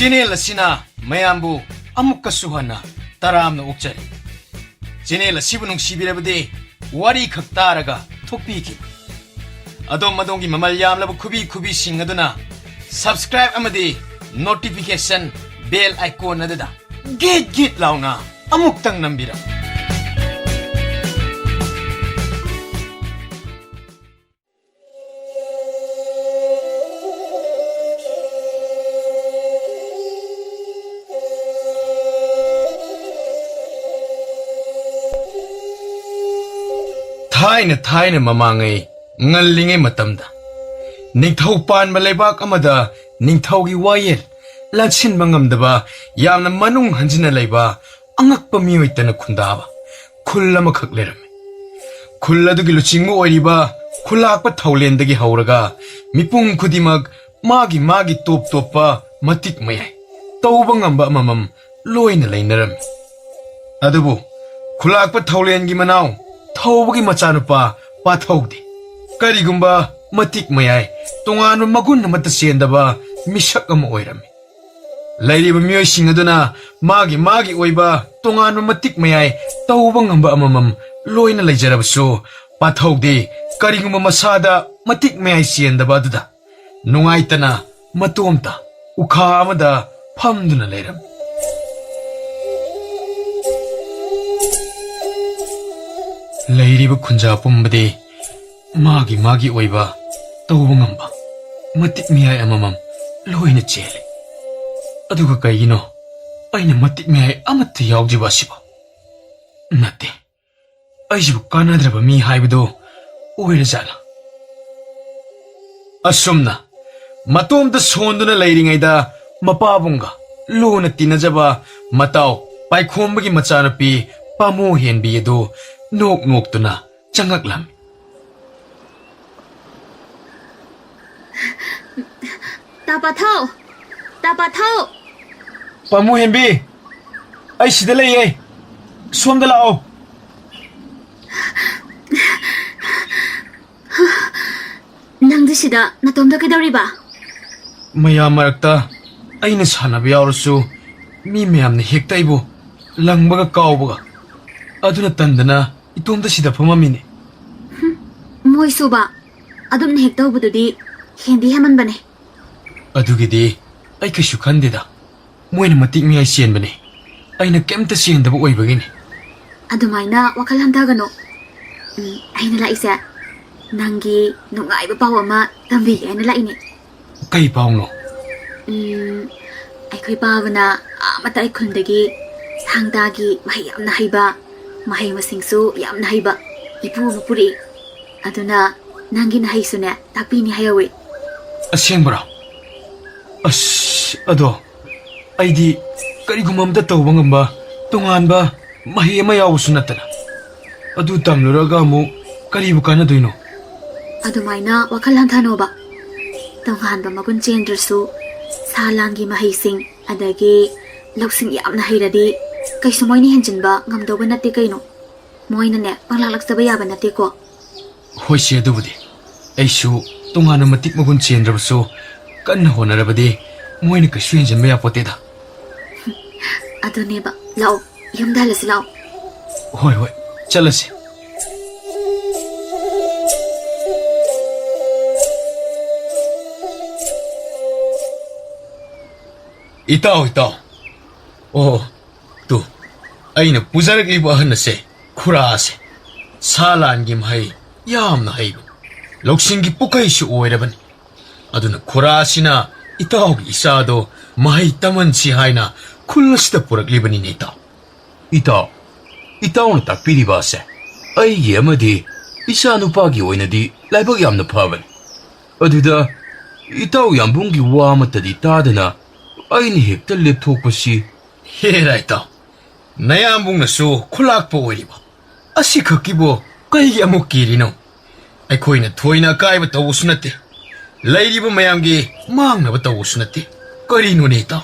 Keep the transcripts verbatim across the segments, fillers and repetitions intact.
Channel ꯑꯁꯤꯅ ꯃꯌꯥꯝꯕꯨ ꯑꯃꯨꯛꯀꯁꯨ ꯍꯟꯅ ꯇꯔꯥꯝꯅ ꯑꯣꯛꯆꯔꯤ꯫ ꯆꯦꯅꯦꯜ ꯑꯁꯤꯕꯨ ꯅꯨꯡꯁꯤꯕꯤꯔꯕꯗꯤ ꯋꯥꯔꯤ ꯈꯛ ꯇꯥꯔꯒ ꯊꯣꯛꯄꯤꯈꯤꯕ꯫ ꯑꯗꯣꯝ ꯑꯗꯣꯝꯒꯤ ꯃꯃꯜ ꯌꯥꯝꯂꯕ ꯈꯨꯕꯤ ꯈꯨꯕꯤꯁꯤꯡ ꯑꯗꯨꯅ subscribe ꯑꯃꯗꯤ notification bell icon ꯑꯗꯨꯗ ꯒꯤꯠ ꯒꯤꯠ ꯂꯥꯎꯅ ꯑꯃꯨꯛꯇꯪ ꯅꯝꯕꯤꯔꯝꯃꯨ꯫ ꯊꯥꯏꯅ ꯊꯥꯏꯅ ꯃꯃꯥꯡꯉꯩ ꯉꯜꯂꯤꯉꯩ ꯃꯇꯝꯗ ꯅꯤꯡꯊꯧ ꯄꯥꯟꯕ ꯂꯩꯕꯥꯛ ꯑꯃꯗ ꯅꯤꯡꯊꯧꯒꯤ ꯋꯥꯌꯦꯜ ꯂꯥꯟꯁꯤꯟꯕ ꯉꯝꯗꯕ ꯌꯥꯝꯅ ꯃꯅꯨꯡ ꯍꯟꯖꯤꯟꯅ ꯂꯩꯕ ꯑꯉꯛꯄ ꯃꯤꯑꯣꯏ ꯇꯅ ꯈꯨꯟꯗꯥꯕ ꯈꯨꯜ ꯑꯃꯈꯛ ꯂꯩꯔꯝꯃꯤ꯫ ꯈꯨꯜ ꯑꯗꯨꯒꯤ ꯂꯨꯆꯤꯡꯕ ꯑꯣꯏꯔꯤꯕ ꯈꯨꯂꯥꯛꯄ ꯊꯧꯂꯦꯟꯗꯒꯤ ꯍꯧꯔꯒ ꯃꯤꯄꯨꯝ ꯈꯨꯗꯤꯡꯃꯛ ꯃꯥꯒꯤ ꯃꯥꯒꯤ ꯇꯣꯞ ꯇꯣꯞꯄ ꯃꯇꯤꯛ ꯃꯌꯥꯏ ꯇꯧꯕ ꯉꯝꯕ ꯑꯃꯃꯝ ꯂꯣꯏꯅ ꯂꯩꯅꯔꯝꯃꯤ꯫ ꯑꯗꯨꯕꯨ ꯈꯨꯂꯥꯛꯄ ꯊꯧꯂꯦꯟꯒꯤ ꯃꯅꯥꯎ ꯊꯧꯕꯒꯤ ꯃꯆꯥꯅꯨꯄꯥ ꯄꯥꯊꯧꯗꯤ ꯀꯔꯤꯒꯨꯝꯕ ꯃꯇꯤꯛ ꯃꯌꯥꯏ ꯇꯣꯉꯥꯟꯕ ꯃꯒꯨꯟ ꯑꯃꯠꯇ ꯆꯦꯟꯗꯕ ꯃꯤꯁꯛ ꯑꯃ ꯑꯣꯏꯔꯝꯃꯤ꯫ ꯂꯩꯔꯤꯕ ꯃꯤꯑꯣꯏꯁꯤꯡ ꯑꯗꯨꯅ ꯃꯥꯒꯤ ꯃꯥꯒꯤ ꯑꯣꯏꯕ ꯇꯣꯉꯥꯟꯕ ꯃꯇꯤꯛ ꯃꯌꯥꯏ ꯇꯧꯕ ꯉꯝꯕ ꯑꯃꯃꯝ ꯂꯣꯏꯅ ꯂꯩꯖꯔꯕꯁꯨ, ꯄꯥꯊꯧꯗꯤ ꯀꯔꯤꯒꯨꯝꯕ ꯃꯁꯥꯗ ꯃꯇꯤꯛ ꯃꯌꯥꯏ ꯆꯦꯟꯗꯕ ꯑꯗꯨꯗ ꯅꯨꯡꯉꯥꯏꯇꯅ ꯃꯇꯣꯝꯇ ꯎꯈꯥ ꯑꯃꯗ ꯐꯝꯗꯨꯅ ꯂꯩꯔꯝꯃꯤ꯫ ꯂꯩꯔꯤꯕ ꯈꯨꯟꯖꯥ ꯄꯨꯝꯕꯗꯤ ꯃꯥꯒꯤ ꯃꯥꯒꯤ ꯑꯣꯏꯕ ꯇꯧꯕ ꯉꯝꯕ ꯃꯇꯤꯛ ꯃꯌꯥꯏ ꯑꯃꯃꯝ ꯂꯣꯏꯅ ꯆꯦꯜꯂꯤ꯫ ꯑꯗꯨꯒ ꯀꯩꯒꯤꯅꯣ ꯑꯩꯅ ꯃꯇꯤꯛ ꯃꯌꯥꯏ ꯑꯃꯠꯇ ꯌꯥꯎꯗ꯭ꯔꯤꯕ ꯑꯁꯤꯕꯣ? ꯅꯠꯇꯦ, ꯑꯩꯁꯤꯕꯨ ꯀꯥꯟꯅꯗ꯭ꯔꯕ ꯃꯤ ꯍꯥꯏꯕꯗꯨ ꯑꯣꯏꯔꯖꯥꯠꯂꯥ? ꯑꯁꯨꯝꯅ ꯃꯇꯣꯝꯇ ꯁꯣꯟꯗꯨꯅ ꯂꯩꯔꯤꯉꯩꯗ ꯃꯄꯥꯕꯨꯡꯒ ꯂꯨꯅ ꯇꯤꯟꯅꯖꯕ ꯃꯇꯥꯎ ꯄꯥꯏꯈꯣꯝꯕꯒꯤ ꯃꯆꯥꯅꯨꯄꯤ ꯄꯥꯃꯨ ꯍꯦꯟꯕꯤ ꯑꯗꯨ ꯅꯣꯛ ꯅꯣꯛꯇꯨꯅ ꯆꯪꯉꯛꯂꯝꯃꯤ꯫ ꯇꯥ ꯄꯥꯊꯧ! ꯇꯥ ꯄꯥꯊꯧ! ꯄꯥꯃꯨ ꯍꯦꯟꯕꯤ, ꯑꯩ ꯁꯤꯗ ꯂꯩꯌꯦ, ꯁꯣꯝꯗ ꯂꯥꯛꯑꯣ꯫ ꯅꯪꯗꯤ ꯁꯤꯗ ꯅꯇꯣꯝꯇ ꯀꯩꯗꯧꯔꯤꯕ? ꯃꯌꯥꯝ ꯃꯔꯛꯇ ꯑꯩꯅ ꯁꯥꯟꯅꯕ ꯌꯥꯎꯔꯁꯨ ꯃꯤ ꯃꯌꯥꯝꯅ ꯍꯦꯛꯇ ꯑꯩꯕꯨ ꯂꯪꯕꯒ ꯀꯥꯎꯕꯒ꯫ ꯑꯗꯨꯅ ꯇꯟꯗꯅ ꯏꯇꯣꯝꯇ ꯁꯤꯗ ꯐꯝꯃꯝꯃꯤꯅꯦ꯫ ꯃꯣꯏꯁꯨꯕ ꯑꯗꯨꯝꯅ ꯍꯦꯛ ꯇꯧꯕꯗꯨꯗꯤ ꯍꯦꯟꯗꯤ ꯍꯦꯟꯃꯟꯕꯅꯦ꯫ ꯑꯗꯨꯒꯤꯗꯤ ꯑꯩ ꯀꯩꯁꯨ ꯈꯟꯗꯦꯗ꯫ ꯃꯣꯏꯅ ꯃꯇꯤꯛ ꯃꯌꯥꯏ ꯆꯦꯟꯕꯅꯦ꯫ ꯑꯩꯅ ꯀꯩꯝꯇ ꯆꯦꯟꯗꯕ ꯑꯣꯏꯕꯒꯤꯅꯦ꯫ ꯑꯗꯨꯃꯥꯏꯅ ꯋꯥꯈꯜ ꯍꯟꯊꯒꯅꯨ꯫ ꯎꯝ, ꯑꯩꯅ ꯂꯥꯛꯏꯁꯦ ꯅꯪꯒꯤ ꯅꯨꯡꯉꯥꯏꯕ ꯄꯥꯎ ꯑꯃ ꯇꯝꯕꯤꯒꯦ ꯍꯥꯏꯅ ꯂꯥꯛꯏꯅꯦ꯫ ꯀꯩ ꯄꯥꯎꯅꯣ? ꯎꯝ, ꯑꯩꯈꯣꯏ ꯄꯥꯕꯅ ꯑꯥ ꯃꯇꯥꯏ ꯈꯨꯟꯗꯒꯤ ꯊꯥꯡ ꯇꯥꯒꯤ ꯃꯍꯩ ꯌꯥꯝꯅ ꯍꯩꯕ, ꯃꯍꯩ ꯃꯁꯤꯡꯁꯨ ꯌꯥꯝꯅ ꯍꯩꯕ ꯏꯄꯨ ꯑꯃ ꯄꯨꯔꯛꯏ꯫ ꯑꯗꯨꯅ ꯅꯪꯒꯤ ꯅꯍꯩꯁꯨꯅꯦ ꯇꯥꯛꯄꯤꯅꯤ ꯍꯥꯏꯍꯧꯋꯤ꯫ ꯑꯁꯦꯡꯕꯔꯣ? ꯑꯁ, ꯑꯗꯣ ꯑꯩꯗꯤ ꯀꯔꯤꯒꯨꯝꯕ ꯑꯝꯇ ꯇꯧꯕ ꯉꯝꯕ ꯇꯣꯉꯥꯟꯕ ꯃꯍꯩ ꯑꯃ ꯌꯥꯎꯕꯁꯨ ꯅꯠꯇꯅ꯫ ꯑꯗꯨ ꯇꯝꯂꯨꯔꯒ ꯑꯃꯨꯛ ꯀꯔꯤꯕꯨ ꯀꯥꯟꯅꯗꯣꯏꯅꯣ? ꯑꯗꯨꯃꯥꯏꯅ ꯋꯥꯈꯜ ꯍꯟꯊꯅꯣꯕ꯫ ꯇꯣꯉꯥꯟꯕ ꯃꯒꯨꯟ ꯆꯦꯟꯗ꯭ꯔꯁꯨ ꯁꯥ ꯂꯥꯟꯒꯤ ꯃꯍꯩꯁꯤꯡ, ꯑꯗꯒꯤ ꯂꯧꯁꯤꯡ ꯌꯥꯝꯅ ꯍꯩꯔꯗꯤ ꯀꯩꯁꯨ ꯃꯣꯏꯅ ꯍꯦꯟꯖꯤꯟꯕ ꯉꯝꯗꯧꯕ ꯅꯠꯇꯦ ꯀꯩꯅꯣ꯫ ꯃꯣꯏꯅꯅꯦ ꯄꯪꯂꯥꯛ ꯂꯥꯛꯆꯕ ꯌꯥꯕ ꯅꯠꯇꯦꯀꯣ꯫ ꯍꯣꯏꯁꯦ, ꯑꯗꯨꯕꯨꯗꯤ꯫ ꯑꯩꯁꯨ ꯇꯣꯉꯥꯟꯅ ꯃꯇꯤꯛ ꯃꯒꯨꯟ ꯆꯦꯟꯗ꯭ꯔꯕꯁꯨ ꯀꯟꯅ ꯍꯣꯠꯅꯔꯕꯗꯤ ꯃꯣꯏꯅ ꯀꯩꯁꯨ ꯍꯦꯟꯖꯤꯟꯕ ꯌꯥꯄꯣꯠꯇꯦꯗ꯫ ꯑꯗꯨꯅꯦꯕ꯫ ꯂꯥꯛꯑꯣ, ꯌꯨꯝꯗ ꯍꯜꯂꯁꯤ ꯂꯥꯛꯑꯣ꯫ ꯍꯣꯏ, ꯍꯣꯏ, ꯆꯠꯂꯁꯤ꯫ ꯏꯇꯥꯎ, ꯏꯇꯥꯎ꯫ ꯑꯣ, ꯇꯨ, ꯑꯩꯅ ꯄꯨꯖꯔꯛꯂꯤꯕ ꯑꯍꯟ ꯑꯁꯦ, ꯈꯨꯔꯥ ꯑꯁꯦ, ꯁꯥ ꯂꯥꯟꯒꯤ ꯃꯍꯩ ꯌꯥꯝꯅ ꯍꯩꯕ, ꯂꯧꯁꯤꯡꯒꯤ ꯄꯨꯈꯩꯁꯨ ꯑꯣꯏꯔꯕꯅꯤ꯫ ꯑꯗꯨꯅ ꯈꯨꯔꯥ ꯑꯁꯤꯅ ꯏꯇꯥꯎꯒꯤ ꯏꯆꯥꯗꯣ ꯃꯍꯩ ꯇꯝꯍꯟꯁꯤ ꯍꯥꯏꯅ ꯈꯨꯜ ꯑꯁꯤꯗ ꯄꯨꯔꯛꯂꯤꯕꯅꯤꯅꯦ, ꯏꯇꯥꯎ꯫ ꯏꯇꯥꯎ, ꯏꯇꯥꯎꯅ ꯇꯥꯛꯄꯤꯔꯤꯕ ꯑꯁꯦ ꯑꯩꯒꯤ ꯑꯃꯗꯤ ꯏꯆꯥ ꯅꯨꯄꯥꯒꯤ ꯑꯣꯏꯅꯗꯤ ꯂꯥꯏꯕꯛ ꯌꯥꯝꯅ ꯐꯕꯅꯤ꯫ ꯑꯗꯨꯗ ꯏꯇꯥꯎ ꯌꯥꯝꯕꯨꯡꯒꯤ ꯋꯥ ꯑꯃꯠꯇꯗꯤ ꯇꯥꯗꯅ ꯑꯩꯅ ꯍꯦꯛꯇ ꯂꯦꯞꯊꯣꯛꯄꯁꯤ꯫ ꯍꯦꯔꯥ ꯏꯇꯥꯎ, ꯅꯌꯥꯝꯕꯨꯡꯅꯁꯨ ꯈꯨꯂꯥꯛꯄ ꯑꯣꯏꯔꯤꯕ ꯑꯁꯤꯈꯛꯀꯤꯕꯨ ꯀꯩꯒꯤ ꯑꯃꯨꯛ ꯀꯤꯔꯤꯅꯣ? ꯑꯩꯈꯣꯏꯅ ꯊꯣꯏꯅ ꯑꯀꯥꯏꯕ ꯇꯧꯕꯁꯨ ꯅꯠꯇꯦ, ꯂꯩꯔꯤꯕ ꯃꯌꯥꯝꯒꯤ ꯃꯥꯡꯅꯕ ꯇꯧꯕꯁꯨ ꯅꯠꯇꯦ꯫ ꯀꯔꯤꯅꯣꯅꯦ ꯏꯇꯥꯎ?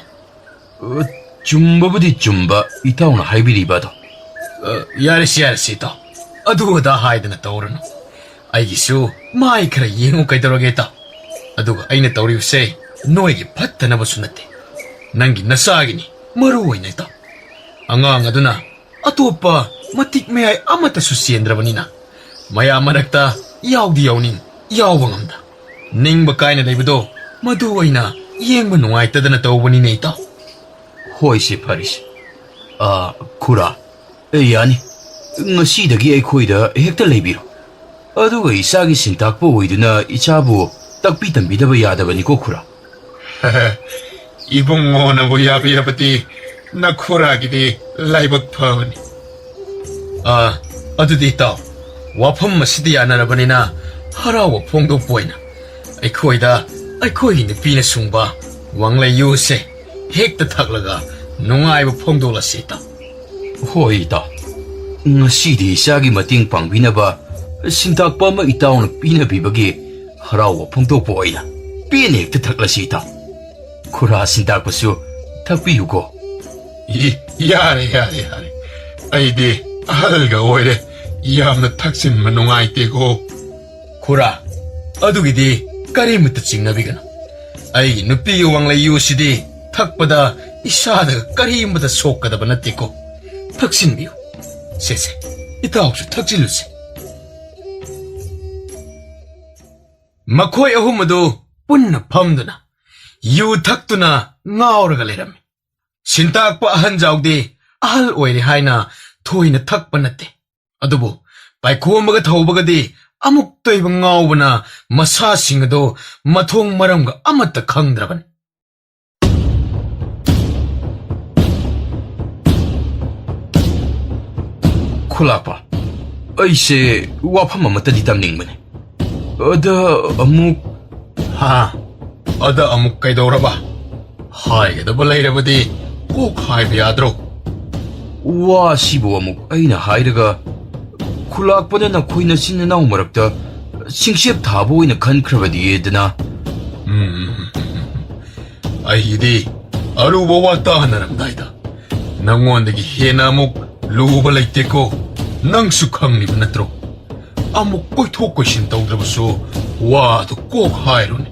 ꯑ, ꯆꯨꯝꯕꯕꯨꯗꯤ ꯆꯨꯝꯕ ꯏꯇꯥꯎꯅ ꯍꯥꯏꯕꯤꯔꯤꯕ ꯑꯗꯣ꯫ ꯑ, ꯌꯥꯔꯦꯁꯦ, ꯌꯥꯔꯦꯁꯦ ꯏꯇꯥꯎ, ꯑꯗꯨ ꯑꯗꯥ ꯍꯥꯏꯗꯅ ꯇꯧꯔꯅꯨ꯫ ꯑꯩꯒꯤꯁꯨ ꯃꯥꯏ ꯈꯔ ꯌꯦꯡꯉꯨ ꯀꯩꯗꯧꯔꯒꯦ ꯏꯇꯥꯎ? ꯑꯗꯨꯒ ꯑꯩꯅ ꯇꯧꯔꯤꯕꯁꯦ ꯅꯣꯏꯒꯤ ꯐꯠꯇꯅꯕꯁꯨ ꯅꯠꯇꯦ, ꯅꯪꯒꯤ ꯅꯆꯥꯒꯤꯅꯤ, ꯃꯔꯨ ꯑꯣꯏꯅ ꯏꯇꯥꯎ꯫ ꯑꯉꯥꯡ ꯑꯗꯨꯅ ꯑꯇꯣꯞꯄ ꯃꯇꯤꯛ ꯃꯌꯥꯏ ꯑꯃꯠꯇꯁꯨ ꯆꯦꯟꯗ꯭ꯔꯕꯅꯤꯅ, ꯃꯌꯥꯝ ꯃꯔꯛꯇ ꯌꯥꯎꯗꯤ ꯌꯥꯎꯅꯤꯡ, ꯌꯥꯎꯕ ꯉꯝꯗ꯫ ꯅꯤꯡꯕ ꯀꯥꯏꯅ ꯂꯩꯕꯗꯣ, ꯃꯗꯨ ꯑꯣꯏꯅ ꯌꯦꯡꯕ ꯅꯨꯡꯉꯥꯏꯇꯗꯅ ꯇꯧꯕꯅꯤꯅꯦ, ꯏꯇꯥꯎ꯫ ꯍꯣꯏꯁꯦ, ꯐꯔꯦꯁꯦ꯫ ꯑ, ꯈꯨꯔꯥ, ꯑꯦ, ꯌꯥꯅꯤ꯫ ꯉꯁꯤꯗꯒꯤ ꯑꯩꯈꯣꯏꯗ ꯍꯦꯛꯇ ꯂꯩꯕꯤꯔꯣ꯫ ꯑꯗꯨꯒ ꯏꯆꯥꯒꯤ ꯁꯤꯟꯇꯥꯛꯄ ꯑꯣꯏꯗꯨꯅ ꯏꯆꯥꯕꯨ ꯇꯥꯛꯄꯤ ꯇꯝꯕꯤꯗꯕ ꯌꯥꯗꯕꯅꯤꯀꯣ, ꯈꯨꯔꯥ꯫ ꯏꯕꯨꯡꯉꯣꯅꯕꯨ ꯌꯥꯕꯤꯔꯕꯗꯤ ꯅꯈꯨꯔꯥꯒꯤꯗꯤ ꯂꯥꯏꯕꯛ ꯐꯕꯅꯤ꯫ ꯑꯥ, ꯑꯗꯨꯗꯤ ꯏꯇꯥꯎ, ꯋꯥꯐꯝ ꯑꯁꯤꯗ ꯌꯥꯅꯔꯕꯅꯤꯅ ꯍꯔꯥꯎꯕ ꯐꯣꯡꯗꯣꯛꯄ ꯑꯣꯏꯅ ꯑꯩꯈꯣꯏꯗ ꯑꯩꯈꯣꯏꯒꯤ ꯅꯨꯄꯤꯅ ꯁꯨꯡꯕ ꯋꯥꯡꯂꯩ ꯌꯨꯁꯦ ꯍꯦꯛꯇ ꯊꯛꯂꯒ ꯅꯨꯡꯉꯥꯏꯕ ꯐꯣꯡꯗꯣꯛꯂꯁꯤ, ꯏꯇꯥꯎ꯫ ꯍꯣꯏ, ꯏꯇꯥꯎ꯫ ꯉꯁꯤꯗꯤ ꯏꯆꯥꯒꯤ ꯃꯇꯦꯡ ꯄꯥꯡꯕꯤꯅꯕ ꯁꯤꯟꯇꯥꯛꯄ ꯑꯃ ꯏꯇꯥꯎꯅ ꯄꯤꯅꯕꯤꯕꯒꯤ ꯍꯔꯥꯎꯕ ꯐꯣꯡꯗꯣꯛꯄ ꯑꯣꯏꯅ ꯄꯦꯟꯅ ꯍꯦꯛꯇ ꯊꯛꯂꯁꯤ, ꯏꯇꯥꯎ꯫ ꯈꯨꯔꯥ ꯁꯤꯟꯇꯥꯛꯄꯁꯨ ꯊꯛꯄꯤꯌꯨꯀꯣ꯫ ꯏ, ꯌꯥꯔꯦ, ꯌꯥꯔꯦ, ꯌꯥꯔꯦ꯫ ꯑꯩꯗꯤ ꯑꯍꯜꯒ ꯑꯣꯏꯔꯦ꯫ ꯌꯥꯝꯅ ꯊꯛꯆꯤꯟꯕ ꯅꯨꯡꯉꯥꯏꯇꯦꯀꯣ꯫ ꯈꯨꯔꯥ, ꯑꯗꯨꯒꯤꯗꯤ ꯀꯔꯤꯃꯠꯇ ꯆꯤꯡꯅꯕꯤꯒꯅꯨ꯫ ꯑꯩꯒꯤ ꯅꯨꯄꯤꯒꯤ ꯋꯥꯡꯂꯩ ꯌꯨꯁꯤꯗꯤ ꯊꯛꯄꯗ ꯏꯁꯥꯗ ꯀꯔꯤꯃꯠꯇ ꯁꯣꯛꯀꯗꯕ ꯅꯠꯇꯦꯀꯣ꯫ ꯊꯛꯆꯤꯟꯕꯤꯌꯨ꯫ ꯁꯦ, ꯁꯦ, ꯏꯇꯥꯎꯁꯨ ꯊꯛꯆꯤꯜꯂꯨꯁꯦ꯫ ꯃꯈꯣꯏ ꯑꯍꯨꯝ ꯑꯗꯨ ꯄꯨꯟꯅ ꯐꯝꯗꯨꯅ ꯌꯨ ꯊꯛꯇꯨꯅ ꯉꯥꯎꯔꯒ ꯂꯩꯔꯝꯃꯤ꯫ ꯁꯤꯟꯇꯥꯛꯄ ꯑꯍꯟꯖꯥꯎꯗꯤ ꯑꯍꯜ ꯑꯣꯏꯔꯦ ꯍꯥꯏꯅ ꯊꯣꯏꯅ ꯊꯛꯄ ꯅꯠꯇꯦ꯫ ꯑꯗꯨꯕꯨ ꯄꯥꯏꯈꯣꯝꯕꯒ ꯊꯧꯕꯒꯗꯤ ꯑꯃꯨꯛꯇ ꯑꯣꯏꯕ ꯉꯥꯎꯕꯅ ꯃꯁꯥꯁꯤꯡ ꯑꯗꯨ ꯃꯊꯣꯡ ꯃꯔꯝꯒ ꯑꯃꯠꯇ ꯈꯪꯗ꯭ꯔꯕꯅꯤ꯫ ꯈꯨꯂꯥꯛꯄ, ꯑꯩꯁꯦ ꯋꯥꯐꯝ ꯑꯃꯠꯇꯗꯤ ꯇꯝꯅꯤꯡꯕꯅꯤ꯫ ꯑꯗ ꯑꯃꯨꯛ ꯍꯥ? ꯑꯗ ꯑꯃꯨꯛ ꯀꯩꯗꯧꯔꯕ? ꯍꯥꯏꯒꯗꯕ ꯂꯩꯔꯕꯗꯤ ꯀꯣꯛ ꯍꯥꯏꯕ ꯌꯥꯗ꯭ꯔꯣ? ꯋꯥꯁꯤꯕꯨ ꯑꯃꯨꯛ ꯑꯩꯅ ꯍꯥꯏꯔꯒ ꯈꯨꯂꯥꯛꯄꯅ ꯅꯈꯣꯏ ꯅꯆꯤꯟ ꯅꯅꯥꯎ ꯃꯔꯛꯇ ꯁꯤꯡꯆꯦꯞ ꯊꯥꯕ ꯑꯣꯏꯅ ꯈꯟꯈ꯭ꯔꯕꯗꯤꯗꯅ? ꯎꯝ, ꯑꯩꯒꯤꯗꯤ ꯑꯔꯨꯕ ꯋꯥ ꯇꯥꯅꯔꯝꯗꯥꯏꯗ ꯅꯉꯣꯟꯗꯒꯤ ꯍꯦꯟꯅ ꯑꯃꯨꯛ ꯂꯨꯕ ꯂꯩꯇꯦꯀꯣ꯫ ꯅꯪꯁꯨ ꯈꯪꯂꯤꯕ ꯅꯠꯇ꯭ꯔꯣ? ꯑꯃꯨꯛ ꯀꯣꯏꯊꯣꯛ ꯀꯣꯏꯁꯤꯟ ꯇꯧꯗ꯭ꯔꯕꯁꯨ ꯋꯥꯗꯨ ꯀꯣꯛ ꯍꯥꯏꯔꯨꯅꯦ꯫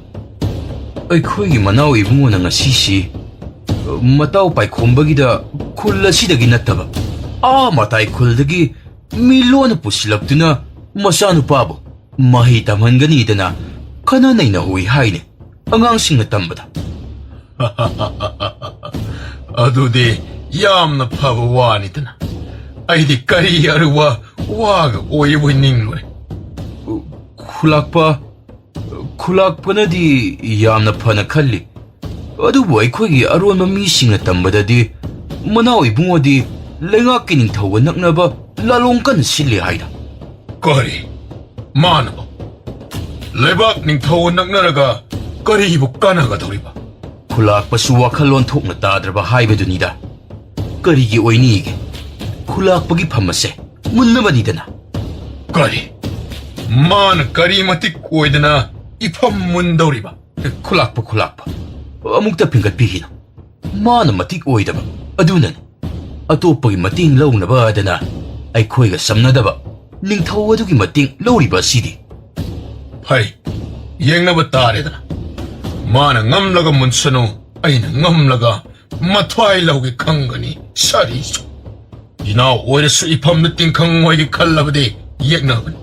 ꯑꯩꯈꯣꯏꯒꯤ ꯃꯅꯥꯎ ꯏꯕꯨꯡꯉꯣꯅ ꯉꯁꯤꯁꯤ ꯃꯇꯥꯎ ꯄꯥꯏꯈꯣꯝꯕꯒꯤꯗ ꯈꯨꯜ ꯑꯁꯤꯗꯒꯤ ꯅꯠꯇꯕ, ꯑꯥ ꯃꯇꯥꯏ ꯈꯨꯜꯗꯒꯤ ꯃꯤ ꯂꯣꯟꯅ ꯄꯨꯁꯤꯜꯂꯛꯇꯨꯅ ꯃꯆꯥꯅꯨꯄꯥꯕꯨ ꯃꯍꯩ ꯇꯝꯍꯟꯒꯅꯤꯗꯅ ꯈꯟꯅ ꯅꯩꯅꯍꯧꯏ ꯍꯥꯏꯅꯦ ꯑꯉꯥꯡꯁꯤꯡꯅ ꯇꯝꯕꯗ꯫ ꯑꯗꯨꯗꯤ ꯌꯥꯝꯅ ꯐꯕ ꯋꯥꯅꯤꯗꯅ꯫ ꯑꯩꯗꯤ ꯀꯔꯤ ꯑꯔꯨꯕ ꯋꯥꯒ ꯑꯣꯏꯕꯣꯏ ꯅꯤꯡꯂꯨꯔꯦ꯫ ꯈꯨꯂꯥꯛꯄ, ꯈꯨꯂꯥꯛꯄꯅꯗꯤ ꯌꯥꯝꯅ ꯐꯅ ꯈꯜꯂꯤ꯫ ꯑꯗꯨꯕꯨ ꯑꯩꯈꯣꯏꯒꯤ ꯑꯔꯣꯟꯕ ꯃꯤꯁꯤꯡꯅ ꯇꯝꯕꯗꯗꯤ ꯃꯅꯥꯎ ꯏꯕꯨꯡꯉꯣꯗꯤ ꯂꯩꯉꯥꯛꯀꯤ ꯅꯤꯡꯊꯧꯒ ꯅꯛꯅꯕ ꯂꯥꯂꯣꯡ ꯀꯟꯅ ꯁꯤꯜꯂꯤ ꯍꯥꯏꯅ꯫ ꯀꯔꯤ? ꯃꯥꯅꯕ? ꯂꯩꯕꯥꯛ ꯅꯤꯡꯊꯧꯒ ꯅꯛꯅꯔꯒ ꯀꯔꯤꯕꯨ ꯀꯥꯟꯅꯒꯗꯧꯔꯤꯕ? ꯈꯨꯂꯥꯛꯄꯁꯨ ꯋꯥꯈꯜꯂꯣꯟ ꯊꯣꯛꯅ ꯇꯥꯗ꯭ꯔꯕ ꯍꯥꯏꯕꯗꯨꯅꯤꯗ꯫ ꯀꯔꯤꯒꯤ ꯑꯣꯏꯅꯤꯒꯦ? ꯈꯨꯂꯥꯛꯄꯒꯤ ꯐꯝ ꯑꯁꯦ ꯃꯨꯟꯅꯕꯅꯤꯗꯅ꯫ ꯀꯔꯤ? ꯃꯥꯅ ꯀꯔꯤ ꯃꯇꯤꯛ ꯑꯣꯏꯗꯅ ꯏꯐꯝ ꯃꯨꯟꯗꯧꯔꯤꯕ? ꯈꯨꯂꯥꯛꯄ, ꯈꯨꯂꯥꯛꯄ, ꯑꯃꯨꯛꯇ ꯐꯤꯡꯒꯠꯄꯤꯈꯤꯅꯨ꯫ ꯃꯥꯅ ꯃꯇꯤꯛ ꯑꯣꯏꯗꯕ ꯑꯗꯨꯅꯅꯤ꯫ ꯑꯇꯣꯞꯄꯒꯤ ꯃꯇꯦꯡ ꯂꯧꯅꯕ ꯍꯥꯏꯗꯅ ꯑꯩꯈꯣꯏꯒ ꯆꯝꯅꯗꯕ ꯅꯤꯡꯊꯧ ꯑꯗꯨꯒꯤ ꯃꯇꯦꯡ ꯂꯧꯔꯤꯕ ꯑꯁꯤꯗꯤ꯫ ꯐꯩ, ꯌꯦꯡꯅꯕ ꯇꯥꯔꯦꯗꯅ꯫ ꯃꯥꯅ ꯉꯝꯂꯒ ꯃꯨꯟꯁꯅꯨ, ꯑꯩꯅ ꯉꯝꯂꯒ ꯃꯊ꯭ꯋꯥꯏ ꯂꯧꯒꯦ ꯈꯪꯒꯅꯤ꯫ ꯁꯥꯔꯤꯁꯨ ꯏꯅꯥꯎ ꯑꯣꯏꯔꯁꯨ ꯏꯐꯝꯗ ꯇꯤꯡꯈꯪ ꯑꯣꯏꯒꯦ ꯈꯜꯂꯕꯗꯤ ꯌꯦꯛꯅꯕꯅꯤ꯫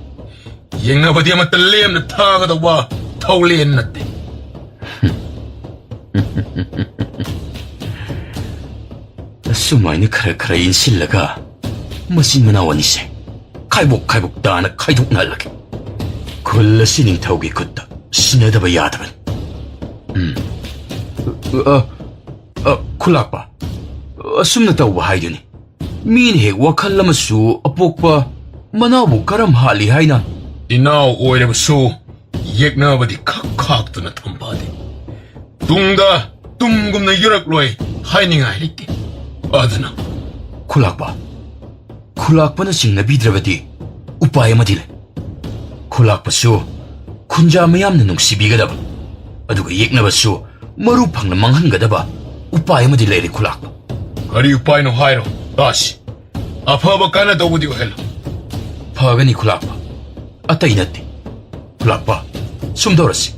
ꯌꯦꯡꯅꯕꯗꯤ ꯑꯃꯠꯇ ꯂꯦꯝꯅ ꯊꯥꯒꯗꯧꯕ ꯊꯧꯂꯦꯟ ꯅꯠꯇꯦ꯫ ꯑꯁꯨꯃꯥꯏꯅ ꯈꯔ ꯈꯔ ꯏꯟꯁꯤꯜꯂꯒ ꯃꯆꯤꯟ ꯃꯅꯥꯎ ꯑꯅꯤꯁꯦ ꯈꯥꯏꯕꯣꯛ ꯈꯥꯏꯕꯣꯛ ꯇꯥꯅ ꯈꯥꯏꯗꯣꯛꯅꯍꯜꯂꯒꯦ꯫ ꯈꯨꯜ ꯑꯁꯤ ꯅꯤꯡꯊꯧꯒꯤ ꯈꯨꯠꯇ ꯁꯤꯟꯅꯗꯕ ꯌꯥꯗꯕꯅꯤ꯫ ꯎꯝ꯫ ꯑ, ꯑ, ꯈꯨꯂꯥꯛꯄ, ꯑꯁꯨꯝꯅ ꯇꯧꯕ ꯍꯥꯏꯗꯨꯅꯤ꯫ ꯃꯤꯅ ꯍꯦꯛ ꯋꯥꯈꯜ ꯑꯃꯁꯨ ꯑꯄꯣꯛꯄ ꯃꯅꯥꯎꯕꯨ ꯀꯔꯝ ꯍꯥꯠꯂꯤ ꯍꯥꯏꯅ? ꯏꯅꯥꯎ ꯑꯣꯏꯔꯕꯁꯨ ꯌꯦꯛꯅꯕꯗꯤ ꯈꯛ ꯈꯥꯛꯇꯨꯅ ꯊꯝꯕꯗꯤ ꯇꯨꯡꯗ ꯇꯨꯝꯒꯨꯝꯅ ꯌꯨꯔꯛꯂꯣꯏ ꯍꯥꯏꯅꯤꯡꯉꯥꯏ ꯂꯩꯇꯦ꯫ ꯑꯗꯨꯅ ꯈꯨꯂꯥꯛꯄ, ꯈꯨꯂꯥꯛꯄꯅ ꯆꯤꯡꯅꯕꯤꯗ꯭ꯔꯕꯗꯤ ꯎꯄꯥꯏ ꯑꯃꯗꯤ ꯂꯩ꯫ ꯈꯨꯂꯥꯛꯄꯁꯨ ꯈꯨꯟꯖꯥ ꯃꯤꯌꯥꯝꯅ ꯅꯨꯡꯁꯤꯕꯤꯒꯗꯕ, ꯑꯗꯨꯒ ꯌꯦꯛꯅꯕꯁꯨ ꯃꯔꯨ ꯐꯪꯅ ꯃꯥꯡꯍꯟꯒꯗꯕ ꯎꯄꯥꯏ ꯑꯃꯗꯤ ꯂꯩꯔꯦ ꯈꯨꯂꯥꯛꯄ꯫ ꯀꯔꯤ ꯎꯄꯥꯏꯅꯣ ꯍꯥꯏꯔꯣ ꯇꯥꯁꯤ꯫ ꯑꯐꯕ ꯀꯥꯟꯅꯗꯧꯕꯗꯤ ꯑꯣꯏꯍꯜꯂꯨ꯫ ꯐꯒꯅꯤ ꯈꯨꯂꯥꯛꯄ, ꯑꯇꯩ ꯅꯠꯇꯦ꯫ ꯈꯨꯂꯥꯛꯄ, ꯁꯨꯝ ꯇꯧꯔꯁꯤ꯫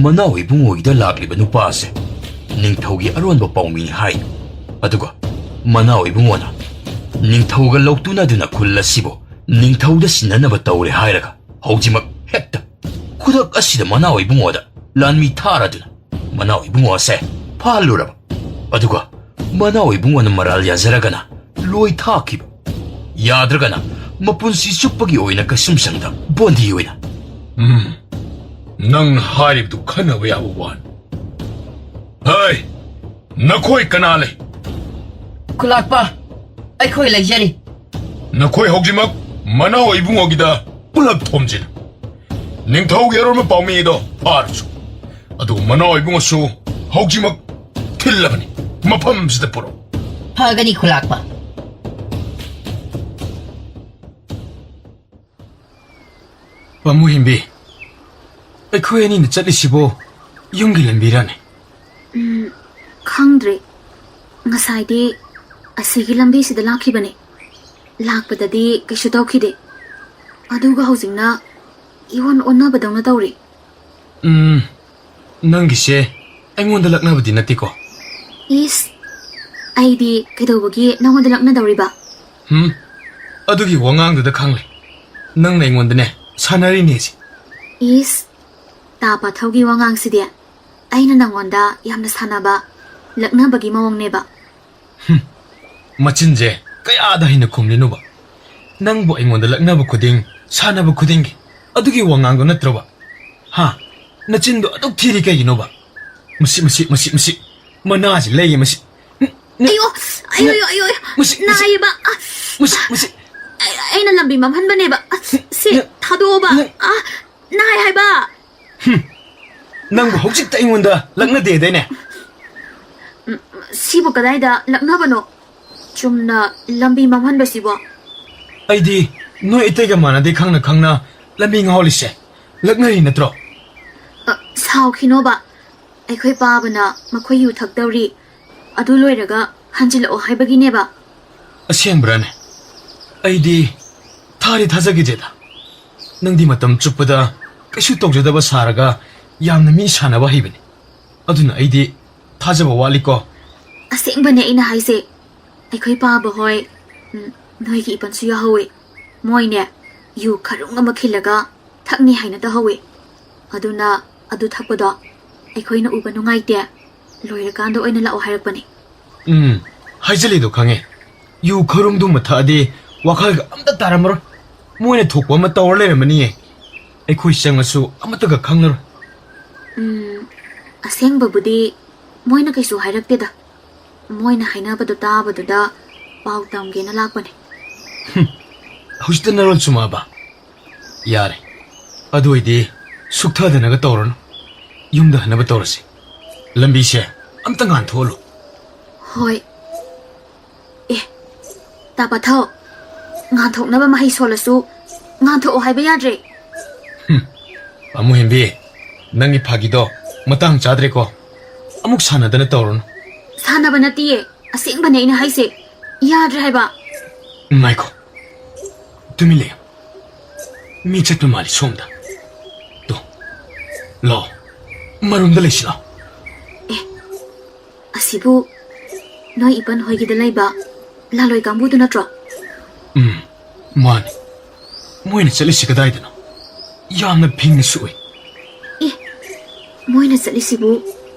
ꯃꯅꯥꯎ ꯏꯕꯨꯡꯉꯣꯒꯤꯗ ꯂꯥꯛꯂꯤꯕ ꯅꯨꯄꯥ ꯑꯁꯦ ꯅꯤꯡꯊꯧꯒꯤ ꯑꯔꯣꯟꯕ ꯄꯥꯎꯃꯤꯅꯤ ꯍꯥꯏ꯫ ꯑꯗꯨꯒ ꯃꯅꯥꯎ ꯏꯕꯨꯡꯉꯣꯅ ꯅꯤꯡꯊꯧꯒ ꯂꯧꯇꯨꯅꯗꯨꯅ ꯈꯨꯜ ꯑꯁꯤꯕꯨ ꯅꯤꯡꯊꯧꯗ ꯁꯤꯟꯅꯅꯕ ꯇꯧꯔꯦ ꯍꯥꯏꯔꯒ ꯍꯧꯖꯤꯛꯃꯛ ꯍꯦꯛꯇ ꯈꯨꯗꯛ ꯑꯁꯤꯗ ꯃꯅꯥꯎ ꯏꯕꯨꯡꯉꯣꯗ ꯂꯥꯟꯃꯤ ꯊꯥꯔꯗꯨꯅ ꯃꯅꯥꯎ ꯏꯕꯨꯡꯉꯣ ꯑꯁꯦ ꯐꯥꯍꯜꯂꯨꯔꯕ꯫ ꯑꯗꯨꯒ ꯃꯅꯥꯎ ꯏꯕꯨꯡꯉꯣꯅ ꯃꯔꯥꯜ ꯌꯥꯖꯔꯒꯅ ꯂꯣꯏ ꯊꯥꯈꯤꯕ, ꯌꯥꯗ꯭ꯔꯒꯅ ꯃꯄꯨꯟꯁꯤ ꯆꯨꯞꯄꯒꯤ ꯑꯣꯏꯅ ꯀꯩꯁꯨꯝꯁꯪꯗ ꯕꯣꯟꯗꯤ ꯑꯣꯏꯅ꯫ ꯎꯝ, ꯅꯪꯅ ꯍꯥꯏꯔꯤꯕꯗꯨ ꯈꯟꯅꯕ ꯌꯥꯕ ꯋꯥꯅꯤ꯫ ꯍꯩ, ꯅꯈꯣꯏ ꯀꯅꯥ ꯂꯩ? ꯈꯨꯂꯥꯛꯄ, ꯑꯩꯈꯣꯏ ꯂꯩꯖꯔꯤ꯫ ꯅꯈꯣꯏ ꯍꯧꯖꯤꯛꯃꯛ ꯃꯅꯥꯎ ꯏꯕꯨꯡꯉꯣꯒꯤꯗ ꯄꯨꯂꯞ ꯊꯣꯝꯖꯤꯜꯂꯨ꯫ ꯅꯤꯡꯊꯧꯒꯤ ꯑꯔꯣꯟꯕ ꯄꯥꯎꯃꯤꯗꯣ ꯐꯥꯔꯁꯨ꯫ ꯑꯗꯨ ꯃꯅꯥꯎ ꯏꯕꯨꯡꯉꯣꯁꯨ ꯍꯧꯖꯤꯛꯃꯛ ꯊꯤꯜꯂꯕꯅꯤ꯫ ꯃꯐꯝꯁꯤꯗ ꯄꯨꯔꯛꯎ꯫ ꯐꯒꯅꯤ ꯈꯨꯂꯥꯛꯄ꯫ ꯄꯥꯃꯨ ꯍꯦꯝꯕꯤ, ꯑꯩꯈꯣꯏ ꯑꯅꯤꯅ ꯆꯠꯂꯤꯁꯤꯕꯨ ꯌꯨꯝꯒꯤ ꯂꯝꯕꯤꯔꯅꯦ? ꯎꯝ, ꯈꯪꯗ꯭ꯔꯦ꯫ ꯉꯁꯥꯏꯗꯤ ꯑꯁꯤꯒꯤ ꯂꯝꯕꯤꯁꯤꯗ ꯂꯥꯛꯈꯤꯕꯅꯦ꯫ ꯂꯥꯛꯄꯗꯗꯤ ꯀꯩꯁꯨ ꯇꯧꯈꯤꯗꯦ꯫ ꯑꯗꯨꯒ ꯍꯧꯖꯤꯛꯅ ꯏꯑꯣꯟ ꯑꯣꯟꯅꯕꯗꯧꯅ ꯇꯧꯔꯦ꯫ ꯎꯝ, ꯅꯪꯒꯤꯁꯦ ꯑꯩꯉꯣꯟꯗ ꯂꯛꯅꯕꯗꯤ ꯅꯠꯇꯦꯀꯣ? ꯏꯁ, ꯑꯩꯗꯤ ꯀꯩꯗꯧꯕꯒꯤ ꯅꯉꯣꯟꯗ ꯂꯛꯅꯗꯧꯔꯤꯕ? ꯍꯝ? ꯑꯗꯨꯒꯤ ꯋꯥꯉꯥꯡꯗꯨꯗ ꯈꯪꯂꯦ, ꯅꯪꯅ ꯑꯩꯉꯣꯟꯗꯅꯦ ꯁꯥꯟꯅꯔꯤꯅꯦꯁꯦ꯫ ꯏꯁ, ꯇꯥ ꯄꯥꯊꯧꯒꯤ ꯋꯥꯉꯥꯡꯁꯤꯗꯤ ꯑꯩꯅ ꯅꯉꯣꯟꯗ ꯌꯥꯝꯅ ꯁꯥꯟꯅꯕ, ꯂꯛꯅꯕꯒꯤ ꯃꯑꯣꯡꯅꯦꯕ꯫ ꯍꯝ, ꯃꯆꯤꯟꯁꯦ ꯀꯌꯥꯗ ꯍꯩꯅ ꯈꯨꯝꯂꯤꯅꯣꯕ? ꯅꯪꯕꯨ ꯑꯩꯉꯣꯟꯗ ꯂꯛꯅꯕ ꯈꯨꯗꯤꯡ, ꯁꯥꯟꯅꯕ ꯈꯨꯗꯤꯡꯒꯤ ꯑꯗꯨꯒꯤ ꯋꯥꯉꯥꯡꯗꯣ ꯅꯠꯇ꯭ꯔꯣꯕ? ꯍꯥ? ꯅꯆꯤꯟꯗꯣ ꯑꯗꯨꯛ ꯊꯤꯔꯤ ꯀꯩꯒꯤꯅꯣꯕ? ꯃꯁꯤ, ꯃꯁꯤ, ꯃꯁꯤ, ꯃꯁꯤ, ꯃꯅꯥꯁꯤ ꯂꯩꯌꯦ ꯃꯁꯤ꯫ ꯎꯝ, ꯎꯝ, ꯑꯌꯣ, ꯑꯌꯣ, ꯎꯝ, ꯑꯌꯣ, ꯑꯌꯣ, ꯑꯌꯣ, ꯃꯁꯤ, ꯃꯁꯤ, ꯅꯥꯏꯌꯦꯕ꯫ ꯑꯁ, ꯃꯁꯤ, ꯃꯁꯤ꯫ ꯑꯩ-, ꯑꯩꯅ ꯂꯝꯕꯤ ꯃꯝꯍꯟꯕꯅꯦꯕ꯫ ꯑꯁ, ꯁꯤ ꯅꯪ, ꯊꯥꯗꯣꯛꯑꯣꯕ꯫ ꯅꯪ ꯑꯥ, ꯅꯥꯏ ꯍꯥꯏꯕ꯫ ꯍꯨꯝ, ꯅꯪꯕꯨ ꯍꯧꯖꯤꯛꯇ ꯑꯩꯉꯣꯟꯗ ꯂꯛꯅꯗꯦꯗꯥꯏꯅꯦ? ꯎꯝ, ꯁꯤꯕꯨ ꯀꯗꯥꯏꯗ ꯂꯛꯅꯕꯅꯣ? ꯆꯨꯝꯅ ꯂꯝꯕꯤ ꯃꯝꯍꯟꯕꯁꯤꯕꯣ? ꯑꯩꯗꯤ ꯅꯣꯏ ꯑꯇꯩꯒ ꯃꯥꯟꯅꯗꯦ ꯈꯪꯅ ꯈꯪꯅ ꯂꯝꯕꯤ ꯉꯥꯎꯍꯜꯂꯤꯁꯦ꯫ ꯂꯛꯅꯔꯤ ꯅꯠꯇ꯭ꯔꯣ? ꯑ, ꯁꯥꯎꯈꯤꯅꯣꯕ꯫ ꯑꯩꯈꯣꯏ ꯄꯥꯕꯅ ꯃꯈꯣꯏ ꯌꯨ ꯊꯛꯇꯧꯔꯤ, ꯑꯗꯨ ꯂꯣꯏꯔꯒ ꯍꯟꯖꯤꯜꯂꯛꯑꯣ ꯍꯥꯏꯕꯒꯤꯅꯦꯕ꯫ ꯑꯁꯦꯡꯕ꯭ꯔꯥꯅꯦ? ꯑꯩꯗꯤ ꯊꯥꯗꯤ ꯊꯥꯖꯈꯤꯗ꯭ꯔꯦꯗ꯫ ꯅꯪꯗꯤ ꯃꯇꯝ ꯆꯨꯞꯄꯗ ꯀꯩꯁꯨ ꯇꯧꯖꯗꯕ ꯁꯥꯔꯒ ꯌꯥꯝꯅ ꯃꯤ ꯁꯥꯟꯅꯕ ꯍꯩꯕꯅꯤ꯫ ꯑꯗꯨꯅ ꯑꯩꯗꯤ ꯊꯥꯖꯕ ꯋꯥꯠꯂꯤꯀꯣ꯫ ꯑꯁꯦꯡꯕꯅꯦ ꯑꯩꯅ ꯍꯥꯏꯁꯦ꯫ ꯑꯩꯈꯣꯏ ꯄꯥꯕ ꯍꯣꯏ, ꯎꯝ, ꯅꯣꯏꯒꯤ ꯏꯄꯟꯁꯨ ꯌꯥꯎꯍꯧꯋꯤ꯫ ꯃꯣꯏꯅꯦ, ꯌꯨ ꯈꯔꯨꯡ ꯑꯃ ꯈꯤꯜꯂꯒ ꯊꯛꯅꯤ ꯍꯥꯏꯅ ꯇꯧꯍꯧꯋꯤ꯫ ꯑꯗꯨꯅ ꯑꯗꯨ ꯊꯛꯄꯗꯣ ꯑꯩꯈꯣꯏꯅ ꯎꯕ ꯅꯨꯡꯉꯥꯏꯇꯦ, ꯂꯣꯏꯔꯀꯥꯟꯗ ꯑꯣꯏꯅ ꯂꯥꯛꯑꯣ ꯍꯥꯏꯔꯛꯄꯅꯦ꯫ ꯎꯝ, ꯍꯥꯏꯖꯜꯂꯤꯗꯣ ꯈꯪꯉꯦ꯫ ꯌꯨ ꯈꯔꯨꯡꯗꯨꯃ ꯊꯛꯑꯗꯤ ꯋꯥꯈꯜꯒ ꯑꯝꯇ ꯇꯥꯔꯝꯃꯔꯣꯏ꯫ ꯃꯣꯏꯅ ꯊꯣꯛꯄ ꯑꯃ ꯇꯧꯔ ꯂꯩꯔꯝꯃꯅꯤꯌꯦ꯫ ꯑꯩꯈꯣꯏ ꯆꯪꯉꯁꯨ ꯑꯃꯠꯇꯒ ꯈꯪꯂꯔꯣꯏ꯫ ꯎꯝ, ꯑꯁꯦꯡꯕꯕꯨꯗꯤ ꯃꯣꯏꯅ ꯀꯩꯁꯨ ꯍꯥꯏꯔꯛꯇꯦꯗ꯫ ꯃꯣꯏꯅ ꯍꯥꯏꯅꯕꯗꯣ ꯇꯥꯕꯗꯨꯗ ꯄꯥꯎ ꯇꯝꯒꯦꯅ ꯂꯥꯛꯄꯅꯦ꯫ ꯍꯧꯖꯤꯛꯇ ꯅꯔꯣꯟ ꯆꯨꯝꯃꯛꯑꯕ? ꯌꯥꯔꯦ, ꯑꯗꯨ ꯑꯣꯏꯗꯤ ꯁꯨꯛꯊꯗꯅꯒ ꯇꯧꯔꯅꯨ꯫ ꯌꯨꯝꯗ ꯍꯟꯅꯕ ꯇꯧꯔꯁꯤ꯫ ꯂꯝꯕꯤꯁꯦ ꯑꯝꯇ ꯉꯥꯟꯊꯣꯛꯍꯜꯂꯨ꯫ ꯍꯣꯏ꯫ ꯑꯦ, ꯇꯥ ꯄꯥꯊꯧ, ꯉꯥꯟꯊꯣꯛꯅꯕ ꯃꯍꯩ ꯁꯣꯜꯂꯁꯨ ꯉꯥꯟꯊꯣꯛꯑꯣ ꯍꯥꯏꯕ ꯌꯥꯗ꯭ꯔꯦ꯫ ꯑꯃꯨ ꯍꯦꯝꯕꯤ, ꯅꯪꯒꯤ ꯐꯥꯒꯤꯗꯣ ꯃꯇꯥꯡ ꯆꯥꯗ꯭ꯔꯦꯀꯣ꯫ ꯑꯃꯨꯛ ꯁꯥꯟꯅꯗꯅ ꯇꯧꯔꯨꯅꯨ꯫ ꯁꯥꯟꯅꯕ ꯅꯠꯇꯤꯌꯦ, ꯑꯁꯦꯡꯕꯅꯦ ꯑꯩꯅ ꯍꯥꯏꯁꯦ꯫ ꯌꯥꯗ꯭ꯔꯦ ꯍꯥꯏꯕ꯫ ꯉꯥꯏꯈꯣ, ꯇꯨꯃꯤꯟ ꯂꯩꯌꯨ꯫ ꯃꯤ ꯆꯠꯄ ꯃꯥꯜꯂꯤ ꯁꯣꯝꯗ꯫ ꯇꯣ, ꯂꯥꯛꯑꯣ, ꯃꯔꯨꯝꯗ ꯂꯩꯁꯤ ꯂꯥꯛꯑꯣ꯫ ꯑꯁꯤꯕꯨ ꯅꯣꯏ ꯏꯄꯟ ꯍꯣꯏꯒꯤꯗ ꯂꯩꯕ ꯂꯥꯂꯣꯏ ꯀꯥꯡꯕꯨꯗꯨ ꯅꯠꯇ꯭ꯔꯣ? ꯎꯝ, ꯃꯥꯅꯤ꯫ ꯃꯣꯏꯅ ꯆꯠꯂꯤꯁꯤ ꯀꯗꯥꯏꯗꯅꯣ? ꯌꯥꯝꯅ ꯐꯤꯡꯅ ꯁꯨꯛꯏ꯫ ꯑꯦ, ꯃꯣꯏꯅ ꯆꯠꯂꯤꯁꯤꯕꯨ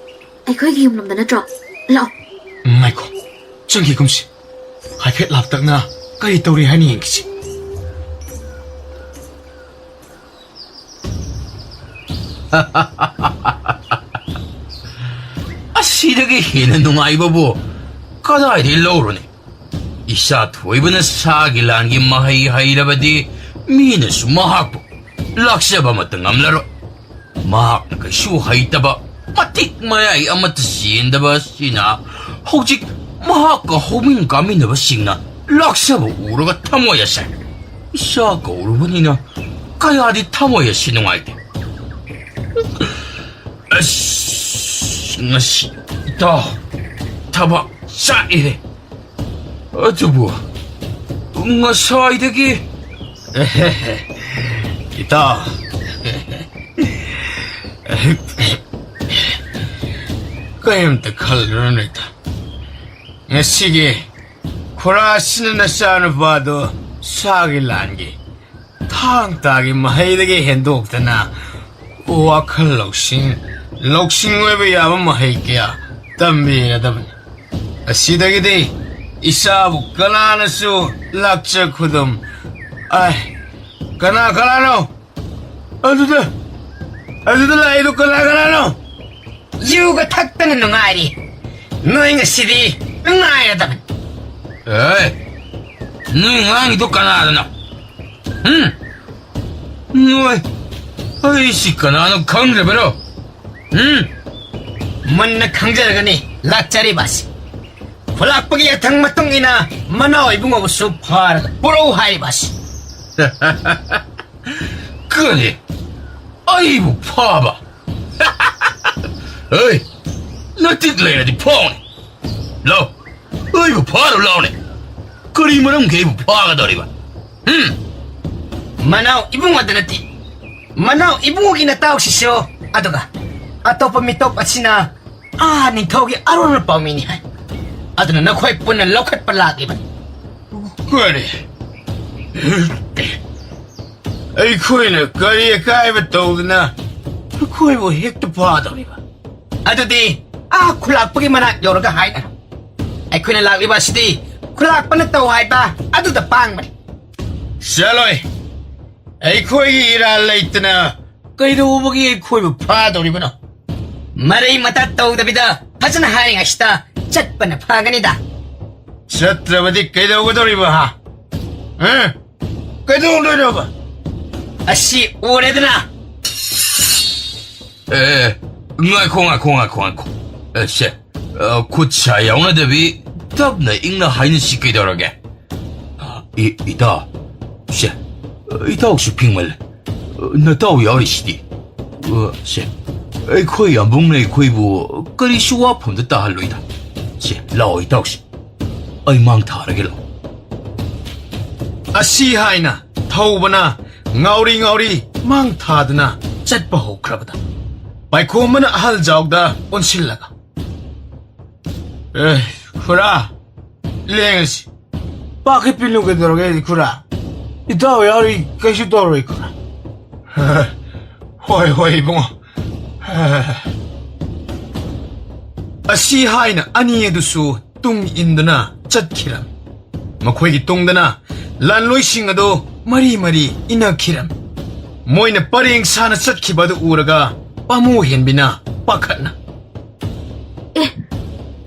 ꯑꯩꯈꯣꯏꯒꯤ ꯌꯨꯝꯂꯣꯝꯗ ꯅꯠꯇ꯭ꯔꯣ? ꯂꯥꯛꯑꯣ꯫ ꯉꯥꯏꯈꯣ, ꯆꯪꯈꯤꯒꯨꯝꯁꯤ꯫ ꯍꯥꯏꯐꯦꯠ ꯂꯥꯞꯇꯛꯅ ꯀꯔꯤ ꯇꯧꯔꯤ ꯍꯥꯏꯅ ꯌꯦꯡꯈꯤꯁꯤ꯫ ꯑꯁꯤꯗꯒꯤ ꯍꯦꯟꯅ ꯅꯨꯡꯉꯥꯏꯕꯕꯨ ꯀꯗꯥꯏꯗꯒꯤ ꯂꯧꯔꯨꯅꯤ? ꯏꯆꯥ ꯊꯣꯏꯕꯅ ꯁꯥꯒꯤ ꯂꯥꯟꯒꯤ ꯃꯍꯩ ꯍꯩꯔꯕꯗꯤ ꯃꯤꯅꯁꯨ ꯃꯍꯥꯛꯄꯨ ꯂꯥꯛꯆꯕ ꯑꯃꯠꯇ ꯉꯝꯂꯔꯣꯏ꯫ ꯃꯍꯥꯛꯅ ꯀꯩꯁꯨ ꯍꯩꯇꯕ, ꯃꯇꯤꯛ ꯃꯌꯥꯏ ꯑꯃꯠꯇ ꯆꯦꯟꯗꯕ ꯑꯁꯤꯅ ꯍꯧꯖꯤꯛ ꯃꯍꯥꯛꯀ ꯍꯧꯃꯤꯟ ꯀꯥꯃꯤꯟꯅꯕꯁꯤꯡꯅ ꯂꯥꯛꯆꯕ ꯎꯔꯒ ꯊꯃꯣꯏ ꯑꯁꯦ ꯏꯆꯥ ꯀꯧꯔꯨꯕꯅꯤꯅ ꯀꯌꯥꯗꯤ ꯊꯃꯣꯏ ꯑꯁꯤ ꯅꯨꯡꯉꯥꯏꯇꯦ꯫ ꯑꯁ, ꯉꯁꯤ ꯏꯇꯥꯎ ꯊꯕꯛ ꯆꯥꯛꯏꯍꯦ꯫ ꯑꯗꯨꯕꯨ ꯉꯁꯥꯏꯗꯒꯤ ꯏꯇꯥꯎ, ꯀꯔꯤꯝꯇ ꯈꯜꯂꯨꯔꯅꯨ ꯏꯇꯥ꯫ ꯉꯁꯤꯒꯤ ꯈꯨꯔꯥꯁꯤꯅ ꯅꯆꯥꯅꯨꯄꯥꯗꯣ ꯁꯥꯒꯤ ꯂꯥꯟꯒꯤ ꯊꯥꯡ ꯇꯥꯒꯤ ꯃꯍꯩꯗꯒꯤ ꯍꯦꯟꯗꯣꯛꯇꯅ ꯋꯥꯈꯜ ꯂꯧꯁꯤꯡ, ꯂꯧꯁꯤꯡ ꯑꯣꯏꯕ ꯌꯥꯕ ꯃꯍꯩ ꯀꯌꯥ ꯇꯝꯕꯤꯔꯗꯕꯅꯤ꯫ ꯑꯁꯤꯗꯒꯤꯗꯤ ꯏꯆꯥꯕꯨ ꯀꯅꯥꯅꯁꯨ ꯂꯥꯛꯆ ꯈꯨꯗꯨꯝ꯫ ꯑꯥꯏ, ꯀꯅꯥ ꯀꯅꯥꯅꯣ? ꯑꯗꯨꯗ, ꯑꯗꯨꯗ ꯂꯥꯛꯏꯗꯣ ꯀꯅꯥ ꯀꯅꯥꯅꯣ? ꯌꯨꯒ ꯊꯛꯇꯅ ꯅꯨꯡꯉꯥꯏꯔꯤ꯫ ꯅꯣꯏ ꯉꯁꯤꯗꯤ ꯅꯨꯡꯉꯥꯏꯔꯗꯕꯅꯤ꯫ ꯑꯦ, ꯅꯣꯏ ꯉꯥꯡꯉꯤꯗꯣ ꯀꯅꯥꯗꯅꯣ? ꯎꯝ? ꯅꯣꯏ, ꯑꯩꯁꯤ ꯀꯅꯥꯅꯣ ꯈꯪꯗ꯭ꯔꯕꯔꯣ? ꯎꯝ? ꯃꯨꯟꯅ ꯈꯪꯖꯔꯒꯅꯤ ꯂꯥꯛꯆꯔꯤꯕ ꯑꯁꯤ꯫ ꯈꯨꯂꯥꯛꯄꯒꯤ ꯌꯥꯊꯪ ꯃꯇꯨꯡ ꯏꯟꯅ ꯃꯅꯥꯎ ꯏꯕꯨꯡꯉꯣꯕꯨꯁꯨ ꯐꯥꯔꯒ ꯄꯨꯔꯛꯎ ꯍꯥꯏꯔꯤꯕ ꯑꯁꯤ꯫ ꯀꯔꯤ? ꯑꯩꯕꯨ ꯐꯥꯕ? ꯍꯩ! ꯅꯇꯤꯛ ꯂꯩꯔꯗꯤ ꯐꯥꯎꯅꯦ꯫ ꯂꯥꯎ, ꯑꯩꯕꯨ ꯐꯥꯔꯨ ꯂꯥꯎꯅꯦ꯫ ꯀꯔꯤ ꯃꯔꯝꯒꯤ ꯑꯩꯕꯨ ꯐꯥꯒꯗꯧꯔꯤꯕ? ꯎꯝ? ꯃꯅꯥꯎ ꯏꯕꯨꯡꯉꯣꯗ ꯅꯠꯇꯦ꯫ ꯃꯅꯥꯎ ꯏꯕꯨꯡꯉꯣꯒꯤ ꯅꯇꯥꯎꯁꯤꯁꯨ, ꯑꯗꯨꯒ ꯑꯇꯣꯞꯄ ꯃꯤꯇꯣꯞ ꯑꯁꯤꯅ ꯑꯥ ꯅꯤꯡꯊꯧꯒꯤ ꯑꯔꯣꯟꯕ ꯄꯥꯎꯃꯤꯅꯤ ꯍꯥꯏ꯫ ꯑꯗꯨꯅ ꯅꯈꯣꯏ ꯄꯨꯟꯅ ꯂꯧꯈꯠꯄ ꯂꯥꯛꯂꯤꯕꯅꯤ꯫ ꯀꯔꯤ? ꯑꯩꯈꯣꯏꯅ ꯀꯔꯤ ꯑꯀꯥꯏꯕ ꯇꯧꯗꯅ ꯑꯩꯈꯣꯏꯕꯨ ꯍꯦꯛꯇ ꯐꯥꯗꯧꯔꯤꯕ? ꯑꯗꯨꯗꯤ ꯑꯥ ꯈꯨꯂꯥꯛꯄꯒꯤ ꯃꯅꯥꯛ ꯌꯧꯔꯒ ꯍꯥꯏꯅꯔꯣ꯫ ꯑꯩꯈꯣꯏꯅ ꯂꯥꯛꯂꯤꯕ ꯑꯁꯤꯗꯤ ꯈꯨꯂꯥꯛꯄꯅ ꯇꯧ ꯍꯥꯏꯕ ꯑꯗꯨꯗ ꯄꯥꯡꯕꯅꯤ꯫ ꯆꯠꯂꯣꯏ꯫ ꯑꯩꯈꯣꯏꯒꯤ ꯏꯔꯥꯜ ꯂꯩꯇꯅ ꯀꯩꯗꯧꯕꯒꯤ ꯑꯩꯈꯣꯏꯕꯨ ꯐꯥꯗꯧꯔꯤꯕꯅꯣ? ꯃꯔꯩ ꯃꯇꯥ ꯇꯧꯗꯕꯤꯗ ꯐꯖꯅ ꯍꯥꯏꯔꯤꯉꯩꯁꯤꯗ ꯆꯠꯄꯅ ꯐꯒꯅꯤꯗ꯫ ꯆꯠꯇ꯭ꯔꯕꯗꯤ ꯀꯩꯗꯧꯒꯗꯧꯔꯤꯕ, ꯍꯥ? ꯍꯥ? ꯀꯩꯗꯧꯗꯣꯏꯅꯣꯕ? ꯑꯁꯤ ꯎꯔꯦꯗꯅ꯫ ꯑꯦ, ꯉꯥꯏꯈꯣ, ꯉꯥꯏꯈꯣ, ꯉꯥꯏꯈꯣ, ꯉꯥꯏꯈꯣ꯫ ꯑꯦ, ꯁꯦ, ꯑ, ꯈꯨꯠ ꯁꯥ ꯌꯥꯎꯅꯗꯕꯤ ꯇꯞꯅ ꯏꯪꯅ ꯍꯥꯏꯅꯁꯤ ꯀꯩꯗꯧꯔꯒꯦ? ꯑ, ꯏ-, ꯏꯇꯥꯎ, ꯁꯦ, ꯏꯇꯥꯎꯁꯨ ꯐꯤꯡꯃꯜꯂꯦ꯫ ꯅꯇꯥꯎ ꯌꯥꯎꯔꯤꯁꯤꯗꯤ꯫ ꯑ, ꯁꯦ, ꯑꯩꯈꯣꯏ ꯌꯥꯝꯕꯨꯡꯅ ꯑꯩꯈꯣꯏꯕꯨ ꯀꯔꯤꯁꯨ ꯋꯥꯐꯝꯗ ꯇꯥꯍꯜꯂꯣꯏꯗ꯫ ꯁꯦ, ꯂꯥꯛꯑꯣ ꯏꯇꯥꯎꯁꯦ꯫ ꯑꯩ ꯃꯥꯡ ꯊꯥꯔꯒꯦ ꯂꯥꯛꯑꯣ꯫ ꯑꯁꯤ ꯍꯥꯏꯅ ꯊꯧꯕꯅ ꯉꯥꯎꯔꯤ ꯉꯥꯎꯔꯤ ꯃꯥꯡ ꯊꯥꯗꯨꯅ ꯆꯠꯄ ꯍꯧꯈ꯭ꯔꯕꯗ ꯄꯥꯏꯈꯣꯝꯕꯅ ꯑꯍꯜ ꯖꯥꯎꯗ ꯑꯣꯟꯁꯤꯜꯂꯒ, ꯑꯦ, ꯈꯨꯔꯥ, ꯂꯦꯡꯉꯁꯤ꯫ ꯄꯥꯈꯠꯄꯤꯅꯨ, ꯀꯩꯗꯧꯔꯒꯦ, ꯈꯨꯔꯥ? ꯏꯇꯥꯎ ꯌꯥꯎꯔꯤ, ꯀꯩꯁꯨ ꯇꯧꯔꯣꯏ, ꯈꯨꯔꯥ꯫ ꯍꯣꯏ, ꯍꯣꯏ, ꯏꯕꯨꯡꯉꯣ꯫ ꯑꯁꯤ ꯍꯥꯏꯅ ꯑꯅꯤ ꯑꯗꯨꯁꯨ ꯇꯨꯡ ꯏꯟꯗꯨꯅ ꯆꯠꯈꯤꯔꯝꯃꯤ꯫ ꯃꯈꯣꯏꯒꯤ ꯇꯨꯡꯗꯅ ꯂꯥꯟꯂꯣꯏꯁꯤꯡ ꯑꯗꯨ ꯃꯔꯤ ꯃꯔꯤ ꯏꯟꯅꯈꯤꯔꯝꯃꯤ꯫ ꯃꯣꯏꯅ ꯄꯔꯦꯡ ꯁꯥꯅ ꯆꯠꯈꯤꯕ ꯑꯗꯨ ꯎꯔꯒ ꯄꯥꯃꯨ ꯍꯦꯟꯕꯤꯅ ꯄꯥꯈꯠꯅ, "ꯑꯦ,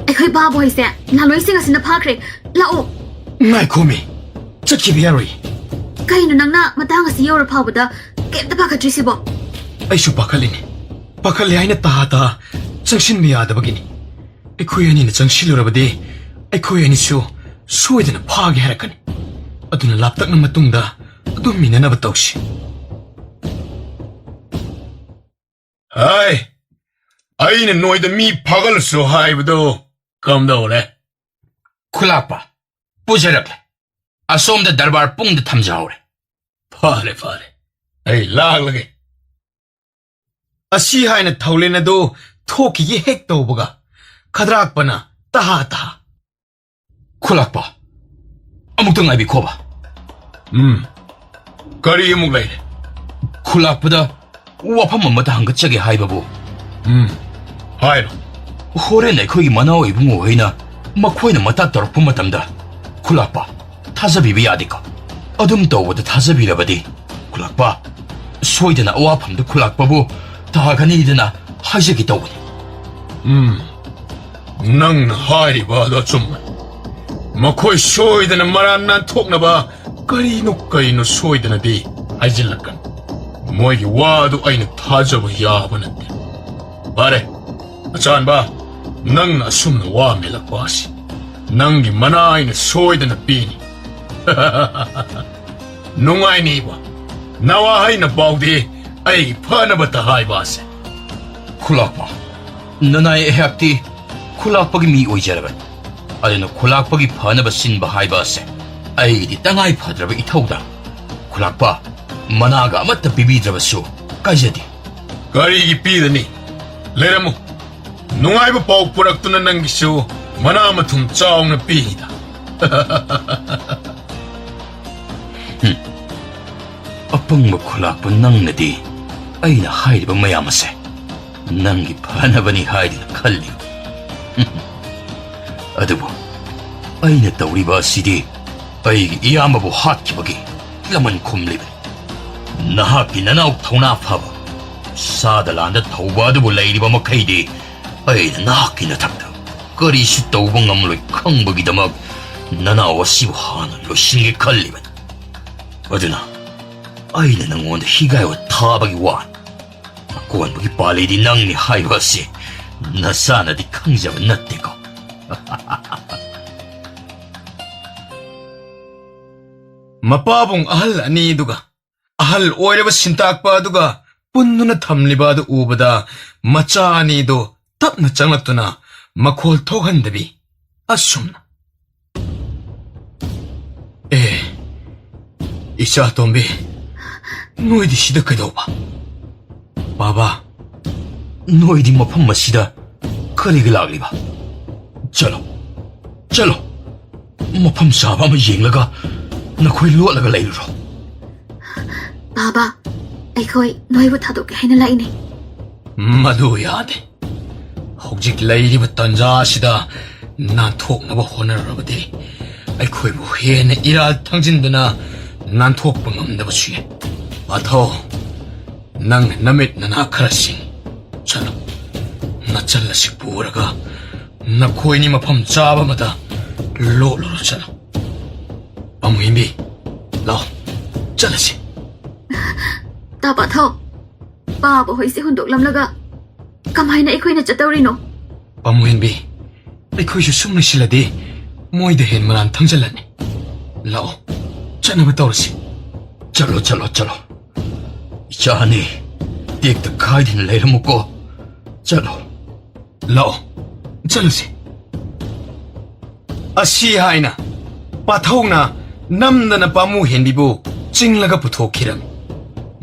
ꯑꯩꯈꯣꯏ ꯚꯥꯕ ꯍꯣꯏꯁꯦ ꯂꯥꯟꯂꯣꯏꯁꯤꯡ ꯑꯁꯤꯅ ꯐꯥꯈ꯭ꯔꯦ꯫ ꯂꯥꯛꯑꯣ!" "ꯉꯥꯏꯈꯣꯃꯤ, ꯆꯠꯈꯤꯕ ꯌꯥꯔꯣꯏ꯫" "ꯀꯩꯅꯣ ꯅꯪꯅ ꯃꯇꯥꯡ ꯑꯁꯤ ꯌꯧꯔ ꯐꯥꯎꯕꯗ ꯀꯩꯝꯇ ꯄꯥꯈꯠꯇ꯭ꯔꯤꯁꯤꯕꯣ?" "ꯑꯩꯁꯨ ꯄꯥꯈꯠꯂꯤꯅꯦ꯫ ꯄꯥꯈꯠꯂꯦ ꯍꯥꯏꯅ ꯇꯍꯥ ꯇꯍꯥ ꯆꯪꯁꯤꯟꯕ ꯌꯥꯗꯕꯒꯤꯅꯤ꯫ ꯑꯩꯈꯣꯏ ꯑꯅꯤꯅ ꯆꯪꯁꯤꯜꯂꯨꯔꯕꯗꯤ ꯑꯩꯈꯣꯏ ꯑꯅꯤꯁꯨ ꯁꯣꯏꯗꯅ ꯐꯥꯒꯦ ꯍꯥꯏꯔꯛꯀꯅꯤ꯫ ꯑꯗꯨꯅ ꯂꯥꯞꯇꯛꯅ ꯃꯇꯨꯡꯗ ꯑꯗꯨꯝ ꯏꯟꯅꯅꯕ ꯇꯧꯁꯤ꯫" "ꯍꯥꯏ, ꯑꯩꯅ ꯅꯣꯏꯗ ꯃꯤ ꯐꯥꯒꯠꯂꯁꯨ ꯍꯥꯏꯕꯗꯣ ꯀꯝꯗꯧꯔꯦ?" "ꯈꯨꯂꯥꯛꯄ, ꯄꯨꯖꯔꯛꯂꯦ꯫ ꯑꯁꯣꯝꯗ ꯗꯔꯕꯥꯔ ꯄꯨꯡꯗ ꯊꯝꯖꯍꯧꯔꯦ꯫" "ꯐꯔꯦ, ꯐꯔꯦ꯫ ꯑꯩ ꯂꯥꯛꯂꯒꯦ꯫" ꯑꯁꯤ ꯍꯥꯏꯅ ꯊꯧꯂꯦꯟ ꯑꯗꯨ ꯊꯣꯛꯈꯤꯒꯦ ꯍꯦꯛ ꯇꯧꯕꯒ, ꯈꯗ꯭ꯔꯥꯛꯄꯅ ꯇꯍꯥ ꯇꯍꯥ, "ꯈꯨꯂꯥꯛꯄ, ꯑꯃꯨꯛꯇ ꯉꯥꯏꯕꯤꯈꯣꯕ꯫" "ꯎꯝ, ꯀꯔꯤ ꯑꯃꯨꯛ ꯂꯩꯔꯦ?" "ꯈꯨꯂꯥꯛꯄꯗ ꯋꯥꯐꯝ ꯑꯃꯇ ꯍꯪꯒꯠꯆꯒꯦ ꯍꯥꯏꯕꯕꯨ꯫" "ꯎꯝ, ꯍꯥꯏꯔꯣ꯫" "ꯍꯣꯔꯦꯟ ꯑꯩꯈꯣꯏꯒꯤ ꯃꯅꯥꯎ ꯏꯕꯨꯡꯉꯣ ꯍꯣꯏꯅ ꯃꯈꯣꯏꯅ ꯃꯇꯥ ꯇꯧꯔꯛꯄ ꯃꯇꯝꯗ, ꯈꯨꯂꯥꯛꯄ, ꯊꯥꯖꯕꯤꯕ ꯌꯥꯗꯦꯀꯣ? ꯑꯗꯨꯝ ꯇꯧꯕꯗ ꯊꯥꯖꯕꯤꯔꯕꯗꯤ, ꯈꯨꯂꯥꯛꯄ, ꯁꯣꯏꯗꯅ ꯑꯋꯥꯐꯝꯗ ꯈꯨꯂꯥꯛꯄꯕꯨ ꯇꯥꯒꯅꯤꯗꯅ ꯍꯥꯏꯖꯒꯦ ꯇꯧꯕꯅꯤ꯫" "ꯎꯝ, ꯅꯪꯅ ꯍꯥꯏꯔꯤꯕ ꯑꯗꯨ ꯑꯆꯨꯝꯕꯅꯤ꯫ ꯃꯈꯣꯏ ꯁꯣꯏꯗꯅ ꯃꯔꯥꯟ ꯅꯥꯟꯊꯣꯛꯅꯕ ꯀꯔꯤꯅꯣ ꯀꯔꯤꯅꯣ ꯁꯣꯏꯗꯅꯗꯤ ꯍꯥꯏꯖꯤꯜꯂꯛꯀꯅꯤ꯫ ꯃꯣꯏꯒꯤ ꯋꯥ ꯑꯗꯨ ꯑꯩꯅ ꯊꯥꯖꯕ ꯌꯥꯕ ꯅꯠꯇꯦ꯫ ꯐꯔꯦ, ꯑꯆꯥꯟꯕ, ꯅꯪꯅ ꯑꯁꯨꯝꯅ ꯋꯥ ꯃꯦꯜꯂꯛꯄ ꯑꯁꯤ ꯅꯪꯒꯤ ꯃꯅꯥ ꯑꯩꯅ ꯁꯣꯏꯗꯅ ꯄꯤꯅꯤ꯫" "ꯅꯨꯡꯉꯥꯏꯅꯤꯕ, ꯅꯋꯥꯍꯩꯅ ꯄꯥꯎꯗꯤ ꯑꯩꯒꯤ ꯐꯅꯕꯇ ꯍꯥꯏꯕ ꯑꯁꯦ꯫" "ꯈꯨꯂꯥꯛꯄ, ꯅꯅꯥꯏ ꯑꯩꯍꯥꯛꯇꯤ ꯈꯨꯂꯥꯛꯄꯒꯤ ꯃꯤ ꯑꯣꯏꯖꯔꯕꯅꯤ꯫ ꯑꯗꯨꯅ ꯈꯨꯂꯥꯛꯄꯒꯤ ꯐꯅꯕ ꯁꯤꯟꯕ ꯍꯥꯏꯕ ꯑꯁꯦ ꯑꯩꯒꯤꯗꯤ ꯇꯉꯥꯏ ꯐꯗ꯭ꯔꯕ ꯏꯊꯧꯗꯥꯡ꯫ ꯈꯨꯂꯥꯛꯄ, ꯃꯅꯥꯒ ꯑꯃꯠꯇ ꯄꯤꯕꯤꯗ꯭ꯔꯕꯁꯨ ꯀꯥꯏꯖꯗꯦ꯫" "ꯀꯔꯤꯒꯤ ꯄꯤꯔꯅꯤ? ꯂꯩꯔꯝꯃꯨ꯫ ꯅꯨꯡꯉꯥꯏꯕ ꯄꯥꯎ ꯄꯨꯔꯛꯇꯨꯅ ꯅꯪꯒꯤꯁꯨ ꯃꯅꯥ ꯃꯊꯨꯝ ꯆꯥꯎꯅ ꯄꯤꯔꯤꯗ꯫ ꯍꯨꯝ꯫ ꯑꯄꯪꯕ ꯈꯨꯂꯥꯛꯄ ꯅꯪꯅꯗꯤ ꯑꯩꯅ ꯍꯥꯏꯔꯤꯕ ꯃꯌꯥꯝ ꯑꯁꯦ ꯅꯪꯒꯤ ꯐꯅꯕꯅꯤ ꯍꯥꯏꯗꯨꯅ ꯈꯜꯂꯤ꯫ ꯑꯗꯨꯕꯨ ꯑꯩꯅ ꯇꯧꯔꯤꯕ ꯑꯁꯤꯗꯤ ꯑꯩꯒꯤ ꯏꯌꯥꯝꯕꯕꯨ ꯍꯥꯠꯈꯤꯕꯒꯤ ꯂꯃꯟ ꯈꯨꯝꯂꯤꯕꯅꯤ꯫ ꯅꯍꯥꯛꯀꯤ ꯅꯅꯥꯎ ꯊꯧꯅꯥ ꯐꯕ, ꯁꯥꯗ ꯂꯥꯟꯗ ꯊꯧꯕ ꯑꯗꯨꯕꯨ ꯂꯩꯔꯤꯕ ꯃꯈꯩꯗꯤ ꯑꯩꯅ ꯅꯍꯥꯛꯀꯤ ꯅꯊꯛꯇ ꯀꯔꯤꯁꯨ ꯇꯧꯕ ꯉꯝꯂꯣꯏ ꯈꯪꯕꯒꯤꯗꯃꯛ ꯅꯅꯥꯎ ꯑꯁꯤꯕꯨ ꯍꯥꯟꯅ ꯂꯣꯏꯁꯤꯟꯒꯦ ꯈꯜꯂꯤꯕꯅꯤ꯫ ꯑꯗꯨꯅ ꯑꯩꯅ ꯅꯉꯣꯟꯗ ꯍꯤꯒꯥꯏꯋꯥ ꯊꯥꯕꯒꯤ ꯋꯥꯅꯤ꯫ ꯑꯀꯣꯟꯕꯒꯤ ꯄꯥꯜꯂꯤꯗꯤ ꯅꯪꯅꯤ ꯍꯥꯏꯕ ꯑꯁꯤ ꯅꯁꯥꯅꯗꯤ ꯈꯪꯖꯕ ꯅꯠꯇꯦꯀꯣ? ꯃꯄꯥꯕꯨꯡ ꯑꯍꯜ ꯑꯅꯤꯗꯨꯒ ꯑꯍꯜ ꯑꯣꯏꯔꯕ ꯁꯤꯟꯇꯥꯛꯄ ꯑꯗꯨꯒ ꯄꯨꯟꯗꯨꯅ ꯊꯝꯂꯤꯕ ꯑꯗꯨ ꯎꯕꯗ ꯃꯆꯥ ꯑꯅꯤꯗꯨ ꯇꯞꯅ ꯆꯪꯂꯛꯇꯨꯅ ꯃꯈꯣꯜ ꯊꯣꯛꯍꯟꯗꯕꯤ ꯑꯁꯨꯝꯅ, "ꯑꯦ, ꯏꯆꯥ ꯑꯇꯣꯝꯕꯤ, ꯅꯣꯏꯗꯤ ꯁꯤꯗ ꯀꯩꯗꯧꯕ? ꯕꯥꯕꯥ, ꯅꯣꯏꯗꯤ ꯃꯐꯝ ꯑꯁꯤꯗ ꯀꯔꯤꯒꯤ ꯂꯥꯛꯂꯤꯕ? ꯆꯠꯂꯣ, ꯆꯠꯂꯣ, ꯃꯐꯝ ꯆꯥꯕ ꯑꯃ ꯌꯦꯡꯂꯒ ꯅꯈꯣꯏ ꯂꯣꯠꯂꯒ ꯂꯩꯔꯨꯔꯣ꯫" "ꯕꯥꯕꯥ, ꯑꯩꯈꯣꯏ ꯅꯣꯏꯕꯨ ꯊꯥꯗꯣꯛꯀꯦ ꯍꯥꯏꯅ ꯂꯥꯛꯏꯅꯦ꯫" "ꯃꯗꯨ ꯌꯥꯗꯦ꯫ ꯍꯧꯖꯤꯛ ꯂꯩꯔꯤꯕ ꯇꯥꯟꯖꯥ ꯑꯁꯤꯗ ꯅꯥꯟꯊꯣꯛꯅꯕ ꯍꯣꯠꯅꯔꯨꯔꯕꯗꯤ ꯑꯩꯈꯣꯏꯕꯨ ꯍꯦꯟꯅ ꯏꯔꯥꯜ ꯊꯥꯡꯖꯤꯟꯗꯨꯅ ꯅꯥꯟꯊꯣꯛꯄ ꯉꯝꯗꯕꯁꯨ ꯌꯥꯏ꯫ ꯄꯥꯊꯧ, ꯅꯪ ꯅꯃꯤꯠ ꯅꯅꯥ ꯈꯔ ꯁꯤꯡ꯫ ꯆꯠꯂꯣ, ꯅꯆꯜ ꯑꯁꯤ ꯄꯨꯔꯒ ꯅꯈꯣꯏꯅꯤ ꯃꯐꯝ ꯆꯥꯕ ꯑꯃꯗ ꯂꯣꯠꯂꯨꯔꯣ꯫ ꯆꯠꯂꯣ, ꯄꯥꯃꯨꯍꯦꯟꯕꯤ, ꯂꯥꯛꯑꯣ, ꯆꯠꯂꯁꯤ꯫" "ꯇꯥ ꯄꯥꯊꯧ, ꯄꯥꯕ ꯍꯣꯏꯁꯦ ꯍꯨꯟꯗꯣꯛꯂꯝꯂꯒ ꯀꯃꯥꯏꯅ ꯑꯩꯈꯣꯏꯅ ꯆꯠꯇꯧꯔꯤꯅꯣ?" "ꯄꯥꯃꯨꯍꯦꯟꯕꯤ, ꯑꯩꯈꯣꯏꯁꯨ ꯁꯨꯝ ꯂꯩꯁꯤꯜꯂꯗꯤ ꯃꯣꯏꯗ ꯍꯦꯟ ꯃꯔꯥꯟ ꯊꯪꯖꯜꯂꯅꯤ꯫ ꯂꯥꯛꯑꯣ, ꯆꯠꯅꯕ ꯇꯧꯔꯁꯤ꯫" "ꯆꯠꯂꯣ, ꯆꯠꯂꯣ, ꯆꯠꯂꯣ꯫ ꯏꯆꯥ ꯑꯅꯤ, ꯇꯦꯛꯇ ꯀꯥꯏꯗꯅ ꯂꯩꯔꯝꯃꯨꯀꯣ꯫ ꯆꯠꯂꯣ, ꯂꯥꯛꯑꯣ, ꯆꯠꯂꯨꯁꯤ꯫" ꯑꯁꯤ ꯍꯥꯏꯅ ꯄꯥꯊꯧꯅ ꯅꯝꯗꯅ ꯄꯥꯃꯨꯍꯦꯟꯕꯤꯕꯨ ꯆꯤꯡꯂꯒ ꯄꯨꯊꯣꯛꯈꯤꯔꯝꯃꯤ꯫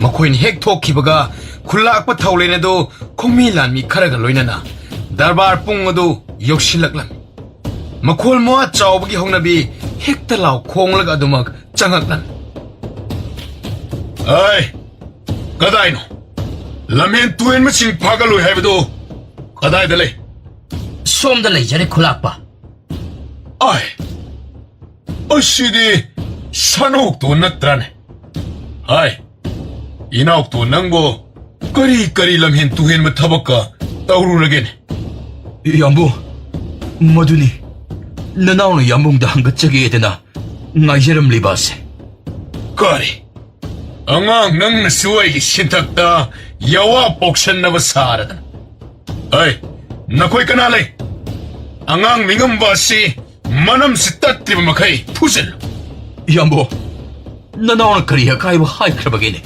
ꯃꯈꯣꯏꯅ ꯍꯦꯛ ꯊꯣꯛꯈꯤꯕꯒ ꯈꯨꯜꯂꯥꯛꯄ ꯊꯧꯂꯦꯟ ꯑꯗꯨ ꯈꯨꯃꯤ ꯂꯥꯟꯃꯤ ꯈꯔꯒ ꯂꯣꯏꯅꯅ ꯗꯔꯕꯥꯔ ꯄꯨꯡ ꯑꯗꯨ ꯌꯧꯁꯤꯜꯂꯛꯂꯝꯃꯤ꯫ ꯃꯈꯣꯜ ꯃꯋꯥ ꯆꯥꯎꯕꯒꯤ ꯍꯧꯅꯕꯤ ꯍꯦꯛꯇ ꯂꯥꯎ ꯈꯣꯡꯂꯒ ꯑꯗꯨꯃꯛ ꯆꯪꯉꯛꯂꯝꯃꯤ꯫ "ꯑꯩ, ꯀꯗꯥꯏꯅꯣ? ꯂꯝꯍꯦꯟ ꯇꯨꯍꯦꯟ ꯃꯁꯤꯡ ꯐꯥꯒꯠꯂꯣꯏ ꯍꯥꯏꯕꯗꯨ ꯀꯗꯥꯏꯗ ꯂꯩ?" "ꯁꯣꯝꯗ ꯂꯩꯖꯔꯦ, ꯈꯨꯂꯥꯛꯄ꯫" "ꯑꯥꯏ, ꯑꯁꯤꯗꯤ ꯁꯅꯥꯎꯇꯣꯟ ꯅꯠꯇ꯭ꯔꯥꯅꯦ? ꯍꯥꯏ, ꯏꯅꯥꯎꯇꯣꯟ, ꯅꯪꯕꯨ ꯀꯔꯤ ꯀꯔꯤ ꯂꯝꯍꯦꯟ ꯇꯨꯍꯦꯟꯕ ꯊꯕꯛꯀ ꯇꯧꯔꯨꯔꯒꯦꯅꯦ?" "ꯏꯌꯥꯝꯕꯨ, ꯃꯗꯨꯅꯤ ꯅꯅꯥꯎꯅ ꯏꯌꯥꯝꯕꯨꯡꯗ ꯍꯪꯒꯠꯆꯒꯦꯗꯅ ꯉꯥꯏꯖꯔꯝꯂꯤꯕ ꯑꯁꯦ꯫" "ꯀꯔꯤ? ꯑꯉꯥꯡ ꯅꯪꯅꯁꯨ ꯑꯩꯒꯤ ꯁꯤꯟꯊꯛꯇ ꯌꯥꯋꯥ ꯄꯣꯛꯁꯟꯅꯕ ꯁꯥꯔꯗꯅ? ꯍꯩ, ꯅꯈꯣꯏ ꯀꯅꯥ ꯂꯩ? ꯑꯉꯥꯡ ꯃꯤꯉꯝꯕ ꯑꯁꯤ ꯃꯅꯝꯁꯤ ꯇꯠꯇ꯭ꯔꯤꯕ ꯃꯈꯩ ꯐꯨꯖꯤꯜꯂꯨ꯫" "ꯏꯌꯥꯝꯕꯣ, ꯅꯅꯥꯎꯅ ꯀꯔꯤ ꯑꯀꯥꯏꯕ ꯍꯥꯏꯈ꯭ꯔꯕꯒꯦꯅꯦ?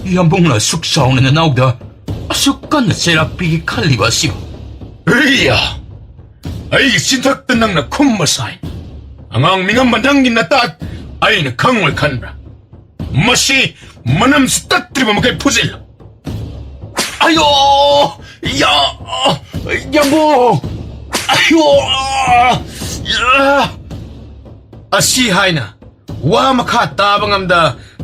ꯏꯌꯥꯝꯕꯨꯡꯅ ꯑꯁꯨꯛ ꯆꯥꯎꯅ ꯅꯅꯥꯎꯗ ꯑꯁꯨꯛ ꯀꯟꯅ ꯆꯩꯔꯥꯛ ꯄꯤꯒꯦ ꯈꯜꯂꯤꯕ ꯑꯁꯤꯕꯨ?" "ꯏꯌꯥ! ꯑꯩꯒꯤ ꯆꯤꯟꯊꯛꯇ ꯅꯪꯅ ꯈꯨꯝꯕ ꯁꯥꯏ꯫ ꯑꯉꯥꯡ ꯃꯤꯉꯝꯕ ꯅꯪꯒꯤ ꯅꯇꯥꯠ ꯑꯩꯅ ꯈꯪꯉꯣꯏ ꯈꯟꯕ꯭ꯔꯥ? ꯃꯁꯤ ꯃꯅꯝꯁꯤ ꯇꯠꯇ꯭ꯔꯤꯕ ꯃꯈꯩ ꯐꯨꯖꯤꯜꯂꯨ꯫" "ꯑꯌꯣ! ꯌꯥ! ꯌꯥꯝꯕꯨ! ꯑꯌꯣ! ꯌꯥ!" ꯑꯁꯤ ꯍꯥꯏꯅ ꯋꯥ ꯃꯈꯥ ꯇꯥꯕ ꯉꯝꯗ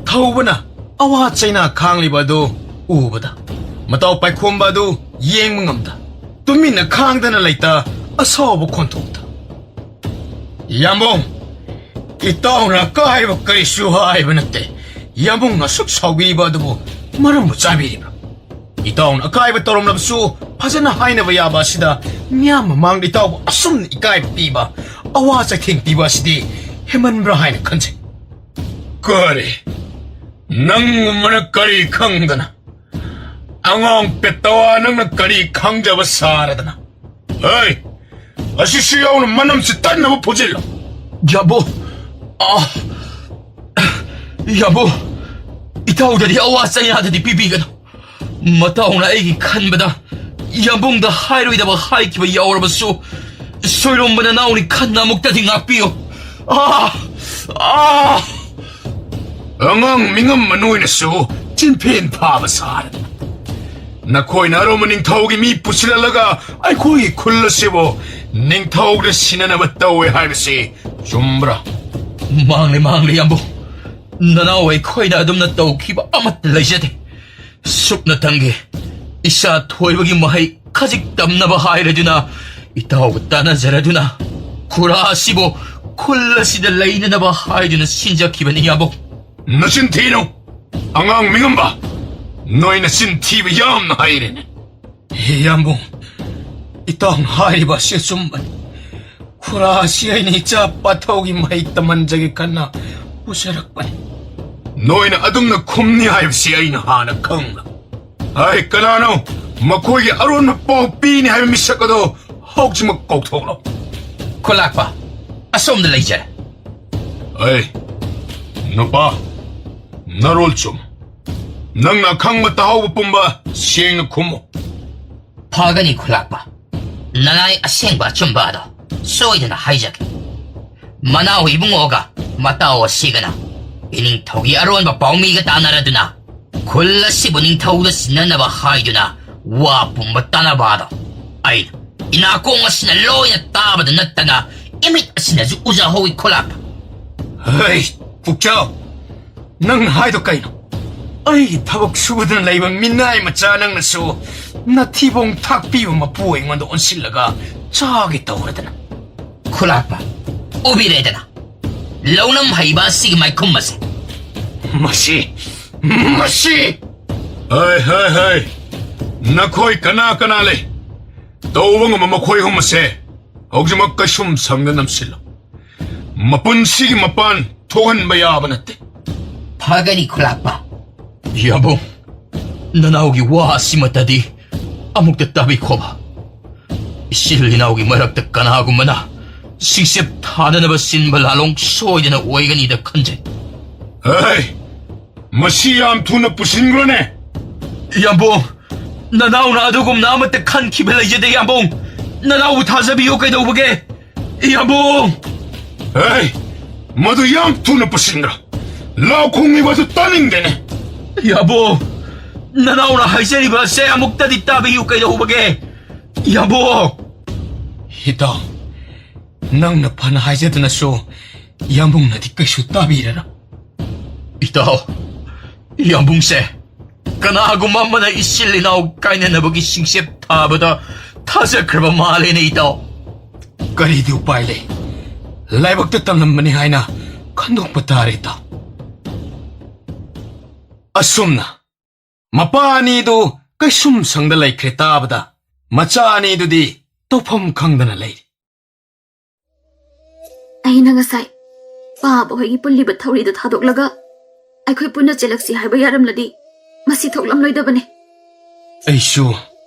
ꯊꯧꯕꯅ ꯑꯋꯥ ꯆꯩꯅꯥ ꯈꯥꯡꯂꯤꯕ ꯑꯗꯨ ꯎꯕꯗ, ꯃꯇꯥꯎ ꯄꯥꯏꯈꯣꯝꯕ ꯑꯗꯨ ꯌꯦꯡꯕ ꯉꯝꯗ, ꯇꯨꯃꯤꯟꯅ ꯈꯥꯡꯗꯅ ꯂꯩꯇ ꯑꯁꯥꯎꯕ ꯈꯣꯟꯊꯣꯛꯇ, "ꯌꯥꯝꯕꯨꯡ, ꯏꯇꯥꯎꯅ ꯑꯀꯥꯏꯕ ꯀꯔꯤꯁꯨ ꯍꯥꯏꯕ ꯅꯠꯇꯦ꯫ ꯌꯥꯝꯕꯨꯡꯅ ꯑꯁꯨꯛ ꯁꯥꯎꯕꯤꯕ ꯑꯗꯨꯕꯨ ꯃꯔꯝꯕꯨ ꯆꯥꯕꯤꯔꯤꯕ꯭ꯔꯥ? ꯏꯇꯥꯎꯅ ꯑꯀꯥꯏꯕ ꯇꯧꯔꯝꯂꯕꯁꯨ ꯐꯖꯅ ꯍꯥꯏꯅꯕ ꯌꯥꯕ ꯑꯁꯤꯗ ꯃꯤꯌꯥꯝ ꯃꯃꯥꯡꯗ ꯏꯇꯥꯎꯕꯨ ꯑꯁꯨꯝꯅ ꯏꯀꯥꯏꯕ ꯄꯤꯕ, ꯑꯋꯥ ꯆꯩꯊꯦꯡ ꯄꯤꯕ ꯑꯁꯤꯗꯤ ꯍꯦꯟꯃꯟꯕ꯭ꯔꯥ ꯍꯥꯏꯅ ꯈꯟꯖꯩ꯫" "ꯀꯔꯤ? ꯅꯪꯒꯨꯝꯕꯅ ꯀꯔꯤ ꯈꯪꯗꯅ? ꯑꯉꯥꯡ ꯄꯦꯇꯋꯥ, ꯅꯪꯅ ꯀꯔꯤ ꯈꯪꯖꯕ ꯁꯥꯔꯗꯅ? ꯍꯩ! ꯑꯁꯤꯁꯨ ꯌꯥꯎꯅ ꯃꯅꯝꯁꯤ ꯇꯠꯅꯕ ꯐꯨꯖꯤꯜꯂꯣ꯫" "ꯌꯥꯕꯣ! ꯑꯥ! ꯌꯥꯕꯣ! ꯏꯇꯥꯎꯗꯗꯤ ꯑꯋꯥ ꯆꯩꯅꯥꯗꯗꯤ ꯄꯤꯕꯤꯒꯅꯨ꯫ ꯃꯇꯥꯎꯅ ꯑꯩꯒꯤ ꯈꯟꯕꯗ ꯌꯥꯝꯕꯨꯡꯗ ꯍꯥꯏꯔꯣꯏꯗꯕ ꯍꯥꯏꯈꯤꯕ ꯌꯥꯎꯔꯕꯁꯨ, ꯁꯣꯏꯔꯣꯝꯕ ꯅꯅꯥꯎꯅꯤ ꯈꯟꯅ ꯑꯃꯨꯛꯇꯗꯤ ꯉꯥꯛꯄꯤꯌꯨ꯫ ꯑꯥ! ꯑꯥ!" "ꯑꯉꯥꯡ ꯃꯤꯉꯝꯕ ꯅꯣꯏꯅꯁꯨ ꯆꯤꯟꯐꯦꯟ ꯐꯥꯕ ꯁꯥꯔꯗꯅ, ꯅꯈꯣꯏꯅ ꯑꯔꯣꯝꯕ ꯅꯤꯡꯊꯧꯒꯤ ꯃꯤ ꯄꯨꯁꯤꯜꯍꯜꯂꯒ ꯑꯩꯈꯣꯏꯒꯤ ꯈꯨꯜ ꯑꯁꯤꯕꯨ ꯅꯤꯡꯊꯧꯗ ꯁꯤꯟꯅꯅꯕ ꯇꯧꯋꯦ ꯍꯥꯏꯕꯁꯤ ꯆꯨꯝꯕ꯭ꯔꯥ? ꯃꯥꯡꯂꯦ, ꯃꯥꯡꯂꯦ, ꯏꯌꯥꯝꯕꯧ꯫ ꯅꯅꯥꯎ ꯑꯩꯈꯣꯏꯅ ꯑꯗꯨꯝꯅ ꯇꯧꯈꯤꯕ ꯑꯃꯠꯇ ꯂꯩꯖꯗꯦ꯫ ꯁꯨꯞꯅꯇꯪꯒꯤ ꯏꯆꯥ ꯊꯣꯏꯕꯒꯤ ꯃꯍꯩ ꯈꯖꯤꯛ ꯇꯝꯅꯕ ꯍꯥꯏꯔꯗꯨꯅ, ꯏꯇꯥꯎꯒ ꯇꯥꯟꯅꯖꯔꯗꯨꯅ, ꯈꯨꯔꯥ ꯑꯁꯤꯕꯨ ꯈꯨꯜ ꯑꯁꯤꯗ ꯂꯩꯅꯅꯕ ꯍꯥꯏꯗꯨꯅ ꯁꯤꯟꯖꯈꯤꯕꯅꯤ, ꯏꯌꯥꯝꯕꯧ꯫ ꯅꯆꯤꯟ ꯊꯤꯅꯨ! ꯑꯉꯥꯡ ꯃꯤꯉꯝꯕ! ꯅꯣꯏ ꯅꯆꯤꯟ ꯊꯤꯕ ꯌꯥꯝꯅ ꯍꯩꯔꯦꯅꯦ꯫ ꯏꯌꯥꯝꯕꯨꯡ, ꯏꯇꯥꯎꯅ ꯍꯥꯏꯔꯤꯕ ꯑꯁꯤ ꯑꯆꯨꯝꯕꯅꯤ꯫ ꯈꯨꯔꯥ ꯑꯁꯤ ꯑꯩꯅ ꯏꯆꯥ ꯄꯥꯊꯧꯒꯤ ꯃꯍꯩ ꯇꯝꯍꯟꯖꯒꯦ ꯈꯟꯅ ꯄꯨꯖꯔꯛꯄꯅꯤ꯫ ꯅꯣꯏꯅ ꯑꯗꯨꯝꯅ ꯈꯨꯝꯅꯤ ꯍꯥꯏꯕꯁꯤ ꯑꯩꯅ ꯍꯥꯟꯅ ꯈꯪꯂ꯫ ꯍꯥꯏ, ꯀꯅꯥꯅꯣ ꯃꯈꯣꯏꯒꯤ ꯑꯔꯣꯟꯕ ꯄꯥꯎ ꯄꯤꯅꯤ ꯍꯥꯏꯕ ꯃꯤꯁꯛ ꯑꯗꯣ ꯍꯧꯖꯤꯛꯃꯛ ꯀꯧꯊꯣꯛꯂꯣ꯫ ꯈꯨꯂꯥꯛꯄ, ꯑꯁꯣꯝꯗ ꯂꯩꯖꯔꯦ꯫ ꯑꯩ, ꯅꯨꯄꯥ, ꯅꯔꯣꯜ ꯆꯨꯝ꯫ ꯅꯪꯅ ꯑꯈꯪꯕ ꯇꯥꯍꯧꯕ ꯄꯨꯝꯕ ꯁꯦꯡꯅ ꯈꯨꯝꯃꯨ꯫ ꯐꯒꯅꯤ ꯈꯨꯂꯥꯛꯄ꯫ ꯅꯅꯥꯏ ꯑꯁꯦꯡꯕ ꯑꯆꯨꯝꯕ ꯑꯗꯣ ꯁꯣꯏꯗꯅ ꯍꯥꯏꯖꯒꯦ꯫ ꯃꯅꯥꯎ ꯏꯕꯨꯡꯉꯣꯒ ꯃꯇꯥꯎ ꯑꯁꯤꯒꯅ ꯏꯅꯤꯡꯊꯧꯒꯤ ꯑꯔꯣꯟꯕ ꯄꯥꯎꯃꯤꯒ ꯇꯥꯟꯅꯔꯗꯨꯅ ꯈꯨꯜ ꯑꯁꯤꯕꯨ ꯅꯤꯡꯊꯧꯗ ꯁꯤꯟꯅꯅꯕ ꯍꯥꯏꯗꯨꯅ ꯋꯥ ꯄꯨꯝꯕ ꯇꯥꯟꯅꯕ ꯑꯗꯣ ꯑꯩꯅ ꯏꯅꯥꯀꯣꯡ ꯑꯁꯤꯅ ꯂꯣꯏꯅ ꯇꯥꯕꯗ ꯅꯠꯇꯅ ꯏꯃꯤꯠ ꯑꯁꯤꯅꯁꯨ ꯎꯖꯍꯧꯏ ꯈꯨꯂꯥꯛꯄ꯫ ꯍꯩ, ꯄꯨꯛꯆꯥꯎ! ꯅꯪꯅ ꯍꯥꯏꯗꯣ ꯀꯩꯅꯣ? ꯑꯩꯒꯤ ꯊꯕꯛ ꯁꯨꯗꯅ ꯂꯩꯕ ꯃꯤꯅꯥꯏ ꯃꯆꯥ ꯅꯪꯅꯁꯨ ꯅꯊꯤꯕꯣꯡ ꯊꯥꯛꯄꯤꯕ ꯃꯄꯨ ꯑꯩꯉꯣꯟꯗ ꯑꯣꯟꯁꯤꯜꯂꯒ ꯆꯥꯒꯦ ꯇꯧꯔꯗꯅ꯫ ꯈꯨꯂꯥꯛꯄ, ꯎꯕꯤꯔꯦꯗꯅ, ꯂꯧꯅꯝ ꯍꯩꯕ ꯑꯁꯤꯒꯤ ꯃꯥꯏꯈꯨꯝ ꯑꯁꯦ꯫ ꯃꯁꯤ, ꯃꯁꯤ! ꯍꯩ, ꯍꯩ, ꯍꯩ! ꯅꯈꯣꯏ ꯀꯅꯥ ꯀꯅꯥ ꯂꯩ? ꯇꯧꯕ ꯉꯝꯕ ꯃꯈꯣꯏ ꯑꯍꯨꯝ ꯑꯁꯦ ꯍꯧꯖꯤꯛꯃꯛ ꯀꯩꯁꯨꯝ ꯁꯪꯗ ꯅꯝꯁꯤꯜꯂꯨ꯫ ꯃꯄꯨꯟꯁꯤꯒꯤ ꯃꯄꯥꯟ ꯊꯣꯛꯍꯟꯕ ꯌꯥꯕ ꯅꯠꯇꯦ꯫ ꯐꯒꯅꯤ ꯈꯨꯂꯥꯛꯄ꯫ ꯌꯥꯕꯣꯡ, ꯅꯅꯥꯎꯒꯤ ꯋꯥ ꯑꯁꯤꯃꯇꯗꯤ ꯑꯃꯨꯛꯇ ꯇꯥꯕꯤꯈꯣꯕ꯫ ꯏꯆꯤꯜ ꯏꯅꯥꯎꯒꯤ ꯃꯔꯛꯇ ꯀꯅꯥꯒꯨꯝꯕꯅ ꯁꯤꯡꯆꯦꯞ ꯊꯥꯅꯅꯕ ꯁꯤꯟꯕ ꯂꯥꯂꯣꯡ ꯁꯣꯏꯗꯅ ꯑꯣꯏꯒꯅꯤꯗ ꯈꯟꯖꯩ꯫ ꯍꯩ! ꯃꯁꯤ ꯌꯥꯝ ꯊꯨꯅ ꯄꯨꯁꯤꯟꯈ꯭ꯔꯣꯅꯦ! ꯌꯥꯝꯕꯣꯡ, ꯅꯅꯥꯎꯅ ꯑꯗꯨꯒꯨꯝꯅ ꯑꯃꯠꯇ ꯈꯟꯈꯤꯕ ꯂꯩꯖꯗꯦ, ꯌꯥꯝꯕꯣꯡ꯫ ꯅꯅꯥꯎꯕꯨ ꯊꯥꯖꯕꯤꯌꯨ ꯀꯩꯗꯧꯕꯒꯦ? ꯌꯥꯝꯕꯣꯡ! ꯍꯩ! ꯃꯗꯨ ꯌꯥꯝ ꯊꯨꯅ ꯄꯨꯁꯤꯟꯈ꯭ꯔꯣ! ꯂꯥꯎ ꯈꯣꯡꯂꯤꯕ ꯑꯗꯨ ꯇꯥꯅꯤꯡꯗꯦꯅꯦ! ꯌꯥꯝꯕꯣꯡ! ꯅꯅꯥꯎꯅ ꯍꯥꯏꯖꯔꯤꯕ ꯑꯁꯦ ꯑꯃꯨꯛꯇꯗꯤ ꯇꯥꯕꯤꯌꯨ ꯀꯩꯗꯧꯕꯒꯦ? ꯌꯥꯝꯕꯣꯡ! ꯏꯇꯥꯎ, ꯅꯪꯅ ꯐꯅ ꯍꯥꯏꯖꯗꯅꯁꯨ ꯌꯥꯝꯕꯨꯡꯅꯗꯤ ꯀꯩꯁꯨ ꯇꯥꯕꯤꯔꯔꯣꯏ꯫ ꯏꯇꯥꯎ, ꯌꯥꯝꯕꯨꯡꯁꯦ ꯀꯅꯥꯒꯨꯝꯕ ꯑꯃꯅ ꯏꯆꯤꯜ ꯏꯅꯥꯎ ꯀꯥꯏꯅꯅꯕꯒꯤ ꯁꯤꯡꯆꯦꯞ ꯊꯥꯕꯗ ꯊꯥꯖꯈ꯭ꯔꯕ ꯃꯥꯜꯂꯦꯅꯦ, ꯏꯇꯥꯎ꯫ ꯀꯔꯤꯗꯤ ꯎꯄꯥꯏ ꯂꯩ? ꯂꯥꯏꯕꯛꯇ ꯇꯝꯂꯝꯕꯅꯤ ꯍꯥꯏꯅ ꯈꯟꯗꯣꯛꯄ ꯇꯥꯔꯦ, ꯏꯇꯥꯎ꯫ ꯑꯁꯨꯝꯅ ꯃꯄꯥ ꯑꯅꯤꯗꯨ ꯀꯩꯁꯨꯝ ꯁꯪꯗ ꯂꯩꯈ꯭ꯔꯦ ꯇꯥꯕꯗ, ꯃꯆꯥ ꯑꯅꯤꯗꯨꯗꯤ ꯇꯧꯐꯝ ꯈꯪꯗꯅ ꯂꯩꯔꯤ꯫ ꯑꯩꯅ ꯉꯁꯥꯏ ꯄꯥꯕ ꯍꯣꯏꯒꯤ ꯄꯨꯜꯂꯤꯕ ꯊꯧꯔꯤꯗꯨ ꯊꯥꯗꯣꯛꯂꯒ ꯑꯩꯈꯣꯏ ꯄꯨꯟꯅ ꯆꯦꯜꯂꯛꯁꯤ ꯍꯥꯏꯕ ꯌꯥꯔꯝꯂꯗꯤ ꯃꯁꯤ ꯊꯣꯛꯂꯝꯂꯣꯏꯗꯕꯅꯤ꯫ ꯑꯩꯁꯨ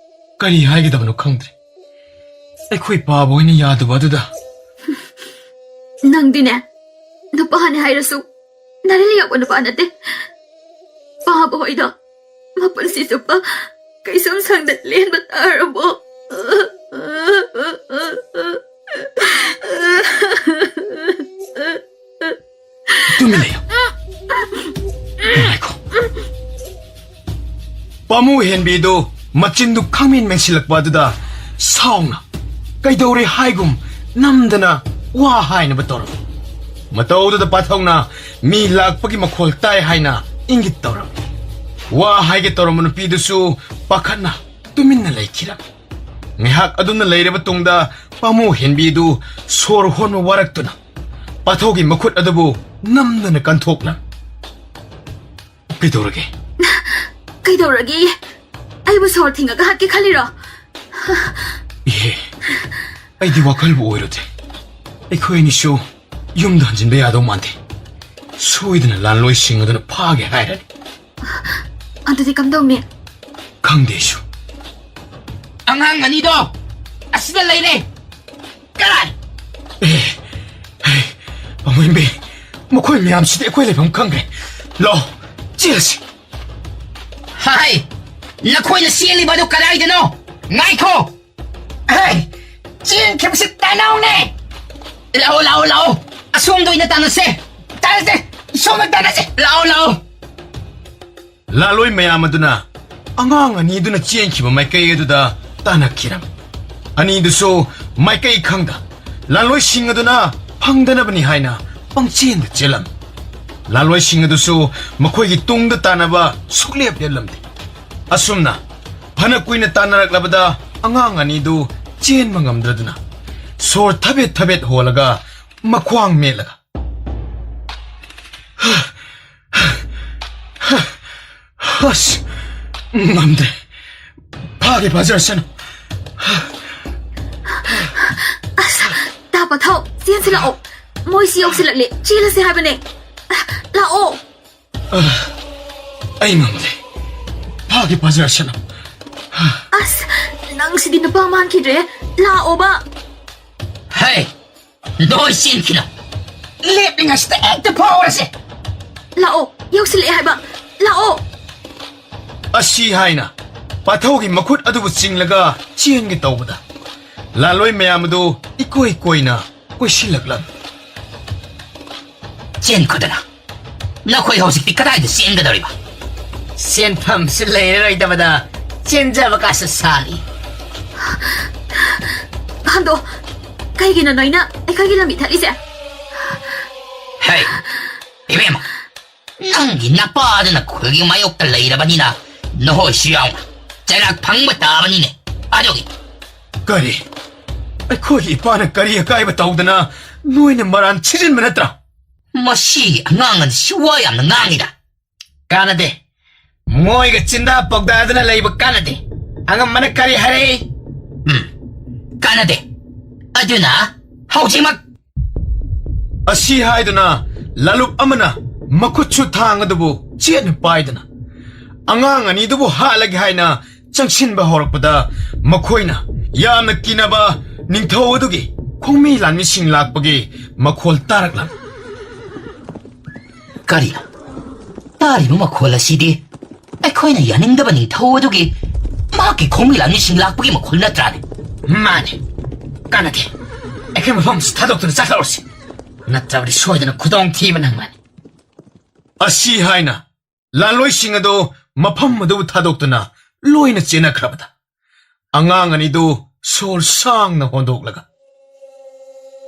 ꯀꯔꯤ ꯍꯥꯏꯒꯗꯕꯅꯣ ꯈꯪꯗ꯭ꯔꯦ꯫ ꯑꯩꯈꯣꯏ ꯄꯥꯕ ꯍꯣꯏꯅ ꯌꯥꯗꯕ ꯑꯗꯨꯗ꯫ ꯅꯪꯗꯤꯅꯦ, ꯅꯨꯄꯥꯅꯤ ꯍꯥꯏꯔꯁꯨ ꯅꯔꯦꯜ ꯌꯥꯎꯕ ꯅꯨꯄꯥ ꯅꯠꯇꯦ꯫ ꯄꯥꯕ ꯍꯣꯏꯗꯣ ꯃꯄꯨꯟꯁꯤ ꯆꯨꯞꯄ ꯀꯩꯁꯨꯝ ꯁꯪꯗ ꯂꯦꯟꯕ ꯇꯥꯔꯕꯣ? ꯇꯨꯃꯤꯟ ꯂꯩꯌꯨ꯫ ꯉꯥꯏꯈꯣ꯫ ꯄꯥꯃꯨ ꯍꯦꯟꯕꯤꯗꯨ ꯃꯆꯤꯟꯗꯨ ꯈꯪꯃꯦꯟ ꯃꯦꯟꯁꯤꯜꯂꯛꯄ ꯑꯗꯨꯗ ꯁꯥꯎꯅ ꯀꯩꯗꯧꯔꯦ ꯍꯥꯏꯒꯨꯝ ꯅꯝꯗꯅ ꯋꯥ ꯍꯥꯏꯅꯕ ꯇꯧꯔꯝꯃꯤ꯫ ꯃꯇꯧꯗꯨꯗ ꯄꯥꯊꯧꯅ ꯃꯤ ꯂꯥꯛꯄꯒꯤ ꯃꯈꯣꯜ ꯇꯥꯏ ꯍꯥꯏꯅ ꯏꯪꯒꯤꯠ ꯇꯧꯔꯝꯃꯤ꯫ ꯋꯥ ꯍꯥꯏꯒꯦ ꯇꯧꯔꯝꯕ ꯅꯨꯄꯤꯗꯨꯁꯨ ꯄꯥꯈꯠꯅ ꯇꯨꯃꯤꯟꯅ ꯂꯩꯈꯤꯔꯝꯃꯤ꯫ ꯉꯥꯏꯍꯥꯛ ꯑꯗꯨꯝꯅ ꯂꯩꯔꯕ ꯇꯨꯡꯗ ꯄꯥꯃꯨ ꯍꯦꯟꯕꯤꯗꯨ ꯁꯣꯔ ꯍꯣꯟꯕ ꯋꯥꯔꯛꯇꯨꯅ ꯄꯥꯊꯧꯒꯤ ꯃꯈꯨꯠ ꯑꯗꯨꯕꯨ ꯅꯝꯗꯅ ꯀꯟꯊꯣꯛꯂꯝꯃꯤ꯫ ꯀꯩꯗꯧꯔꯒꯦ? ꯀꯩꯗꯧꯔꯒꯦ? ꯑꯩꯕꯨ ꯁꯣꯔ ꯊꯤꯡꯉꯒ ꯍꯥꯠꯀꯦ ꯈꯜꯂꯤꯔꯣ? ꯏꯍꯦ, ꯑꯩꯗꯤ ꯋꯥꯈꯜꯕꯨ ꯑꯣꯏꯔꯨꯗꯦ꯫ ꯑꯩꯈꯣꯏ ꯑꯅꯤꯁꯨ ꯌꯨꯝꯗ ꯍꯟꯖꯤꯟꯕ ꯌꯥꯗꯧ ꯃꯥꯟꯗꯦ꯫ ꯁꯣꯏꯗꯅ ꯂꯥꯟꯂꯣꯏꯁꯤꯡ ꯑꯗꯨꯅ ꯐꯥꯒꯦ ꯍꯥꯏꯔꯅꯤ꯫ ꯑꯗꯨꯗꯤ ꯀꯝꯗꯧꯅꯤ? ꯈꯪꯗꯦ ꯑꯩꯁꯨ꯫ ꯑꯉꯥꯡ ꯑꯅꯤꯗꯣ ꯑꯁꯤꯗ ꯂꯩꯔꯦ꯫ ꯀꯔꯥꯏ? ꯑꯦ, ꯍꯦ, ꯄꯥꯃꯨ ꯍꯦꯟꯕꯤ, ꯃꯈꯣꯏ ꯃꯌꯥꯝꯁꯤꯗꯤ ꯑꯩꯈꯣꯏ ꯂꯩꯐꯝ ꯈꯪꯈ꯭ꯔꯦ꯫ ꯂꯥꯛꯑꯣ, ꯆꯦꯜꯂꯁꯤ꯫ ꯍꯥꯏ, ꯅꯈꯣꯏꯅ ꯆꯦꯜꯂꯤꯕ ꯑꯗꯨ ꯀꯗꯥꯏꯗꯅꯣ? ꯉꯥꯏꯈꯣ! ꯍꯦ, ꯆꯦꯟꯈꯤꯕꯁꯤ ꯇꯥꯟꯅꯧꯅꯦ! ꯂꯥꯛꯑꯣ, ꯂꯥꯛꯑꯣ, ꯂꯥꯛꯑꯣ! ꯑꯁꯣꯝꯗ ꯑꯣꯏꯅ ꯇꯥꯟꯅꯁꯦ! ꯇꯥꯟꯅꯁꯦ! ꯁꯣꯝꯗ ꯇꯥꯟꯅꯁꯦ! ꯂꯥꯛꯑꯣ, ꯂꯥꯛꯑꯣ! ꯂꯥꯂꯣꯏ ꯃꯌꯥꯝ ꯑꯗꯨꯅ ꯑꯉꯥꯡ ꯑꯅꯤꯗꯨꯅ ꯆꯦꯟꯈꯤꯕ ꯃꯥꯏꯀꯩ ꯑꯗꯨꯗ ꯇꯥꯟꯅꯈꯤꯔꯝꯃꯤ꯫ ꯑꯅꯤꯗꯨꯁꯨ ꯃꯥꯏꯀꯩ ꯈꯪꯗ ꯂꯥꯜꯂꯣꯏꯁꯤꯡ ꯑꯗꯨꯅ ꯐꯪꯗꯅꯕꯅꯤ ꯍꯥꯏꯅ ꯄꯪꯆꯦꯟꯗ ꯆꯦꯜꯂꯝꯃꯤ꯫ ꯂꯥꯜꯂꯣꯏꯁꯤꯡ ꯑꯗꯨꯁꯨ ꯃꯈꯣꯏꯒꯤ ꯇꯨꯡꯗ ꯇꯥꯟꯅꯕ ꯁꯨꯛꯂꯦꯞ ꯂꯦꯞꯂꯝꯗꯦ꯫ ꯑꯁꯨꯝꯅ ꯐꯅ ꯀꯨꯏꯅ ꯇꯥꯟꯅꯔꯛꯂꯕꯗ ꯑꯉꯥꯡ ꯑꯅꯤꯗꯨ ꯆꯦꯟꯕ ꯉꯝꯗ꯭ꯔꯗꯨꯅ ꯁꯣꯔ ꯊꯕꯦꯠ ꯊꯕꯦꯠ ꯍꯣꯜꯂꯒ ꯃꯈ꯭ꯋꯥꯡ ꯃꯦꯠꯂꯒ ꯑꯁ, ꯉꯝꯗ꯭ꯔꯦ꯫ ꯐꯥꯒꯦ ꯐꯥꯖꯔꯁꯅꯨ꯫ ꯑꯁ, ꯇꯥ ꯄꯥꯊꯧ, ꯆꯦꯟꯁꯤ ꯂꯥꯛꯑꯣ꯫ ꯃꯣꯏꯁꯤ ꯌꯧꯁꯤꯜꯂꯛꯂꯦ, ꯆꯦꯜꯂꯁꯤ ꯍꯥꯏꯕꯅꯦ꯫ ꯂꯥꯛꯑꯣ꯫ ꯑꯩ ꯉꯝꯗ꯭ꯔꯦ꯫ ꯐꯥꯒꯦ ꯐꯥꯖꯔꯁꯅꯨ꯫ ꯑꯁ, ꯅꯪꯁꯤꯗꯤ ꯅꯨꯄꯥ ꯃꯥꯟꯈꯤꯗ꯭ꯔꯦ꯫ ꯂꯥꯛꯑꯣꯕ꯫ ꯍꯦ, ꯅꯣꯏ ꯆꯦꯟꯈꯤꯅ꯫ ꯂꯦꯞꯂꯤꯉꯩꯁꯤꯗ ꯍꯦꯛꯇ ꯐꯥꯎꯔꯁꯦ꯫ ꯂꯥꯛꯑꯣ, ꯌꯧꯁꯤꯜꯂꯛꯑꯦ ꯍꯥꯏꯕ꯫ ꯂꯥꯛꯑꯣ꯫ ꯑꯁꯤ ꯍꯥꯏꯅ ꯄꯥꯊꯧꯒꯤ ꯃꯈꯨꯠ ꯑꯗꯨꯕꯨ ꯆꯤꯡꯂꯒ ꯆꯦꯟꯒꯦ ꯇꯧꯕꯗ ꯂꯥꯜꯂꯣꯏ ꯃꯌꯥꯝ ꯑꯗꯨ ꯏꯀꯣꯏ ꯀꯣꯏꯅ ꯀꯣꯏꯁꯤꯜꯂꯛꯂꯝꯃꯤ꯫ ꯆꯦꯟꯈꯣꯗꯅ꯫ ꯅꯈꯣꯏ ꯍꯧꯖꯤꯛꯇꯤ ꯀꯗꯥꯏꯗ ꯆꯦꯟꯒꯗꯧꯔꯤꯕ? ꯁꯦꯟꯐꯝꯁꯨ ꯂꯩꯔꯔꯣꯏꯗꯕꯗ ꯆꯦꯟꯖꯕ ꯀꯥꯁꯨ ꯁꯥꯔꯤ꯫ ꯍꯟꯗꯣ, ꯀꯩꯒꯤꯅꯣ ꯅꯣꯏꯅ ꯑꯩꯈꯣꯏꯒꯤ ꯂꯝꯕꯤ ꯊꯠꯂꯤꯁꯦ? ꯍꯦ, ꯏꯕꯦꯝꯃ, ꯅꯪꯒꯤ ꯅꯄꯥꯗꯨꯅ ꯈꯨꯜꯒꯤ ꯃꯥꯌꯣꯛꯇ ꯂꯩꯔꯕꯅꯤꯅ ꯅꯈꯣꯏꯁꯨ ꯌꯥꯎꯅ ꯆꯩꯔꯥꯛ ꯐꯪꯕ ꯇꯥꯕꯅꯤꯅꯦ꯫ ꯑꯗꯨꯒꯤ ꯀꯔꯤ? ꯑꯩꯈꯣꯏꯒꯤ ꯏꯄꯥꯅ ꯀꯔꯤ ꯑꯀꯥꯏꯕ ꯇꯧꯗꯅ ꯅꯣꯏꯅ ꯃꯔꯥꯟ ꯁꯤꯖꯤꯟꯕ ꯅꯠꯇ꯭ꯔꯥ? ꯃꯁꯤꯒꯤ ꯑꯉꯥꯡ ꯑꯁꯤ ꯋꯥ ꯌꯥꯝꯅ ꯉꯥꯡꯉꯤꯗ꯫ ꯀꯥꯟꯅꯗꯦ꯫ ꯃꯣꯏꯒ ꯆꯤꯟꯗꯥ ꯄꯥꯎꯗꯥꯗꯅ ꯂꯩꯕ ꯀꯥꯟꯅꯗꯦ꯫ ꯑꯉꯝꯕꯅ ꯀꯔꯤ ꯍꯥꯏꯔꯛꯏ? ꯎꯝ, ꯀꯥꯟꯅꯗꯦ꯫ ꯑꯗꯨꯅ ꯍꯧꯖꯤꯛꯃꯛ ꯑꯁꯤ ꯍꯥꯏꯗꯨꯅ ꯂꯥꯂꯨꯞ ꯑꯃꯅ ꯃꯈꯨꯠꯁꯨ ꯊꯥꯡ ꯑꯗꯨꯕꯨ ꯆꯦꯠꯅ ꯄꯥꯏꯗꯨꯅ ꯑꯉꯥꯡ ꯑꯅꯤꯗꯨꯕꯨ ꯍꯥꯠꯂꯒꯦ ꯍꯥꯏꯅ ꯆꯪꯁꯤꯟꯕ ꯍꯧꯔꯛꯄꯗ ꯃꯈꯣꯏꯅ ꯌꯥꯝꯅ ꯀꯤꯅꯕ ꯅꯤꯡꯊꯧ ꯑꯗꯨꯒꯤ ꯈꯣꯡꯃꯤ ꯂꯥꯟꯃꯤꯁꯤꯡ ꯂꯥꯛꯄꯒꯤ ꯃꯈꯣꯜ ꯇꯥꯔꯛꯂꯝꯃꯤ꯫ ꯀꯔꯤꯅꯣ? ꯇꯥꯔꯤꯕ ꯃꯈꯣꯜ ꯑꯁꯤꯗꯤ ꯑꯩꯈꯣꯏꯅ ꯌꯥꯅꯤꯡꯗꯕ ꯅꯤꯡꯊꯧ ꯑꯗꯨꯒꯤ ꯃꯍꯥꯛꯀꯤ ꯈꯣꯡꯃꯤ ꯂꯥꯟꯃꯤꯁꯤꯡ ꯂꯥꯛꯄꯒꯤ ꯃꯈꯣꯜ ꯅꯠꯇ꯭ꯔꯥꯅꯦ? ꯃꯥꯅꯦ꯫ ꯀꯥꯟꯅꯗꯦ꯫ ꯑꯩꯈꯣꯏ ꯃꯐꯝꯁꯤ ꯊꯥꯗꯣꯛꯇꯨꯅ ꯆꯠꯈ꯭ꯔꯁꯤ꯫ ꯅꯠꯇ꯭ꯔꯕꯗꯤ ꯁꯣꯏꯗꯅ ꯈꯨꯗꯣꯡ ꯊꯤꯕ ꯅꯪꯂꯅꯤ꯫ ꯑꯁꯤ ꯍꯥꯏꯅ ꯂꯥꯜꯂꯣꯏꯁꯤꯡ ꯑꯗꯨ ꯃꯐꯝ ꯑꯗꯨꯕꯨ ꯊꯥꯗꯣꯛꯇꯨꯅ ꯂꯣꯏꯅ ꯆꯦꯟꯅꯈ꯭ꯔꯕꯗ ꯑꯉꯥꯡ ꯑꯅꯤꯗꯨ ꯁꯣꯔ ꯁꯥꯡꯅ ꯍꯣꯟꯗꯣꯛꯂꯒ,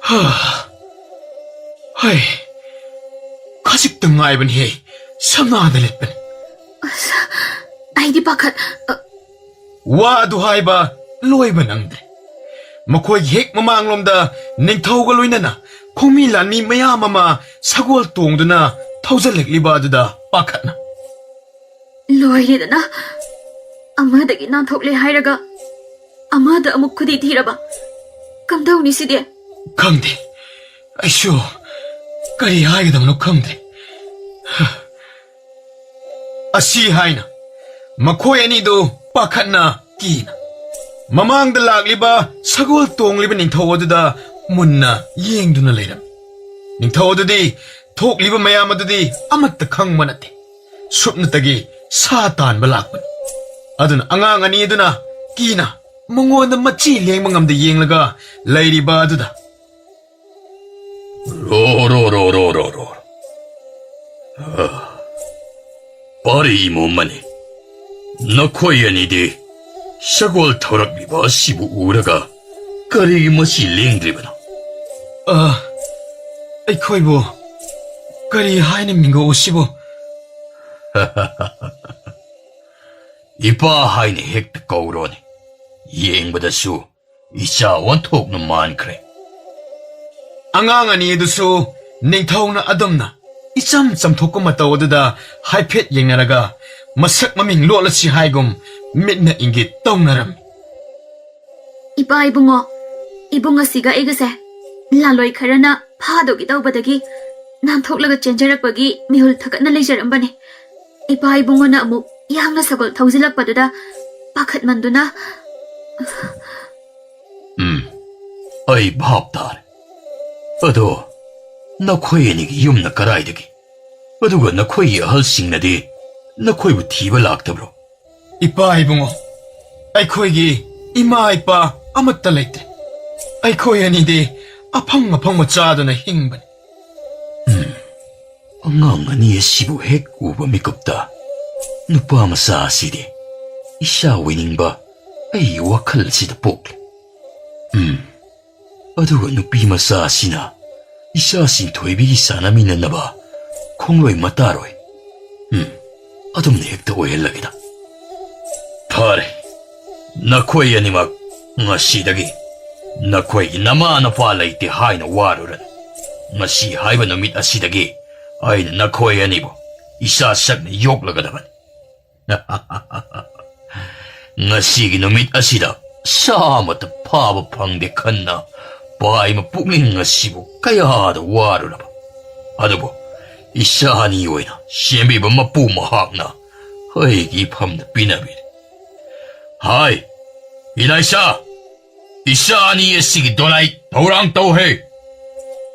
"ꯍꯥ, ꯍꯩ, ꯈꯖꯤꯛꯇ ꯉꯥꯏꯕꯅꯤꯍꯦ, ꯁꯝꯅꯥꯗ ꯂꯤꯠꯄꯅꯤ"꯫ ꯑꯁ, ꯑꯩꯗꯤ ꯄꯥꯈꯠ-, ꯑ, ꯋꯥ ꯑꯗꯨ ꯍꯥꯏꯕ ꯂꯣꯏꯕ ꯅꯪꯗ꯭ꯔꯦ꯫ ꯃꯈꯣꯏꯒꯤ ꯍꯦꯛ ꯃꯃꯥꯡꯂꯣꯝꯗ ꯅꯤꯡꯊꯧꯒ ꯂꯣꯏꯅꯅ ꯈꯣꯡꯃꯤ ꯂꯥꯟꯃꯤ ꯃꯌꯥꯝ ꯑꯃ ꯁꯒꯣꯜ ꯇꯣꯡꯗꯨꯅ ꯊꯧꯖꯤꯜꯂꯛꯂꯤꯕ ꯑꯗꯨꯗ ꯄꯥꯈꯠꯅ, "ꯂꯣꯏꯔꯦꯗꯅ, ꯑꯃꯗꯒꯤ ꯅꯥꯟꯊꯣꯛꯂꯦ ꯍꯥꯏꯔꯒ ꯑꯃꯗ ꯑꯃꯨꯛ ꯈꯨꯗꯤ ꯊꯤꯔꯕ? ꯀꯝꯗꯧꯅꯤ ꯁꯤꯗꯤ?" "ꯈꯪꯗꯦ, ꯑꯩꯁꯨ ꯀꯔꯤ ꯍꯥꯏꯒꯗꯕꯅꯣ ꯈꯪꯗ꯭ꯔꯦ"꯫ ꯑꯁꯤ ꯍꯥꯏꯅ ꯃꯈꯣꯏ ꯑꯅꯤꯗꯨ ꯄꯥꯈꯠꯅ ꯀꯤꯅ ꯃꯃꯥꯡꯗ ꯂꯥꯛꯂꯤꯕ ꯁꯒꯣꯜ ꯇꯣꯡꯂꯤꯕ ꯅꯤꯡꯊꯧ ꯑꯗꯨꯗ ꯃꯨꯟꯅ ꯌꯦꯡꯗꯨꯅ ꯂꯩꯔꯝꯃꯤ꯫ ꯅꯤꯡꯊꯧ ꯑꯗꯨꯗꯤ ꯊꯣꯛꯂꯤꯕ ꯃꯌꯥꯝ ꯑꯗꯨꯗꯤ ꯑꯃꯠꯇ ꯈꯪꯕ ꯅꯠꯇꯦ꯫ ꯁꯨꯞꯅꯇꯒꯤ ꯁꯥ ꯇꯥꯟꯕ ꯂꯥꯛꯄꯅꯤ꯫ ꯑꯗꯨꯅ ꯑꯉꯥꯡ ꯑꯅꯤ ꯑꯗꯨꯅ ꯀꯤꯅ ꯃꯉꯣꯟꯗ ꯃꯆꯤ ꯂꯦꯡꯕ ꯉꯝꯗ ꯌꯦꯡꯂꯒ ꯂꯩꯔꯤꯕ ꯑꯗꯨꯗ, "ꯔꯣ, ꯔꯣ, ꯔꯣ, ꯔꯣ, ꯔꯣ, ꯔꯣ꯫ ꯑ, ꯄꯥꯔꯤ ꯃꯣꯃꯅꯤ, ꯅꯈꯣꯏ ꯑꯅꯤꯗꯤ ꯁꯒꯣꯜ ꯊꯧꯔꯛꯂꯤꯕ ꯑꯁꯤꯕꯨ ꯎꯔꯒ ꯀꯔꯤꯒꯤ ꯃꯆꯤ ꯂꯦꯡꯗ꯭ꯔꯤꯕꯅꯣ?" "ꯑ, ꯑꯩꯈꯣꯏꯕꯨ ꯀꯔꯤ ꯍꯥꯏꯅ ꯃꯤꯡꯒꯧꯁꯤꯕꯨ?" "ꯏꯄꯥ ꯍꯥꯏꯅ ꯍꯦꯛꯇ ꯀꯧꯔꯣꯅꯦ, ꯌꯦꯡꯕꯗꯁꯨ ꯏꯆꯥ ꯑꯣꯟꯊꯣꯛꯅ ꯃꯥꯟꯈ꯭ꯔꯦ"꯫ ꯑꯉꯥꯡ ꯑꯅꯤ ꯑꯗꯨꯁꯨ ꯅꯤꯡꯊꯧꯅ ꯑꯗꯨꯝꯅ ꯏꯆꯝ ꯆꯝꯊꯣꯛꯄ ꯃꯇꯧ ꯑꯗꯨꯗ ꯍꯥꯏꯐꯦꯠ ꯌꯦꯡꯅꯔꯒ ꯃꯁꯛ ꯃꯃꯤꯡ ꯂꯣꯠꯂꯁꯤ ꯍꯥꯏꯒꯨꯝ ꯃꯤꯠꯅ ꯏꯪꯒꯤꯠ ꯇꯧꯅꯔꯝꯃꯤ꯫ "ꯏꯄꯥ ꯏꯕꯨꯡꯉꯣ, ꯏꯕꯨꯡ ꯑꯁꯤꯒ ꯑꯩꯒꯁꯦ ꯂꯥꯂꯣꯏ ꯈꯔꯅ ꯐꯥꯗꯧꯒꯤ ꯇꯧꯕꯗꯒꯤ ꯅꯥꯟꯊꯣꯛꯂꯒ ꯆꯦꯟꯖꯔꯛꯄꯒꯤ ꯃꯤꯍꯨꯜ ꯊꯛꯀꯠꯅ ꯂꯩꯖꯔꯝꯕꯅꯤ꯫ ꯏꯄꯥ ꯏꯕꯨꯡꯉꯣꯅ ꯑꯃꯨꯛ ꯌꯥꯡꯅ ꯁꯒꯣꯜ ꯊꯧꯖꯤꯜꯂꯛꯄꯗꯨꯗ ꯄꯥꯈꯠꯃꯟꯗꯨꯅ"꯫ "ꯎꯝ, ꯑꯩ ꯚꯥꯞ ꯇꯥꯔꯦ꯫ ꯑꯗꯣ ꯅꯈꯣꯏ ꯑꯅꯤꯒꯤ ꯌꯨꯝꯅ ꯀꯗꯥꯏꯗꯒꯤ? ꯑꯗꯨꯒ ꯅꯈꯣꯏꯒꯤ ꯑꯍꯜꯁꯤꯡꯅꯗꯤ ꯅꯈꯣꯏꯕꯨ ꯊꯤꯕ ꯂꯥꯛꯇꯕ꯭ꯔꯣ?" "ꯏꯄꯥ ꯏꯕꯨꯡꯉꯣ, ꯑꯩꯈꯣꯏꯒꯤ ꯏꯃꯥ ꯏꯄꯥ ꯑꯃꯠꯇ ꯂꯩꯇꯦ꯫ ꯑꯩꯈꯣꯏ ꯑꯅꯤꯗꯤ ꯑꯐꯪ ꯑꯐꯪꯕ ꯆꯥꯗꯨꯅ ꯍꯤꯡꯕꯅꯤ"꯫ "ꯎꯝ, ꯑꯉꯥꯡ ꯑꯅꯤ ꯑꯁꯤꯕꯨ ꯍꯦꯛ ꯎꯕ ꯃꯤꯀꯨꯞꯇ ꯅꯨꯄꯥ ꯃꯆꯥ ꯑꯁꯤꯗꯤ ꯏꯆꯥ ꯑꯣꯏꯅꯤꯡꯕ ꯑꯩꯒꯤ ꯋꯥꯈꯜ ꯑꯁꯤꯗ ꯄꯣꯛꯂꯦ"꯫ ꯎꯝ, ꯑꯗꯨꯒ ꯅꯨꯄꯤ ꯃꯆꯥ ꯑꯁꯤꯅ ꯏꯆꯥ ꯁꯤꯟꯊꯣꯏꯕꯤꯒꯤ ꯆꯥꯅꯃꯤꯟꯅꯅꯕ ꯈꯣꯡꯂꯣꯏ ꯃꯇꯥꯔꯣꯏ꯫ ꯎꯝ, ꯑꯗꯨꯝꯅ ꯍꯦꯛꯇ ꯑꯣꯏꯍꯜꯂꯒꯦꯗ꯫ ꯐꯔꯦ, ꯅꯈꯣꯏ ꯑꯅꯤꯃꯛ ꯉꯁꯤꯗꯒꯤ ꯅꯈꯣꯏꯒꯤ ꯅꯃꯥ ꯅꯄꯥ ꯂꯩꯇꯦ ꯍꯥꯏꯅ ꯋꯥꯔꯨꯔꯅꯨ꯫ ꯉꯁꯤ ꯍꯥꯏꯕ ꯅꯨꯃꯤꯠ ꯑꯁꯤꯗꯒꯤ ꯑꯩꯅ ꯅꯈꯣꯏ ꯑꯅꯤꯕꯨ ꯏꯆꯥ ꯁꯛꯅ ꯌꯣꯛꯂꯒꯗꯕꯅꯤ꯫ ꯉꯁꯤꯒꯤ ꯅꯨꯃꯤꯠ ꯑꯁꯤꯗ ꯁꯥ ꯑꯃꯠꯇ ꯐꯥꯕ ꯐꯪꯗꯦ ꯈꯟꯅ ꯄꯥꯏꯃ ꯄꯨꯛꯅꯤꯡ ꯑꯁꯤꯕꯨ ꯀꯌꯥꯗ ꯋꯥꯔꯨꯔꯕ꯫ ꯑꯗꯨꯕꯨ ꯏꯆꯥ ꯑꯅꯤ ꯑꯣꯏꯅ ꯁꯦꯝꯕꯤꯕ ꯃꯄꯨ ꯃꯍꯥꯛꯅ ꯑꯩꯒꯤ ꯏꯐꯝꯗ ꯄꯤꯅꯕꯤꯔꯦ꯫ ꯍꯥꯏ, ꯏꯂꯥꯏꯁꯥ, ꯏꯆꯥ ꯑꯅꯤ ꯑꯁꯤꯒꯤ ꯗꯣꯂꯥꯏ ꯊꯧꯔꯥꯡ ꯇꯧꯍꯦ꯫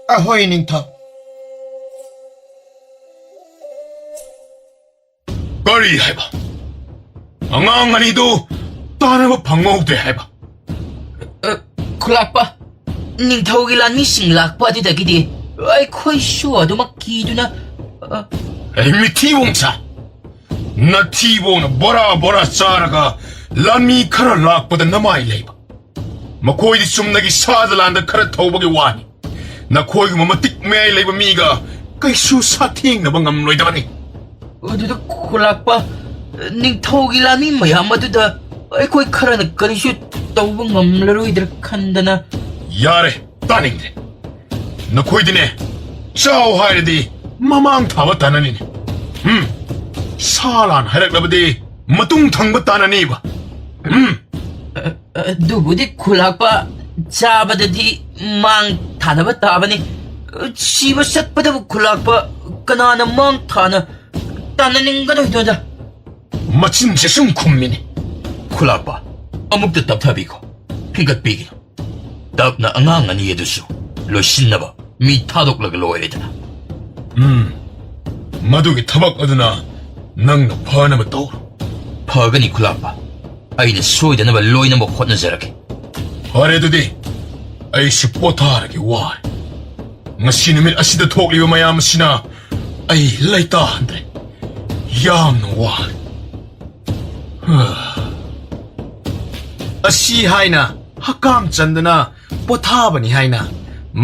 ꯑꯍꯣꯏ, ꯅꯤꯡꯊꯧ꯫ ꯀꯔꯤ ꯍꯥꯏꯕ? ꯑꯉꯥꯡ ꯑꯅꯤꯗꯨ ꯇꯥꯟꯅꯕ ꯐꯪꯍꯧꯗ꯭ꯔꯦ ꯍꯥꯏꯕ? ꯑ, ꯈꯨꯂꯥꯛꯄ, ꯅꯤꯡꯊꯧꯒꯤ ꯂꯥꯟꯃꯤꯁꯤꯡ ꯂꯥꯛꯄ ꯑꯗꯨꯗꯒꯤꯗꯤ ꯑꯩꯈꯣꯏꯁꯨ ꯑꯗꯨꯃꯛ ꯀꯤꯗꯨꯅ, ꯑ, ꯑꯩ ꯃꯤꯊꯤꯕꯣꯡ ꯁꯥ! ꯅꯊꯤꯕꯣꯡꯅ ꯕꯣꯔꯥ ꯕꯣꯔꯥ ꯆꯥꯔꯒ ꯂꯥꯟꯃꯤ ꯈꯔ ꯂꯥꯛꯄꯗ ꯅꯃꯥꯏ ꯂꯩꯕ꯫ ꯃꯈꯣꯏꯗꯤ ꯆꯨꯝꯅꯒꯤ ꯁꯥ ꯗꯂꯥꯟꯗ ꯈꯔ ꯊꯧꯕꯒꯤ ꯋꯥꯅꯤ꯫ ꯅꯈꯣꯏꯒꯨꯝꯕ ꯃꯇꯤꯛ ꯃꯌꯥꯏ ꯂꯩꯕ ꯃꯤꯒ ꯀꯩꯁꯨ ꯁꯥꯊꯦꯡꯅꯕ ꯉꯝꯂꯣꯏꯗꯕꯅꯤ꯫ ꯑꯗꯨꯗ ꯈꯨꯂꯥꯛꯄ, ꯅꯤꯡꯊꯧꯒꯤ ꯂꯥꯟꯃꯤ ꯃꯌꯥꯝ ꯑꯗꯨꯗ ꯑꯩꯈꯣꯏ ꯈꯔꯅ ꯀꯔꯤꯁꯨ ꯇꯧꯕ ꯉꯝꯂꯔꯣꯏꯗ꯭ꯔꯥ ꯈꯟꯗꯅ꯫ ꯌꯥꯔꯦ, ꯇꯥꯅꯤꯡꯗ꯭ꯔꯦ꯫ ꯅꯈꯣꯏꯗꯤꯅꯦ, ꯆꯥꯎ ꯍꯥꯏꯔꯗꯤ ꯃꯃꯥꯡ ꯊꯥꯕ ꯇꯥꯅꯅꯤꯅꯦ꯫ ꯎꯝ, ꯁꯥ ꯂꯥꯟ ꯍꯥꯏꯔꯛꯂꯕꯗꯤ ꯃꯇꯨꯡ ꯊꯪꯕ ꯇꯥꯅꯅꯤꯕ꯫ ꯎꯝ꯫ ꯑ, ꯑꯗꯨꯕꯨꯗꯤ ꯈꯨꯂꯥꯛꯄ, ꯆꯥꯕꯗꯗꯤ ꯃꯥꯡ ꯊꯥꯅꯕ ꯇꯥꯕꯅꯤ꯫ ꯁꯤꯕ ꯆꯠꯄꯗꯕꯨ ꯈꯨꯂꯥꯛꯄ, ꯀꯅꯥꯅ ꯃꯥꯡ ꯊꯥꯅ ꯇꯥꯟꯅꯅꯤꯡꯒꯗꯣꯏꯅꯣꯗ? ꯃꯆꯤꯟꯁꯦ ꯁꯨꯝ ꯈꯨꯝꯃꯤꯅꯦ꯫ ꯈꯨꯂꯥꯛꯄ, ꯑꯃꯨꯛꯇ ꯇꯞꯊꯕꯤꯈꯣ, ꯐꯤꯡꯒꯠꯄꯤꯒꯅꯨ꯫ ꯇꯞꯅ ꯑꯉꯥꯡ ꯑꯅꯤ ꯑꯗꯨꯁꯨ ꯂꯣꯏꯁꯤꯟꯅꯕ ꯃꯤ ꯊꯥꯗꯣꯛꯂꯒ ꯂꯣꯏꯔꯦꯗꯅ꯫ ꯎꯝ, ꯃꯗꯨꯒꯤ ꯊꯕꯛ ꯑꯗꯨꯅ ꯅꯪꯅ ꯐꯅꯕ ꯇꯧꯔꯣ꯫ ꯐꯒꯅꯤ ꯈꯨꯂꯥꯛꯄ, ꯑꯩꯅ ꯁꯣꯏꯗꯅꯕ ꯂꯣꯏꯅꯃꯛ ꯍꯣꯠꯅꯖꯔꯒꯦ꯫ ꯐꯔꯦ ꯑꯗꯨꯗꯤ, ꯑꯩꯁꯨ ꯄꯣꯊꯥꯔꯒꯦ, ꯋꯥꯔꯦ꯫ ꯉꯁꯤ ꯅꯨꯃꯤꯠ ꯑꯁꯤꯗ ꯊꯣꯛꯂꯤꯕ ꯃꯌꯥꯝ ꯑꯁꯤꯅ ꯑꯩ ꯂꯩꯇꯥꯍꯟꯗ꯭ꯔꯦ꯫ ꯌꯥꯝꯅ ꯋꯥꯔꯦ꯫ ꯑꯁꯤ ꯍꯥꯏꯅ ꯍꯀꯥꯝ ꯆꯟꯗꯨꯅ ꯄꯣꯊꯥꯕꯅꯤ ꯍꯥꯏꯅ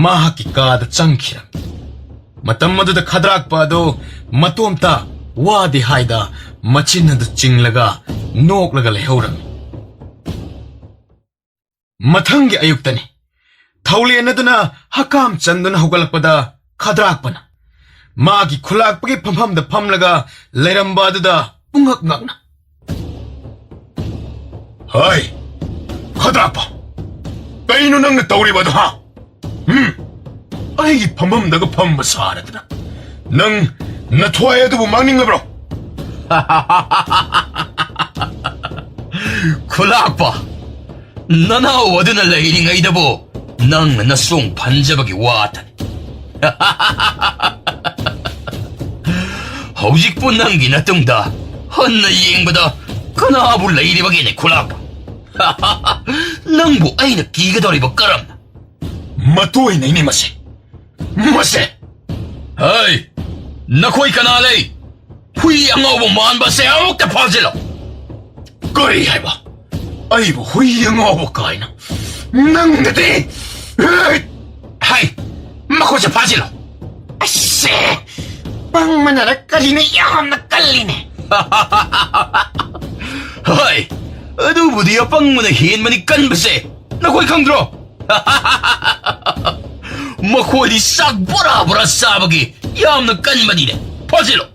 ꯃꯍꯥꯛꯀꯤ ꯀꯥꯗ ꯆꯪꯈꯤꯔꯝꯃꯤ꯫ ꯃꯇꯝ ꯑꯗꯨꯗ ꯈꯗ꯭ꯔꯥꯛꯄ ꯑꯗꯨ ꯃꯇꯣꯝꯇ ꯋꯥꯗꯦ ꯍꯥꯏꯗ ꯃꯆꯤꯟ ꯑꯗꯨ ꯆꯤꯡꯂꯒ ꯅꯣꯛꯂꯒ ꯂꯩꯍꯧꯔꯝꯃꯤ꯫ ꯃꯊꯪꯒꯤ ꯑꯌꯨꯛꯇꯅꯤ꯫ ꯊꯧꯂꯦꯟ ꯑꯗꯨꯅ ꯍꯀꯥꯝ ꯆꯟꯗꯨꯅ ꯍꯧꯒꯠꯂꯛꯄꯗ ꯈꯗ꯭ꯔꯥꯛꯄꯅ ꯃꯥꯒꯤ ꯈꯨꯂꯥꯛꯄꯒꯤ ꯐꯝꯐꯝꯗ ꯐꯝꯂꯒ ꯂꯩꯔꯝꯕ ꯑꯗꯨꯗ ꯄꯨꯡꯉꯛ ꯉꯛꯅ, "ꯍꯩ, ꯈꯗ꯭ꯔꯥꯛꯄ, ꯀꯩꯅꯣ ꯅꯪꯅ ꯇꯧꯔꯤꯕ ꯑꯗꯨ, ꯍꯥ? ꯎꯝ? ꯑꯩꯒꯤ ꯐꯝꯐꯝꯗꯒ ꯐꯝꯕ ꯁꯥꯔꯗꯅ ꯅꯪ ꯅꯊ꯭ꯋꯥꯏ ꯑꯗꯨꯕꯨ ꯃꯥꯡꯅꯤꯡꯂꯕ꯭ꯔꯣ?" "ꯈꯨꯂꯥꯛꯄ, ꯅꯅꯥꯎ ꯑꯗꯨꯅ ꯂꯩꯔꯤꯉꯩꯗꯕꯨ ꯅꯪꯅ ꯅꯁꯣꯡ ꯐꯟꯖꯕꯒꯤ ꯋꯥꯇꯅꯤ꯫ ꯍꯧꯖꯤꯛꯄꯨ ꯅꯪꯒꯤ ꯅꯇꯨꯡꯗ ꯍꯟꯅ ꯌꯦꯡꯕꯗ ꯀꯅꯥꯕꯨ ꯂꯩꯔꯤꯕꯒꯦꯅꯦ, ꯈꯨꯂꯥꯛꯄ? ꯅꯪꯕꯨ ꯑꯩꯅ ꯀꯤꯒꯗꯧꯔꯤꯕ ꯀꯔꯝꯅ?" "ꯃꯇꯣꯏꯅꯩꯅꯦ ꯃꯁꯦ, ꯃꯁꯦ!" "ꯍꯩ, ꯅꯈꯣꯏ ꯀꯅꯥ ꯂꯩ? ꯍꯨꯏ ꯑꯉꯧꯕ ꯃꯥꯟꯕꯁꯦ ꯑꯃꯨꯛꯇ ꯐꯥꯖꯤꯜꯂꯣ!" "ꯀꯔꯤ ꯍꯥꯏꯕ? ꯑꯩꯕꯨ ꯍꯨꯏ ꯑꯉꯧꯕ ꯀꯥꯏꯅ? ꯅꯪꯗꯗꯤ!" "ꯍꯩ, ꯃꯈꯣꯏꯁꯦ ꯐꯥꯖꯤꯜꯂꯣ!" "ꯑꯁꯦ, ꯄꯪꯕꯅꯔ ꯀꯔꯤꯅ ꯌꯥꯝꯅ ꯀꯜꯂꯤꯅꯦ!" "ꯍꯣꯏ, ꯑꯗꯨꯕꯨꯗꯤ ꯑꯄꯪꯕꯅ ꯍꯦꯟꯕꯅꯤ ꯀꯟꯕꯁꯦ, ꯅꯈꯣꯏ ꯈꯪꯗ꯭ꯔꯣ? ꯃꯈꯣꯏꯗꯤ ꯆꯥꯛ ꯕꯣꯔꯥ ꯕꯣꯔꯥ ꯆꯥꯕꯒꯤ ꯌꯥꯝꯅ ꯀꯟꯕꯅꯤꯅꯦ꯫ ꯐꯥꯖꯤꯜꯂꯣ!"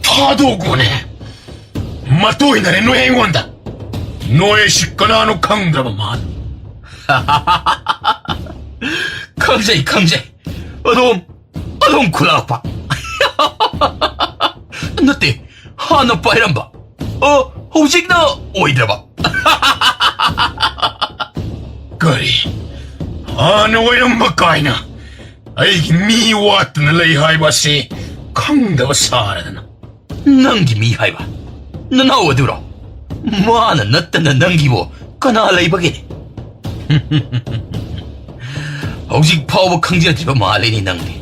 "ꯊꯥꯗꯣꯛꯈꯣꯅꯦ, ꯃꯇꯣꯏꯅꯔꯦ ꯅꯣꯏ ꯑꯩꯉꯣꯟꯗ꯫ ꯅꯣꯏ ꯑꯩꯁꯤ ꯀꯅꯥꯅꯣ ꯈꯪꯗ꯭ꯔꯕ ꯃꯥꯜꯂꯦ꯫" "ꯈꯪꯖꯩ, ꯈꯪꯖꯩ꯫ ꯑꯗꯣꯝ, ꯑꯗꯣꯝ ꯈꯨꯂꯥꯛꯄ꯫ ꯅꯠꯇꯦ, ꯍꯥꯟꯅ ꯄꯥꯏꯔꯝꯕ꯫ ꯑ, ꯍꯧꯖꯤꯛꯅ ꯑꯣꯏꯗ꯭ꯔꯕ꯫" "ꯀꯔꯤ? ꯍꯥꯟꯅ ꯑꯣꯏꯔꯝꯕ ꯀꯥꯏꯅ? ꯑꯩꯒꯤ ꯃꯤ ꯋꯥꯠꯇꯅ ꯂꯩ ꯍꯥꯏꯕ ꯑꯁꯤ ꯈꯪꯗꯕ ꯁꯥꯔꯗꯅ?" "ꯅꯪꯒꯤ ꯃꯤ ꯍꯥꯏꯕ? ꯅꯅꯥꯎ ꯑꯗꯨꯔꯣ? ꯃꯥꯅ ꯅꯠꯇꯅ ꯅꯪꯒꯤꯕꯨ ꯀꯅꯥ ꯂꯩꯕꯒꯦꯅꯦ?" "ꯍꯧꯖꯤꯛ ꯐꯥꯎꯕ ꯈꯪꯖꯗ꯭ꯔꯤꯕ ꯃꯥꯜꯂꯤꯅꯦ ꯅꯪꯗꯤ꯫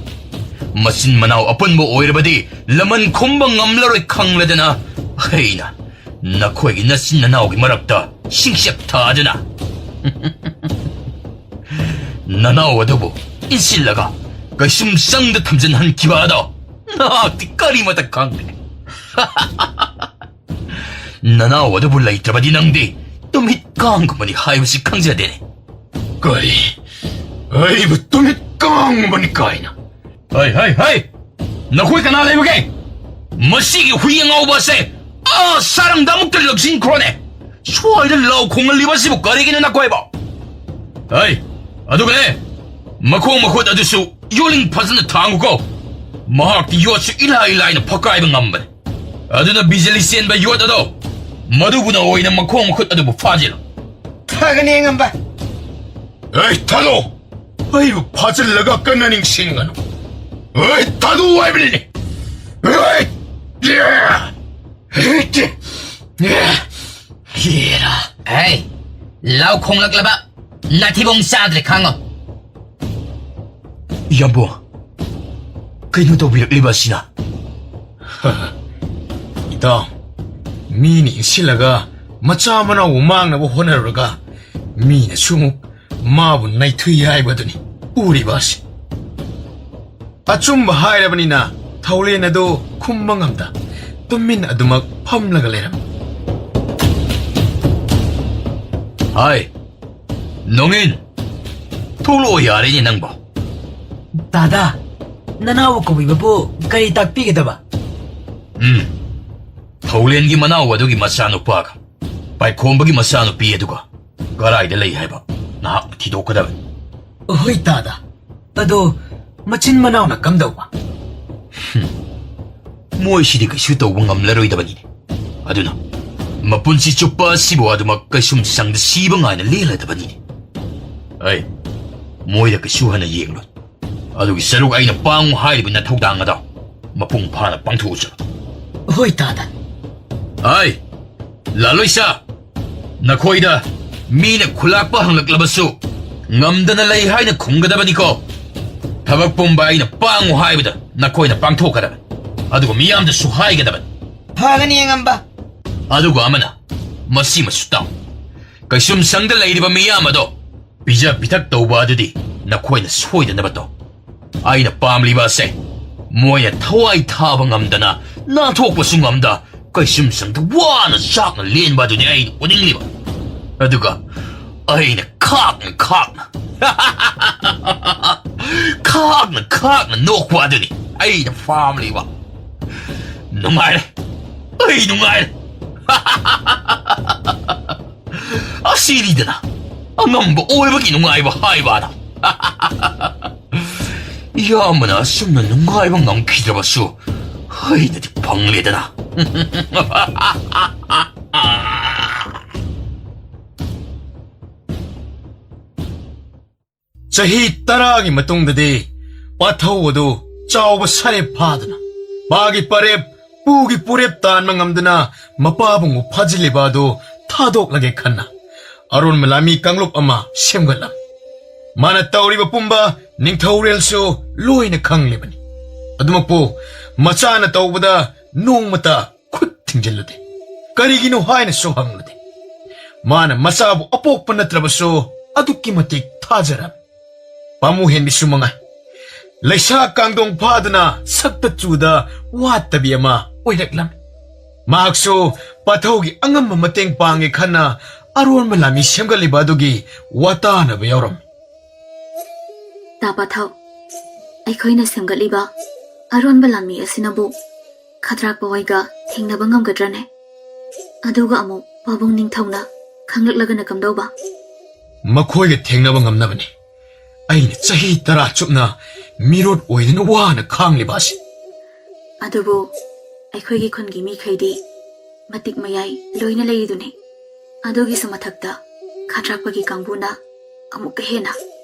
ꯃꯆꯤꯟ ꯃꯅꯥꯎ ꯑꯄꯨꯟꯕ ꯑꯣꯏꯔꯕꯗꯤ ꯂꯃꯟ ꯈꯨꯝꯕ ꯉꯝꯂꯔꯣꯏ ꯈꯪꯂꯗꯅ ꯑꯩꯅ ꯅꯈꯣꯏꯒꯤ ꯅꯆꯤꯟ ꯅꯅꯥꯎꯒꯤ ꯃꯔꯛꯇ ꯁꯤꯡꯆꯞ ꯊꯥꯗꯨꯅ" ꯅꯅꯥꯎ ꯑꯗꯨꯕꯨ ꯏꯟꯁꯤꯜꯂꯒ ꯀꯩꯁꯨꯝꯁꯪꯗ ꯊꯝꯖꯤꯟꯍꯟꯈꯤꯕ ꯑꯗꯣ ꯅꯍꯥꯛꯇꯤ ꯀꯔꯤꯃꯇ ꯈꯪꯗꯦ꯫ ꯅꯅꯥꯎ ꯑꯗꯨꯕꯨ ꯂꯩꯇ꯭ꯔꯕꯗꯤ ꯅꯪꯗꯤ ꯇꯨꯝꯍꯤꯠ ꯀꯥꯡꯒꯨꯝꯕꯅꯤ ꯍꯥꯏꯕꯁꯤ ꯈꯪꯖꯗꯦꯅꯦ꯫ ꯀꯔꯤ? ꯑꯩꯕꯨ ꯇꯨꯝꯍꯤꯠ ꯀꯥꯡꯒꯨꯝꯕꯅꯤ ꯀꯥꯏꯅ? ꯍꯩ, ꯍꯩ, ꯍꯩ! ꯅꯈꯣꯏ ꯀꯅꯥ ꯂꯩꯕꯒꯦ? ꯃꯁꯤꯒꯤ ꯍꯨꯏ ꯑꯉꯥꯎꯕ ꯑꯁꯦ ꯑꯥ ꯁꯥꯔꯪꯗ ꯑꯃꯨꯛꯇ ꯂꯛꯁꯤꯟꯈ꯭ꯔꯣꯅꯦ꯫ ꯁ꯭ꯋꯥꯏꯗ ꯂꯥꯎ ꯈꯣꯡꯍꯜꯂꯤꯕ ꯑꯁꯤꯕꯨ ꯀꯔꯤꯒꯤꯅꯣ ꯅꯈꯣꯏꯕꯣ? ꯍꯩ, ꯑꯗꯨꯒꯅꯦ, ꯃꯈꯣꯡ ꯃꯈꯨꯠ ꯑꯗꯨꯁꯨ ꯌꯣꯠꯂꯤꯡ ꯐꯖꯅ ꯊꯥꯡꯉꯨꯀꯣ꯫ ꯃꯍꯥꯛꯇꯤ ꯌꯣꯠꯁꯨ ꯏꯂꯥꯏ ꯂꯥꯏꯅ ꯐꯛꯀꯥꯏꯕ ꯉꯝꯕꯅꯤ꯫ ꯑꯗꯨꯅ ꯕꯤꯖꯂꯤ ꯆꯦꯟꯕ ꯌꯣꯠ ꯑꯗꯣ ꯃꯗꯨꯕꯨꯅ ꯑꯣꯏꯅ ꯃꯈꯣꯡ ꯃꯈꯨꯠ ꯑꯗꯨꯕꯨ ꯐꯥꯖꯤꯜꯂꯨ꯫ ꯐꯒꯅꯤ, ꯑꯉꯝꯕ꯫ ꯑꯩ ꯊꯥꯗꯣꯛꯑꯣ! ꯑꯩꯕꯨ ꯐꯥꯖꯤꯜꯂꯒ ꯀꯟꯅ ꯅꯤꯡꯁꯤꯡꯒꯅꯨ꯫ ꯑꯩ ꯊꯥꯗꯣꯛꯑꯣ ꯍꯥꯏꯕꯅꯤꯅꯦ! ꯑꯩ! ꯍꯦꯔꯥ! ꯍꯩ! ꯂꯥꯎ ꯈꯣꯡꯂꯛꯂꯕ ꯅꯥꯊꯤꯕꯣꯡ ꯆꯥꯗ꯭ꯔꯦ ꯈꯪꯉꯣ꯫ ꯏꯌꯥꯝꯕ, ꯀꯩꯅꯣ ꯇꯧꯕꯤꯔꯛꯂꯤꯕ ꯑꯁꯤꯅ? ꯏꯇꯥꯎ, ꯃꯤꯅ ꯏꯟꯁꯤꯜꯂꯒ ꯃꯆꯥ ꯃꯅꯥꯎꯕꯨ ꯃꯥꯡꯅꯕ ꯍꯣꯠꯅꯔꯨꯔꯒ ꯃꯤꯅꯁꯨ ꯑꯃꯨꯛ ꯃꯥꯕꯨ ꯅꯩꯊꯨꯏ ꯍꯥꯏꯕꯗꯨꯅꯤ ꯎꯔꯤꯕ ꯑꯁꯤ꯫ ꯑꯆꯨꯝꯕ ꯍꯥꯏꯔꯕꯅꯤꯅ ꯊꯧꯂꯦꯟ ꯑꯗꯨ ꯈꯨꯝꯕ ꯉꯝꯗ ꯇꯨꯃꯤꯟ ꯑꯗꯨꯃꯛ ꯐꯝꯂꯒ ꯂꯩꯔꯝꯃꯤ꯫ ꯍꯥꯏ, ꯅꯣꯡꯏꯟ, ꯊꯣꯛꯂꯛꯑꯣ ꯌꯥꯔꯦꯅꯦ ꯅꯪꯕꯣ꯫ ꯗꯥꯗꯥ, ꯅꯅꯥꯎ ꯀꯧꯕꯤꯕꯕꯨ ꯀꯔꯤ ꯇꯥꯛꯄꯤꯒꯗꯕ? ꯎꯝ, ꯊꯧꯂꯦꯟꯒꯤ ꯃꯅꯥꯎ ꯑꯗꯨꯒꯤ ꯃꯆꯥꯅꯨꯄꯥꯒ ꯄꯥꯏꯈꯣꯝꯕꯒꯤ ꯃꯆꯥꯅꯨꯄꯤ ꯑꯗꯨꯒ ꯀꯗꯥꯏꯗ ꯂꯩ ꯍꯥꯏꯕ ꯅꯍꯥꯛꯅ ꯊꯤꯗꯣꯛꯀꯗꯕꯅꯤ꯫ ꯍꯣꯏ ꯗꯥꯗꯥ, ꯑꯗꯣ ꯃꯆꯤꯟ ꯃꯅꯥꯎꯅ ꯀꯝꯗꯧꯕ? ꯃꯣꯏꯁꯤꯗꯤ ꯀꯩꯁꯨ ꯇꯧꯕ ꯉꯝꯂꯔꯣꯏꯗꯕꯅꯤꯅꯦ꯫ ꯑꯗꯨꯅ ꯃꯄꯨꯟꯁꯤ ꯆꯨꯞꯄ ꯑꯁꯤꯕꯨ ꯑꯗꯨꯃꯛ ꯀꯩꯁꯨꯝꯁꯪꯗ ꯁꯤꯕ ꯉꯥꯏꯅ ꯂꯦꯜꯂꯗꯕꯅꯤꯅꯦ꯫ ꯑꯩ ꯃꯣꯏꯗ ꯀꯩꯁꯨ ꯍꯟꯅ ꯌꯦꯡꯂꯣꯏ꯫ ꯑꯗꯨꯒꯤ ꯁꯔꯨꯛ ꯑꯩꯅ ꯄꯥꯡꯉꯨ ꯍꯥꯏꯔꯤꯕ ꯅꯊꯧꯗꯥꯡ ꯑꯗꯣ ꯃꯄꯨꯡ ꯐꯥꯅ ꯄꯥꯡꯊꯣꯛꯎ ꯆꯠꯂꯣ꯫ ꯍꯣꯏ ꯗꯥꯗꯥ꯫ ꯑꯩ ꯂꯥꯂꯣꯏꯁꯥ, ꯅꯈꯣꯏꯗ ꯃꯤꯅ ꯈꯨꯂꯥꯛꯄ ꯍꯪꯂꯛꯂꯕꯁꯨ ꯉꯝꯗꯅ ꯂꯩ ꯍꯥꯏꯅ ꯈꯨꯝꯒꯗꯕꯅꯤꯀꯣ꯫ ꯊꯕꯛ ꯄꯨꯝꯕ ꯑꯩꯅ ꯄꯥꯡꯉꯨ ꯍꯥꯏꯕꯗ ꯅꯈꯣꯏꯅ ꯄꯥꯡꯊꯣꯛꯀꯗꯕꯅꯤ꯫ ꯑꯗꯨꯒ ꯃꯤꯌꯥꯝꯗꯁꯨ ꯍꯥꯏꯒꯗꯕꯅꯤ꯫ ꯐꯒꯅꯤ ꯑꯉꯝꯕ꯫ ꯑꯗꯨꯒ ꯑꯃꯅ, ꯃꯁꯤꯃꯁꯨ ꯇꯥꯎ꯫ ꯀꯩꯁꯨꯝꯁꯪꯗ ꯂꯩꯔꯤꯕ ꯃꯤꯌꯥꯝ ꯑꯗꯣ ꯄꯤꯖ ꯄꯤꯊꯛ ꯇꯧꯕ ꯑꯗꯨꯗꯤ ꯅꯈꯣꯏꯅ ꯁꯣꯏꯗꯅꯕ ꯇꯧ꯫ ꯑꯩꯅ ꯄꯥꯝꯂꯤꯕ ꯑꯁꯦ ꯃꯣꯏꯅ ꯊꯋꯥꯏ ꯊꯥꯕ ꯉꯝꯗꯅ, ꯅꯥꯟꯊꯣꯛꯄꯁꯨ ꯉꯝꯗ, ꯀꯩꯁꯨꯝꯁꯪꯗ ꯋꯥꯅ ꯆꯥꯛꯅ ꯂꯦꯟꯕ ꯑꯗꯨꯅꯤ ꯑꯩꯅ ꯎꯅꯤꯡꯂꯤꯕ꯫ ꯑꯗꯨꯒ ꯑꯩꯅ ꯈꯥꯛꯅ ꯈꯥꯛꯅ ꯈꯥꯛꯅ ꯈꯥꯛꯅ ꯅꯣꯛꯄ ꯑꯗꯨꯅꯤ ꯑꯩꯅ ꯄꯥꯝꯂꯤꯕ꯫ ꯅꯨꯡꯉꯥꯏꯔꯦ, ꯑꯩ ꯅꯨꯡꯉꯥꯏꯔꯦ꯫ ꯑꯁꯤꯅꯤꯗꯅ ꯑꯉꯝꯕ ꯑꯣꯏꯕꯒꯤ ꯅꯨꯡꯉꯥꯏꯕ ꯍꯥꯏꯕ ꯑꯗꯣ꯫ ꯏꯌꯥꯝꯕꯅ ꯑꯁꯨꯝꯅ ꯅꯨꯡꯉꯥꯏꯕ ꯉꯝꯈꯤꯗ꯭ꯔꯕꯁꯨ ꯑꯩꯅꯗꯤ ꯐꯪꯂꯦꯗꯅ꯫ ꯆꯍꯤ ꯇꯔꯥꯒꯤ ꯃꯇꯨꯡꯗꯗꯤ ꯄꯥꯊꯧ ꯑꯗꯨ ꯆꯥꯎꯕ ꯁꯔꯦꯞ ꯐꯥꯗꯨꯅ, ꯄꯥꯒꯤ ꯄꯔꯦꯞ, ꯄꯨꯒꯤ ꯄꯨꯔꯦꯞ ꯇꯥꯟꯕ ꯉꯝꯗꯨꯅ, ꯃꯄꯥꯕꯨꯡꯕꯨ ꯐꯥꯖꯤꯜꯂꯤꯕ ꯑꯗꯨ ꯊꯥꯗꯣꯛꯂꯒꯦ ꯈꯟꯅ ꯑꯔꯣꯟꯕ ꯂꯥꯟꯃꯤ ꯀꯥꯡꯂꯨꯞ ꯑꯃ ꯁꯦꯝꯒꯠꯂꯝꯃꯤ꯫ ꯃꯥꯅ ꯇꯧꯔꯤꯕ ꯄꯨꯝꯕ ꯅꯤꯡꯊꯧꯔꯦꯜꯁꯨ ꯂꯣꯏꯅ ꯈꯪꯂꯤꯕꯅꯤ꯫ ꯑꯗꯨꯃꯛꯄꯨ ꯃꯆꯥꯅ ꯇꯧꯕꯗ ꯅꯣꯡꯃꯇ ꯈꯨꯠ ꯊꯤꯡꯖꯤꯜꯂꯨꯗꯦ꯫ ꯀꯔꯤꯒꯤꯅꯣ ꯍꯥꯏꯅꯁꯨ ꯍꯪꯂꯨꯗꯦ꯫ ꯃꯥꯅ ꯃꯆꯥꯕꯨ ꯑꯄꯣꯛꯄ ꯅꯠꯇ꯭ꯔꯕꯁꯨ ꯑꯗꯨꯛꯀꯤ ꯃꯇꯤꯛ ꯊꯥꯖꯔꯝꯃꯤ꯫ ꯄꯥꯃꯨ ꯍꯦꯟꯕꯤꯁꯨ ꯃꯉꯥꯏ, ꯂꯩꯁꯥ ꯀꯥꯡꯗꯣꯡ ꯐꯥꯗꯨꯅ ꯁꯛꯇ ꯆꯨꯗ ꯋꯥꯠꯇꯕꯤ ꯑꯃ ꯑꯣꯏꯔꯛꯂꯝꯃꯤ꯫ ꯃꯍꯥꯛꯁꯨ ꯄꯥꯊꯧꯒꯤ ꯑꯉꯝꯕ ꯃꯇꯦꯡ ꯄꯥꯡꯒꯦ ꯈꯟꯅ ꯑꯔꯣꯟꯕ ꯂꯥꯟꯃꯤ ꯁꯦꯝꯒꯠꯂꯤꯕ ꯑꯗꯨꯒꯤ ꯋꯥꯇꯥꯅꯕ ꯌꯥꯎꯔꯝꯃꯤ꯫ ꯇꯥ ꯄꯥꯊꯧ, ꯑꯩꯈꯣꯏꯅ ꯁꯦꯝꯒꯠꯂꯤꯕ ꯑꯔꯣꯟꯕ ꯂꯥꯟꯃꯤ ꯑꯁꯤꯅꯕꯨ ꯈꯗ꯭ꯔꯥꯛꯄ ꯍꯣꯏꯒ ꯊꯦꯡꯅꯕ ꯉꯝꯒꯗ꯭ꯔꯅꯦ? ꯑꯗꯨꯒ ꯑꯃꯨꯛ ꯄꯥꯕꯨꯡ ꯅꯤꯡꯊꯧꯅ ꯈꯪꯂꯛꯂꯒꯅ ꯀꯝꯗꯧꯕ? ꯃꯈꯣꯏꯒ ꯊꯦꯡꯅꯕ ꯉꯝꯅꯕꯅꯤ ꯑꯩꯅ ꯆꯍꯤ ꯇꯔꯥ ꯆꯨꯞꯅ ꯃꯤꯔꯣꯠ ꯑꯣꯏꯗꯨꯅ ꯋꯥꯅ ꯈꯥꯡꯂꯤꯕ ꯑꯁꯤ꯫ ꯑꯗꯨꯕꯨ ꯑꯩꯈꯣꯏꯒꯤ ꯈꯨꯟꯒꯤ ꯃꯤꯈꯩꯗꯤ ꯃꯇꯤꯛ ꯃꯌꯥꯏ ꯂꯣꯏꯅ ꯂꯩꯔꯤꯗꯨꯅꯤ꯫ ꯑꯗꯨꯒꯤꯁꯨ ꯃꯊꯛꯇ ꯈꯗ꯭ꯔꯥꯛꯄꯒꯤ ꯀꯥꯡꯕꯨꯅ ꯑꯃꯨꯛꯀ ꯍꯦꯟꯅ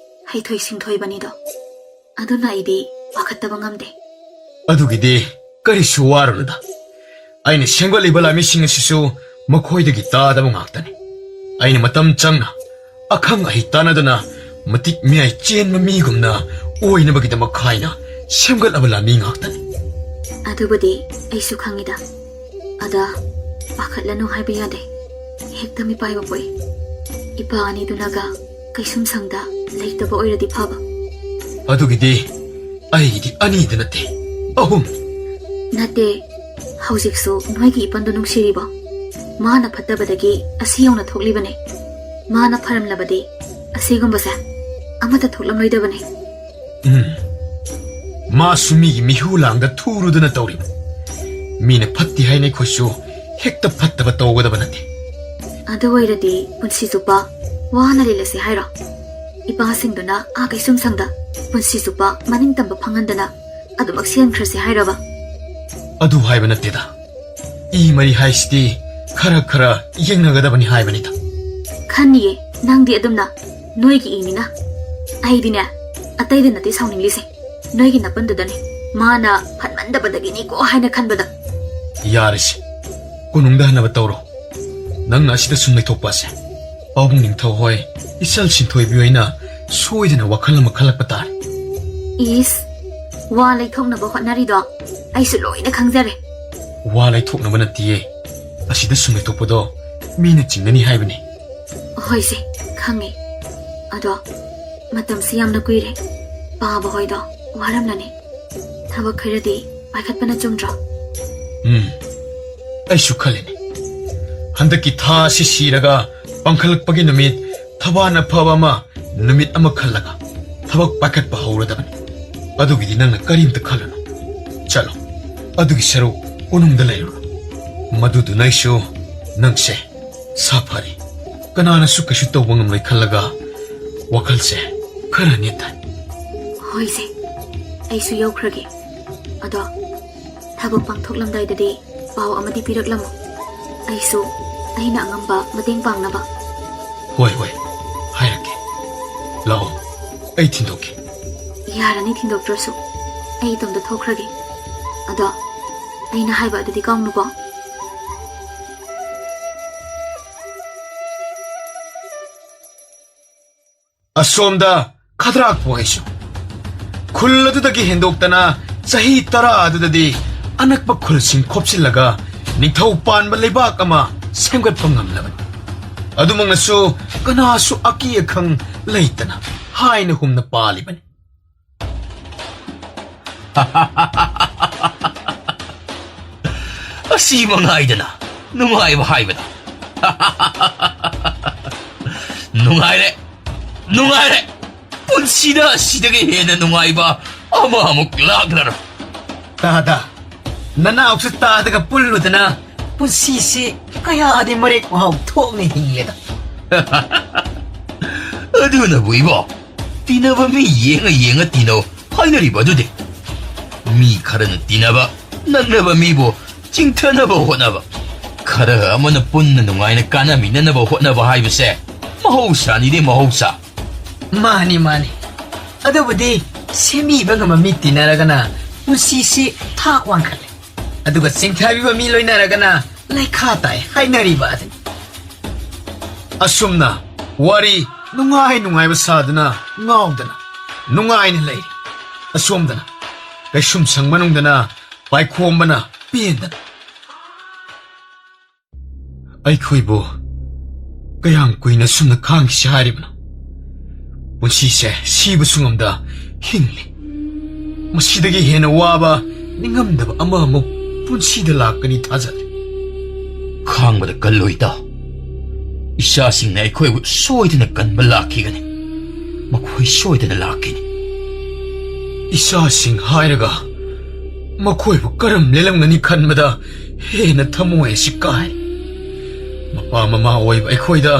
ꯍꯩꯊꯣꯏ ꯁꯤꯡꯊꯣꯏꯕꯅꯤꯗꯣ꯫ ꯑꯗꯨꯅ ꯑꯩꯗꯤ ꯄꯥꯈꯠꯇꯕ ꯉꯝꯗꯦ꯫ ꯑꯗꯨꯒꯤꯗꯤ ꯀꯔꯤꯁꯨ ꯋꯥꯔꯨꯅꯨꯗ꯫ ꯑꯩꯅ ꯁꯦꯝꯒꯠꯂꯤꯕ ꯂꯥꯟꯃꯤꯁꯤꯡ ꯑꯁꯤꯁꯨ ꯃꯈꯣꯏꯗꯒꯤ ꯇꯥꯗꯕ ꯉꯥꯛꯇꯅꯤ꯫ ꯑꯩꯅ ꯃꯇꯝ ꯆꯪꯅ ꯑꯈꯪ ꯑꯍꯩ ꯇꯥꯟꯅꯗꯨꯅ ꯃꯇꯤꯛ ꯃꯌꯥꯏ ꯆꯦꯟꯕ ꯃꯤꯒꯨꯝꯅ ꯑꯣꯏꯅꯕꯒꯤꯗꯃꯛ ꯍꯥꯏꯅ ꯁꯦꯝꯒꯠꯂꯕ ꯂꯥꯟꯃꯤ ꯉꯥꯛꯇꯅꯤ꯫ ꯑꯗꯨꯕꯨꯗꯤ ꯑꯩꯁꯨ ꯈꯪꯉꯤꯗ꯫ ꯑꯗ, ꯄꯥꯈꯠꯂꯅꯨ ꯍꯥꯏꯕ ꯌꯥꯗꯦ꯫ ꯍꯦꯛꯇ ꯃꯤꯄꯥꯏꯕ ꯄꯣꯛꯏ꯫ ꯏꯄꯥ ꯑꯅꯤꯗꯨꯅꯒ ꯀꯩꯁꯨꯝꯁꯪꯗ ꯂꯩꯇꯕ ꯑꯣꯏꯔꯗꯤ ꯐꯕ꯫ ꯑꯗꯨꯒꯤꯗꯤ ꯑꯩꯒꯤꯗꯤ ꯑꯅꯤꯗ ꯅꯠꯇꯦ, ꯑꯍꯨꯝ꯫ ꯅꯠꯇꯦ, ꯍꯧꯖꯤꯛꯁꯨ ꯅꯣꯏꯒꯤ ꯏꯄꯟꯗꯨ ꯅꯨꯡꯁꯤꯔꯤꯕꯣ? ꯃꯥꯅ ꯐꯠꯇꯕꯗꯒꯤ ꯑꯁꯤ ꯌꯧꯅ ꯊꯣꯛꯂꯤꯕꯅꯦ꯫ ꯃꯥꯅ ꯐꯔꯝꯂꯕꯗꯤ ꯑꯁꯤꯒꯨꯝꯕꯁꯦ ꯑꯃꯠꯇ ꯊꯣꯛꯂꯝꯂꯣꯏꯗꯕꯅꯦ꯫ ꯎꯝ꯫ ꯃꯥꯁꯨ ꯃꯤꯒꯤ ꯃꯤꯍꯨ ꯂꯥꯡꯗ ꯊꯨꯔꯨꯗꯅ ꯇꯧꯔꯤꯕ꯫ ꯃꯤꯅ ꯐꯠꯇꯦ ꯍꯥꯏꯅ ꯑꯩꯈꯣꯏꯁꯨ ꯍꯦꯛꯇ ꯐꯠꯇꯕ ꯇꯧꯒꯗꯕ ꯅꯠꯇꯦ꯫ ꯑꯗꯨ ꯑꯣꯏꯔꯗꯤ ꯄꯨꯟꯁꯤ ꯆꯨꯞꯄ ꯋꯥꯅ ꯂꯩꯂꯁꯦ ꯍꯥꯏꯔꯣ? ꯏꯄꯥꯁꯤꯡꯗꯨꯅ ꯑꯥ ꯀꯩꯁꯨꯝꯁꯪꯗ ꯄꯨꯟꯁꯤ ꯆꯨꯞꯄ ꯃꯅꯤꯡ ꯇꯝꯕ ꯐꯪꯍꯟꯗꯅ ꯑꯗꯨꯃꯛ ꯁꯤꯍꯟꯈ꯭ꯔꯁꯦ ꯍꯥꯏꯔꯕ? ꯑꯗꯨ ꯍꯥꯏꯕ ꯅꯠꯇꯦꯗ꯫ ꯏ ꯃꯔꯤ ꯍꯥꯏꯁꯤꯗꯤ ꯈꯔ ꯈꯔ ꯌꯦꯡꯅꯒꯗꯕꯅꯤ ꯍꯥꯏꯕꯅꯤꯗ꯫ ꯈꯟꯅꯤꯌꯦ, ꯅꯪꯗꯤ ꯑꯗꯨꯝꯅ ꯅꯣꯏꯒꯤ ꯏꯅꯤꯅ꯫ ꯑꯩꯗꯤꯅꯦ, ꯑꯇꯩꯗ ꯅꯠꯇꯦ ꯁꯥꯎꯅꯤꯡꯂꯤꯁꯦ, ꯅꯣꯏꯒꯤ ꯅꯥꯄꯟꯗꯨꯗꯅꯦ꯫ ꯃꯥꯅ ꯐꯠꯃꯟꯗꯕꯗꯒꯤꯅꯤꯀꯣ ꯍꯥꯏꯅ ꯈꯟꯕꯗ꯫ ꯌꯥꯔꯦꯁꯦ, ꯀꯣꯅꯨꯡꯗ ꯍꯟꯅꯕ ꯇꯧꯔꯣ꯫ ꯅꯪꯅ ꯑꯁꯤꯗ ꯁꯨꯝ ꯂꯩꯊꯣꯛꯄ ꯑꯁꯦ ꯄꯥꯕꯨꯡ ꯅꯤꯡꯊꯧ ꯍꯣꯏ, ꯏꯆꯜ ꯁꯤꯟꯊꯣꯏꯕꯤ ꯍꯣꯏꯅ ꯁꯣꯏꯗꯅ ꯋꯥꯈꯜ ꯑꯃ ꯈꯜꯂꯛꯄ ꯇꯥꯔꯦ꯫ ꯏꯁ, ꯋꯥ ꯂꯩꯊꯣꯛꯅꯕ ꯍꯣꯠꯅꯔꯤꯗꯣ ꯑꯩꯁꯨ ꯂꯣꯏꯅ ꯈꯪꯖꯔꯦ꯫ ꯋꯥ ꯂꯩꯊꯣꯛꯅꯕ ꯅꯠꯇꯤꯌꯦ, ꯑꯁꯤꯗ ꯁꯨꯝ ꯂꯩꯊꯣꯛꯄꯗꯣ ꯃꯤꯅ ꯆꯤꯡꯅꯅꯤ ꯍꯥꯏꯕꯅꯤ꯫ ꯍꯣꯏꯁꯦ, ꯈꯪꯉꯦ꯫ ꯑꯗꯣ ꯃꯇꯝꯁꯤ ꯌꯥꯝꯅ ꯀꯨꯏꯔꯦ꯫ ꯄꯥꯕ ꯍꯣꯏꯗꯣ ꯋꯥꯔꯝꯂꯅꯤ꯫ ꯊꯕꯛ ꯈꯔꯗꯤ ꯄꯥꯏꯈꯠꯄꯅ ꯆꯨꯝꯗ꯭ꯔꯣ? ꯎꯝ, ꯑꯩꯁꯨ ꯈꯜꯂꯤꯅꯦ꯫ ꯍꯟꯗꯛꯀꯤ ꯊꯥ ꯑꯁꯤ ꯁꯤꯔꯒ ꯄꯥꯡꯈꯠꯂꯛꯄꯒꯤ ꯅꯨꯃꯤꯠ ꯊꯕꯥꯟ ꯑꯐꯕ ꯑꯃ ꯅꯨꯃꯤꯠ ꯑꯃ ꯈꯜꯂꯒ ꯊꯕꯛ ꯄꯥꯏꯈꯠꯄ ꯍꯧꯔꯗꯕꯅꯤ꯫ ꯑꯗꯨꯒꯤꯗꯤ ꯅꯪꯅ ꯀꯔꯤꯝꯇ ꯈꯜꯂꯨꯅꯨ꯫ ꯆꯠꯂꯣ, ꯑꯗꯨꯒꯤ ꯁꯔꯨꯛ ꯀꯣꯅꯨꯡꯗ ꯂꯩꯔꯨꯔꯣ꯫ ꯃꯗꯨꯗꯨꯅ ꯑꯩꯁꯨ ꯅꯪꯁꯦ ꯁꯥꯐꯔꯦ, ꯀꯅꯥꯅꯁꯨ ꯀꯩꯁꯨ ꯇꯧꯕ ꯉꯝꯂꯣꯏ ꯈꯜꯂꯒ ꯋꯥꯈꯜꯁꯦ ꯈꯔ ꯅꯦꯠꯊꯥꯏ꯫ ꯍꯣꯏꯁꯦ, ꯑꯩꯁꯨ ꯌꯧꯈ꯭ꯔꯒꯦ꯫ ꯑꯗꯣ ꯊꯕꯛ ꯄꯥꯡꯊꯣꯛꯂꯝꯗꯥꯏꯗꯗꯤ ꯄꯥꯎ ꯑꯃꯗꯤ ꯄꯤꯔꯛꯂꯝꯃꯨ꯫ ꯑꯩꯁꯨ ꯑꯩꯅ ꯑꯉꯝꯕ ꯃꯇꯦꯡ ꯄꯥꯡꯅꯕ꯫ ꯍꯣꯏ, ꯍꯣꯏ, ꯍꯥꯏꯔꯛꯀꯦ꯫ ꯂꯥꯛꯑꯣ, ꯑꯩ ꯊꯤꯟꯗꯣꯛꯀꯦ꯫ ꯌꯥꯔꯅꯤ, ꯊꯤꯟꯗꯣꯛꯇ꯭ꯔꯁꯨ꯫ ꯑꯩ ꯏꯇꯣꯝꯇ ꯊꯣꯛꯈ꯭ꯔꯒꯦ꯫ ꯑꯗꯣ ꯑꯩꯅ ꯍꯥꯏꯕ ꯑꯗꯨꯗꯤ ꯀꯥꯎꯅꯨꯀꯣ꯫ ꯑꯁꯣꯝꯗ ꯈꯗ꯭ꯔꯥꯛꯄꯨ ꯍꯥꯏꯁꯨ, ꯈꯨꯜ ꯑꯗꯨꯗꯒꯤ ꯍꯦꯟꯗꯣꯛꯇꯅ ꯆꯍꯤ ꯇꯔꯥ ꯑꯗꯨꯗꯗꯤ ꯑꯅꯛꯄ ꯈꯨꯜꯁꯤꯡ ꯈꯣꯞꯆꯤꯜꯂꯒ ꯅꯤꯡꯊꯧ ꯄꯥꯟꯕ ꯂꯩꯕꯥꯛ ꯑꯃ ꯁꯦꯝꯒꯠꯄ ꯉꯝꯂꯕꯅꯤ꯫ ꯑꯗꯨꯃꯛꯅꯁꯨ ꯀꯅꯥꯁꯨ ꯑꯀꯤ ꯑꯈꯪ ꯂꯩꯇꯅ ꯍꯥꯏꯅ ꯍꯨꯝꯅ ꯄꯥꯜꯂꯤꯕꯅꯤ꯫ ꯑꯁꯤ ꯃꯉꯥꯏꯗꯅ ꯅꯨꯡꯉꯥꯏꯕ ꯍꯥꯏꯕꯗꯣ꯫ ꯅꯨꯡꯉꯥꯏꯔꯦ, ꯅꯨꯡꯉꯥꯏꯔꯦ꯫ ꯄꯨꯟꯁꯤꯗ ꯑꯁꯤꯗꯒꯤ ꯍꯦꯟꯅ ꯅꯨꯡꯉꯥꯏꯕ ꯑꯃ ꯑꯃꯨꯛ ꯂꯥꯛꯂꯔꯣꯏ꯫ ꯇꯥꯗ, ꯅꯅꯥꯎꯁꯨ ꯇꯥꯗꯒ ꯄꯨꯜꯂꯨꯗꯅ ꯄꯨꯟꯁꯤꯁꯤ ꯀꯌꯥꯗꯤ ꯃꯔꯦꯛ ꯃꯍꯥꯎ ꯊꯣꯛꯅ ꯍꯤꯡꯂꯦꯗ꯫ ꯑꯗꯨꯅꯕꯨ ꯏꯕꯣ, ꯇꯤꯟꯅꯕ ꯃꯤ ꯌꯦꯡꯉ ꯌꯦꯡꯉ ꯇꯤꯟꯅꯧ ꯍꯥꯏꯅꯔꯤꯕ ꯑꯗꯨꯗꯤ꯫ ꯃꯤ ꯈꯔꯅ ꯇꯤꯟꯅꯕ, ꯅꯛꯅꯕ ꯃꯤꯕꯨ ꯆꯤꯡꯊꯅꯕ ꯍꯣꯠꯅꯕ, ꯈꯔ ꯑꯃꯅ ꯄꯨꯟꯅ ꯅꯨꯡꯉꯥꯏꯅ ꯀꯥꯟꯅꯃꯤꯟꯅꯅꯕ ꯍꯣꯠꯅꯕ ꯍꯥꯏꯕꯁꯦ ꯃꯍꯧꯁꯥꯅꯤꯗꯤ ꯃꯍꯧꯁꯥ꯫ ꯃꯥꯅꯤ, ꯃꯥꯅꯤ꯫ ꯑꯗꯨꯕꯨꯗꯤ ꯁꯦꯝꯕꯤꯕ ꯉꯝꯕ ꯃꯤ ꯇꯤꯟꯅꯔꯒꯅ ꯄꯨꯟꯁꯤꯁꯤ ꯊꯥꯛ ꯋꯥꯡꯈꯠꯂꯦ꯫ ꯑꯗꯨꯒ ꯆꯤꯡꯊꯕꯤꯕ ꯃꯤ ꯂꯣꯏꯅꯔꯒꯅ ꯂꯩꯈꯥ ꯇꯥꯏ ꯍꯥꯏꯅꯔꯤꯕ ꯑꯗꯨꯅꯤ꯫ ꯑꯁꯨꯝꯅ ꯋꯥꯔꯤ ꯅꯨꯡꯉꯥꯏ ꯅꯨꯡꯉꯥꯏꯕ ꯁꯥꯗꯨꯅ ꯉꯥꯎꯗꯅ ꯅꯨꯡꯉꯥꯏꯅ ꯂꯩꯔꯤ꯫ ꯑꯁꯣꯝꯗꯅ ꯀꯩꯁꯨꯝꯁꯪ ꯃꯅꯨꯡꯗꯅ ꯄꯥꯏꯈꯣꯝꯕꯅ ꯄꯦꯟꯗꯅ꯫ ꯑꯩꯈꯣꯏꯕꯨ ꯀꯌꯥꯝ ꯀꯨꯏꯅ ꯁꯨꯝꯅ ꯈꯥꯡꯈꯤꯁꯤ ꯍꯥꯏꯔꯤꯕꯅꯣ? ꯄꯨꯟꯁꯤꯁꯦ ꯁꯤꯕꯁꯨ ꯉꯝꯗ ꯍꯤꯡꯂꯤ꯫ ꯃꯁꯤꯗꯒꯤ ꯍꯦꯟꯅ ꯋꯥꯕ, ꯅꯤꯡꯉꯝꯗꯕ ꯑꯃ ꯑꯃꯨꯛ ꯄꯨꯟꯁꯤꯗ ꯂꯥꯛꯀꯅꯤ ꯊꯥꯖꯗꯦ꯫ ꯈꯥꯡꯕꯗ ꯀꯜꯂꯣꯏ ꯏꯇꯥꯎ꯫ ꯏꯆꯥꯁꯤꯡꯅ ꯑꯩꯈꯣꯏꯕꯨ ꯁꯣꯏꯗꯅ ꯀꯟꯕ ꯂꯥꯛꯈꯤꯒꯅꯤ꯫ ꯃꯈꯣꯏ ꯁꯣꯏꯗꯅ ꯂꯥꯛꯈꯤꯅꯤ꯫ ꯏꯆꯥꯁꯤꯡ ꯍꯥꯏꯔꯒ ꯃꯈꯣꯏꯕꯨ ꯀꯔꯝ ꯂꯦꯜꯂꯝꯒꯅꯤ ꯈꯟꯕꯗ ꯍꯦꯟꯅ ꯊꯃꯣꯏ ꯑꯁꯤ ꯀꯥꯏ꯫ ꯃꯄꯥ ꯃꯃꯥ ꯑꯣꯏꯕ ꯑꯩꯈꯣꯏꯗ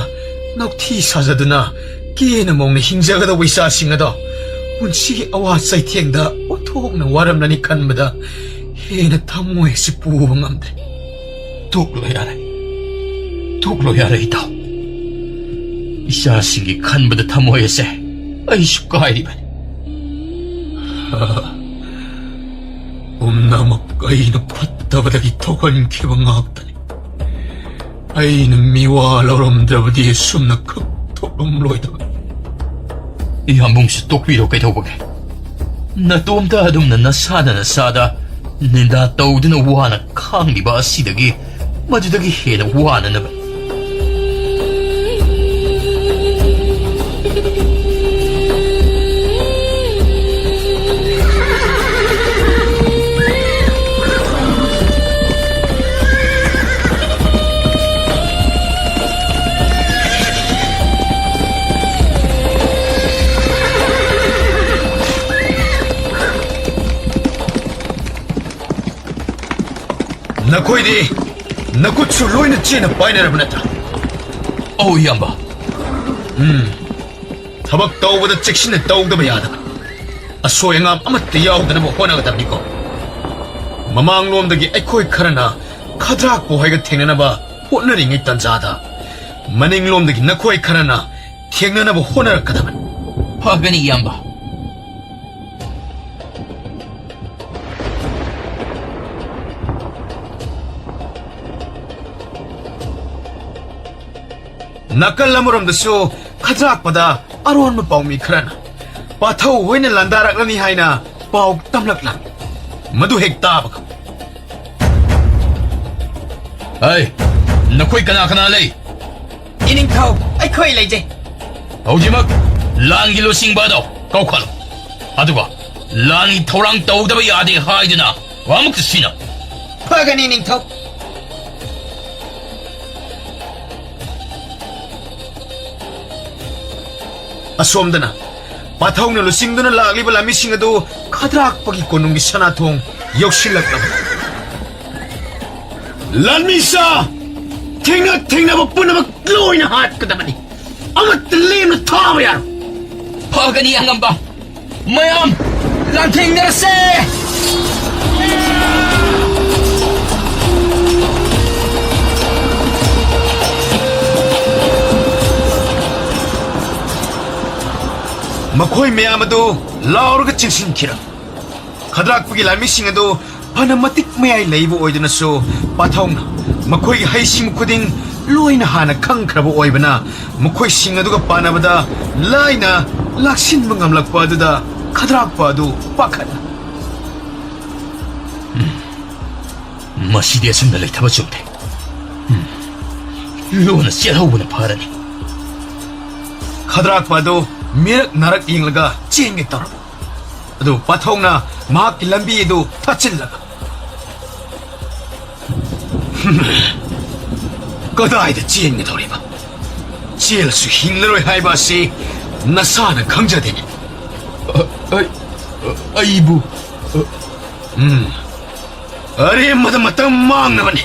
ꯅꯥꯎꯊꯤ ꯁꯥꯖꯗꯨꯅ ꯀꯦꯅ ꯃꯧꯅ ꯍꯤꯡꯖꯒꯗꯧꯕ ꯏꯆꯥꯁꯤꯡ ꯑꯗꯣ ꯄꯨꯟꯁꯤꯒꯤ ꯑꯋꯥ ꯆꯩꯊꯦꯡꯗ ꯑꯣꯟꯊꯣꯛꯅ ꯋꯥꯔꯝꯂꯅꯤ ꯈꯟꯕꯗ ꯍꯦꯟꯅ ꯊꯃꯣꯏ ꯑꯁꯤ ꯄꯨꯕ ꯉꯝꯗ꯭ꯔꯦ꯫ ꯇꯣꯛꯂꯣ ꯌꯥꯔꯦ, ꯇꯣꯛꯂꯣ ꯌꯥꯔꯦ ꯏꯇꯥꯎ꯫ ꯏꯆꯥꯁꯤꯡꯒꯤ ꯈꯟꯕꯗ ꯊꯃꯣꯏ ꯑꯁꯦ ꯑꯩꯁꯨ ꯀꯥꯏꯔꯤꯕꯅꯤ꯫ ꯄꯨꯝꯅꯃꯛ ꯑꯩꯅ ꯐꯠꯇꯕꯗꯒꯤ ꯊꯣꯛꯍꯟꯈꯤꯕ ꯉꯥꯛꯇꯅꯤ꯫ ꯑꯩꯅ ꯃꯤꯋꯥ ꯂꯧꯔꯝꯗ꯭ꯔꯕꯗꯤ ꯑꯁꯨꯝꯅ ꯈꯛ ꯊꯣꯛꯂꯝꯂꯣꯏꯗꯕꯅꯤ꯫ ꯏꯌꯥꯝꯕꯨꯡꯁꯨ ꯇꯣꯛꯄꯤꯔꯣ ꯀꯩꯗꯧꯕꯒꯦ? ꯅꯇꯣꯝꯇ ꯑꯗꯨꯝꯅ ꯅꯁꯥꯅ ꯅꯁꯥꯗ ꯅꯤꯟꯗꯥ ꯇꯧꯗꯨꯅ ꯋꯥꯅ ꯈꯥꯡꯂꯤꯕ ꯑꯁꯤꯗꯒꯤ ꯃꯗꯨꯗꯒꯤ ꯍꯦꯟꯅ ꯋꯥꯅꯅꯕ꯫ ꯅꯈꯣꯏꯗꯤ ꯅꯈꯨꯠꯁꯨ ꯂꯣꯏꯅ ꯆꯦꯅ ꯄꯥꯏꯅꯔꯕ ꯅꯠꯇ꯭ꯔꯥ? ꯑꯧ, ꯏꯌꯥꯝꯕ꯫ ꯎꯝ꯫ ꯊꯕꯛ ꯇꯧꯕꯗ ꯆꯦꯛꯁꯤꯟꯅ ꯇꯧꯗꯕ ꯌꯥꯗꯕ꯫ ꯑꯁꯣꯏ ꯑꯉꯥꯝ ꯑꯃꯠꯇ ꯌꯥꯎꯗꯅꯕ ꯍꯣꯠꯅꯒꯗꯕꯅꯤꯀꯣ꯫ ꯃꯃꯥꯡꯂꯣꯝꯗꯒꯤ ꯑꯩꯈꯣꯏ ꯈꯔꯅ ꯈꯗ꯭ꯔꯥꯛꯄ ꯍꯣꯏꯒ ꯊꯦꯡꯅꯅꯕ ꯍꯣꯠꯅꯔꯤꯉꯩ ꯇꯟꯖꯥꯗ, ꯃꯅꯤꯡꯂꯣꯝꯗꯒꯤ ꯅꯈꯣꯏ ꯈꯔꯅ ꯊꯦꯡꯅꯅꯕ ꯍꯣꯠꯅꯔꯛꯀꯗꯕꯅꯤ꯫ ꯐꯒꯅꯤ, ꯏꯌꯥꯝꯕ꯫ ꯅꯥꯀꯜ ꯑꯃꯔꯣꯝꯗꯁꯨ ꯈꯗ꯭ꯔꯥꯛꯄꯗ ꯑꯔꯣꯟꯕ ꯄꯥꯎꯃꯤ ꯈꯔꯅ ꯄꯥꯊꯧ ꯍꯣꯏꯅ ꯂꯥꯟꯗꯥꯔꯛꯂꯅꯤ ꯍꯥꯏꯅ ꯄꯥꯎ ꯇꯝꯂꯛꯂꯝꯃꯤ꯫ ꯃꯗꯨ ꯍꯦꯛ ꯇꯥꯕꯒ, "ꯑꯩ, ꯅꯈꯣꯏ ꯀꯅꯥ ꯀꯅꯥ ꯂꯩ?" "ꯏꯅꯤꯡꯊꯧ, ꯑꯩꯈꯣꯏ ꯂꯩꯖꯩ꯫" "ꯍꯧꯖꯤꯛꯃꯛ ꯂꯥꯟꯒꯤ ꯂꯨꯆꯤꯡꯕ ꯑꯗꯣ ꯀꯧꯈꯠꯂꯨ꯫ ꯑꯗꯨꯒ ꯂꯥꯟꯒꯤ ꯊꯧꯔꯥꯡ ꯇꯧꯗꯕ ꯌꯥꯗꯦ ꯍꯥꯏꯗꯨꯅ ꯋꯥꯃꯨꯛꯇ ꯁꯤꯟꯅꯧ꯫" "ꯐꯒꯅꯤ, ꯏꯅꯤꯡꯊꯧ꯫" ꯑꯁꯣꯝꯗꯅ ꯄꯥꯊꯧꯅ ꯂꯨꯆꯤꯡꯗꯨꯅ ꯂꯥꯛꯂꯤꯕ ꯂꯥꯟꯃꯤꯁꯤꯡ ꯑꯗꯨ ꯈꯗ꯭ꯔꯥꯛꯄꯒꯤ ꯀꯣꯅꯨꯡꯒꯤ ꯁꯅꯥꯊꯣꯡ ꯌꯧꯁꯤꯜꯂꯛꯂꯕꯅꯤ꯫ "ꯂꯥꯟꯃꯤꯁꯥ, ꯊꯦꯡꯅ ꯊꯦꯡꯅꯕ ꯄꯨꯝꯅꯃꯛ ꯂꯣꯏꯅ ꯍꯥꯠꯀꯗꯕꯅꯤ꯫ ꯑꯃꯠꯇ ꯂꯦꯝꯅ ꯊꯥꯕ ꯌꯥꯔꯣꯏ꯫" "ꯐꯒꯅꯤ, ꯑꯉꯝꯕ꯫ ꯃꯌꯥꯝ ꯂꯥꯟꯊꯦꯡꯅꯔꯁꯦ!" ꯃꯈꯣꯏ ꯃꯌꯥꯝ ꯑꯗꯨ ꯂꯥꯎꯔꯒ ꯆꯦꯟꯁꯤꯟꯈꯤꯔꯝꯃꯤ꯫ ꯈꯗ꯭ꯔꯥꯛꯄꯒꯤ ꯂꯥꯟꯃꯤꯁꯤꯡ ꯑꯗꯨ ꯐꯅ ꯃꯇꯤꯛ ꯃꯌꯥꯏ ꯂꯩꯕ ꯑꯣꯏꯗꯨꯅꯁꯨ, ꯄꯥꯊꯧꯅ ꯃꯈꯣꯏꯒꯤ ꯍꯩꯁꯤꯡꯕ ꯈꯨꯗꯤꯡ ꯂꯣꯏꯅ ꯍꯥꯟꯅ ꯈꯪꯈ꯭ꯔꯕ ꯑꯣꯏꯕꯅ, ꯃꯈꯣꯏꯁꯤꯡ ꯑꯗꯨꯒ ꯄꯥꯟꯅꯕꯗ ꯂꯥꯏꯅ ꯂꯥꯛꯁꯤꯟꯕ ꯉꯝꯂꯛꯄ ꯑꯗꯨꯗ ꯈꯗ꯭ꯔꯥꯛꯄ ꯑꯗꯨ ꯄꯥꯈꯠꯂ, "ꯃꯁꯤꯗꯤ ꯑꯁꯨꯝꯅ ꯂꯩꯊꯕ ꯆꯨꯝꯗꯦ꯫ ꯎꯝ, ꯂꯣꯟꯅ ꯆꯦꯜꯍꯧꯕꯅ ꯐꯔꯅꯤ꯫" ꯈꯗ꯭ꯔꯥꯛꯄ ꯑꯗꯨ ꯃꯤꯔꯛ ꯅꯥꯔꯛ ꯌꯦꯡꯂꯒ ꯆꯦꯟꯒꯦ ꯇꯧꯔꯝꯃꯤ꯫ ꯑꯗꯨ ꯄꯥꯊꯧꯅ ꯃꯍꯥꯛꯀꯤ ꯂꯝꯕꯤ ꯑꯗꯨ ꯊꯠꯆꯤꯜꯂꯒ, "ꯀꯗꯥꯏꯗ ꯆꯦꯟꯒꯗꯧꯔꯤꯕ? ꯆꯦꯜꯂꯁꯨ ꯍꯤꯡꯂꯔꯣꯏ ꯍꯥꯏꯕ ꯑꯁꯤ ꯅꯁꯥꯅ ꯈꯪꯖꯗꯦꯅꯦ꯫" "ꯑ-, ꯑꯩ-, ꯑꯩꯕꯨ, ꯑ-" "ꯎꯝ, ꯑꯔꯦꯝꯕꯗ ꯃꯇꯝ ꯃꯥꯡꯅꯕꯅꯤ꯫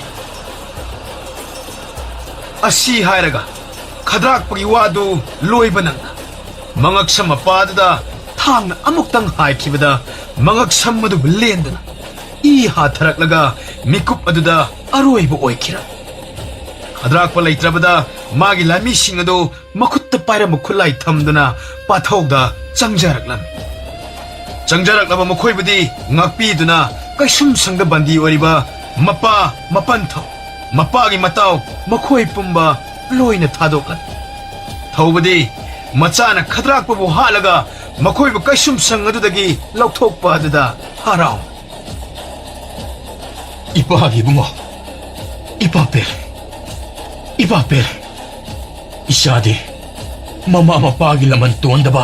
ꯑꯁꯤ ꯍꯥꯏꯔꯒ ꯈꯗ꯭ꯔꯥꯛꯄꯒꯤ ꯋꯥꯗꯨ ꯂꯣꯏꯕ ꯅꯪꯅ ꯃꯉꯛꯁꯝ ꯃꯄꯥꯗꯨꯗ ꯊꯥꯡꯅ ꯑꯃꯨꯛꯇꯪ ꯍꯥꯏꯈꯤꯕꯗ, ꯃꯉꯛꯁꯝ ꯑꯗꯨꯕꯨ ꯂꯦꯟꯗꯨꯅ ꯏ ꯍꯥꯊꯔꯛꯂꯒ ꯃꯤꯀꯨꯞ ꯑꯗꯨꯗ ꯑꯔꯣꯏꯕ ꯑꯣꯏꯈꯤꯔꯝꯃꯤ꯫ ꯈꯗ꯭ꯔꯥꯛꯄ ꯂꯩꯇ꯭ꯔꯕꯗ ꯃꯥꯒꯤ ꯂꯥꯟꯃꯤꯁꯤꯡ ꯑꯗꯨ ꯃꯈꯨꯠꯇ ꯄꯥꯏꯔꯝꯕ ꯈꯨꯠꯂꯥꯏ ꯊꯝꯗꯨꯅ ꯄꯥꯊꯧꯗ ꯆꯪꯖꯔꯛꯂꯝꯃꯤ꯫ ꯆꯪꯖꯔꯛꯂꯕ ꯃꯈꯣꯏꯕꯨꯗꯤ ꯉꯥꯛꯄꯤꯗꯨꯅ ꯀꯩꯁꯨꯝꯁꯪꯗ ꯕꯟꯗꯤ ꯑꯣꯏꯔꯤꯕ ꯃꯄꯥ, ꯃꯄꯟꯊꯧ, ꯃꯄꯥꯒꯤ ꯃꯇꯥꯎ, ꯃꯈꯣꯏ ꯄꯨꯝꯕ ꯂꯣꯏꯅ ꯊꯥꯗꯣꯛꯂꯝꯃꯤ꯫ ꯊꯧꯕꯗꯤ ꯃꯆꯥꯅ ꯈꯗ꯭ꯔꯥꯛꯄꯕꯨ ꯍꯥꯠꯂꯒ ꯃꯈꯣꯏꯕꯨ ꯀꯩꯁꯨꯝꯁꯪ ꯑꯗꯨꯗꯒꯤ ꯂꯧꯊꯣꯛꯄ ꯑꯗꯨꯗ ꯍꯔꯥꯎ꯫ ꯏꯄꯥꯒꯤ ꯏꯕꯨꯡꯉꯣ, ꯏꯄꯥ ꯄꯦꯜꯂꯦ, ꯏꯄꯥ ꯄꯦꯜꯂꯦ꯫ ꯏꯆꯥꯗꯤ ꯃꯃꯥ ꯃꯄꯥꯒꯤ ꯂꯃꯟ ꯇꯣꯟꯗꯕ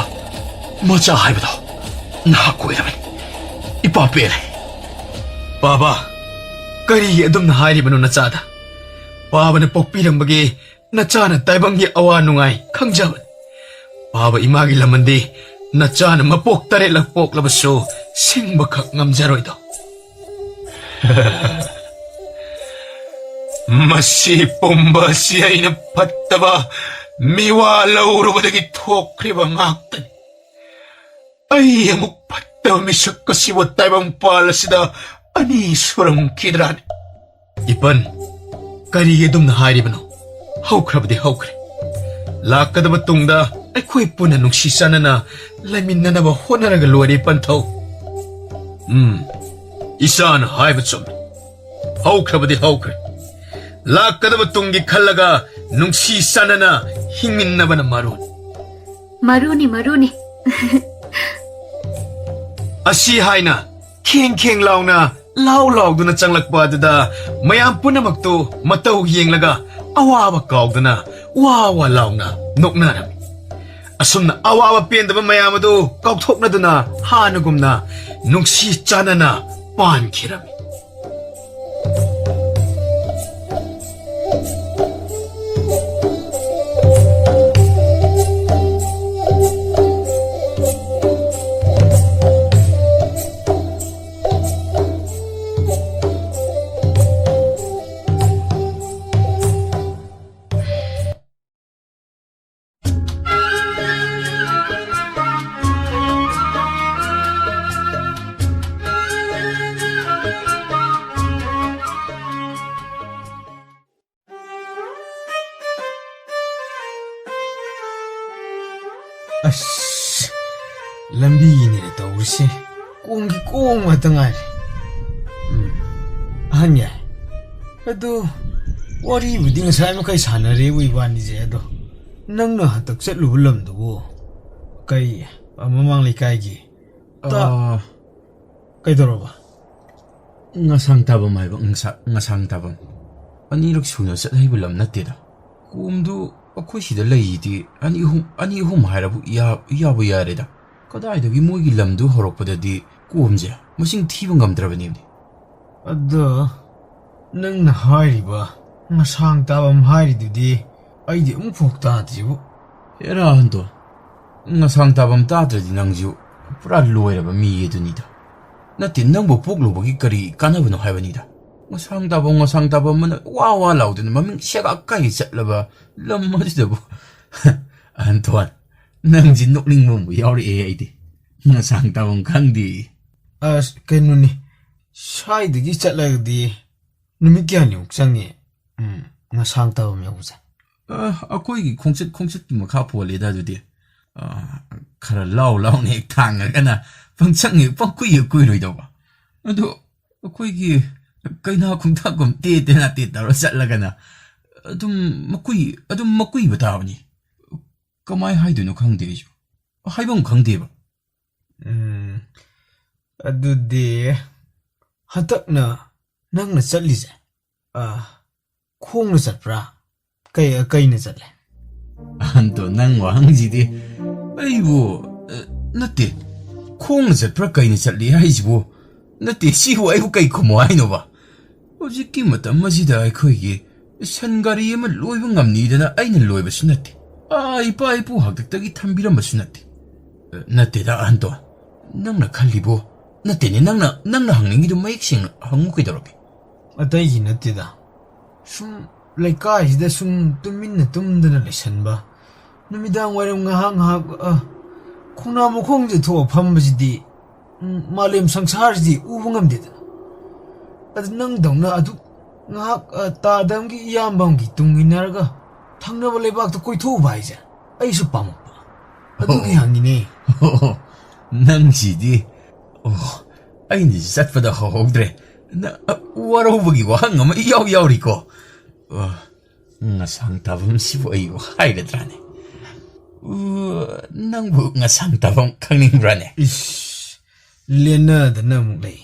ꯃꯆꯥ ꯍꯥꯏꯕꯗꯣ ꯅꯍꯥꯛ ꯑꯣꯏꯔꯕꯅꯤ꯫ ꯏꯄꯥ ꯄꯦꯜꯂꯦ꯫ ꯄꯥꯕ, ꯀꯔꯤꯒꯤ ꯑꯗꯨꯝꯅ ꯍꯥꯏꯔꯤꯕꯅꯣ ꯅꯆꯥꯗ? ꯄꯥꯕꯅ ꯄꯣꯛꯄꯤꯔꯝꯕꯒꯤ ꯅꯆꯥꯅ ꯇꯥꯏꯕꯪꯒꯤ ꯑꯋꯥ ꯅꯨꯡꯉꯥꯏ ꯈꯪꯖꯕꯅꯤ꯫ ꯄꯥꯕ ꯏꯃꯥꯒꯤ ꯂꯃꯟꯗꯤ ꯅꯆꯥꯅ ꯃꯄꯣꯛ ꯇꯔꯦꯠꯂꯛ ꯄꯣꯛꯂꯕꯁꯨ ꯁꯤꯡꯕꯈꯛ ꯉꯝꯖꯔꯣꯏꯗꯣ꯫ ꯃꯁꯤ ꯄꯨꯝꯕ ꯑꯁꯤ ꯑꯩꯅ ꯐꯠꯇꯕ ꯃꯤꯋꯥ ꯂꯧꯔꯨꯕꯗꯒꯤ ꯊꯣꯛꯈ꯭ꯔꯤꯕ ꯉꯥꯛꯇꯅꯤ꯫ ꯑꯩ ꯑꯃꯨꯛ ꯐꯠꯇꯕ ꯃꯤꯁꯛ ꯑꯁꯤꯕꯨ ꯇꯥꯏꯕꯪꯄꯥꯜ ꯑꯁꯤꯗ ꯑꯅꯤ ꯁꯨꯔꯝꯈꯤꯗ꯭ꯔꯥꯅꯤ? ꯏꯄꯟ, ꯀꯔꯤꯒꯤ ꯑꯗꯨꯝꯅ ꯍꯥꯏꯔꯤꯕꯅꯣ? ꯍꯧꯈ꯭ꯔꯕꯗꯤ ꯍꯧꯈ꯭ꯔꯦ꯫ ꯂꯥꯛꯀꯗꯕ ꯇꯨꯡꯗ ꯑꯩꯈꯣꯏ ꯄꯨꯟꯅ ꯅꯨꯡꯁꯤ ꯆꯥꯟꯅꯅ ꯂꯩꯃꯤꯟꯅꯅꯕ ꯍꯣꯠꯅꯔꯒ ꯂꯣꯏꯔꯦ, ꯏꯄꯟꯊꯧ꯫ ꯎꯝ, ꯏꯆꯥꯅ ꯍꯥꯏꯕ ꯆꯨꯝꯃꯤ꯫ ꯍꯧꯈ꯭ꯔꯕꯗꯤ ꯍꯧꯈ꯭ꯔꯦ꯫ ꯂꯥꯛꯀꯗꯕ ꯇꯨꯡꯒꯤ ꯈꯜꯂꯒ ꯅꯨꯡꯁꯤ ꯆꯥꯟꯅꯅ ꯍꯤꯡꯃꯤꯟꯅꯕꯅ ꯃꯔꯨꯅꯤ꯫ ꯃꯔꯨꯅꯤ, ꯃꯔꯨꯅꯤ꯫ ꯑꯁꯤ ꯍꯥꯏꯅ ꯈꯦꯡ ꯈꯦꯡ ꯂꯥꯎꯅ ꯂꯥꯎ ꯂꯥꯎꯗꯨꯅ ꯆꯪꯂꯛꯄ ꯑꯗꯨꯗ ꯃꯌꯥꯝ ꯄꯨꯝꯅꯃꯛꯇꯨ ꯃꯇꯧ ꯌꯦꯡꯂꯒ ꯑꯋꯥꯕ ꯀꯥꯎꯗꯨꯅ ꯋꯥ ꯋꯥ ꯂꯥꯎꯅ ꯅꯣꯛꯅꯔꯝꯃꯤ꯫ ꯑꯁꯨꯝꯅ ꯑꯋꯥꯕ ꯄꯦꯟꯗꯕ ꯃꯌꯥꯝ ꯑꯗꯨ ꯀꯥꯎꯊꯣꯛꯅꯗꯨꯅ ꯍꯥꯟꯅꯒꯨꯝꯅ ꯅꯨꯡꯁꯤ ꯆꯥꯟꯅꯅ ꯄꯥꯟꯈꯤꯔꯝꯃꯤ꯫ ꯂꯝꯕꯤꯒꯤꯅꯤꯅ ꯇꯧꯔꯤꯁꯦ꯫ ꯀꯣꯡꯒꯤ ꯀꯣꯡ ꯉꯥꯛꯇ ꯉꯥꯏꯔꯦ꯫ ꯎꯝ꯫ ꯑꯍꯟ ꯌꯥꯏ꯫ ꯑꯗꯨ ꯋꯥꯔꯤꯕꯨꯗꯤ ꯉꯁꯥꯏ ꯃꯈꯩ ꯁꯥꯟꯅꯔꯦꯕꯨ ꯏꯕꯥꯅꯤꯁꯦ꯫ ꯑꯗꯣ ꯅꯪꯅ ꯍꯟꯗꯛ ꯆꯠꯂꯨꯕ ꯂꯝꯗꯨꯕꯨ ꯀꯩ, ꯑ, ꯃꯃꯥꯡ ꯂꯩꯀꯥꯏꯒꯤ ꯇ-, ꯑ, ꯀꯩꯗꯧꯔꯕ? ꯉꯁꯥꯡ ꯇꯥꯐꯝ ꯍꯥꯏꯕ, ꯉꯁꯥ-, ꯉꯁꯥꯡ ꯇꯥꯐꯝ꯫ ꯑꯅꯤꯔꯛ ꯁꯨꯅ ꯆꯠꯍꯩꯕ ꯂꯝ ꯅꯠꯇꯦꯗ꯫ ꯀꯣꯝꯗꯨ ꯑꯩꯈꯣꯏ ꯁꯤꯗ ꯂꯩꯔꯤꯗꯤ ꯑꯅꯤ ꯑꯍꯨꯝ, ꯑꯅꯤ ꯑꯍꯨꯝ ꯍꯥꯏꯔꯕꯨ ꯌꯥ-, ꯌꯥꯕꯨ ꯌꯥꯔꯦꯗ꯫ ꯀꯗꯥꯏꯗꯒꯤ ꯃꯣꯏꯒꯤ ꯂꯝꯗꯨ ꯍꯧꯔꯛꯄꯗꯗꯤ ꯀꯣꯝꯁꯦ ꯃꯁꯤꯡ ꯊꯤꯕ ꯉꯝꯗ꯭ꯔꯕꯅꯤꯅꯦ꯫ ꯑꯗꯣ ꯅꯪꯅ ꯍꯥꯏꯔꯤꯕ ꯉꯁꯥꯡ ꯇꯥꯐꯝ ꯍꯥꯏꯔꯤꯗꯨꯗꯤ ꯑꯩꯗꯤ ꯑꯃꯨꯛꯐꯥꯎ ꯇꯥꯗ꯭ꯔꯤꯕꯨ꯫ ꯑꯦꯔꯥ ꯍꯟꯗꯣ, ꯉꯁꯥꯡ ꯇꯥꯐꯝ ꯇꯥꯗ꯭ꯔꯗꯤ ꯅꯪꯁꯨ ꯄꯨꯔꯥ ꯂꯣꯏꯔꯕ ꯃꯤ ꯑꯗꯨꯅꯤꯗ꯫ ꯅꯠꯇꯦ, ꯅꯪꯕꯨ ꯄꯣꯛꯂꯨꯕꯒꯤ ꯀꯔꯤ ꯀꯥꯟꯅꯕꯅꯣ ꯍꯥꯏꯕꯅꯤꯗ꯫ ꯉꯁꯥꯡ ꯇꯥꯐꯝ, ꯉꯁꯥꯡ ꯇꯥꯐꯝ ꯑꯃꯅ ꯋꯥ ꯋꯥ ꯂꯥꯎꯗꯅ ꯃꯃꯤꯡ ꯁꯦꯒꯥꯛ ꯀꯥꯏ ꯆꯠꯂꯕ ꯂꯝ ꯑꯁꯤꯗꯕꯨ꯫ ꯑꯟꯊꯣꯟ, ꯅꯪꯁꯤ ꯅꯣꯛꯅꯤꯡꯕ ꯑꯃ ꯌꯥꯎꯔꯛꯑꯦ ꯑꯩꯗꯤ꯫ ꯉꯁꯥꯡ ꯇꯥꯐꯝ ꯈꯪꯗꯦ꯫ ꯑꯁ, ꯀꯩꯅꯣꯅꯤ, ꯁ꯭ꯋꯥꯏꯗꯒꯤ ꯆꯠꯂꯒꯗꯤ ꯅꯨꯃꯤꯠ ꯀꯌꯥꯅꯤꯃꯨꯛ ꯆꯪꯉꯤ? ꯎꯝ, ꯉꯁꯥꯡ ꯇꯥꯐꯝ ꯌꯧꯕꯁꯦ꯫ ꯑ, ꯑꯩꯈꯣꯏꯒꯤ ꯈꯣꯡꯆꯠ, ꯈꯣꯡꯆꯠꯀꯤ ꯃꯈꯥ ꯄꯣꯜꯂꯦꯗ ꯑꯗꯨꯗꯤ꯫ ꯑ, ꯈꯔ ꯂꯥꯎ ꯂꯥꯎꯅ ꯍꯦꯛ ꯊꯥꯡꯉꯒꯅ ꯄꯪꯆꯪ ꯍꯦꯛ ꯄꯪꯀꯨꯏ ꯍꯦꯛ ꯀꯨꯏꯔꯣꯏꯗꯧꯕ꯫ ꯑꯗꯣ ꯑꯩꯈꯣꯏꯒꯤ ꯀꯩꯅꯥ ꯈꯣꯡꯊꯥꯛꯀꯨꯝ ꯇꯦ ꯇꯦꯅꯥ ꯇꯦ ꯇꯧꯔ ꯆꯠꯂꯒꯅ ꯑꯗꯨꯝ ꯃꯀꯨꯏ, ꯑꯗꯨꯝ ꯃꯀꯨꯏꯕ ꯇꯥꯕꯅꯤ꯫ ꯀꯃꯥꯏ ꯍꯥꯏꯗꯣꯏꯅꯣ ꯈꯪꯗꯦ ꯑꯩꯁꯨ꯫ ꯍꯥꯏꯐꯝ ꯈꯪꯗꯦꯕ꯫ ꯎꯝ, ꯑꯗꯨꯗꯤ ꯍꯟꯗꯛꯅ ꯅꯪꯅ ꯆꯠꯂꯤꯁꯦ, ꯑ, ꯈꯣꯡꯅ ꯆꯠꯄ꯭ꯔꯥ? ꯀꯩ, ꯀꯩꯅ ꯆꯠꯂꯦ? ꯑꯍꯟꯗꯣ, ꯅꯪ ꯋꯥꯍꯪꯁꯤꯗꯤ ꯑꯩꯕꯨ, ꯑ, ꯅꯠꯇꯦ, ꯈꯣꯡꯅ ꯆꯠꯄ꯭ꯔꯥ ꯀꯩꯅ ꯆꯠꯂꯤ ꯍꯥꯏꯁꯤꯕꯨ? ꯅꯠꯇꯦ, ꯁꯤꯕꯨ ꯑꯩꯕꯨ ꯀꯩ ꯈꯨꯝꯃꯣ ꯍꯥꯏꯅꯣꯕ? ꯍꯧꯖꯤꯛꯀꯤ ꯃꯇꯝ ꯑꯁꯤꯗ ꯑꯩꯈꯣꯏꯒꯤ ꯁꯟ ꯒꯥꯔꯤ ꯑꯃ ꯂꯣꯏꯕ ꯉꯝꯅꯤꯗꯅ ꯑꯩꯅ ꯂꯣꯏꯕꯁꯨ ꯅꯠꯇꯦ꯫ ꯑꯥ, ꯏꯄꯥ ꯏꯄꯨ ꯍꯥꯛꯇꯛꯇꯒꯤ ꯊꯝꯕꯤꯔꯝꯕꯁꯨ ꯅꯠꯇꯦ꯫ ꯑ, ꯅꯠꯇꯦꯗ, ꯑꯍꯟꯗꯣ꯫ ꯅꯪꯅ ꯈꯜꯂꯤꯕꯣ? ꯅꯠꯇꯦꯅꯦ, ꯅꯪꯅ, ꯅꯪꯅ ꯍꯪꯅꯤꯡꯉꯤꯗꯣ ꯃꯌꯦꯛ ꯁꯦꯡꯅ ꯍꯪꯉꯨ ꯀꯩꯗꯧꯔꯒꯦ? ꯑꯇꯩꯒꯤ ꯅꯠꯇꯦꯗ꯫ ꯁꯨꯝ ꯂꯩꯀꯥꯏꯁꯤꯗ ꯁꯨꯝ ꯇꯨꯃꯤꯟꯅ ꯇꯨꯝꯗꯅ ꯂꯩꯁꯟꯕ, ꯅꯨꯃꯤꯗꯥꯡ ꯋꯥꯏꯔꯝ ꯉꯥꯏꯍꯥꯛ ꯉꯥꯏꯍꯥꯛ, ꯑ, ꯈꯣꯡꯅꯥꯡ ꯃꯈꯣꯡꯁꯦ ꯊꯣꯛꯑ ꯐꯝꯕꯁꯤꯗꯤ, ꯎꯝ, ꯃꯥꯂꯦꯝ ꯁꯪꯁꯥꯔꯁꯤꯗꯤ ꯎꯕ ꯉꯝꯗꯦꯗꯅ꯫ ꯑꯗꯨ ꯅꯪꯗꯧꯅ ꯑꯗꯨꯛ ꯉꯥꯏꯍꯥꯛ, ꯑ, ꯇꯥꯗꯝꯒꯤ ꯏꯌꯥꯝꯕ ꯑꯃꯒꯤ ꯇꯨꯡ ꯏꯟꯅꯔꯒ ꯊꯪꯅꯕ ꯂꯩꯕꯥꯛꯇ ꯀꯣꯏꯊꯣꯛꯎꯕ ꯍꯥꯏꯁꯦ ꯑꯩꯁꯨ ꯄꯥꯝꯃꯛꯄ꯫ ꯑꯗꯨꯒꯤ ꯑꯣ꯫ ꯍꯪꯉꯤꯅꯦ꯫ ꯑꯣ꯫ ꯅꯪꯁꯤꯗꯤ꯫ ꯑꯣ, ꯑꯩꯅ ꯆꯠꯄꯗ ꯍꯧꯍꯧꯗ꯭ꯔꯦ꯫ ꯅ-, ꯋꯥꯔꯧꯕꯒꯤ ꯋꯥꯍꯪ ꯑꯃ ꯏꯌꯥꯎ ꯌꯥꯎꯔꯤꯀꯣ꯫ ꯑ, ꯉꯁꯥꯡ ꯇꯥꯐꯝꯁꯤꯕꯨ ꯑꯩꯕꯨ ꯍꯥꯏꯒꯗ꯭ꯔꯥꯅꯦ? ꯎ, ꯅꯪꯕꯨ ꯉꯁꯥꯡ ꯇꯥꯐꯝ ꯈꯪꯅꯤꯡꯕ꯭ꯔꯥꯅꯦ? ꯏꯁ, ꯂꯦꯟꯅꯗꯅ ꯑꯃꯨꯛ ꯂꯩ꯫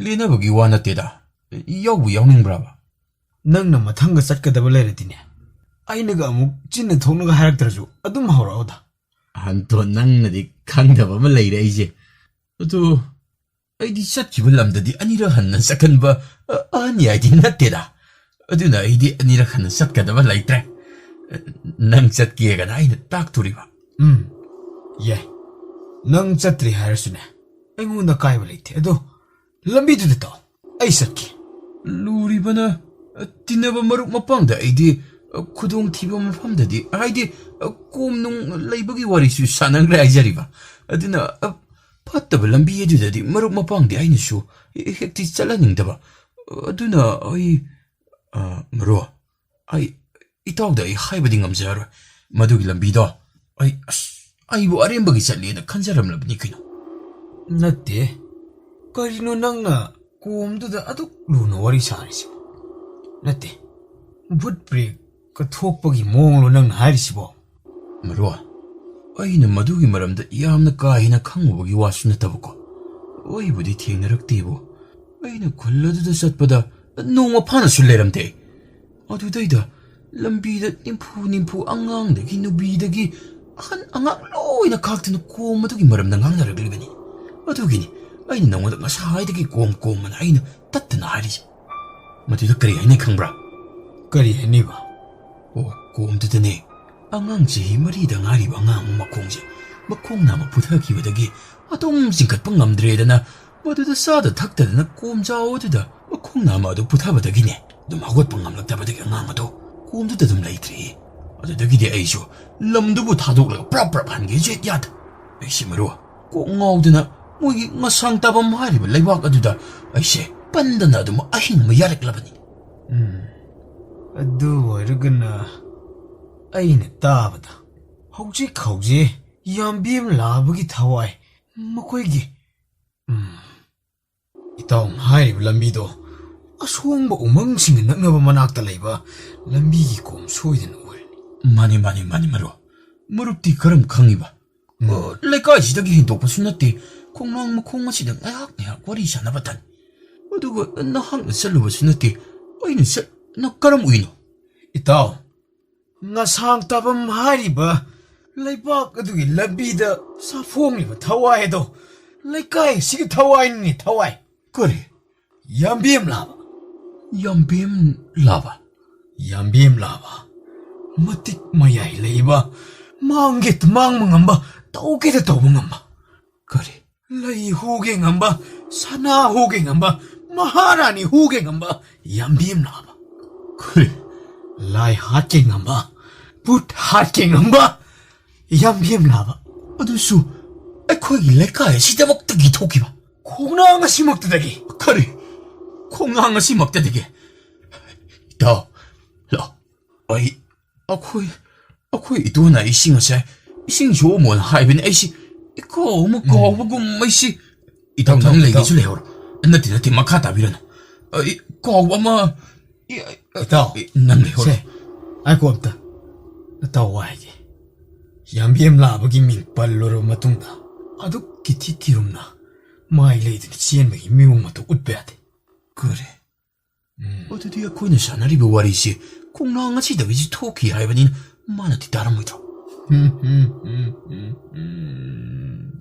ꯂꯦꯟꯅꯕꯒꯤ ꯋꯥ ꯅꯠꯇꯦꯗ꯫ ꯌꯥꯎꯕꯨ ꯌꯥꯎꯅꯤꯡꯕ꯭ꯔꯕ? ꯅꯪꯅ ꯃꯊꯪꯒ ꯆꯠꯀꯗꯕ ꯂꯩꯔꯗꯤꯅꯦ, ꯑꯩꯅꯒ ꯑꯃꯨꯛ ꯆꯤꯟꯅ ꯊꯣꯛꯅꯒ ꯍꯥꯏꯔꯛꯇ꯭ꯔꯁꯨ ꯑꯗꯨꯝ ꯍꯧꯔꯛꯑꯣꯗ꯫ ꯑꯟꯇꯣ, ꯅꯪꯅꯗꯤ ꯈꯪꯗꯕ ꯑꯃ ꯂꯩꯔꯦ ꯑꯩꯁꯦ꯫ ꯑꯗꯨ ꯑꯩꯗꯤ ꯆꯠꯈꯤꯕ ꯂꯝꯗꯗꯤ ꯑꯅꯤꯔꯛ ꯍꯟꯅ ꯆꯠꯀꯟꯕ, ꯑ, ꯑꯍꯟ ꯌꯥꯏꯗꯤ ꯅꯠꯇꯦꯗ꯫ ꯑꯗꯨꯅ ꯑꯩꯗꯤ ꯑꯅꯤꯔꯛ ꯍꯟꯅ ꯆꯠꯀꯗꯕ ꯂꯩꯇ꯭ꯔꯦ꯫ ꯅꯪ ꯆꯠꯀꯦꯒꯅ ꯑꯩꯅ ꯇꯥꯛꯇꯣꯔꯤꯕ꯫ ꯎꯝ, ꯌꯥꯏ꯫ ꯅꯪ ꯆꯠꯇ꯭ꯔꯤ ꯍꯥꯏꯔꯁꯨꯅꯦ, ꯑꯩꯉꯣꯟꯗ ꯀꯥꯏꯕ ꯂꯩꯇꯦ꯫ ꯑꯗꯣ ꯂꯝꯕꯤꯗꯨꯗ ꯇꯧ, ꯑꯩ ꯆꯠꯀꯦ꯫ ꯂꯨꯔꯤꯕꯅ, ꯇꯤꯟꯅꯕ ꯃꯔꯨꯞ ꯃꯄꯥꯡꯗ ꯑꯩꯗꯤ ꯈꯨꯗꯣꯡꯊꯤꯕ ꯃꯐꯝꯗꯗꯤ, ꯍꯥꯏꯗꯤ ꯀꯣꯝ ꯅꯨꯡ ꯂꯩꯕꯒꯤ ꯋꯥꯔꯤꯁꯨ ꯁꯥꯟꯅꯈ꯭ꯔꯦ ꯍꯥꯏꯖꯔꯤꯕ꯫ ꯑꯗꯨꯅ ꯐꯠꯇꯕ ꯂꯝꯕꯤ ꯑꯗꯨꯗꯗꯤ ꯃꯔꯨꯞ ꯃꯄꯥꯡꯗꯤ ꯑꯩꯅꯁꯨ ꯍꯦꯛꯇꯤ ꯆꯠꯍꯟꯅꯤꯡꯗꯕ꯫ ꯑꯗꯨꯅ ꯑꯩ, ꯑ, ꯃꯔꯨꯞ, ꯑꯩ, ꯏꯇꯥꯎꯗ ꯑꯩ ꯍꯥꯏꯕꯗꯤ ꯉꯝꯖꯔꯔꯣꯏ꯫ ꯃꯗꯨꯒꯤ ꯂꯝꯕꯤꯗꯣ ꯑꯩ, ꯑꯁ, ꯑꯩꯕꯨ ꯑꯔꯦꯝꯕꯒꯤ ꯆꯠꯂꯦꯅ ꯈꯟꯖꯔꯝꯂꯕꯅꯤ ꯀꯩꯅꯣ꯫ ꯅꯠꯇꯦ, ꯀꯔꯤꯅꯣ ꯅꯪꯅ ꯀꯣꯝꯗꯨꯗ ꯑꯗꯨꯛ ꯂꯨꯅ ꯋꯥꯔꯤ ꯁꯥꯔꯤꯁꯤꯕꯣ? ꯅꯠꯇꯦ, ꯕꯨꯠ ꯄ꯭ꯔꯦꯛꯀ ꯊꯣꯛꯄꯒꯤ ꯃꯑꯣꯡꯂꯣ ꯅꯪꯅ ꯍꯥꯏꯔꯤꯁꯤꯕꯣ? ꯃꯔꯨꯞ, ꯑꯩꯅ ꯃꯗꯨꯒꯤ ꯃꯔꯝꯗ ꯌꯥꯝꯅ ꯀꯥ ꯍꯦꯟꯅ ꯈꯪꯉꯨꯕꯒꯤ ꯋꯥꯁꯨ ꯅꯠꯇꯕꯀꯣ꯫ ꯑꯩꯕꯨꯗꯤ ꯊꯦꯡꯅꯔꯛꯇꯦꯕꯨ꯫ ꯑꯩꯅ ꯈꯨꯜ ꯑꯗꯨꯗ ꯆꯠꯄꯗ ꯅꯣꯡꯃ ꯐꯥꯅꯁꯨ ꯂꯩꯔꯝꯗꯦ꯫ ꯑꯗꯨꯗꯩꯗ ꯂꯝꯕꯤꯗ ꯅꯤꯝꯐꯨ ꯅꯤꯝꯐꯨ ꯑꯉꯥꯡꯗꯒꯤ ꯅꯨꯄꯤꯗꯒꯤ ꯑꯍꯟ ꯑꯉꯥꯡ ꯂꯣꯏꯅ ꯈꯥꯛꯇꯅ ꯀꯣꯝ ꯑꯗꯨꯒꯤ ꯃꯔꯝꯗ ꯉꯥꯡꯅꯔꯛꯂꯤꯕꯅꯤ꯫ ꯑꯗꯨꯒꯤꯅꯤ ꯑꯩꯅ ꯅꯉꯣꯟꯗ ꯉꯁꯥꯏꯗꯒꯤ ꯀꯣꯝ ꯀꯣꯝ ꯑꯅ ꯑꯩꯅ ꯇꯠꯇꯅ ꯍꯥꯏꯔꯤꯁꯦ꯫ ꯃꯗꯨꯗ ꯀꯔꯤ ꯍꯥꯏꯅꯩ ꯈꯪꯕ꯭ꯔꯥ? ꯀꯔꯤ ꯍꯥꯏꯅꯩꯕ? ꯑꯣ, ꯀꯣꯝꯗꯨꯗꯅꯦ, ꯑꯉꯥꯡ ꯆꯍꯤ ꯃꯔꯤꯗ ꯉꯥꯏꯔꯤꯕ ꯑꯉꯥꯡ ꯑꯃ ꯃꯈꯣꯡꯁꯦ, ꯃꯈꯣꯡ ꯅꯥꯝꯃ ꯄꯨꯊꯈꯤꯕꯗꯒꯤ ꯑꯗꯨꯝ ꯆꯤꯡꯈꯠꯄ ꯉꯝꯗ꯭ꯔꯦꯗꯅ, ꯃꯗꯨꯗ ꯆꯥꯗ ꯊꯛꯇꯗꯅ ꯀꯣꯝꯖꯥꯎ ꯑꯗꯨꯗ ꯃꯈꯣꯡ ꯅꯥꯝꯃ ꯑꯗꯨ ꯄꯨꯊꯕꯗꯒꯤꯅꯦ, ꯑꯗꯨꯝ ꯍꯧꯒꯠꯄ ꯉꯝꯂꯛꯇꯕꯗꯒꯤ ꯑꯉꯥꯡ ꯑꯗꯨ ꯀꯣꯝꯗꯨꯗ ꯑꯗꯨꯝ ꯂꯩꯇ꯭ꯔꯦ꯫ ꯑꯗꯨꯗꯒꯤꯗꯤ ꯑꯩꯁꯨ ꯂꯝꯗꯨꯕꯨ ꯊꯥꯗꯣꯛꯂꯒ ꯄ꯭ꯔꯞ ꯄ꯭ꯔꯞ ꯍꯟꯒꯦ ꯖꯦꯠ ꯌꯥꯗ꯫ ꯑꯩꯁꯦ ꯃꯔꯨ ꯀꯣꯛ ꯉꯥꯎꯗꯅ ꯃꯣꯏꯒꯤ ꯉꯁꯥꯡ ꯇꯥꯐꯝ ꯍꯥꯏꯔꯤꯕ ꯂꯩꯕꯥꯛ ꯑꯗꯨꯗ ꯑꯩꯁꯦ ꯄꯟꯗꯅ ꯑꯗꯨꯝ ꯑꯍꯤꯡ ꯑꯃ ꯌꯥꯔꯛꯂꯕꯅꯤ꯫ ꯎꯝ, ꯑꯗꯨ ꯑꯣꯏꯔꯒꯅ ꯑꯩꯅ ꯇꯥꯕꯗ ꯍꯧꯖꯤꯛ ꯍꯧꯖꯤꯛ ꯌꯥꯝꯕꯦꯝ ꯂꯥꯕꯒꯤ ꯊꯋꯥꯏ ꯃꯈꯣꯏꯒꯤ, ꯎꯝ, ꯏꯇꯥꯎꯅ ꯍꯥꯏꯔꯤꯕ ꯂꯝꯕꯤꯗꯣ ꯑꯁꯣꯡꯕ ꯎꯃꯪꯁꯤꯡꯅ ꯅꯛꯅꯕ ꯃꯅꯥꯛꯇ ꯂꯩꯕ ꯂꯝꯕꯤꯒꯤ ꯀꯣꯝ ꯁꯣꯏꯗꯅ ꯑꯣꯏꯔꯅꯤ꯫ ꯃꯥꯅꯤ, ꯃꯥꯅꯤ, ꯃꯥꯅꯤ, ꯃꯔꯨꯞ꯫ ꯃꯔꯨꯞꯇꯤ ꯀꯔꯝ ꯈꯪꯉꯤꯕ? ꯎꯝ꯫ ꯑ, ꯂꯩꯀꯥꯏꯁꯤꯗꯒꯤ ꯍꯦꯟꯗꯣꯛꯄꯁꯨ ꯅꯠꯇꯦ꯫ ꯈꯣꯡꯅꯥꯡ ꯃꯈꯣꯡ ꯑꯁꯤꯗ ꯉꯥꯏꯍꯥꯛ ꯉꯥꯏꯍꯥꯛ ꯋꯥꯔꯤ ꯁꯥꯟꯅꯕꯇꯅꯤ꯫ ꯑꯗꯨꯒ ꯅꯍꯥꯛꯅ ꯆꯠꯂꯨꯕꯁꯨ ꯅꯠꯇꯦ꯫ ꯑꯩꯅ ꯆꯠ-, ꯅꯪ ꯀꯔꯝ ꯎꯏꯅꯣ? ꯏꯇꯥꯎ, ꯉꯁꯥꯡ ꯇꯥꯐꯝ ꯍꯥꯏꯔꯤꯕ ꯂꯩꯕꯥꯛ ꯑꯗꯨꯒꯤ ꯂꯝꯕꯤꯗ ꯁꯥꯐꯣꯡꯂꯤꯕ ꯊꯋꯥꯏ ꯑꯗꯣ ꯂꯩꯀꯥꯏ ꯑꯁꯤꯒꯤ ꯊꯋꯥꯏꯅꯤꯅꯦ, ꯊꯋꯥꯏ꯫ ꯀꯔꯤ? ꯌꯥꯝꯕꯦꯝ ꯂꯥꯕ꯫ ꯌꯥꯝꯕꯦꯝ ꯂꯥꯕ? ꯌꯥꯝꯕꯦꯝ ꯂꯥꯕ꯫ ꯃꯇꯤꯛ ꯃꯌꯥꯏ ꯂꯩꯕ, ꯃꯥꯡꯒꯦ ꯃꯥꯡꯕ ꯉꯝꯕ, ꯇꯧꯒꯦꯗ ꯇꯧꯕ ꯉꯝꯕ꯫ ꯀꯔꯤ? ꯂꯩ ꯍꯨꯒꯦ ꯉꯝꯕ, ꯁꯅꯥ ꯍꯨꯒꯦ ꯉꯝꯕ, ꯃꯍꯥꯔꯥꯅꯤ ꯍꯨꯒꯦ ꯉꯝꯕ ꯌꯥꯝꯕꯦꯝ ꯂꯥꯕ꯫ ꯀꯔꯤ? ꯂꯥꯏ ꯍꯥꯠꯀꯦ ꯉꯝꯕ, ꯚꯨꯠ ꯍꯥꯠꯀꯦ ꯉꯝꯕ ꯌꯥꯝꯕꯦꯝ ꯂꯥꯕ꯫ ꯑꯗꯨꯁꯨ ꯑꯩꯈꯣꯏꯒꯤ ꯂꯩꯀꯥꯏ ꯑꯁꯤꯗꯃꯛꯇꯒꯤ ꯊꯣꯛꯈꯤꯕ꯫ ꯈꯣꯡꯅꯥꯡ ꯑꯁꯤꯃꯛꯇꯗꯒꯤ꯫ ꯀꯔꯤ? ꯈꯣꯡꯅꯥꯡ ꯑꯁꯤꯃꯛꯇꯗꯒꯤ? ꯏꯇꯥꯎ, ꯂꯥꯎ꯫ ꯑꯩ, ꯑꯩꯈꯣꯏ, ꯑꯩꯈꯣꯏ ꯏꯇꯨꯅ ꯑꯩꯁꯤ ꯉꯁꯥꯏ ꯏꯁꯤꯡ ꯁꯣꯛꯑꯝꯃꯣꯅ ꯍꯥꯏꯕꯅꯤ꯫ ꯑꯩꯁꯤ ꯏꯀꯥꯎ ꯑꯃ ꯎꯝ꯫ ꯀꯥꯎꯕꯒꯨꯝ ꯑꯩꯁꯤ ꯏꯇꯥꯎ, ꯏꯇꯥꯎ, ꯅꯪ ꯏꯇꯥꯎ꯫ ꯂꯩꯒꯦꯁꯨ ꯂꯩꯍꯧꯔꯣ꯫ ꯅꯠꯇꯦ, ꯅꯠꯇꯦ, ꯃꯈꯥ ꯇꯥꯕꯤꯔꯅꯨ꯫ ꯑꯩ ꯀꯥꯎꯕ ꯑꯃ, ꯑꯩ, ꯑꯩ, ꯏꯇꯥꯎ, ꯑꯩ, ꯅꯪ ꯂꯩꯍꯧꯔꯣ꯫ ꯁꯦ, ꯉꯥꯏꯈꯣ ꯑꯝꯇ꯫ ꯏꯇꯥꯎ ꯋꯥ ꯍꯥꯏꯒꯦ꯫ ꯌꯥꯝꯕꯦꯝ ꯂꯥꯕꯒꯤ ꯃꯤꯡ ꯄꯜꯂꯨꯔꯕ ꯃꯇꯨꯡꯗ ꯑꯗꯨꯛꯀꯤ ꯊꯤ ꯀꯤꯔꯨꯝꯅ ꯃꯥꯏ ꯂꯩꯗꯨꯅ ꯆꯦꯟꯕꯒꯤ ꯃꯑꯣꯡ ꯃꯇꯧ ꯎꯠꯄ ꯌꯥꯗꯦ꯫ ꯀꯔꯤ? ꯎꯝ꯫ ꯑꯗꯨꯗꯤ ꯑꯩꯈꯣꯏꯅ ꯁꯥꯟꯅꯔꯤꯕ ꯋꯥꯔꯤꯁꯤ ꯈꯣꯡꯅꯥꯡ ꯑꯁꯤꯗꯒꯤꯁꯨ ꯊꯣꯛꯈꯤ ꯍꯥꯏꯕꯅꯤꯅ ꯃꯥꯅꯗꯤ ꯇꯥꯔꯝꯃꯣꯏꯗ꯭ꯔꯣ? ꯎꯝ, ꯎꯝ, ꯎꯝ, ꯎꯝ, ꯎꯝ꯫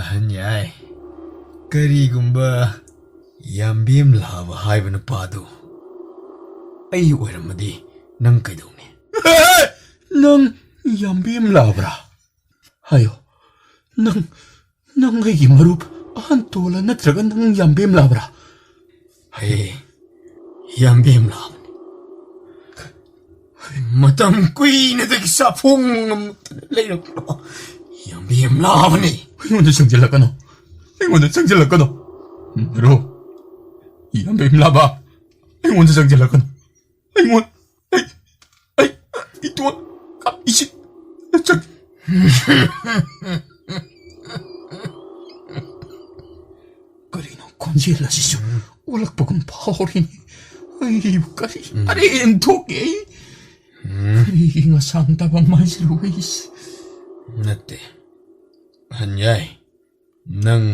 ꯑꯍꯟ ꯌꯥꯏ, ꯀꯔꯤꯒꯨꯝꯕ ꯌꯥꯝꯕꯦꯝ ꯂꯥꯕ ꯍꯥꯏꯕ ꯅꯨꯄꯥꯗꯨ ꯑꯩ ꯑꯣꯏꯔꯝꯃꯗꯤ ꯅꯪ ꯀꯩꯗꯧꯅꯤ? ꯅꯪ ꯌꯥꯝꯕꯦꯝ ꯂꯥꯕ꯭ꯔꯥ? ꯍꯥꯏꯌꯣ, ꯅꯪ, ꯅꯪ ꯑꯩꯒꯤ ꯃꯔꯨꯞ ꯑꯍꯟ ꯇꯣꯜꯂ ꯅꯠꯇ꯭ꯔꯒ ꯅꯪ ꯌꯥꯝꯕꯦꯝ ꯂꯥꯕ꯭ꯔꯥ? ꯍꯦ, ꯌꯥꯝꯕꯦꯝ ꯂꯥꯕꯅꯤ꯫ ꯃꯇꯝ ꯀꯨꯏꯅꯗꯒꯤ ꯆꯥꯐꯣꯡ ꯉꯝꯗꯅ ꯂꯩꯔꯛꯄ ꯌꯥꯝꯕꯦꯝ ꯂꯥꯕꯅꯤ꯫ ꯑꯩꯉꯣꯟꯗ ꯆꯪꯁꯤꯜꯂꯛꯀꯅꯨ, ꯑꯩꯉꯣꯟꯗ ꯆꯪꯁꯤꯜꯂꯛꯀꯅꯨ꯫ ꯃꯔꯨꯞ, ꯌꯥꯝꯕꯦꯝ ꯂꯥꯕ, ꯑꯩꯉꯣꯟꯗ ꯆꯪꯁꯤꯜꯂꯛꯀꯅꯨ꯫ ꯑꯩꯉꯣꯟ-, ꯑꯩ, ꯑꯩ, ꯏꯇꯣꯟ, ꯏꯁꯤꯡ, ꯆꯪ-, ꯈꯣꯟꯖꯦꯜ ꯑꯁꯤꯁꯨ ꯑꯣꯜꯂꯛꯄꯒꯨꯝ ꯐꯥꯎꯔꯤꯅꯤ꯫ ꯑꯩꯕꯨ ꯀꯔꯤ ꯑꯔꯦꯝ ꯊꯣꯛꯀꯦ? ꯑꯩ ꯀꯔꯤꯒꯤ ꯉꯁꯥꯡ ꯇꯥꯕ ꯃꯥꯏꯁꯤꯔꯨ ꯑꯩꯁꯦ? ꯅꯠꯇꯦ, ꯑꯍꯟ ꯌꯥꯏ, ꯅꯪ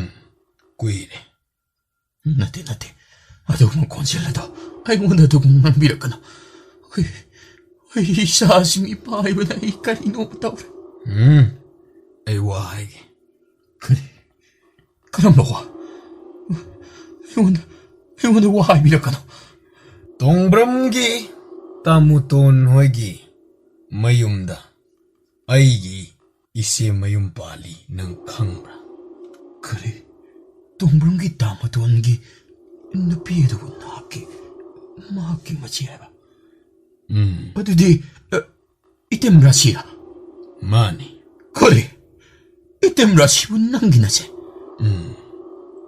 ꯀꯨꯏꯔꯦ꯫ ꯅꯠꯇꯦ, ꯅꯠꯇꯦ, ꯑꯗꯨꯒꯨꯝꯕ ꯈꯣꯟꯖꯦꯜ ꯑꯗꯣ ꯑꯩꯉꯣꯟꯗ ꯑꯗꯨꯒꯨꯝꯕ ꯉꯥꯡꯕꯤꯔꯛꯀꯅꯨ꯫ ꯑꯩ, ꯑꯩ ꯏꯆꯥꯁꯤꯡ ꯏꯄꯥꯏꯕꯗ ꯑꯩ ꯀꯔꯤꯅꯣ ꯇꯧꯔꯦ꯫ ꯎꯝ, ꯑꯩ ꯋꯥ ꯍꯥꯏꯒꯦ꯫ ꯀꯔꯤ? ꯀꯔꯝꯕ ꯋꯥ? ꯑꯩꯉꯣꯟꯗ, ꯑꯩꯉꯣꯟꯗ ꯋꯥ ꯍꯥꯏꯕꯤꯔꯛꯀꯅꯨ꯫ ꯇꯣꯡꯕ꯭ꯔꯝꯒꯤ ꯇꯥꯃꯨꯇꯣꯟ ꯍꯣꯏꯒꯤ ꯃꯌꯨꯝꯗ ꯑꯩꯒꯤ ꯏꯆꯦ ꯃꯌꯨꯝ ꯄꯥꯜꯂꯤ, ꯅꯪ ꯈꯪꯕ꯭ꯔꯥ? ꯀꯔꯤ? ꯇꯣꯡꯕ꯭ꯔꯝꯒꯤ ꯇꯥꯃꯨꯇꯣꯟꯒꯤ ꯅꯨꯄꯤ ꯑꯗꯨꯕꯨ ꯅꯍꯥꯛꯀꯤ, ꯃꯍꯥꯛꯀꯤ ꯃꯆꯦ ꯍꯥꯏꯕ? ꯎꯝ꯫ ꯑꯗꯨꯗꯤ, ꯑ, ꯏꯇꯦꯝ ꯔꯥꯁꯤꯔꯥ? ꯃꯥꯅꯤ꯫ ꯀꯔꯤ? ꯏꯇꯦꯝ ꯔꯥꯁꯤꯕꯨ ꯅꯪꯒꯤ ꯅꯆꯦ? ꯎꯝ꯫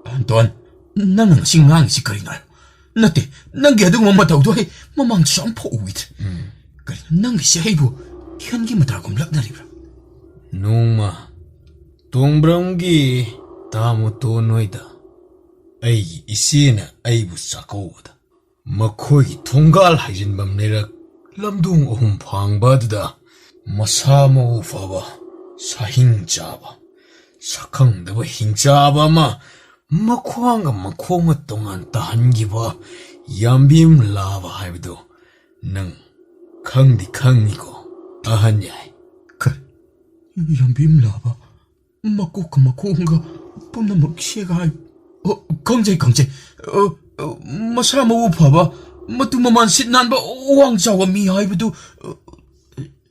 ꯑꯟꯇꯣꯟ, ꯅꯪꯅ ꯉꯁꯤ ꯉꯥꯡꯉꯤꯁꯤ ꯀꯔꯤꯅꯣ ꯍꯥꯏꯕ? ꯅꯠꯇꯦ, ꯅꯪꯒꯤ ꯑꯗꯨꯒꯨꯝꯕ ꯃꯇꯧꯗꯣ ꯑꯩ ꯃꯃꯥꯡꯗꯁꯨ ꯑꯝꯐꯥꯎ ꯎꯈꯤꯗ꯭ꯔꯦ꯫ ꯎꯝ꯫ ꯀꯔꯤꯅꯣ, ꯅꯪꯒꯤꯁꯦ ꯑꯩꯕꯨ ꯏꯍꯟꯒꯤ ꯃꯇꯥꯒꯨꯝ ꯂꯛꯅꯔꯤꯕ꯭ꯔꯥ? ꯅꯣꯡꯃ ꯇꯣꯡꯕ꯭ꯔꯝꯒꯤ ꯇꯥꯃꯨꯇꯣꯟ ꯍꯣꯏꯗ ꯑꯩꯒꯤ ꯏꯆꯦꯅ ꯑꯩꯕꯨ ꯆꯥꯛꯀꯧꯕꯗ ꯃꯈꯣꯏꯒꯤ ꯊꯣꯡꯒꯥꯜ ꯍꯥꯏꯖꯤꯟꯐꯝ ꯂꯩꯔꯛ ꯂꯝꯗꯣꯡ ꯑꯍꯨꯝ ꯐꯥꯡꯕ ꯑꯗꯨꯗ ꯃꯁꯥ ꯃꯎ ꯐꯕ, ꯁꯥꯍꯤꯡ ꯆꯥꯕ, ꯁꯛꯈꯪꯗꯕ ꯍꯤꯡꯆꯥꯕ ꯑꯃ ꯃꯈ꯭ꯋꯥꯡꯒ ꯃꯈꯣꯡꯒ ꯇꯣꯉꯥꯟ ꯇꯥꯍꯟꯈꯤꯕ ꯌꯥꯝꯕꯦꯝ ꯂꯥꯕ ꯍꯥꯏꯕꯗꯨ ꯅꯪ ꯈꯪꯗꯤ ꯈꯪꯉꯤꯀꯣ, ꯑꯍꯟ ꯌꯥꯏ? ꯀꯔꯤ? ꯌꯥꯝꯕꯦꯝ ꯂꯥꯕ? ꯃꯀꯣꯛꯀ ꯃꯈꯣꯡꯒ ꯄꯨꯝꯅꯃꯛ ꯁꯦꯒꯥꯏ꯫ ꯑꯣ, ꯈꯪꯖꯩ, ꯈꯪꯖꯩ꯫ ꯑ, ꯑ, ꯃꯁꯥ ꯃꯎ ꯐꯕ, ꯃꯇꯨ ꯃꯃꯥꯟ ꯁꯤꯠ ꯅꯥꯟꯕ, ꯋꯥꯡ ꯆꯥꯎꯕ ꯃꯤ ꯍꯥꯏꯕꯗꯨ, ꯑ,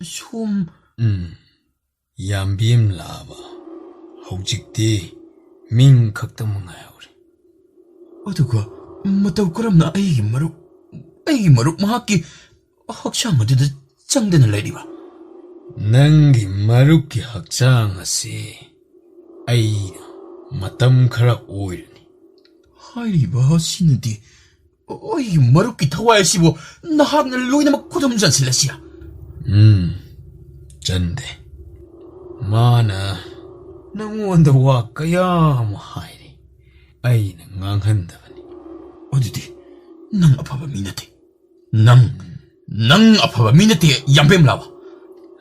ꯁꯣꯝ ꯎꯝ, ꯌꯥꯝꯕꯦꯝ ꯂꯥꯕ꯫ ꯍꯧꯖꯤꯛꯇꯤ ꯃꯤꯡ ꯈꯛꯇꯃꯛ ꯉꯥꯏꯍꯧꯔꯦ꯫ ꯑꯗꯨꯒ ꯃꯇꯧ ꯀꯔꯝꯅ ꯑꯩꯒꯤ ꯃꯔꯨꯞ, ꯑꯩꯒꯤ ꯃꯔꯨꯞ ꯃꯍꯥꯛꯀꯤ ꯍꯛꯆꯥꯡ ꯑꯗꯨꯗ ꯆꯪꯗꯅ ꯂꯩꯔꯤꯕ? ꯅꯪꯒꯤ ꯃꯔꯨꯞꯀꯤ ꯍꯛꯆꯥꯡ ꯑꯁꯤ ꯑꯩꯅ ꯃꯇꯝ ꯈꯔ ꯑꯣꯏꯔꯅꯤ꯫ ꯍꯥꯏꯔꯤꯕ ꯑꯁꯤꯅꯗꯤ ꯑꯩꯒꯤ ꯃꯔꯨꯞꯀꯤ ꯊꯋꯥꯏ ꯑꯁꯤꯕꯨ ꯅꯍꯥꯛꯅ ꯂꯣꯏꯅꯃꯛ ꯈꯨꯗꯨꯝ ꯆꯟꯁꯤꯜꯂꯁꯤꯔꯥ? ꯎꯝ, ꯆꯟꯗꯦ꯫ ꯃꯥꯅ ꯅꯪꯉꯣꯟꯗ ꯋꯥ ꯀꯌꯥ ꯑꯃ ꯍꯥꯏꯔꯤ꯫ ꯑꯩꯅ ꯉꯥꯡꯍꯟꯗꯕꯅꯤ꯫ ꯑꯗꯨꯗꯤ ꯅꯪ ꯑꯐꯕ ꯃꯤ ꯅꯠꯇꯦ꯫ ꯅꯪ, ꯅꯪ ꯑꯐꯕ ꯃꯤ ꯅꯠꯇꯦ, ꯌꯥꯝꯕꯦꯝ ꯂꯥꯕ꯫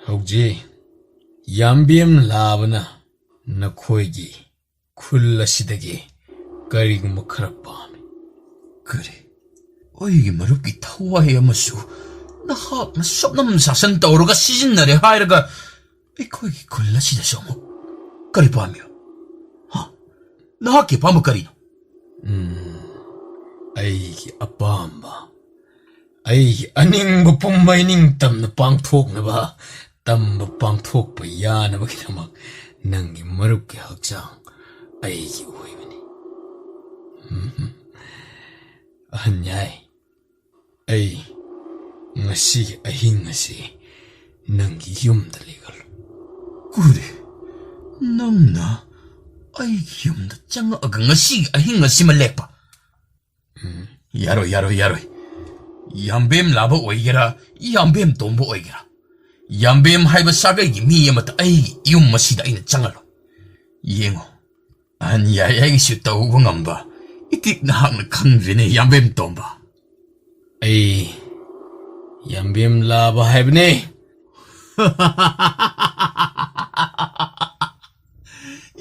ꯍꯧꯖꯤꯛ ꯌꯥꯝꯕꯦꯝ ꯂꯥꯕꯅ ꯅꯈꯣꯏꯒꯤ ꯈꯨꯜ ꯑꯁꯤꯗꯒꯤ ꯀꯔꯤꯒꯨꯝꯕ ꯈꯔ ꯄꯥꯝꯃꯤ꯫ ꯀꯔꯤ? ꯑꯩꯒꯤ ꯃꯔꯨꯞꯀꯤ ꯊꯋꯥꯏ ꯑꯃꯁꯨ ꯅꯍꯥꯛꯅ ꯁꯨꯞꯅꯝ ꯁꯥꯁꯟ ꯇꯧꯔꯒ ꯁꯤꯖꯤꯟꯅꯔꯦ ꯍꯥꯏꯔꯒ ꯑꯩꯈꯣꯏꯒꯤ ꯈꯨꯜ ꯑꯁꯤꯗꯁꯨ ꯑꯃꯨꯛ ꯀꯔꯤ ꯄꯥꯝꯃꯤꯕ? ꯍꯥ? ꯅꯍꯥꯛꯀꯤ ꯑꯄꯥꯝꯕ ꯀꯔꯤꯅꯣ? ꯎꯝ, ꯑꯩꯒꯤ ꯑꯄꯥꯝꯕ, ꯑꯩꯒꯤ ꯑꯅꯤꯡꯕ ꯄꯨꯝꯕ ꯏꯅꯤꯡꯇꯝꯅ ꯄꯥꯡꯊꯣꯛꯅꯕ, ꯇꯝꯕ ꯄꯥꯡꯊꯣꯛꯄ ꯌꯥꯅꯕꯒꯤꯗꯃꯛ ꯅꯪꯒꯤ ꯃꯔꯨꯞꯀꯤ ꯍꯛꯆꯥꯡ ꯑꯩꯒꯤ ꯑꯣꯏꯕꯅꯤ꯫ ꯎꯝ, ꯑꯍꯟ ꯌꯥꯏ, ꯑꯩ ꯉꯁꯤꯒꯤ ꯑꯍꯤꯡ ꯑꯁꯤ ꯅꯪꯒꯤ ꯌꯨꯝꯗ ꯂꯦꯛꯍꯜꯂꯨ꯫ ꯀꯔꯤ? ꯅꯪꯅ ꯑꯩꯒꯤ ꯌꯨꯝꯗ ꯆꯪꯉꯛꯑꯒ ꯉꯁꯤꯒꯤ ꯑꯍꯤꯡ ꯑꯁꯤꯃ ꯂꯦꯛꯄ? ꯎꯝ, ꯌꯥꯔꯣꯏ, ꯌꯥꯔꯣꯏ, ꯌꯥꯔꯣꯏ꯫ ꯌꯥꯝꯕꯦꯝ ꯂꯥꯕ ꯑꯣꯏꯒꯦꯔꯥ, ꯌꯥꯝꯕꯦꯝ ꯇꯣꯝꯕ ꯑꯣꯏꯒꯦꯔꯥ, ꯌꯥꯝꯕꯦꯝ ꯍꯥꯏꯕ ꯁꯥꯒꯩꯒꯤ ꯃꯤ ꯑꯃꯠꯇ ꯑꯩꯒꯤ ꯌꯨꯝ ꯑꯁꯤꯗ ꯑꯩꯅ ꯆꯪꯍꯜꯂꯣꯏ꯫ ꯌꯦꯡꯉꯣ, ꯑꯍꯟ ꯌꯥꯏ ꯑꯩꯒꯤꯁꯨ ꯇꯧꯕ ꯉꯝꯕ ꯏꯇꯤꯛ ꯅꯍꯥꯛꯅ ꯈꯪꯗ꯭ꯔꯤꯅꯦ, ꯌꯥꯝꯕꯦꯝ ꯇꯣꯝꯕ꯫ ꯑꯩ ꯌꯥꯝꯕꯦꯝ ꯂꯥꯕ ꯍꯥꯏꯕꯅꯦ꯫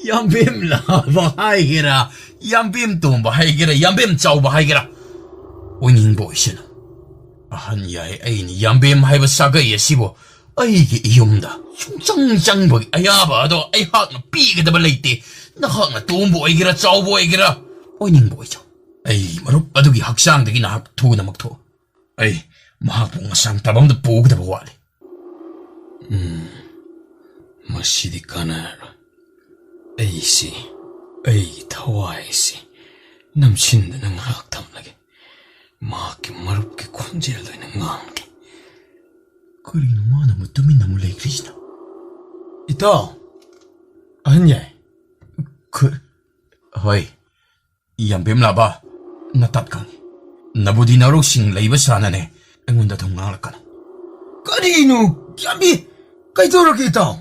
ꯌꯥꯝꯕꯦꯝ ꯂꯥꯕ ꯍꯥꯏꯒꯦꯔꯥ, ꯌꯥꯝꯕꯦꯝ ꯇꯣꯝꯕ ꯍꯥꯏꯒꯦꯔꯥ, ꯌꯥꯝꯕꯦꯝ ꯆꯥꯎꯕ ꯍꯥꯏꯒꯦꯔꯥ, ꯑꯣꯏꯅꯤꯡꯕ ꯑꯣꯏꯁꯅꯨ꯫ ꯑꯍꯟ ꯌꯥꯏ ꯑꯩꯅ ꯌꯥꯝꯕꯦꯝ ꯍꯥꯏꯕ ꯁꯥꯒꯩ ꯑꯁꯤꯕꯨ ꯑꯩꯒꯤ ꯏꯌꯨꯝꯗ ꯁꯨꯡꯆꯪ ꯆꯪꯕꯒꯤ ꯑꯌꯥꯕ ꯑꯗꯣ ꯑꯩꯍꯥꯛꯅ ꯄꯤꯒꯗꯕ ꯂꯩꯇꯦ꯫ ꯅꯍꯥꯛꯅ ꯇꯣꯝꯕ ꯑꯣꯏꯒꯦꯔꯥ, ꯆꯥꯎꯕ ꯑꯣꯏꯒꯦꯔꯥ, ꯑꯣꯏꯅꯤꯡꯕ ꯑꯣꯏꯖꯧ꯫ ꯑꯩꯒꯤ ꯃꯔꯨꯞ ꯑꯗꯨꯒꯤ ꯍꯛꯆꯥꯡꯗꯒꯤ ꯅꯍꯥꯛ ꯊꯨꯅꯃꯛ ꯊꯣꯛꯎ꯫ ꯑꯩ ꯃꯍꯥꯛꯄꯨ ꯉꯁꯥꯡ ꯇꯥꯕ ꯑꯃꯗ ꯄꯨꯒꯗꯕ ꯋꯥꯠꯂꯤ꯫ ꯎꯝ, ꯃꯁꯤꯗꯤ ꯀꯥꯟꯅꯔꯔꯣꯏ꯫ ꯑꯩꯁꯤ, ꯑꯩꯒꯤ ꯊꯋꯥꯏꯁꯤ ꯅꯝꯁꯤꯟꯗꯨꯅ ꯉꯥꯏꯍꯥꯛ ꯊꯝꯂꯒꯦ꯫ ꯃꯍꯥꯛꯀꯤ ꯃꯔꯨꯞꯀꯤ ꯈꯣꯟꯖꯦꯜꯗ ꯑꯣꯏꯅ ꯉꯥꯡꯒꯦ꯫ ꯀꯔꯤꯅꯣ ꯃꯥꯅ ꯑꯃꯨꯛ ꯇꯨꯃꯤꯟꯅ ꯑꯃꯨꯛ ꯂꯩꯈ꯭ꯔꯤꯁꯤꯅ? ꯏꯇꯥꯎ, ꯑꯍꯟ ꯌꯥꯏ꯫ ꯈꯨ-, ꯍꯣꯏ, ꯌꯥꯝꯕꯦꯝ ꯂꯥꯕ, ꯅꯇꯥꯠ ꯈꯪꯉꯤ꯫ ꯅꯕꯨꯗꯤ ꯅꯔꯧꯁꯤꯡ ꯂꯩꯕ ꯁꯥꯅꯅꯦ ꯑꯩꯉꯣꯟꯗ ꯑꯗꯨꯝ ꯉꯥꯡꯂꯛꯀꯅꯨ꯫ ꯀꯔꯤꯅꯣ, ꯌꯥꯝꯕꯤ? ꯀꯩꯗꯧꯔꯒꯦ ꯏꯇꯥꯎ?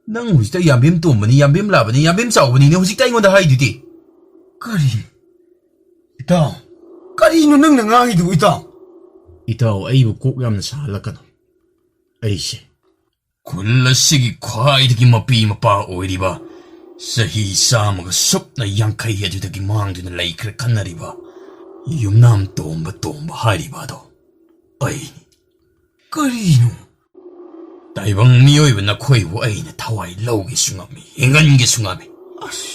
ꯅꯪ ꯍꯧꯖꯤꯛꯇ ꯌꯥꯝꯕꯦꯝ ꯇꯣꯝꯕꯅꯤ, ꯌꯥꯝꯕꯦꯝ ꯂꯥꯕꯅꯤ, ꯌꯥꯝꯕꯦꯝ ꯆꯥꯎꯕꯅꯤꯅ ꯍꯧꯖꯤꯛꯇ ꯑꯩꯉꯣꯟꯗ ꯍꯥꯏꯗꯨꯗꯤ꯫ ꯀꯔꯤ? ꯏꯇꯥꯎ, ꯀꯔꯤꯅꯣ ꯅꯪꯅ ꯉꯥꯡꯉꯤꯗꯨꯕꯨ, ꯏꯇꯥꯎ? ꯏꯇꯥꯎ, ꯑꯩꯕꯨ ꯀꯣꯛ ꯌꯥꯝꯅ ꯁꯥꯍꯜꯂꯛꯀꯅꯨ꯫ ꯑꯩꯁꯦ ꯈꯨꯜ ꯑꯁꯤꯒꯤ ꯈ꯭ꯋꯥꯏꯗꯒꯤ ꯃꯄꯤ ꯃꯄꯥ ꯑꯣꯏꯔꯤꯕ, ꯆꯍꯤ ꯆꯥꯝꯃꯒ ꯁꯨꯞꯅ ꯌꯥꯡꯈꯩ ꯑꯗꯨꯗꯒꯤ ꯃꯥꯡꯗꯨꯅ ꯂꯩꯈ꯭ꯔꯦ ꯈꯟꯅꯔꯤꯕ ꯌꯨꯝꯅꯥꯝ ꯇꯣꯝꯕ ꯇꯣꯝꯕ ꯍꯥꯏꯔꯤꯕ ꯑꯗꯣ ꯑꯩꯅꯤ꯫ ꯀꯔꯤꯅꯣ? ꯇꯥꯏꯕꯪ ꯃꯤꯑꯣꯏꯕ ꯅꯈꯣꯏꯕꯨ ꯑꯩꯅ ꯊꯋꯥꯏ ꯂꯧꯒꯦꯁꯨ ꯉꯝꯃꯤ, ꯍꯤꯡꯍꯟꯒꯦꯁꯨ ꯉꯝꯃꯤ꯫ ꯑꯁ!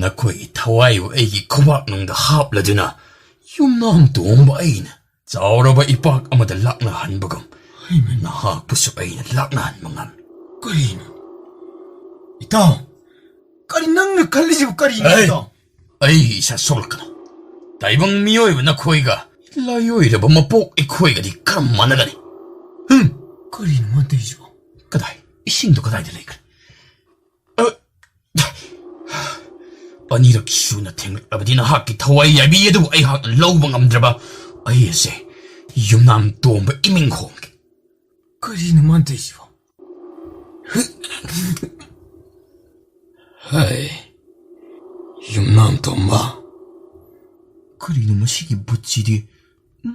ꯅꯈꯣꯏꯒꯤ ꯊꯋꯥꯏꯕꯨ ꯑꯩꯒꯤ ꯈꯨꯕꯥꯛꯅꯨꯡꯗ ꯍꯥꯞꯂꯗꯨꯅ ꯌꯨꯝꯅꯥꯝ ꯇꯣꯝꯕ ꯑꯩꯅ ꯆꯥꯎꯔꯕ ꯏꯄꯥꯛ ꯑꯃꯗ ꯂꯥꯛꯅꯍꯟꯕꯒꯨꯝ, ꯍꯩꯃꯥ! ꯅꯍꯥꯛꯄꯨꯁꯨ ꯑꯩꯅ ꯂꯥꯛꯅꯍꯟꯕ ꯉꯝꯃꯤ꯫ ꯀꯔꯤꯅꯣ? ꯏꯇꯥꯎ, ꯀꯔꯤ ꯅꯪꯅ ꯈꯜꯂꯤꯁꯤꯕꯨ ꯀꯔꯤꯅꯣ, ꯑꯩ ꯏꯇꯥꯎ? ꯑꯩꯒꯤ ꯏꯁꯥ ꯁꯣꯛꯂꯛꯀꯅꯨ꯫ ꯇꯥꯏꯕꯪ ꯃꯤꯑꯣꯏꯕ ꯅꯈꯣꯏꯒ ꯂꯥꯏꯑꯣꯏꯔꯕ ꯃꯄꯣꯛ ꯑꯩꯈꯣꯏꯒꯗꯤ ꯀꯔꯝ ꯃꯥꯟꯅꯒꯅꯤ? ꯍꯨꯝ! ꯀꯔꯤꯅꯣ ꯃꯥ ꯇꯧꯔꯤꯁꯤꯕꯣ? ꯀꯗꯥꯏ? ꯏꯁꯤꯡꯗꯣ ꯀꯗꯥꯏꯗ ꯂꯩꯈ꯭ꯔꯦ? ꯑ, ꯑꯅꯤꯔꯛ ꯁꯨꯅ ꯊꯦꯡꯂꯛꯂꯕꯗꯤ ꯅꯍꯥꯛꯀꯤ ꯊꯋꯥꯏ ꯌꯥꯏꯕꯤ ꯑꯗꯨꯕꯨ ꯑꯩꯍꯥꯛꯅ ꯂꯧꯕ ꯉꯝꯗ꯭ꯔꯕ ꯑꯩ ꯑꯁꯦ ꯌꯨꯝꯅꯥꯝ ꯇꯣꯝꯕ ꯏꯃꯤꯡ ꯍꯣꯡꯒꯦ꯫ ꯀꯔꯤꯅꯣ ꯃꯥꯅ ꯇꯧꯔꯤꯁꯤꯕꯣ? ꯍꯩ, ꯌꯨꯝꯅꯥꯝ ꯇꯣꯝꯕ꯫ ꯀꯔꯤꯅꯣ ꯃꯁꯤꯒꯤ ꯕꯨꯠꯁꯤꯗꯤ?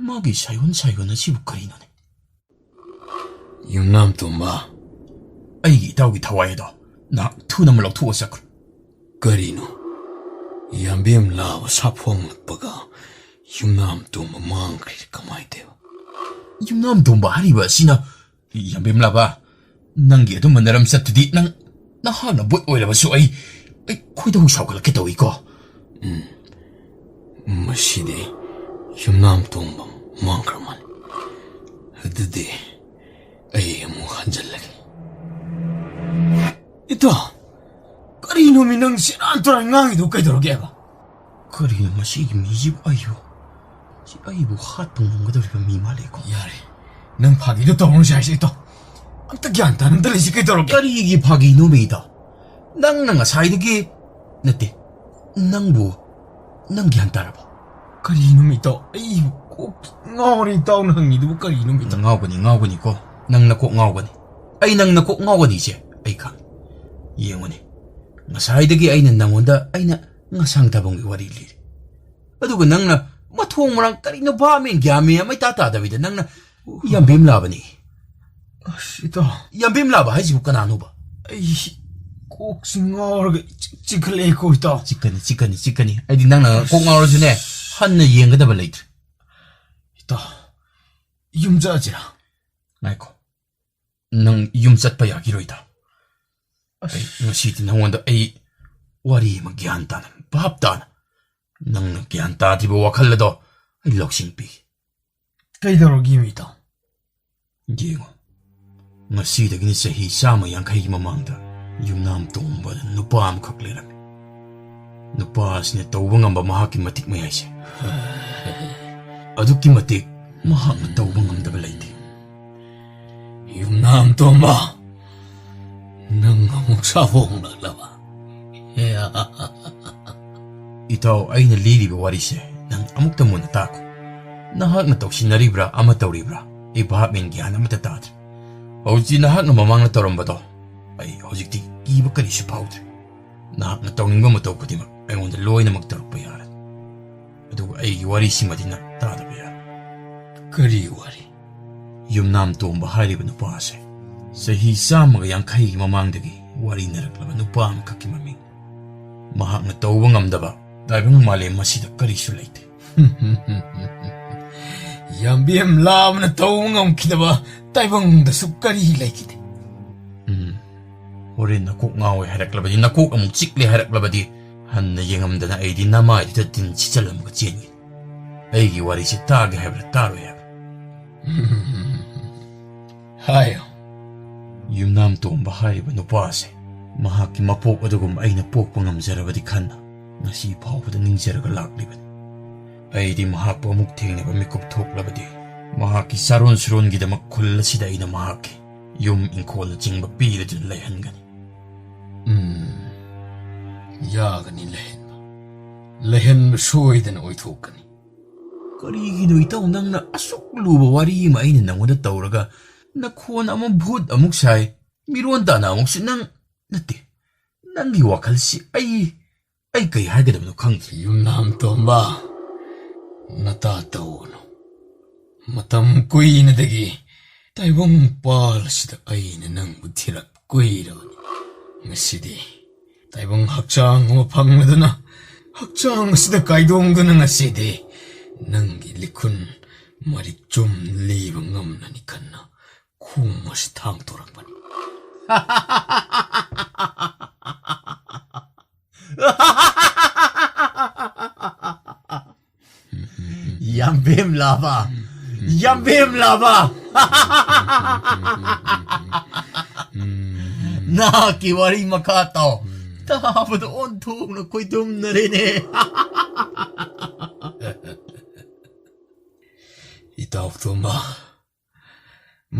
ꯃꯥꯒꯤ ꯁꯥꯏꯑꯣꯟ ꯁꯥꯏꯑꯣꯟ ꯑꯁꯤꯕꯨ ꯀꯔꯤꯅꯣꯅꯦ? ꯌꯨꯝꯅꯥꯝ ꯇꯣꯝꯕ꯫ ꯑꯩꯒꯤ ꯏꯇꯥꯎꯒꯤ ꯊꯋꯥꯏ ꯑꯗꯣ ꯅꯍꯥꯛ ꯊꯨꯅꯃꯛ ꯂꯧꯊꯣꯛꯑ ꯆꯠꯈ꯭ꯔꯣ꯫ ꯀꯔꯤꯅꯣ? ꯌꯥꯝꯕꯦꯝ ꯂꯥꯕ ꯁꯥꯐꯣꯡꯂꯛꯄꯒ ꯌꯨꯝꯅꯥꯝ ꯇꯣꯝꯕ ꯃꯥꯡꯈ꯭ꯔꯤꯁꯦ ꯀꯃꯥꯏꯅ ꯇꯧꯕ? ꯌꯨꯝꯅꯥꯝ ꯇꯣꯝꯕ ꯍꯥꯏꯔꯤꯕ ꯑꯁꯤꯅ? ꯌꯥꯝꯕꯦꯝ ꯂꯥꯕ, ꯅꯪꯒꯤ ꯑꯗꯨꯝꯕ ꯅꯔꯝꯆꯠꯇꯨꯗꯤ ꯅꯪ, ꯅꯍꯥꯛꯅ ꯕꯨꯠ ꯑꯣꯏꯔꯕꯁꯨ ꯑꯩ, ꯑꯩ ꯈꯣꯏꯗꯧ ꯁꯥꯎꯒꯠꯂꯛꯀꯦ ꯇꯧꯏꯀꯣ꯫ ꯎꯝ, ꯃꯁꯤꯗꯤ ꯌꯨꯝꯅꯥꯝ ꯇꯣꯝꯕ ꯃꯥꯡꯈ꯭ꯔ ꯃꯥꯜꯂꯦ꯫ ꯑꯗꯨꯗꯤ ꯑꯩ ꯑꯃꯨꯛ ꯍꯟꯖꯜꯂꯒꯦ꯫ ꯏꯇꯥꯎ, ꯀꯔꯤꯅꯣꯃꯤ ꯅꯪ ꯁꯦꯔꯥꯟ ꯇꯨꯔꯥꯟ ꯉꯥꯡꯉꯤꯗꯨ ꯀꯩꯗꯧꯔꯒꯦꯕ? ꯀꯔꯤꯅꯣ ꯃꯁꯤꯒꯤ ꯃꯤꯁꯤꯕꯨ? ꯑꯩꯕꯨ, ꯁꯤ ꯑꯩꯕꯨ ꯍꯥꯠꯄ ꯉꯝꯒꯗꯧꯔꯤꯕ ꯃꯤ ꯃꯥꯜꯂꯦꯀꯣ꯫ ꯌꯥꯔꯦ, ꯅꯪ ꯐꯥꯒꯤꯗꯣ ꯇꯧꯔꯅꯨꯁꯦ ꯍꯥꯏꯁꯦ ꯏꯇꯥꯎ꯫ ꯑꯝꯇ ꯒ꯭ꯌꯥꯟ ꯇꯥꯅ ꯑꯝꯇ ꯂꯩꯁꯤ ꯀꯩꯗꯧꯔꯒꯦ? ꯀꯔꯤꯒꯤ ꯐꯥꯒꯤꯅꯣꯃꯤ ꯏꯇꯥꯎ? ꯅꯪꯅ ꯉꯁꯥꯏꯗꯒꯤ, ꯅꯠꯇꯦ, ꯅꯪꯕꯨ, ꯅꯪ ꯒ꯭ꯌꯥꯟ ꯇꯥꯔꯕꯣ? ꯀꯔꯤꯅꯣꯃꯤ ꯏꯇꯥꯎ? ꯑꯩꯕꯨ ꯀꯣꯛ ꯉꯥꯎꯔꯦ ꯏꯇꯥꯎꯅ ꯍꯪꯉꯤꯗꯨꯕꯨ ꯀꯔꯤꯅꯣꯃꯤ ꯏꯇꯥꯎ? ꯉꯥꯎꯒꯅꯤ, ꯉꯥꯎꯒꯅꯤꯀꯣ꯫ ꯅꯪ ꯅꯀꯣꯛ ꯉꯥꯎꯒꯅꯤ꯫ ꯑꯩ ꯅꯪ ꯅꯀꯣꯛ ꯉꯥꯎꯒꯅꯤꯁꯦ ꯑꯩ ꯈꯪꯉꯤ꯫ ꯌꯦꯡꯉꯨꯅꯦ, ꯉꯁꯥꯏꯗꯒꯤ ꯑꯩꯅ ꯅꯪꯉꯣꯟꯗ, ꯑꯩꯅ ꯉꯁꯥꯡ ꯊꯥꯕꯝꯒꯤ ꯋꯥꯔꯤ ꯂꯤꯔꯤ꯫ ꯑꯗꯨꯒ ꯅꯪꯅ ꯃꯊꯣꯡ ꯃꯔꯥꯡ ꯀꯔꯤꯅꯣ, ꯚꯥꯞ ꯃꯦꯟ ꯒ꯭ꯌꯥꯟ ꯃꯦꯟ ꯑꯃ ꯏꯇꯥ ꯇꯥꯗꯕꯤꯗ ꯅꯪꯅ ꯌꯥꯝꯕꯦꯝ ꯂꯥꯕꯅꯤ꯫ ꯑꯁ, ꯏꯇꯥꯎ꯫ ꯌꯥꯝꯕꯦꯝ ꯂꯥꯕ ꯍꯥꯏꯁꯤꯕꯨ ꯀꯅꯥꯅꯣꯕ? ꯑꯩ ꯀꯣꯛꯁꯤ ꯉꯥꯎꯔꯒ ꯏꯆꯤꯛ ꯆꯤꯛꯈꯠꯂꯛꯑꯦꯀꯣ, ꯏꯇꯥꯎ꯫ ꯆꯤꯛꯀꯅꯤ, ꯆꯤꯛꯀꯅꯤ, ꯆꯤꯛꯀꯅꯤ꯫ ꯑꯩꯗꯤ ꯅꯪꯅ ꯀꯣꯛ ꯉꯥꯎꯔꯁꯨꯅꯦ, ꯍꯟꯅ ꯌꯦꯡꯒꯗꯕ ꯂꯩꯇ꯭ꯔꯦ꯫ ꯏꯇꯥꯎ, ꯌꯨꯝ ꯆꯠꯂꯁꯤꯔꯥ? ꯉꯥꯏꯈꯣ꯫ ꯅꯪ ꯌꯨꯝ ꯆꯠꯄ ꯌꯥꯈꯤꯔꯣꯏꯗ꯫ ꯑꯁ꯫ ꯑꯩ ꯉꯁꯤꯗꯤ ꯅꯉꯣꯟꯗ ꯑꯩ ꯋꯥꯔꯤ ꯑꯃ ꯒ꯭ꯌꯥꯟ ꯇꯥꯅ, ꯚꯥꯞ ꯇꯥꯅ, ꯅꯪꯅ ꯒ꯭ꯌꯥꯟ ꯇꯥꯗ꯭ꯔꯤꯕ ꯋꯥꯈꯜ ꯑꯗꯣ ꯑꯩ ꯂꯧꯁꯤꯡ ꯄꯤꯒꯦ꯫ ꯀꯩꯗꯧꯔꯒꯦ, ꯏꯇꯥꯎ? ꯌꯦꯡꯉꯣ, ꯉꯁꯤꯗꯒꯤꯅ ꯆꯍꯤ ꯆꯥꯝꯃ ꯌꯥꯡꯈꯩꯒꯤ ꯃꯃꯥꯡꯗ ꯌꯨꯝꯅꯥꯝ ꯇꯣꯝꯕꯗ ꯅꯨꯄꯥ ꯑꯃꯈꯛ ꯂꯩꯔꯝꯃꯤ꯫ ꯅꯨꯄꯥ ꯑꯁꯤꯅ ꯇꯧꯕ ꯉꯝꯕ ꯃꯍꯥꯛꯀꯤ ꯃꯇꯤꯛ ꯃꯌꯥꯏꯁꯦ꯫ ꯑꯗꯨꯛꯀꯤ ꯃꯇꯤꯛ ꯃꯍꯥꯛꯅ ꯇꯧꯕ ꯉꯝꯗꯕ ꯂꯩꯇꯦ꯫ ꯌꯨꯝꯅꯥꯝ ꯇꯣꯝꯕ, ꯅꯪ ꯑꯃꯨꯛ ꯁꯥꯐꯣꯡꯂꯛꯂꯕ? ꯏꯇꯥꯎ, ꯑꯩꯅ ꯂꯤꯔꯤꯕ ꯋꯥꯔꯤꯁꯦ ꯅꯪ ꯑꯃꯨꯛꯇ ꯃꯨꯟꯅ ꯇꯥꯈꯣ꯫ ꯅꯍꯥꯛꯅ ꯇꯧꯁꯤꯟꯅꯔꯤꯕ꯭ꯔꯥ, ꯑꯃ ꯇꯧꯔꯤꯕ꯭ꯔꯥ, ꯑꯩ ꯚꯥꯞ ꯃꯦꯟ ꯒ꯭ꯌꯥꯟ ꯑꯃꯠꯇ ꯇꯥꯗ꯭ꯔꯦ꯫ ꯍꯧꯖꯤꯛꯇꯤ ꯅꯍꯥꯛꯅ ꯃꯃꯥꯡꯗ ꯇꯧꯔꯝꯕꯗꯣ ꯑꯩ ꯍꯧꯖꯤꯛꯇꯤ ꯀꯤꯕ ꯀꯔꯤꯁꯨ ꯐꯥꯎꯗ꯭ꯔꯦ꯫ ꯅꯍꯥꯛꯅ ꯇꯧꯅꯤꯡꯕ ꯃꯇꯧ ꯈꯨꯗꯤꯡꯃꯛ ꯑꯩꯉꯣꯟꯗ ꯂꯣꯏꯅꯃꯛ ꯇꯧꯔꯛꯄ ꯌꯥꯔꯦ꯫ ꯑꯗꯨꯒ ꯑꯩꯒꯤ ꯋꯥꯔꯤꯁꯤꯃꯗꯤ ꯅꯪ ꯇꯥꯗꯕ ꯌꯥꯔꯦ꯫ ꯀꯔꯤ ꯋꯥꯔꯤ? ꯌꯨꯝꯅꯥꯝ ꯇꯣꯝꯕ ꯍꯥꯏꯔꯤꯕ ꯅꯨꯄꯥ ꯑꯁꯦ ꯆꯍꯤ ꯆꯥꯝꯃꯒ ꯌꯥꯡꯈꯩꯒꯤ ꯃꯃꯥꯡꯗꯒꯤ ꯋꯥꯔꯤꯅꯔꯛꯂꯕ ꯅꯨꯄꯥ ꯑꯃꯈꯛꯀꯤ ꯃꯃꯤꯡ꯫ ꯃꯍꯥꯛꯅ ꯇꯧꯕ ꯉꯝꯗꯕ ꯇꯥꯏꯕꯪ ꯃꯥꯂꯦꯝ ꯑꯁꯤꯗ ꯀꯔꯤꯁꯨ ꯂꯩꯇꯦ꯫ ꯌꯥꯝꯕꯦꯝ ꯂꯥꯕꯅ ꯇꯧꯕ ꯉꯝꯈꯤꯗꯕ ꯇꯥꯏꯕꯪꯗꯁꯨ ꯀꯔꯤ ꯂꯩꯈꯤꯗꯦ? ꯎꯝ꯫ ꯍꯣꯔꯦꯟ ꯅꯀꯣꯛ ꯉꯥꯎꯋꯦ ꯍꯥꯏꯔꯛꯂꯕꯗꯤ, ꯅꯀꯣꯛ ꯑꯃꯨꯛ ꯆꯤꯛꯂꯦ ꯍꯥꯏꯔꯛꯂꯕꯗꯤ, ꯍꯟꯅ ꯌꯦꯡꯉꯝꯗꯅ ꯑꯩꯗꯤ ꯅꯃꯥꯏꯗꯨꯗ ꯇꯤꯟ ꯁꯤꯠꯆꯜꯂꯝꯃꯒ ꯆꯦꯟꯒꯦ꯫ ꯑꯩꯒꯤ ꯋꯥꯔꯤꯁꯤ ꯇꯥꯒꯦ ꯍꯥꯏꯕ꯭ꯔꯥ, ꯇꯥꯔꯣꯏ ꯍꯥꯏꯕ꯭ꯔꯥ? ꯍꯥꯏꯌꯣ꯫ ꯌꯨꯝꯅꯥꯝ ꯇꯣꯝꯕ ꯍꯥꯏꯔꯤꯕ ꯅꯨꯄꯥ ꯑꯁꯦ ꯃꯍꯥꯛꯀꯤ ꯃꯄꯣꯛ ꯑꯗꯨꯒꯨꯝ ꯑꯩꯅ ꯄꯣꯛꯄ ꯉꯝꯖꯔꯕꯗꯤ ꯈꯟꯅ ꯉꯁꯤ ꯐꯥꯎꯕꯗ ꯅꯤꯡꯖꯔꯒ ꯂꯥꯛꯂꯤꯕꯅꯤ꯫ ꯑꯩꯗꯤ ꯃꯍꯥꯛꯄꯨ ꯑꯃꯨꯛ ꯊꯦꯡꯅꯕ ꯃꯤꯀꯨꯞ ꯊꯣꯛꯂꯕꯗꯤ ꯃꯍꯥꯛꯀꯤ ꯆꯥꯔꯣꯟ ꯁꯨꯔꯣꯟꯒꯤꯗꯃꯛ ꯈꯨꯜ ꯑꯁꯤꯗ ꯑꯩꯅ ꯃꯍꯥꯛꯀꯤ ꯌꯨꯝ ꯏꯪꯈꯣꯜꯅꯆꯤꯡꯕ ꯄꯤꯔꯗꯨꯅ ꯂꯩꯍꯟꯒꯅꯤ꯫ ꯎꯝ, ꯌꯥꯒꯅꯤ ꯂꯩꯍꯟꯕ꯫ ꯂꯩꯍꯟꯕ ꯁꯣꯏꯗꯅ ꯑꯣꯏꯊꯣꯛꯀꯅꯤ꯫ ꯀꯔꯤꯒꯤꯅꯣ ꯏꯇꯥꯎ, ꯅꯪꯅ ꯑꯁꯨꯛ ꯂꯨꯕ ꯋꯥꯔꯤ ꯑꯃ ꯑꯩꯅ ꯅꯪꯉꯣꯟꯗ ꯇꯧꯔꯒ ꯅꯈꯣꯟ ꯑꯃ ꯚꯨꯠ ꯑꯃꯨꯛ ꯁꯥꯏ, ꯃꯤꯔꯣꯟ ꯇꯥꯅ ꯑꯃꯨꯛꯁꯨ ꯅꯪ, ꯅꯠꯇꯦ, ꯅꯪꯒꯤ ꯋꯥꯈꯜꯁꯤ ꯑꯩ, ꯑꯩ ꯀꯩ ꯍꯥꯏꯒꯗꯕꯅꯣ ꯈꯪꯗ꯭ꯔꯦ꯫ ꯌꯨꯝꯅꯥꯝ ꯇꯣꯝꯕ, ꯅꯇꯥ ꯇꯧꯒꯅꯨ꯫ ꯃꯇꯝ ꯀꯨꯏꯅꯗꯒꯤ ꯇꯥꯏꯕꯪ ꯄꯥꯜ ꯑꯁꯤꯗ ꯑꯩꯅ ꯅꯪꯕꯨ ꯊꯤꯔꯛ ꯀꯨꯏꯔꯕꯅꯤ꯫ ꯉꯁꯤꯗꯤ ꯇꯥꯏꯕꯪ ꯍꯛꯆꯥꯡ ꯑꯃ ꯐꯪꯂꯗꯨꯅ, ꯍꯛꯆꯥꯡ ꯑꯁꯤꯗ ꯀꯥꯏꯗꯣꯡꯗꯨꯅ ꯉꯁꯤꯗꯤ ꯅꯪꯒꯤ ꯂꯤꯈꯨꯟ ꯃꯔꯤꯛ ꯆꯨꯝ ꯂꯤꯕ ꯉꯝꯂꯅꯤ ꯈꯟꯅ ꯈꯣꯡ ꯑꯁꯤ ꯊꯥꯡꯗꯣꯔꯛꯄꯅꯤ꯫ ꯌꯥꯝꯕꯦꯝ ꯂꯥꯕ! ꯌꯥꯝꯕꯦꯝ ꯂꯥꯕ! ꯅꯍꯥꯛꯀꯤ ꯋꯥꯔꯤ ꯃꯈꯥ ꯇꯥꯎ꯫ ꯇꯥꯕꯗ ꯑꯣꯟꯊꯣꯛꯅ ꯈꯣꯏꯗꯨꯝꯅꯔꯦꯅꯦ꯫ ꯏꯇꯥꯎ ꯇꯣꯝꯕ,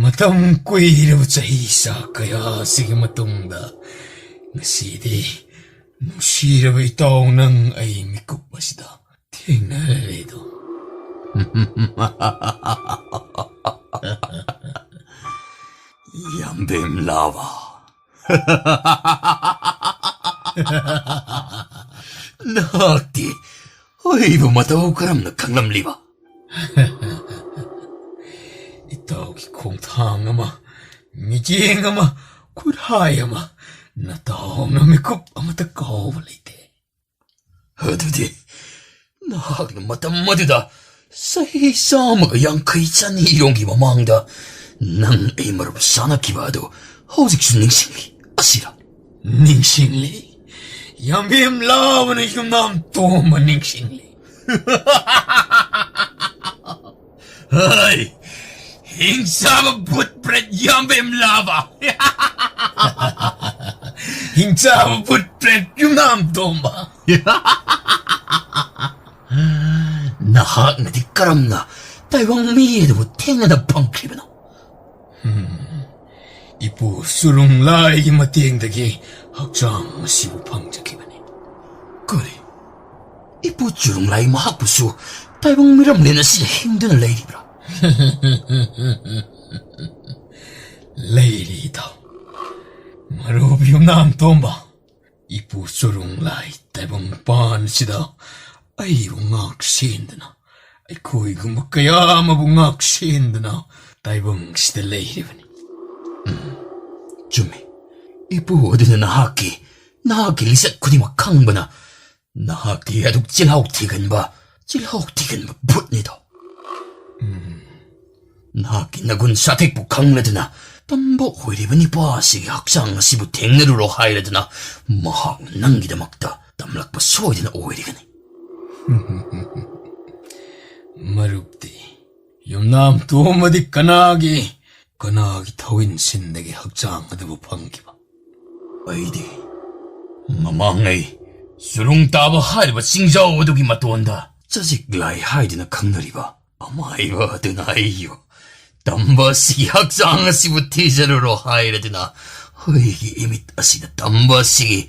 ꯃꯇꯝ ꯀꯨꯏꯔꯕ ꯆꯍꯤ ꯆꯥ ꯀꯌꯥꯁꯤꯒꯤ ꯃꯇꯨꯡꯗ ꯉꯁꯤꯗꯤ ꯅꯨꯡꯁꯤꯔꯕ ꯏꯇꯥꯎ ꯅꯪ ꯑꯩ ꯃꯤꯀꯨꯞ ꯑꯁꯤꯗ ꯊꯦꯡꯅꯔꯦꯗꯣ꯫ ꯌꯥꯝꯕꯦꯝ ꯂꯥꯕ꯫ ꯅꯍꯥꯛꯇꯤ ꯑꯩꯕꯨ ꯃꯇꯧ ꯀꯔꯝꯅ ꯈꯪꯂꯝꯂꯤꯕ? ꯏꯇꯥꯎꯒꯤ ꯈꯣꯡꯊꯥꯡ ꯑꯃ, ꯃꯤꯠꯌꯦꯡ ꯑꯃ, ꯈꯨꯠꯍꯥꯏ ꯑꯃ, ꯅꯇꯥꯎꯅ ꯃꯤꯀꯨꯞ ꯑꯃꯠꯇ ꯀꯥꯎꯕ ꯂꯩꯇꯦ꯫ ꯑꯗꯨꯗꯤ ꯅꯍꯥꯛꯅ ꯃꯇꯝ ꯑꯗꯨꯗ ꯆꯍꯤ ꯆꯥꯝꯃꯒ ꯌꯥꯡꯈꯩ ꯆꯅꯤꯔꯣꯝꯒꯤ ꯃꯃꯥꯡꯗ ꯅꯪ ꯑꯩ ꯃꯔꯨꯞ ꯆꯥꯅꯈꯤꯕ ꯑꯗꯨ ꯍꯧꯖꯤꯛꯁꯨ ꯅꯤꯡꯁꯤꯡꯂꯤ ꯑꯁꯤꯔ? ꯅꯤꯡꯁꯤꯡꯂꯤ꯫ ꯌꯥꯝꯕꯦꯝ ꯂꯥꯕꯅ ꯌꯨꯝꯅꯥꯝ ꯇꯣꯝꯕ ꯅꯤꯡꯁꯤꯡꯂꯤ꯫ ꯍꯩ! ꯍꯤꯡꯆꯥꯕ ꯚꯨꯠ ꯄ꯭ꯔꯦꯠ ꯌꯥꯝꯕꯦꯝ ꯂꯥꯕ! ꯍꯤꯡꯆꯥꯕ ꯚꯨꯠ ꯄ꯭ꯔꯦꯠ ꯌꯨꯝꯅꯥꯝ ꯇꯣꯝꯕ! ꯅꯍꯥꯛꯅꯗꯤ ꯀꯔꯝꯅ ꯇꯥꯏꯕꯪ ꯃꯤ ꯑꯗꯨꯕꯨ ꯊꯦꯡꯅꯗ ꯐꯪꯈ꯭ꯔꯤꯕꯅꯣ? ꯏꯄꯨ ꯆꯨꯔꯨꯡꯂꯥꯏꯒꯤ ꯃꯇꯦꯡꯗꯒꯤ ꯍꯛꯆꯥꯡ ꯑꯁꯤꯕꯨ ꯐꯪꯖꯈꯤꯕꯅꯤ꯫ ꯀꯔꯤ? ꯏꯄꯨ ꯆꯨꯔꯨꯡꯂꯥꯏ ꯃꯍꯥꯛꯄꯨꯁꯨ ꯇꯥꯏꯕꯪ ꯃꯤꯔꯝꯂꯦꯟ ꯑꯁꯤꯗ ꯍꯤꯡꯗꯨꯅ ꯂꯩꯔꯤꯕ꯭ꯔꯥ? ꯂꯩꯔꯤ, ꯏꯇꯥꯎ꯫ ꯃꯔꯨꯞ ꯌꯨꯝꯅꯥꯝ ꯇꯣꯝꯕ, ꯏꯄꯨ ꯆꯨꯔꯨꯡ ꯂꯥꯏ ꯇꯥꯏꯕꯪ ꯄꯥꯟꯁꯤꯗ ꯑꯩꯕꯨ ꯉꯥꯛ ꯁꯦꯟꯗꯅ, ꯑꯩꯈꯣꯏꯒꯨꯝꯕ ꯀꯌꯥ ꯑꯃꯕꯨ ꯉꯥꯛ ꯁꯦꯟꯗꯅ ꯇꯥꯏꯕꯪꯁꯤꯗ ꯂꯩꯔꯤꯕꯅꯤ꯫ ꯎꯝ, ꯆꯨꯝꯃꯤ꯫ ꯏꯄꯨ ꯑꯗꯨꯅ ꯅꯍꯥꯛꯀꯤ, ꯅꯍꯥꯛꯀꯤ ꯂꯤꯆꯠ ꯈꯨꯗꯤꯡꯃꯛ ꯈꯪꯕꯅ ꯅꯍꯥꯛꯇꯤ ꯑꯗꯨꯛ ꯆꯤꯜꯍꯥꯎ ꯊꯤꯒꯟꯕ, ꯆꯤꯜꯍꯥꯎ ꯊꯤꯒꯟꯕ ꯚꯨꯠꯅꯤꯗꯣ꯫ ꯎꯝ꯫ ꯅꯍꯥꯛꯀꯤ ꯅꯒꯨꯟ ꯁꯥꯊꯦꯛꯄꯨ ꯈꯪꯂꯗꯨꯅ ꯇꯝꯕ ꯑꯣꯏꯔꯤꯕ ꯅꯤꯄꯥ ꯑꯁꯤꯒꯤ ꯍꯛꯆꯥꯡ ꯑꯁꯤꯕꯨ ꯊꯦꯡꯅꯔꯨꯔꯣ ꯍꯥꯏꯔꯗꯨꯅ ꯃꯍꯥꯛꯅ ꯅꯪꯒꯤꯗꯃꯛꯇ ꯇꯝꯂꯛꯄ ꯁꯣꯏꯗꯅ ꯑꯣꯏꯔꯤꯒꯅꯤ꯫ ꯃꯔꯨꯞꯇꯤ ꯌꯨꯝꯅꯥꯝ ꯇꯣꯝꯕꯗꯤ ꯀꯅꯥꯒꯤ, ꯀꯅꯥꯒꯤ ꯊꯧꯏꯟ ꯁꯤꯟꯗꯒꯤ ꯍꯛꯆꯥꯡ ꯑꯗꯨꯕꯨ ꯐꯪꯈꯤꯕ? ꯑꯩꯗꯤ ꯃꯃꯥꯡꯉꯩ ꯆꯨꯔꯨꯡ ꯇꯥꯕ ꯍꯥꯏꯔꯤꯕ ꯆꯤꯡꯖꯥꯎ ꯑꯗꯨꯒꯤ ꯃꯇꯣꯟꯗ ꯆꯖꯤꯛ ꯂꯥꯏ ꯍꯥꯏꯗꯨꯅ ꯈꯪꯅꯔꯤꯕ ꯑꯃꯥꯏꯕ ꯑꯗꯨꯅ ꯑꯩꯕꯨ ꯇꯝꯕ ꯑꯁꯤꯒꯤ ꯍꯛꯆꯥꯡ ꯑꯁꯤꯕꯨ ꯊꯤꯖꯔꯨꯔꯣ ꯍꯥꯏꯔꯗꯨꯅ ꯑꯩꯒꯤ ꯏꯃꯤꯠ ꯑꯁꯤꯗ ꯇꯝꯕ ꯑꯁꯤꯒꯤ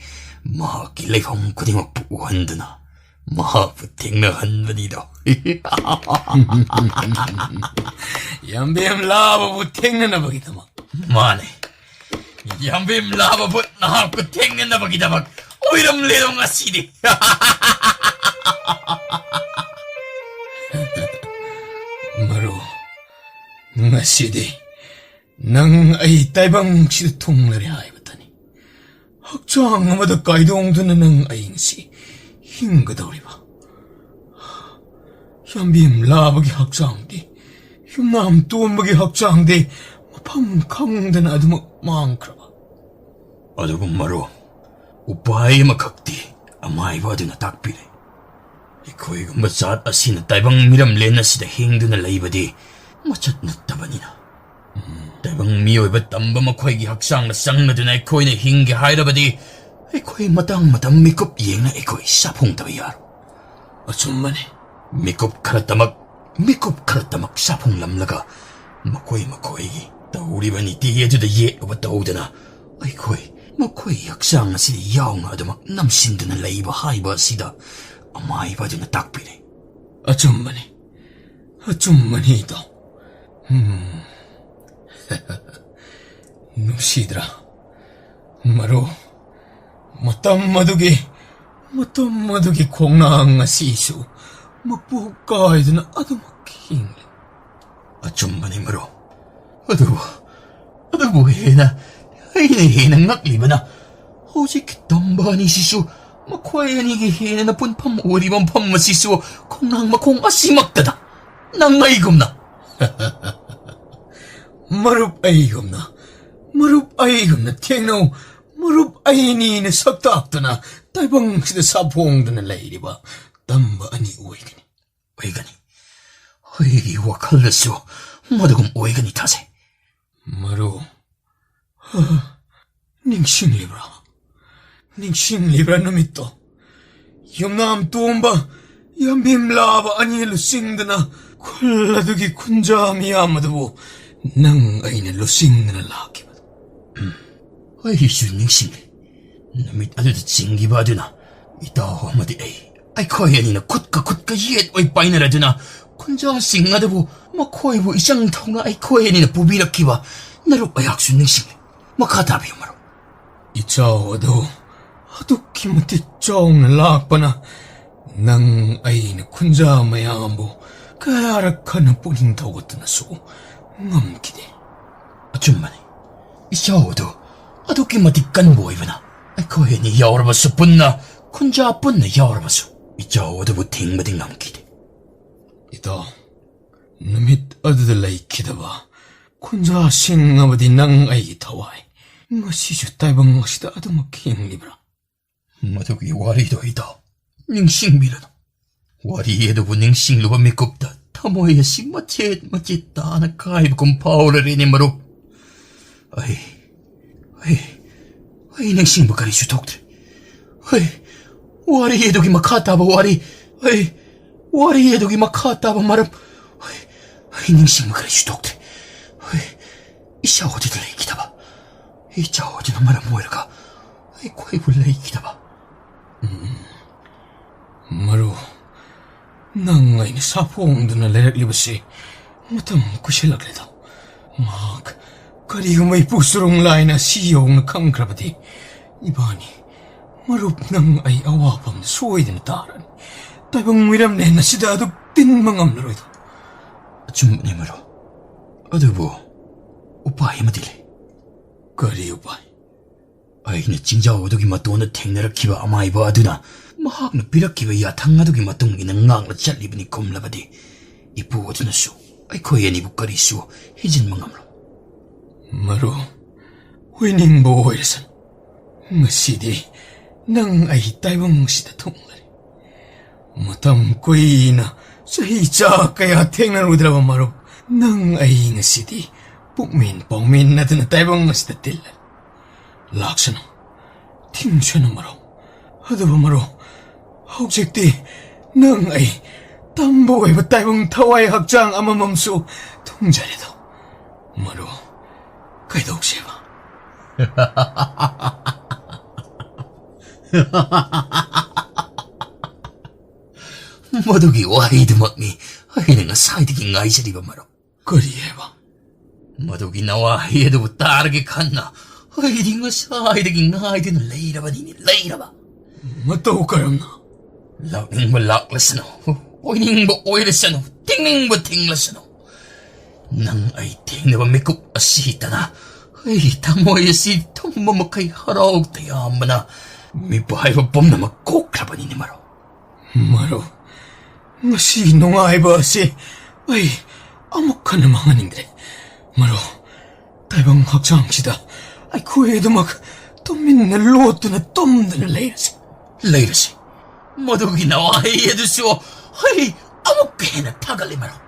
ꯃꯍꯥꯛꯀꯤ ꯂꯩꯐꯝ ꯈꯨꯗꯤꯡꯃꯛꯄꯨ ꯎꯍꯟꯗꯨꯅ ꯃꯍꯥꯛꯄꯨ ꯊꯦꯡꯅꯍꯟꯕꯅꯤꯗꯣ꯫ ꯌꯥꯝꯕꯦꯝ ꯂꯥꯕꯕꯨ ꯊꯦꯡꯅꯅꯕꯒꯤꯗꯃꯛ꯫ ꯃꯥꯅꯦ꯫ ꯌꯥꯝꯕꯦꯝ ꯂꯥꯕꯕꯨ ꯅꯍꯥꯛꯄꯨ ꯊꯦꯡꯅꯅꯕꯒꯤꯗꯃꯛ ꯑꯣꯏꯔꯝꯂꯦꯗꯣ ꯉꯁꯤꯗꯤ꯫ ꯃꯔꯨ, ꯉꯁꯤꯗꯤ ꯅꯪ ꯑꯩ ꯇꯥꯏꯕꯪꯁꯤꯗ ꯊꯨꯡꯂꯔꯦ ꯍꯥꯏꯕꯇꯅꯤ꯫ ꯍꯛꯆꯥꯡ ꯑꯃꯗ ꯀꯥꯏꯗꯣꯡꯗꯨꯅ ꯅꯪ ꯑꯩ ꯉꯁꯤ ꯍꯤꯡꯒꯗꯧꯔꯤꯕ? ꯌꯥꯝꯕꯦꯝ ꯂꯥꯕꯒꯤ ꯍꯛꯆꯥꯡꯗꯤ, ꯌꯨꯝꯅꯥꯝ ꯇꯣꯝꯕꯒꯤ ꯍꯛꯆꯥꯡꯗꯤ ꯃꯐꯝ ꯈꯪꯗꯅ ꯑꯗꯨꯃꯛ ꯃꯥꯡꯈ꯭ꯔꯕ? ꯑꯗꯨꯒꯨꯝꯕꯔꯣ? ꯎꯄꯥꯏ ꯑꯃꯈꯛꯇꯤ ꯑꯃꯥꯏꯕ ꯑꯗꯨꯅ ꯇꯥꯛꯄꯤꯔꯦ꯫ ꯑꯩꯈꯣꯏꯒꯨꯝꯕ ꯖꯥꯠ ꯑꯁꯤꯅ ꯇꯥꯏꯕꯪ ꯃꯤꯔꯝꯂꯦꯟ ꯑꯁꯤꯗ ꯍꯤꯡꯗꯨꯅ ꯂꯩꯕꯗꯤ ꯃꯆꯠ ꯅꯠꯇꯕꯅꯤꯅ꯫ ꯇꯥꯏꯕꯪ ꯃꯤꯑꯣꯏꯕ ꯇꯝꯕ ꯃꯈꯣꯏꯒꯤ ꯍꯛꯆꯥꯡꯗ ꯆꯪꯂꯗꯨꯅ ꯑꯩꯈꯣꯏꯅ ꯍꯤꯡꯒꯦ ꯍꯥꯏꯔꯕꯗꯤ ꯑꯩꯈꯣꯏ ꯃꯇꯥꯡ ꯃꯇꯝ ꯃꯤꯀꯨꯞ ꯌꯦꯡꯅ ꯑꯩꯈꯣꯏ ꯁꯥꯐꯣꯡꯗꯕ ꯌꯥꯔꯣꯏ꯫ ꯑꯆꯨꯝꯕꯅꯤ꯫ ꯃꯤꯀꯨꯞ ꯈꯔꯇꯃꯛ, ꯃꯤꯀꯨꯞ ꯈꯔꯇꯃꯛ ꯁꯥꯐꯣꯡꯂꯝꯂꯒ ꯃꯈꯣꯏ ꯃꯈꯣꯏꯒꯤ ꯇꯧꯔꯤꯕ ꯅꯤꯇꯤ ꯑꯗꯨꯗ ꯌꯦꯠꯂꯨꯕ ꯇꯧꯗꯅ ꯑꯩꯈꯣꯏ ꯃꯈꯣꯏ ꯍꯛꯆꯥꯡ ꯑꯁꯤꯗ ꯌꯥꯎꯅ ꯑꯗꯨꯃꯛ ꯅꯝꯁꯤꯟꯗꯨꯅ ꯂꯩꯕ ꯍꯥꯏꯕ ꯑꯁꯤꯗ ꯑꯃꯥꯏꯕ ꯑꯗꯨꯅ ꯇꯥꯛꯄꯤꯔꯦ꯫ ꯑꯆꯨꯝꯕꯅꯤ, ꯑꯆꯨꯝꯕꯅꯤ ꯏꯇꯥꯎ꯫ ꯎꯝ꯫ ꯅꯨꯡꯁꯤꯗ꯭ꯔꯥ? ꯃꯔꯨ, ꯃꯇꯝ ꯑꯗꯨꯒꯤ, ꯃꯇꯝ ꯑꯗꯨꯒꯤ ꯈꯣꯡꯅꯥꯡ ꯑꯁꯤꯁꯨ ꯃꯄꯨ ꯀꯥꯏꯗꯅ ꯑꯗꯨꯃꯛ ꯍꯤꯡꯂꯤ꯫ ꯑꯆꯨꯝꯕꯅꯤ ꯃꯔꯨꯞ꯫ ꯑꯗꯨꯕꯨ, ꯑꯗꯨꯕꯨ ꯍꯦꯟꯅ, ꯑꯩꯅ ꯍꯦꯟꯅ ꯉꯛꯂꯤꯕꯅ, ꯍꯧꯖꯤꯛꯀꯤ ꯇꯝꯕ ꯑꯅꯤꯁꯤꯁꯨ, ꯃꯈꯣꯏ ꯑꯅꯤꯒꯤ ꯍꯦꯟꯅ ꯄꯨꯟꯐꯝ ꯑꯣꯏꯔꯤꯕ ꯃꯐꯝ ꯑꯁꯤꯁꯨ ꯈꯣꯡꯅꯥꯡ ꯃꯈꯣꯡ ꯑꯁꯤꯃꯛꯇꯗ ꯅꯪ ꯑꯩꯒꯨꯝꯅ, ꯃꯔꯨꯞ ꯑꯩꯒꯨꯝꯅ, ꯃꯔꯨꯞ ꯑꯩꯒꯨꯝꯅ ꯊꯦꯡꯅꯧ, ꯃꯔꯨꯞ ꯑꯩꯅꯤꯅ ꯁꯛꯇꯥꯛꯇꯨꯅ ꯇꯥꯏꯕꯪꯁꯤꯗ ꯁꯥꯐꯣꯡꯗꯨꯅ ꯂꯩꯔꯤꯕ ꯇꯝꯕ ꯑꯅꯤ ꯑꯣꯏꯒꯅꯤ, ꯑꯣꯏꯒꯅꯤ꯫ ꯑꯩꯒꯤ ꯋꯥꯈꯜꯗꯁꯨ ꯃꯗꯨꯒꯨꯝ ꯑꯣꯏꯒꯅꯤ ꯊꯥꯖꯩ꯫ ꯃꯔꯨ, ꯍ, ꯅꯤꯡꯁꯤꯡꯂꯤꯕ꯭ꯔꯥ? ꯅꯤꯡꯁꯤꯡꯂꯤꯕ꯭ꯔꯥ ꯅꯨꯃꯤꯠꯇꯣ? ꯌꯨꯝꯅꯥꯝ ꯇꯣꯝꯕ, ꯌꯥꯝꯕꯦꯝ ꯂꯥꯕ ꯑꯅꯤ ꯂꯨꯆꯤꯡꯗꯨꯅ ꯈꯨꯜ ꯑꯗꯨꯒꯤ ꯈꯨꯟꯖꯥ ꯃꯤꯌꯥꯝ ꯑꯗꯨꯕꯨ ꯅꯪ ꯑꯩꯅ ꯂꯨꯆꯤꯡꯗꯨꯅ ꯂꯥꯛꯈꯤꯕꯗꯣ꯫ ꯎꯝ, ꯑꯩꯁꯨ ꯅꯤꯡꯁꯤꯡꯂꯤ꯫ ꯅꯨꯃꯤꯠ ꯑꯗꯨꯗ ꯆꯤꯡꯈꯤꯕ ꯑꯗꯨꯅ ꯏꯇꯥꯎ ꯑꯃꯗꯤ ꯑꯩ, ꯑꯩꯈꯣꯏ ꯑꯅꯤꯅ ꯈꯨꯠꯀ ꯈꯨꯠꯀ ꯌꯦꯠ ꯑꯣꯏ ꯄꯥꯏꯅꯔꯗꯨꯅ ꯈꯨꯟꯖꯥꯁꯤꯡ ꯑꯗꯨꯕꯨ ꯃꯈꯣꯏꯕꯨ ꯏꯆꯪ ꯊꯧꯅ ꯑꯩꯈꯣꯏ ꯑꯅꯤꯅ ꯄꯨꯕꯤꯔꯛꯈꯤꯕ ꯅꯔꯨꯞ ꯑꯩꯍꯥꯛꯁꯨ ꯅꯤꯡꯁꯤꯡꯂꯤ꯫ ꯃꯈꯥ ꯇꯥꯕꯤꯌꯨ ꯃꯔꯨꯞ꯫ ꯏꯆꯥꯎ ꯑꯗꯨ ꯑꯗꯨꯛꯀꯤ ꯃꯇꯤꯛ ꯆꯥꯎꯅ ꯂꯥꯛꯄꯅ ꯅꯪ ꯑꯩꯅ ꯈꯨꯟꯖꯥ ꯃꯌꯥꯝꯕꯨ ꯀꯌꯥꯔꯛ ꯍꯟꯅ ꯄꯨꯛꯅꯤꯡ ꯊꯧꯒꯠꯇꯨꯅꯁꯨ ꯉꯝꯈꯤꯗꯦ꯫ ꯑꯆꯨꯝꯕꯅꯤ꯫ ꯏꯆꯥꯎ ꯑꯗꯨ ꯑꯗꯨꯛꯀꯤ ꯃꯇꯤꯛ ꯀꯟꯕ ꯑꯣꯏꯕꯅ ꯑꯩꯈꯣꯏ ꯑꯅꯤ ꯌꯥꯎꯔꯕꯁꯨ ꯄꯨꯟꯅ, ꯈꯨꯟꯖꯥ ꯄꯨꯟꯅ ꯌꯥꯎꯔꯕꯁꯨ ꯏꯆꯥꯎ ꯑꯗꯨꯕꯨ ꯊꯤꯡꯕꯗꯤ ꯉꯝꯈꯤꯗꯦ꯫ ꯏꯇꯥꯎ, ꯅꯨꯃꯤꯠ ꯑꯗꯨꯗ ꯂꯩꯈꯤꯗꯕ ꯈꯨꯟꯖꯥꯁꯤꯡ ꯑꯃꯗꯤ ꯅꯪ ꯑꯩꯒꯤ ꯊꯋꯥꯏ ꯉꯁꯤꯁꯨ ꯇꯥꯏꯕꯪ ꯑꯁꯤꯗ ꯑꯗꯨꯃꯛ ꯍꯤꯡꯂꯤꯕ꯭ꯔꯥ? ꯃꯗꯨꯒꯤ ꯋꯥꯔꯤꯗꯣ ꯏꯇꯥꯎ ꯅꯤꯡꯁꯤꯡꯕꯤꯔꯅꯨ꯫ ꯋꯥꯔꯤ ꯑꯗꯨꯕꯨ ꯅꯤꯡꯁꯤꯡꯂꯨꯕ ꯃꯤꯀꯨꯞꯇ ꯊꯃꯣꯏ ꯑꯁꯤ ꯃꯆꯦꯠ ꯃꯆꯦꯠ ꯇꯥꯅ ꯀꯥꯏꯕꯒꯨꯝ ꯐꯥꯎꯔꯔꯦꯅꯦ ꯃꯔꯨꯞ꯫ ꯑꯩ, ꯑꯩ, ꯑꯩ ꯅꯤꯡꯁꯤꯡꯕ ꯀꯔꯤꯁꯨ ꯊꯣꯛꯇ꯭ꯔꯦ꯫ ꯑꯩ, ꯋꯥꯔꯤ ꯑꯗꯨꯒꯤ ꯃꯈꯥ ꯇꯥꯕ ꯋꯥꯔꯤ, ꯑꯩ, ꯋꯥꯔꯤ ꯑꯗꯨꯒꯤ ꯃꯈꯥ ꯇꯥꯕ ꯃꯔꯝ, ꯑꯩ, ꯑꯩ ꯅꯤꯡꯁꯤꯡꯕ ꯀꯔꯤꯁꯨ ꯊꯣꯛꯇ꯭ꯔꯦ꯫ ꯑꯩ, ꯏꯆꯥꯎ ꯑꯗꯨꯗ ꯂꯩꯈꯤꯗꯕ, ꯏꯆꯥꯎ ꯑꯗꯨꯅ ꯃꯔꯝ ꯑꯣꯏꯔꯒ ꯑꯩꯈꯣꯏꯕꯨ ꯂꯩꯈꯤꯗꯕ꯫ ꯎꯝ, ꯃꯔꯨ, ꯅꯪ ꯑꯩꯅ ꯁꯥꯐꯣꯡꯗꯨꯅ ꯂꯩꯔꯛꯂꯤꯕꯁꯤ ꯃꯇꯝ ꯀꯨꯏꯁꯤꯜꯂꯛꯂꯦꯗꯣ꯫ ꯃꯍꯥꯛ ꯀꯔꯤꯒꯨꯝꯕ ꯏꯄꯨ ꯆꯨꯔꯨꯡ ꯂꯥꯏꯅ ꯁꯤ ꯌꯧꯅ ꯈꯪꯈ꯭ꯔꯕꯗꯤ ꯏꯕꯥꯅꯤ ꯃꯔꯨꯞ, ꯅꯪ ꯑꯩ ꯑꯋꯥꯐꯝꯗ ꯁꯣꯏꯗꯅ ꯇꯥꯔꯅꯤ꯫ ꯇꯥꯏꯕꯪ ꯃꯤꯔꯝꯂꯦꯟ ꯑꯁꯤꯗ ꯑꯗꯨꯛ ꯇꯤꯟꯕ ꯉꯝꯂꯔꯣꯏꯗꯣ꯫ ꯑꯆꯨꯝꯕꯅꯤ ꯃꯔꯨꯞ, ꯑꯗꯨꯕꯨ ꯎꯄꯥꯏ ꯑꯃꯗꯤ ꯂꯩ꯫ ꯀꯔꯤ ꯎꯄꯥꯏ? ꯑꯩꯅ ꯆꯤꯡꯖꯥꯎ ꯑꯗꯨꯒꯤ ꯃꯇꯣꯟꯗ ꯊꯦꯡꯅꯔꯛꯈꯤꯕ ꯑꯃꯥꯏꯕ ꯑꯗꯨꯅ ꯃꯍꯥꯛꯅ ꯄꯤꯔꯛꯈꯤꯕ ꯌꯥꯊꯪ ꯑꯗꯨꯒꯤ ꯃꯇꯨꯡ ꯏꯟꯅ ꯉꯥꯛꯅ ꯆꯠꯂꯤꯕꯅꯤ ꯈꯨꯝꯂꯕꯗꯤ, ꯏꯄꯨ ꯑꯗꯨꯅꯁꯨ ꯑꯩꯈꯣꯏ ꯑꯅꯤꯕꯨ ꯀꯔꯤꯁꯨ ꯍꯦꯟꯖꯤꯟꯕ ꯉꯝꯂꯣꯏ꯫ ꯃꯔꯨꯞ, ꯑꯣꯏꯅꯤꯡꯕ ꯑꯣꯏꯔꯁꯅꯨ꯫ ꯉꯁꯤꯗꯤ ꯅꯪ ꯑꯩ ꯇꯥꯏꯕꯪꯁꯤꯗ ꯊꯨꯡꯂꯔꯦ꯫ ꯃꯇꯝ ꯀꯨꯏꯅ, ꯆꯍꯤ ꯆꯥ ꯀꯌꯥ ꯊꯦꯡꯅꯔꯨꯗ꯭ꯔꯕ ꯃꯔꯨꯞ, ꯅꯪ ꯑꯩ ꯉꯁꯤꯗꯤ ꯄꯨꯛꯃꯦꯟ ꯄꯥꯎꯃꯦꯟꯅꯗꯨꯅ ꯇꯥꯏꯕꯪ ꯑꯁꯤꯗ ꯇꯤꯜꯂꯔꯦ꯫ ꯂꯥꯛꯁꯅꯨ, ꯊꯤꯡꯁꯅꯨ ꯃꯔꯨꯞ꯫ ꯑꯗꯨꯕꯨ ꯃꯔꯨꯞ, ꯍꯧꯖꯤꯛꯇꯤ ꯅꯪ ꯑꯩ ꯇꯝꯕ ꯑꯣꯏꯕ ꯇꯥꯏꯕꯪ ꯊꯋꯥꯏ ꯍꯛꯆꯥꯡ ꯑꯃꯃꯝꯁꯨ ꯊꯨꯡꯖꯔꯦꯗꯣ꯫ ꯃꯔꯨꯞ, ꯀꯩꯗꯧꯁꯦꯕ? ꯃꯗꯨꯒꯤ ꯋꯥꯍꯩꯗꯨꯃꯛꯅꯤ ꯑꯩꯅ ꯉꯁꯥꯏꯗꯒꯤ ꯉꯥꯏꯖꯔꯤꯕ ꯃꯔꯨꯞ꯫ ꯀꯔꯤ ꯍꯥꯏꯕ? ꯃꯗꯨꯒꯤ ꯅꯋꯥꯍꯩ ꯑꯗꯨꯕꯨ ꯇꯥꯔꯒꯦ ꯈꯟꯅ ꯑꯩꯗꯤ ꯉꯁꯥꯏꯗꯒꯤ ꯉꯥꯏꯗꯨꯅ ꯂꯩꯔꯕꯅꯤꯅꯦ, ꯂꯩꯔꯕ꯫ ꯃꯇꯧ ꯀꯔꯝꯅ? ꯂꯥꯛꯅꯤꯡꯕ ꯂꯥꯛꯂꯁꯅꯨ, ꯑꯣꯏꯅꯤꯡꯕ ꯑꯣꯏꯔꯁꯅꯨ, ꯊꯤꯡꯅꯤꯡꯕ ꯊꯤꯡꯂꯁꯅꯨ, ꯅꯪ ꯑꯩ ꯊꯦꯡꯅꯕ ꯃꯤꯀꯨꯞ ꯑꯁꯤꯇꯅ ꯑꯩꯒꯤ ꯊꯃꯣꯏ ꯑꯁꯤ ꯊꯨꯝꯕ ꯃꯈꯩ ꯍꯔꯥꯎ ꯇꯌꯥꯝꯕꯅ ꯃꯤꯄꯥꯏꯕ ꯄꯨꯝꯅꯃꯛ ꯀꯣꯛꯈ꯭ꯔꯕꯅꯤꯅꯦ ꯃꯔꯨꯞ꯫ ꯃꯔꯨꯞ, ꯉꯁꯤ ꯅꯨꯡꯉꯥꯏꯕ ꯑꯁꯤ ꯑꯩ ꯑꯃꯨꯛ ꯍꯟꯅ ꯃꯥꯡꯍꯟꯅꯤꯡꯗ꯭ꯔꯦ꯫ ꯃꯔꯨꯞ, ꯇꯥꯏꯕꯪ ꯍꯛꯆꯥꯡꯁꯤꯗ ꯑꯩꯈꯣꯏ ꯑꯗꯨꯃꯛ ꯇꯨꯃꯤꯟꯅ ꯂꯣꯠꯇꯨꯅ ꯇꯨꯝꯗꯨꯅ ꯂꯩꯔꯁꯤ꯫ ꯂꯩꯔꯁꯤ꯫ ꯃꯗꯨꯒꯤ ꯅꯋꯥꯍꯩ ꯑꯗꯨꯁꯨ ꯑꯩ ꯑꯃꯨꯛꯀ ꯍꯦꯟꯅ ꯊꯥꯒꯠꯂꯤ ꯃꯔꯨꯞ꯫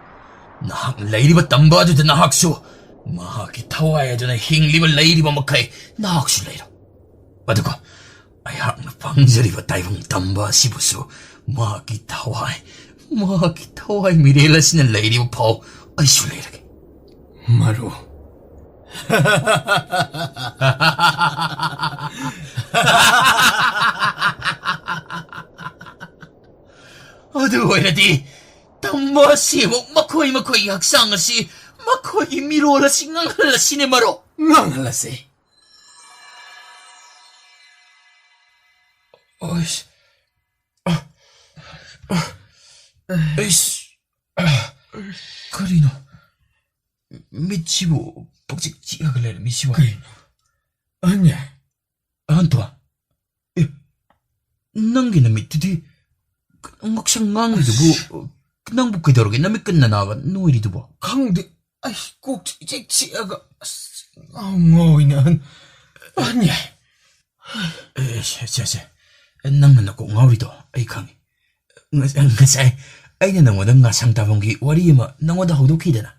ꯅꯍꯥꯛꯅ ꯂꯩꯔꯤꯕ ꯇꯝꯕ ꯑꯗꯨꯗ ꯅꯍꯥꯛꯁꯨ, ꯃꯍꯥꯛꯀꯤ ꯊꯋꯥꯏ ꯑꯗꯨꯅ ꯍꯤꯡꯂꯤꯕ ꯂꯩꯔꯤꯕ ꯃꯈꯩ ꯅꯍꯥꯛꯁꯨ ꯂꯩꯔꯣ꯫ ꯑꯗꯨꯒ ꯑꯩꯍꯥꯛꯅ ꯐꯪꯖꯔꯤꯕ ꯇꯥꯏꯕꯪ ꯇꯝꯕ ꯑꯁꯤꯕꯨꯁꯨ ꯃꯍꯥꯛꯀꯤ ꯊꯋꯥꯏ, ꯃꯍꯥꯛꯀꯤ ꯊꯋꯥꯏ ꯃꯤꯔꯦꯜ ꯑꯁꯤꯅ ꯂꯩꯔꯤꯕ ꯐꯥꯎ ꯑꯩꯁꯨ ꯂꯩꯔꯒꯦ꯫ ꯃꯔꯨꯞ꯫ ꯑꯗꯨ ꯑꯣꯏꯔꯗꯤ ꯇꯝꯕ ꯑꯁꯤ ꯑꯃꯨꯛ ꯃꯈꯣꯏ ꯃꯈꯣꯏꯒꯤ ꯍꯛꯆꯥꯡ ꯑꯁꯤ ꯃꯈꯣꯏꯒꯤ ꯃꯤꯔꯣꯜ ꯑꯁꯤ ꯉꯥꯡꯍꯜꯂꯁꯤꯅꯦ ꯃꯔꯨꯞ꯫ ꯉꯥꯡꯍꯜꯂꯁꯤ꯫ ꯑꯩꯁ꯫ ꯑ, ꯑ, ꯑꯩꯁ꯫ ꯑ, ꯀꯔꯤꯅꯣ? ꯃꯤꯠꯁꯤꯕꯨ ꯄꯪꯆꯤꯛ ꯆꯤꯛꯑꯒ ꯂꯩꯔꯝꯃꯤꯁꯤꯕꯨ? ꯀꯩꯅꯣ? ꯑꯍꯟ ꯌꯥꯏ꯫ ꯑꯍꯟ ꯊꯣ? ꯑꯦ, ꯅꯪꯒꯤ ꯅꯃꯤꯠꯇꯨꯗꯤ ꯉꯛꯁꯪ ꯉꯥꯡꯉꯤꯗꯨꯕꯨ ꯑꯁ꯫ ꯅꯪꯕꯨ ꯀꯩꯗꯧꯔꯒꯦ? ꯅꯃꯤꯠ ꯀꯟꯅ ꯅꯥꯕ ꯅꯣꯏꯔꯤꯗꯨꯕꯣ? ꯈꯪꯗꯦ꯫ ꯑꯩ ꯀꯣꯛꯁꯦ ꯏꯆꯤꯛ ꯆꯤꯛꯑꯒ ꯑꯁ ꯉꯥꯎ-, ꯉꯥꯎꯋꯤꯅꯦ ꯑꯍꯟ꯫ ꯑꯍꯟ ꯌꯥꯏ꯫ ꯑꯦ, ꯁꯦ, ꯁꯦ, ꯁꯦ꯫ ꯅꯪꯅ ꯅꯀꯣꯛ ꯉꯥꯎꯔꯤꯗꯣ ꯑꯩ ꯈꯪꯉꯤ꯫ ꯉ-, ꯉꯁꯥꯏ ꯑꯩꯅ ꯅꯪꯉꯣꯟꯗ ꯉꯥꯁꯥꯡ ꯇꯥꯐꯝꯒꯤ ꯋꯥꯔꯤ ꯑꯃ ꯅꯪꯉꯣꯟꯗ ꯍꯧꯗꯣꯛꯈꯤꯗꯅ꯫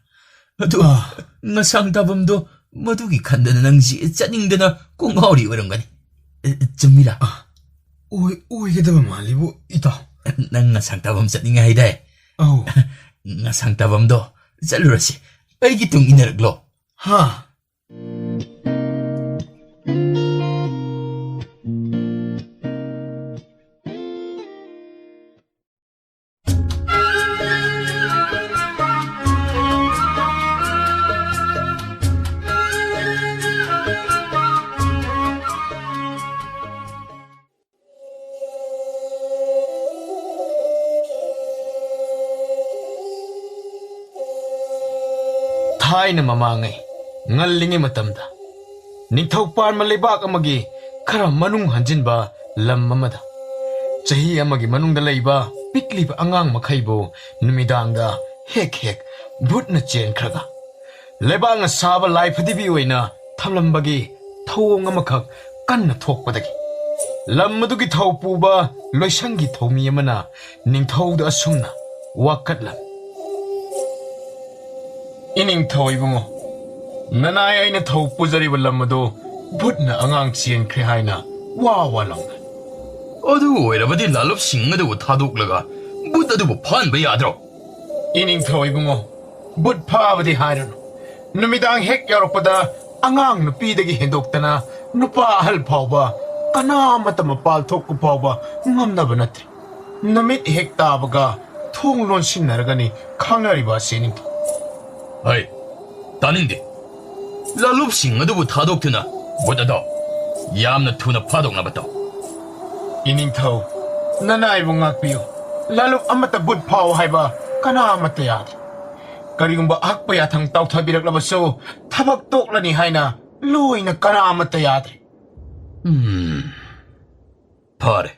ꯑꯗꯨ ꯑꯥ꯫ ꯉꯥꯁꯥꯡ ꯇꯥꯐꯝꯗꯣ ꯃꯗꯨꯒꯤ ꯈꯟꯗꯅ ꯅꯪꯁꯤ ꯆꯠꯅꯤꯡꯗꯅ ꯀꯣꯛ ꯉꯥꯎꯔꯤ ꯑꯣꯏꯔꯝꯒꯅꯤ꯫ ꯑꯦ, ꯆꯨꯝꯃꯤꯔꯥ? ꯑꯥ꯫ ꯑꯣꯏ-, ꯑꯣꯏꯒꯗꯕ ꯃꯥꯜꯂꯤꯕꯨ, ꯏꯇꯥꯎ꯫ ꯅꯪ ꯉꯥꯁꯥꯡ ꯇꯥꯐꯝ ꯆꯠꯅꯤꯡꯉꯦ ꯍꯥꯏꯗꯥꯏ? ꯑꯧ꯫ ꯉꯥꯁꯥꯡ ꯇꯥꯐꯝꯗꯣ ꯆꯠꯂꯨꯔꯁꯤ꯫ ꯑꯩꯒꯤ ꯇꯨꯡ ꯏꯟꯅꯔꯛꯂꯣ꯫ ꯍꯥ? ꯊꯥꯏꯅ ꯃꯃꯥꯡꯉꯩ, ꯉꯜꯂꯤꯉꯩ ꯃꯇꯝꯗ, ꯅꯤꯡꯊꯧ ꯄꯥꯟꯕ ꯂꯩꯕꯥꯛ ꯑꯃꯒꯤ ꯈꯔ ꯃꯅꯨꯡ ꯍꯟꯖꯤꯟꯕ ꯂꯝ ꯑꯃꯗ, ꯆꯍꯤ ꯑꯃꯒꯤ ꯃꯅꯨꯡꯗ ꯂꯩꯕ ꯄꯤꯛꯂꯤꯕ ꯑꯉꯥꯡ ꯃꯈꯩꯕꯨ ꯅꯨꯃꯤꯗꯥꯡꯗ ꯍꯦꯛ ꯍꯦꯛ ꯚꯨꯠꯅ ꯆꯦꯟꯈ꯭ꯔꯒ, ꯂꯩꯕꯥꯛꯅ ꯁꯥꯕ ꯂꯥꯏ ꯐꯗꯤꯕꯤ ꯑꯣꯏꯅ ꯊꯝꯂꯝꯕꯒꯤ ꯊꯧꯑꯣꯡ ꯑꯃꯈꯛ ꯀꯟꯅ ꯊꯣꯛꯄꯗꯒꯤ, ꯂꯝ ꯑꯗꯨꯒꯤ ꯊꯧ ꯄꯨꯕ ꯂꯣꯏꯁꯪꯒꯤ ꯊꯧꯃꯤ ꯑꯃꯅ ꯅꯤꯡꯊꯧꯗ ꯑꯁꯨꯝꯅ ꯋꯥꯀꯠꯂꯝꯃꯤ, "ꯏꯅꯤꯡꯊꯧ ꯏꯕꯨꯡꯉꯣ, ꯅꯅꯥꯏ ꯑꯩꯅ ꯊꯧ ꯄꯨꯖꯔꯤꯕ ꯂꯝ ꯑꯗꯨ ꯚꯨꯠꯅ ꯑꯉꯥꯡ ꯆꯦꯟꯈ꯭ꯔꯦ ꯍꯥꯏꯅ ꯋꯥ ꯋꯥ ꯂꯥꯎꯅ꯫ ꯑꯗꯨ ꯑꯣꯏꯔꯕꯗꯤ ꯂꯥꯂꯨꯞ ꯁꯤꯡ ꯑꯗꯨꯕꯨ ꯊꯥꯗꯣꯛꯂꯒ ꯚꯨꯠ ꯑꯗꯨꯕꯨ ꯐꯥꯍꯟꯕ ꯌꯥꯗ꯭ꯔꯣ?" "ꯏꯅꯤꯡꯊꯧ ꯏꯕꯨꯡꯉꯣ, ꯚꯨꯠ ꯐꯥꯕꯗꯤ ꯍꯥꯏꯔꯅꯨ, ꯅꯨꯃꯤꯗꯥꯡ ꯍꯦꯛ ꯌꯧꯔꯛꯄꯗ ꯑꯉꯥꯡ ꯅꯨꯄꯤꯗꯒꯤ ꯍꯦꯟꯗꯣꯛꯇꯅ ꯅꯨꯄꯥ ꯑꯍꯜ ꯐꯥꯎꯕ ꯀꯅꯥꯃꯠꯇ ꯃꯄꯥꯜ ꯊꯣꯛꯄ ꯐꯥꯎꯕ ꯉꯝꯅꯕ ꯅꯠꯇ꯭ꯔꯦ꯫ ꯅꯨꯃꯤꯠ ꯍꯦꯛ ꯇꯥꯕꯒ ꯊꯣꯡ ꯂꯣꯟꯁꯤꯟꯅꯔꯒꯅꯤ ꯈꯪꯅꯔꯤꯕ ꯑꯁꯤ ꯅꯤꯡꯊꯧ꯫" "ꯍꯩ, ꯇꯥꯅꯤꯡꯗꯦ꯫ ꯂꯥꯂꯨꯞꯁꯤꯡ ꯑꯗꯨꯕꯨ ꯊꯥꯗꯣꯛꯇꯨꯅ ꯚꯨꯠ ꯑꯗꯣ ꯌꯥꯝꯅ ꯊꯨꯅ ꯐꯥꯗꯣꯛꯅꯕ ꯇꯧ꯫ ꯏꯅꯤꯡꯊꯧ, ꯅꯅꯥꯏꯕꯨ ꯉꯥꯛꯄꯤꯌꯨ꯫ ꯂꯥꯂꯨꯞ ꯑꯃꯠꯇ ꯚꯨꯠ ꯐꯥꯎ ꯍꯥꯏꯕ ꯀꯅꯥ ꯑꯃꯠꯇ ꯌꯥꯗꯦ꯫ ꯀꯔꯤꯒꯨꯝꯕ ꯑꯍꯛꯄ ꯌꯥꯊꯪ ꯇꯧꯊꯕꯤꯔꯛꯂꯕꯁꯨ ꯊꯕꯛ ꯇꯣꯛꯂꯅꯤ ꯍꯥꯏꯅ ꯂꯣꯏꯅ ꯀꯅꯥ ꯑꯃꯠꯇ ꯌꯥꯗ꯭ꯔꯦ꯫ ꯎꯝ, ꯐꯔꯦ꯫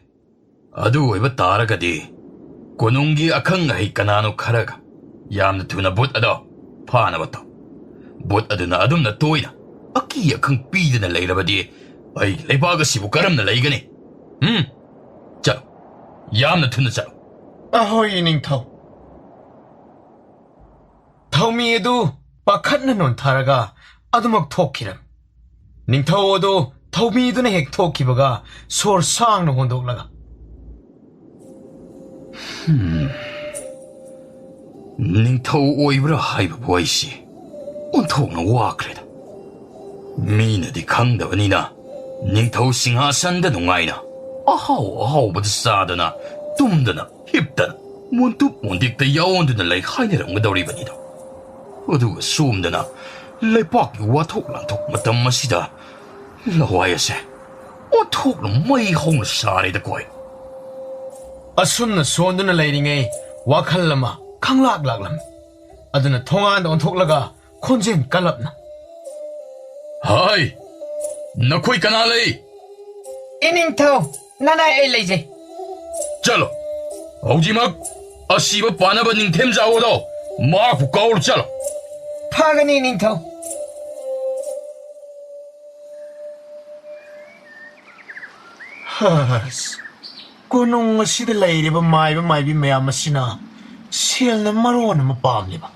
ꯑꯗꯨ ꯑꯣꯏꯕ ꯇꯥꯔꯒꯗꯤ ꯀꯣꯅꯨꯡꯒꯤ ꯑꯈꯪ ꯑꯍꯩ ꯀꯅꯥꯅꯣ ꯈꯔꯒ ꯌꯥꯝꯅ ꯊꯨꯅ ꯚꯨꯠ ꯑꯗꯣ ꯐꯥꯅꯕ ꯇꯧ꯫ ꯚꯨꯠ ꯑꯗꯨꯅ ꯑꯗꯨꯝꯅ ꯇꯣꯏꯅ ꯑꯀꯤ ꯑꯈꯪ ꯄꯤꯗꯅ ꯂꯩꯔꯕꯗꯤ ꯑꯩꯒꯤ ꯂꯩꯕꯥꯛ ꯑꯁꯤꯕꯨ ꯀꯔꯝꯅ ꯂꯩꯒꯅꯤ? ꯎꯝ? ꯆꯠꯂꯣ, ꯌꯥꯝꯅ ꯊꯨꯅ ꯆꯠꯂꯣ꯫ ꯑꯍꯣꯏ, ꯏꯅꯤꯡꯊꯧ꯫ ꯊꯧꯃꯤ ꯑꯗꯨ ꯄꯥꯈꯠꯅ ꯅꯣꯟꯊꯔꯒ ꯑꯗꯨꯃꯛ ꯊꯣꯛꯈꯤꯔꯝꯃꯤ꯫ ꯅꯤꯡꯊꯧ ꯑꯗꯨ ꯊꯧꯃꯤꯗꯨꯅ ꯍꯦꯛ ꯊꯣꯛꯈꯤꯕꯒ ꯁꯣꯔ ꯁꯥꯡꯅ ꯍꯣꯟꯗꯣꯛꯂꯒ, ꯅꯤꯡꯊꯧ ꯑꯣꯏꯕ꯭ꯔꯥ ꯍꯥꯏꯕꯕꯨ ꯑꯩꯁꯤ ꯑꯣꯟꯊꯣꯛꯅ ꯋꯥꯈ꯭ꯔꯦꯗ꯫ ꯃꯤꯅꯗꯤ ꯈꯪꯗꯕꯅꯤꯅ ꯅꯤꯡꯊꯧ ꯁꯤꯡꯍꯥꯁꯟꯗ ꯅꯨꯡꯉꯥꯏꯅ ꯑꯍꯥꯎ ꯑꯍꯥꯎꯕꯗ ꯆꯥꯗꯅ, ꯇꯨꯝꯗꯅ, ꯍꯤꯞꯇꯅ, ꯃꯣꯟꯇꯨꯞ ꯃꯣꯟꯗꯤꯛꯇ ꯌꯥꯑꯣꯟꯗꯨꯅ ꯂꯩ ꯍꯥꯏꯅꯔꯝꯒꯗꯧꯔꯤꯕꯅꯤꯗꯣ꯫ ꯑꯗꯨꯒ ꯁꯣꯝꯗꯅ ꯂꯩꯄꯥꯛꯀꯤ ꯋꯥꯊꯣꯛ ꯂꯥꯟꯊꯣꯛ ꯃꯇꯝ ꯑꯁꯤꯗ ꯂꯋꯥꯏ ꯑꯁꯦ ꯑꯣꯟꯊꯣꯛꯅ ꯃꯩ ꯍꯧꯅ ꯁꯥꯔꯦꯗꯀꯣ꯫ ꯑꯁꯨꯝꯅ ꯁꯣꯟꯗꯨꯅ ꯂꯩꯔꯤꯉꯩ ꯋꯥꯈꯜ ꯑꯃ ꯈꯪꯂꯥꯛ ꯂꯥꯛꯂꯝꯃꯤ꯫ ꯑꯗꯨꯅ ꯊꯣꯡꯒꯥꯟꯗ ꯑꯣꯟꯊꯣꯛꯂꯒ ꯈꯣꯟꯖꯦꯜ ꯀꯜꯂꯞꯅ, ꯍꯥꯏ, ꯅꯈꯣꯏ ꯀꯅꯥ ꯂꯩ? ꯏꯅꯤꯡꯊꯧ, ꯅꯅꯥꯏ ꯑꯩ ꯂꯩꯖꯩ꯫ ꯆꯠꯂꯣ, ꯍꯧꯖꯤꯛꯃꯛ ꯑꯁꯤꯕ ꯄꯥꯟꯅꯕ ꯅꯤꯡꯊꯦꯝꯖꯥꯎ ꯑꯗꯣ ꯃꯍꯥꯛꯄꯨ ꯀꯧꯔꯨ ꯆꯠꯂꯣ꯫ ꯐꯒꯅꯤ, ꯏꯅꯤꯡꯊꯧ꯫ ꯍꯁ, ꯀꯣꯅꯨꯡ ꯑꯁꯤꯗ ꯂꯩꯔꯤꯕ ꯃꯥꯏꯕ ꯃꯥꯏꯕꯤ ꯃꯌꯥꯝ ꯑꯁꯤꯅ ꯁꯦꯜꯅ ꯃꯔꯣꯟ ꯑꯃ ꯄꯥꯝꯂꯤꯕ,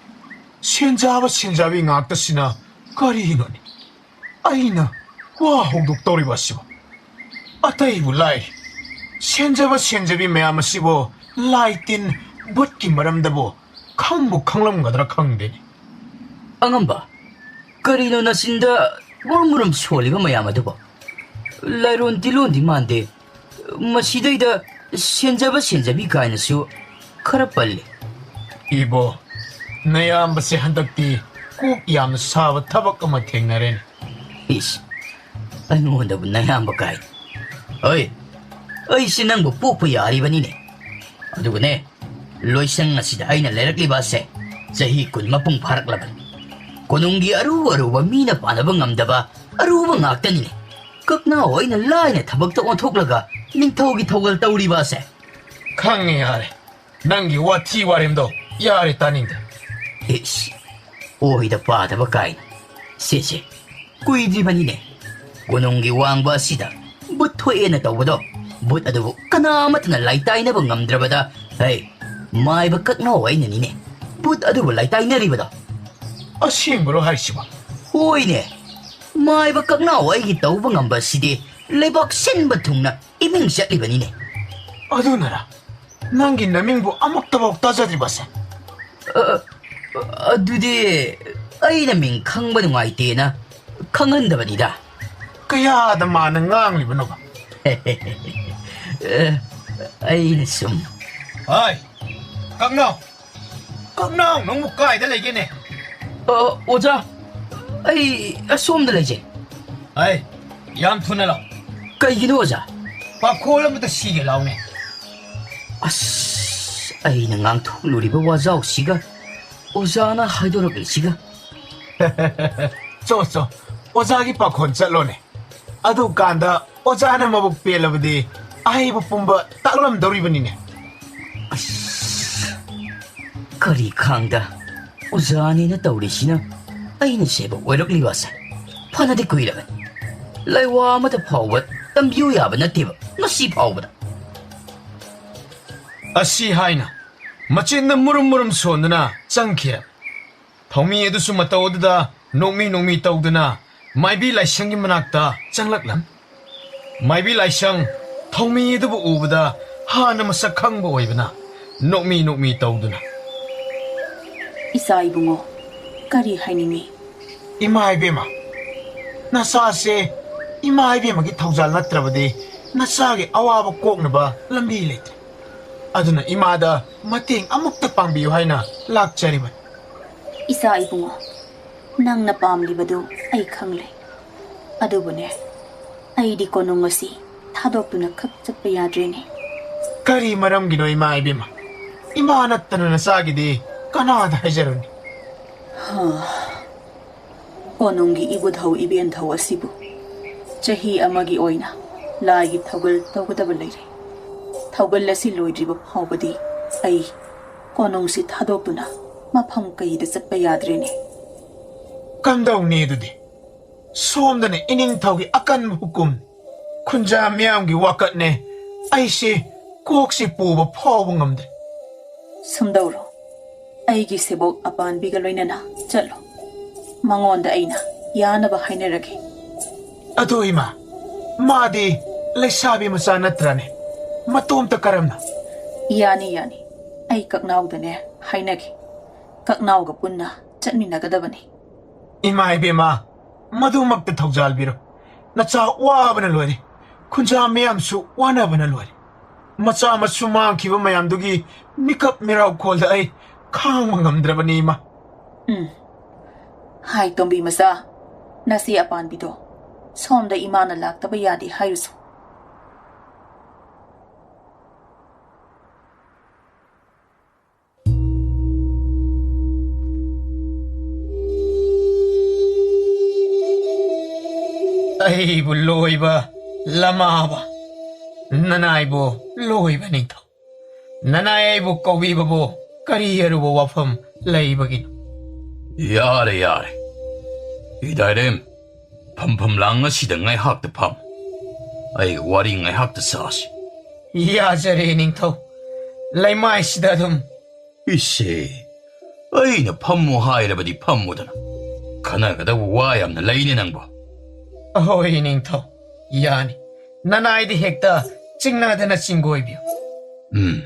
ꯁꯦꯟꯖꯥꯕ ꯁꯦꯟꯖꯥꯕꯤ ꯉꯥꯛꯇꯁꯤꯅ ꯀꯔꯤꯅꯣꯅꯦ ꯑꯩꯅ ꯋꯥ ꯍꯧꯗꯣꯛꯇꯧꯔꯤꯕ ꯑꯁꯤꯕꯨ? ꯑꯇꯩꯕꯨ ꯂꯥꯏꯔꯤ, ꯁꯦꯟꯖꯕ ꯁꯦꯟꯖꯕꯤ ꯃꯌꯥꯝ ꯑꯁꯤꯕꯨ ꯂꯥꯏ ꯇꯤꯟ ꯚꯨꯠꯀꯤ ꯃꯔꯝꯗꯕꯨ ꯈꯪꯕꯨ ꯈꯪꯂꯝꯒꯗ꯭ꯔꯥ ꯈꯪꯗꯦꯅꯦ꯫ ꯑꯉꯝꯕ, ꯀꯔꯤꯅꯣ ꯅꯆꯤꯟꯗ ꯃꯨꯔꯨꯝ ꯃꯨꯔꯨꯝ ꯁꯣꯜꯂꯤꯕ ꯃꯌꯥꯝ ꯑꯗꯨꯕꯣ? ꯂꯥꯏꯔꯣꯟ ꯇꯤꯂꯣꯟꯗꯤ ꯃꯥꯟꯗꯦ꯫ ꯃꯁꯤꯗꯩꯗ ꯁꯦꯟꯖꯕ ꯁꯦꯟꯖꯕꯤ ꯀꯥꯏꯅꯁꯨ ꯈꯔ ꯄꯜꯂꯤ꯫ ꯏꯕꯣ, ꯅꯌꯥꯝꯕꯁꯦ ꯍꯟꯗꯛꯇꯤ ꯀꯣꯛ ꯌꯥꯝꯅ ꯁꯥꯕ ꯊꯕꯛ ꯑꯃ ꯊꯦꯡꯅꯔꯦꯅꯦ꯫ ꯏꯁ, ꯑꯩꯉꯣꯟꯗꯕꯨ ꯅꯌꯥꯝꯕ ꯀꯥꯏ? ꯍꯣꯏ, ꯑꯩꯁꯦ ꯅꯪꯕꯨ ꯄꯣꯛꯄ ꯌꯥꯔꯤꯕꯅꯤꯅꯦ꯫ ꯑꯗꯨꯒꯅꯦ, ꯂꯣꯏꯁꯪ ꯑꯁꯤꯗ ꯑꯩꯅ ꯂꯩꯔꯛꯂꯤꯕ ꯑꯁꯦ ꯆꯍꯤ ꯀꯨꯟ ꯃꯄꯨꯡ ꯐꯥꯔꯛꯂꯕꯅꯤ꯫ ꯀꯣꯅꯨꯡꯒꯤ ꯑꯔꯨ ꯑꯔꯨꯕ ꯃꯤꯅ ꯄꯥꯟꯅꯕ ꯉꯝꯗꯕ ꯑꯔꯨꯕ ꯉꯥꯛꯇꯅꯤꯅꯦ꯫ ꯀꯛꯅꯥꯎ ꯑꯩꯅ ꯂꯥꯏꯅ ꯊꯕꯛꯇ ꯑꯣꯟꯊꯣꯛꯂꯒ ꯅꯤꯡꯊꯧꯒꯤ ꯊꯧꯒꯜ ꯇꯧꯔꯤꯕ ꯑꯁꯦ꯫ ꯈꯪꯉꯦ, ꯌꯥꯔꯦ꯫ ꯅꯪꯒꯤ ꯋꯥꯊꯤ ꯋꯥꯔꯦꯝꯗꯣ ꯌꯥꯔꯦ, ꯇꯥꯅꯤꯡꯗꯦ꯫ ꯏꯁ, ꯑꯣꯏꯗ ꯄꯥꯗꯕ ꯀꯥꯏꯅ꯫ ꯁꯦ, ꯁꯦ, ꯀꯨꯏꯗ꯭ꯔꯤꯕꯅꯤꯅꯦ꯫ ꯀꯣꯅꯨꯡꯒꯤ ꯋꯥꯡꯕ ꯑꯁꯤꯗ ꯚꯨꯠ ꯊꯣꯛꯑꯦꯅ ꯇꯧꯕꯗꯣ꯫ ꯚꯨꯠ ꯑꯗꯨꯕꯨ ꯀꯅꯥ ꯑꯃꯠꯇꯅ ꯂꯥꯏꯇꯥꯏꯅꯕ ꯉꯝꯗ꯭ꯔꯕꯗ, ꯍꯩ, ꯃꯥꯏꯕ ꯀꯛꯅꯥꯎ ꯑꯩꯅꯅꯤꯅꯦ ꯚꯨꯠ ꯑꯗꯨꯕꯨ ꯂꯥꯏꯇꯥꯏꯅꯔꯤꯕꯗꯣ꯫ ꯑꯁꯦꯡꯕꯔꯣ ꯍꯥꯏꯁꯤꯕꯣ? ꯍꯣꯏꯅꯦ꯫ ꯃꯥꯏꯕ ꯀꯛꯅꯥꯎ ꯑꯩꯒꯤ ꯇꯧꯕ ꯉꯝꯕ ꯑꯁꯤꯗꯤ ꯂꯩꯕꯥꯛ ꯁꯤꯟꯕ ꯊꯨꯡꯅ ꯏꯃꯤꯡ ꯆꯠꯂꯤꯕꯅꯤꯅꯦ꯫ ꯑꯗꯨꯅꯔ ꯅꯪꯒꯤ ꯅꯃꯤꯡꯕꯨ ꯑꯃꯨꯛꯇꯐꯥꯎ ꯇꯥꯖꯗ꯭ꯔꯤꯕꯁꯦ? ꯑ, ꯑꯗꯨꯗꯤ ꯑꯩꯅ ꯃꯤꯡ ꯈꯪꯕ ꯅꯨꯡꯉꯥꯏꯇꯦꯅ ꯈꯪꯍꯟꯗꯕꯅꯤꯗ꯫ ꯀꯌꯥꯗ ꯃꯥꯅ ꯉꯥꯡꯂꯤꯕꯅꯣꯕ? ꯑ, ꯑꯩꯅ ꯁꯨꯝ꯫ ꯍꯥꯏ, ꯀꯛꯅꯥꯎ! ꯀꯛꯅꯥꯎ ꯅꯪꯕꯨ ꯀꯥꯏꯗ ꯂꯩꯒꯦꯅꯦ? ꯑ, ꯑꯣꯖꯥ, ꯑꯩ ꯑꯁꯣꯝꯗ ꯂꯩꯖꯩ꯫ ꯍꯥꯏ, ꯌꯥꯝ ꯊꯨꯅ ꯂꯥꯛꯑꯣ꯫ ꯀꯩꯒꯤꯅꯣ, ꯑꯣꯖꯥ? ꯄꯥꯈꯣꯜ ꯑꯃꯇ ꯁꯤꯒꯦ ꯂꯥꯎꯅꯦ꯫ ꯑꯁ, ꯑꯩꯅ ꯉꯥꯡꯊꯣꯛꯂꯨꯔꯤꯕ ꯋꯥꯖꯥꯎꯁꯤꯒ ꯑꯣꯖꯥꯅ ꯍꯥꯏꯗꯣꯔꯛꯂꯤꯁꯤꯒ꯫ ꯆꯣ, ꯆꯣ, ꯑꯣꯖꯥꯒꯤ ꯄꯥꯈꯣꯟ ꯆꯠꯂꯣꯅꯦ꯫ ꯑꯗꯨꯀꯥꯟꯗ ꯑꯣꯖꯥꯅ ꯃꯕꯨꯛ ꯄꯦꯜꯂꯕꯗꯤ ꯑꯍꯩꯕ ꯄꯨꯝꯕ ꯇꯥꯛꯂꯝꯗꯧꯔꯤꯕꯅꯤꯅꯦ꯫ ꯑꯁ, ꯀꯔꯤ ꯈꯥꯡꯗ ꯑꯣꯖꯥꯅꯦꯅ ꯇꯧꯔꯤꯁꯤꯅ ꯑꯩꯅ ꯁꯦꯕ ꯑꯣꯏꯔꯛꯂꯤꯕꯁꯦ꯫ ꯐꯅꯗꯤ ꯀꯨꯏꯔꯕꯅꯤ꯫ ꯂꯩꯋꯥ ꯑꯃꯗ ꯐꯥꯎꯕ ꯇꯝꯕꯤꯌꯨ ꯌꯥꯕ ꯅꯠꯇꯦꯕ ꯉꯁꯤ ꯐꯥꯎꯕꯗ꯫ ꯑꯁꯤ ꯍꯥꯏꯅ ꯃꯆꯤꯟꯗ ꯃꯨꯔꯨꯝ ꯃꯨꯔꯨꯝ ꯁꯣꯟꯗꯨꯅ ꯆꯪꯈꯤꯔꯝ꯫ ꯊꯧꯃꯤ ꯑꯗꯨꯁꯨ ꯃꯇꯧ ꯑꯗꯨꯗ ꯅꯣꯛꯃꯤ ꯅꯣꯛꯃꯤ ꯇꯧꯗꯨꯅ ꯃꯥꯏꯕꯤ ꯂꯥꯏꯁꯪꯒꯤ ꯃꯅꯥꯛꯇ ꯆꯪꯂꯛꯂꯝ꯫ ꯃꯥꯏꯕꯤ ꯂꯥꯏꯁꯪ ꯊꯧꯃꯤ ꯑꯗꯨꯕꯨ ꯎꯕꯗ ꯍꯥꯟꯅ ꯃꯁꯛ ꯈꯪꯕ ꯑꯣꯏꯕꯅ ꯅꯣꯛꯃꯤ ꯅꯣꯛꯃꯤ ꯇꯧꯗꯨꯅ꯫ ꯏꯆꯥ ꯏꯕꯨꯡꯉꯣ, ꯀꯔꯤ ꯍꯥꯏꯅꯤꯡꯉꯤ? ꯏꯃꯥ ꯏꯕꯦꯝꯃ, ꯅꯆꯥꯁꯦ ꯏꯃꯥ ꯏꯕꯦꯝꯃꯒꯤ ꯊꯧꯖꯥꯜ ꯅꯠꯇ꯭ꯔꯕꯗꯤ ꯅꯆꯥꯒꯤ ꯑꯋꯥꯕ ꯀꯣꯛꯅꯕ ꯂꯝꯕꯤ ꯂꯩꯇ꯭ꯔꯦ꯫ ꯑꯗꯨꯅ ꯏꯃꯥꯗ ꯃꯇꯦꯡ ꯑꯃꯨꯛꯇ ꯄꯥꯡꯕꯤꯌꯨ ꯍꯥꯏꯅ ꯂꯥꯛꯆꯔꯤꯕꯅꯤ꯫ ꯏꯆꯥ ꯏꯕꯨꯡꯉꯣ, ꯅꯪꯅ ꯄꯥꯝꯂꯤꯕꯗꯨ ꯑꯩ ꯈꯪꯂꯦ꯫ ꯑꯗꯨꯕꯨꯅꯦ, ꯑꯩꯗꯤ ꯀꯣꯅꯨꯡ ꯑꯁꯤ ꯊꯥꯗꯣꯛꯇꯨꯅ ꯈꯛ ꯆꯠꯄ ꯌꯥꯗ꯭ꯔꯦꯅꯦ꯫ ꯀꯔꯤ ꯃꯔꯝꯒꯤꯅꯣ, ꯏꯃꯥ ꯏꯕꯦꯝꯃ? ꯏꯃꯥ ꯅꯠꯇꯅ ꯅꯆꯥꯒꯤꯗꯤ ꯀꯅꯥꯗ ꯍꯥꯏꯖꯔꯨꯅꯤ? ꯍꯥ꯫ ꯀꯣꯅꯨꯡꯒꯤ ꯏꯕꯨꯙꯧ ꯏꯕꯦꯟꯊꯧ ꯑꯁꯤꯕꯨ ꯆꯍꯤ ꯑꯃꯒꯤ ꯑꯣꯏꯅ ꯂꯥꯏꯒꯤ ꯊꯧꯒꯜ ꯇꯧꯒꯗꯕ ꯂꯩꯔꯦ꯫ ꯊꯧꯒꯜ ꯑꯁꯤ ꯂꯣꯏꯗ꯭ꯔꯤꯕ ꯐꯥꯎꯕꯗꯤ ꯑꯩ ꯀꯣꯅꯨꯡꯁꯤ ꯊꯥꯗꯣꯛꯇꯨꯅ ꯃꯐꯝ ꯀꯩꯗ ꯆꯠꯄ ꯌꯥꯗ꯭ꯔꯦꯅꯦ꯫ ꯀꯝꯗꯧꯅꯤ ꯑꯗꯨꯗꯤ? ꯁꯣꯝꯗꯅ ꯏꯅꯤꯡꯊꯧꯒꯤ ꯑꯀꯟꯕ ꯍꯨꯀꯨꯝ, ꯈꯨꯟꯖꯥ ꯃꯤꯌꯥꯝꯒꯤ ꯋꯥꯀꯠꯅꯦ꯫ ꯑꯩꯁꯦ ꯀꯣꯛꯁꯤ ꯄꯨꯕ ꯐꯥꯎꯕ ꯉꯝꯗꯦ꯫ ꯁꯨꯝꯗꯧꯔꯣ, ꯑꯩꯒꯤ ꯁꯦꯕꯣꯛ ꯑꯄꯥꯟꯕꯤꯒ ꯂꯣꯏꯅꯅ ꯆꯠꯂꯣ꯫ ꯃꯉꯣꯟꯗ ꯑꯩꯅ ꯌꯥꯅꯕ ꯍꯥꯏꯅꯔꯒꯦ꯫ ꯑꯗꯣ ꯏꯃꯥ, ꯃꯥꯗꯤ ꯂꯩꯁꯥꯕꯤ ꯃꯆꯥ ꯅꯠꯇ꯭ꯔꯅꯦ? ꯃꯇꯣꯝꯇ ꯀꯔꯝꯅ? ꯌꯥꯅꯤ, ꯌꯥꯅꯤ꯫ ꯑꯩ ꯀꯛꯅꯥꯎꯗꯅꯦ ꯍꯥꯏꯅꯒꯦ꯫ ꯀꯛꯅꯥꯎꯒ ꯄꯨꯟꯅ ꯆꯠꯃꯤꯟꯅꯒꯗꯕꯅꯤ꯫ ꯏꯃꯥ ꯏꯕꯦꯝꯃ, ꯃꯗꯨꯃꯛꯇ ꯊꯧꯖꯥꯜꯕꯤꯔꯣ꯫ ꯅꯆꯥ ꯋꯥꯕꯅ ꯂꯣꯏꯔꯦ꯫ ꯈꯨꯟꯖꯥ ꯃꯌꯥꯝꯁꯨ ꯋꯥꯅꯕꯅ ꯂꯣꯏꯔꯦ꯫ ꯃꯆꯥ ꯃꯁꯨ ꯃꯥꯡꯈꯤꯕ ꯃꯌꯥꯝꯗꯨꯒꯤ ꯃꯤꯀꯞ ꯃꯤꯔꯥꯎꯈꯣꯜꯗ ꯑꯩ ꯈꯥꯡꯕ ꯉꯝꯗ꯭ꯔꯕꯅꯤ, ꯏꯃꯥ꯫ ꯎꯝ꯫ ꯍꯥꯏ, ꯇꯣꯝꯕꯤ ꯃꯆꯥ, ꯅꯆꯦ ꯑꯄꯥꯟꯕꯤꯗꯣ ꯁꯣꯝꯗ ꯏꯃꯥꯅ ꯂꯥꯛꯇꯕ ꯌꯥꯗꯦ ꯍꯥꯏꯔꯨꯁꯨ꯫ ꯑꯩꯕꯨ ꯂꯣꯏꯕ ꯂꯃꯥꯕ, ꯅꯅꯥꯏꯕꯨ ꯂꯣꯏꯕ ꯅꯤꯡꯊꯧ꯫ ꯅꯅꯥꯏ ꯑꯩꯕꯨ ꯀꯧꯕꯤꯕꯕꯨ ꯀꯔꯤ ꯑꯔꯨꯕ ꯋꯥꯐꯝ ꯂꯩꯕꯒꯤꯅꯣ? ꯌꯥꯔꯦ, ꯌꯥꯔꯦ꯫ ꯏꯗꯥꯏꯔꯦꯝ, ꯐꯝꯐꯝ ꯂꯥꯡ ꯑꯁꯤꯗ ꯉꯥꯏꯍꯥꯛꯇ ꯐꯝ꯫ ꯑꯩꯒ ꯋꯥꯔꯤ ꯉꯥꯏꯍꯥꯛꯇ ꯁꯥꯁꯤ꯫ ꯌꯥꯖꯔꯦ, ꯅꯤꯡꯊꯧ꯫ ꯂꯩꯃꯥꯏꯁꯤꯗ ꯑꯗꯨꯝ꯫ ꯏꯁꯦ, ꯑꯩꯅ ꯐꯝꯃꯨ ꯍꯥꯏꯔꯕꯗꯤ ꯐꯝꯃꯨꯗꯅ꯫ ꯈꯟꯅꯒꯗꯕ ꯋꯥ ꯌꯥꯝꯅ ꯂꯩꯅꯦ ꯅꯪꯕꯣ꯫ ꯑꯍꯣꯏ, ꯅꯤꯡꯊꯧ, ꯌꯥꯅꯤ꯫ ꯅꯅꯥꯏꯗ ꯍꯦꯛꯇ ꯆꯤꯡꯅꯗꯅ ꯆꯤꯡꯒꯣꯏꯕꯤꯌꯨ꯫ ꯎꯝ,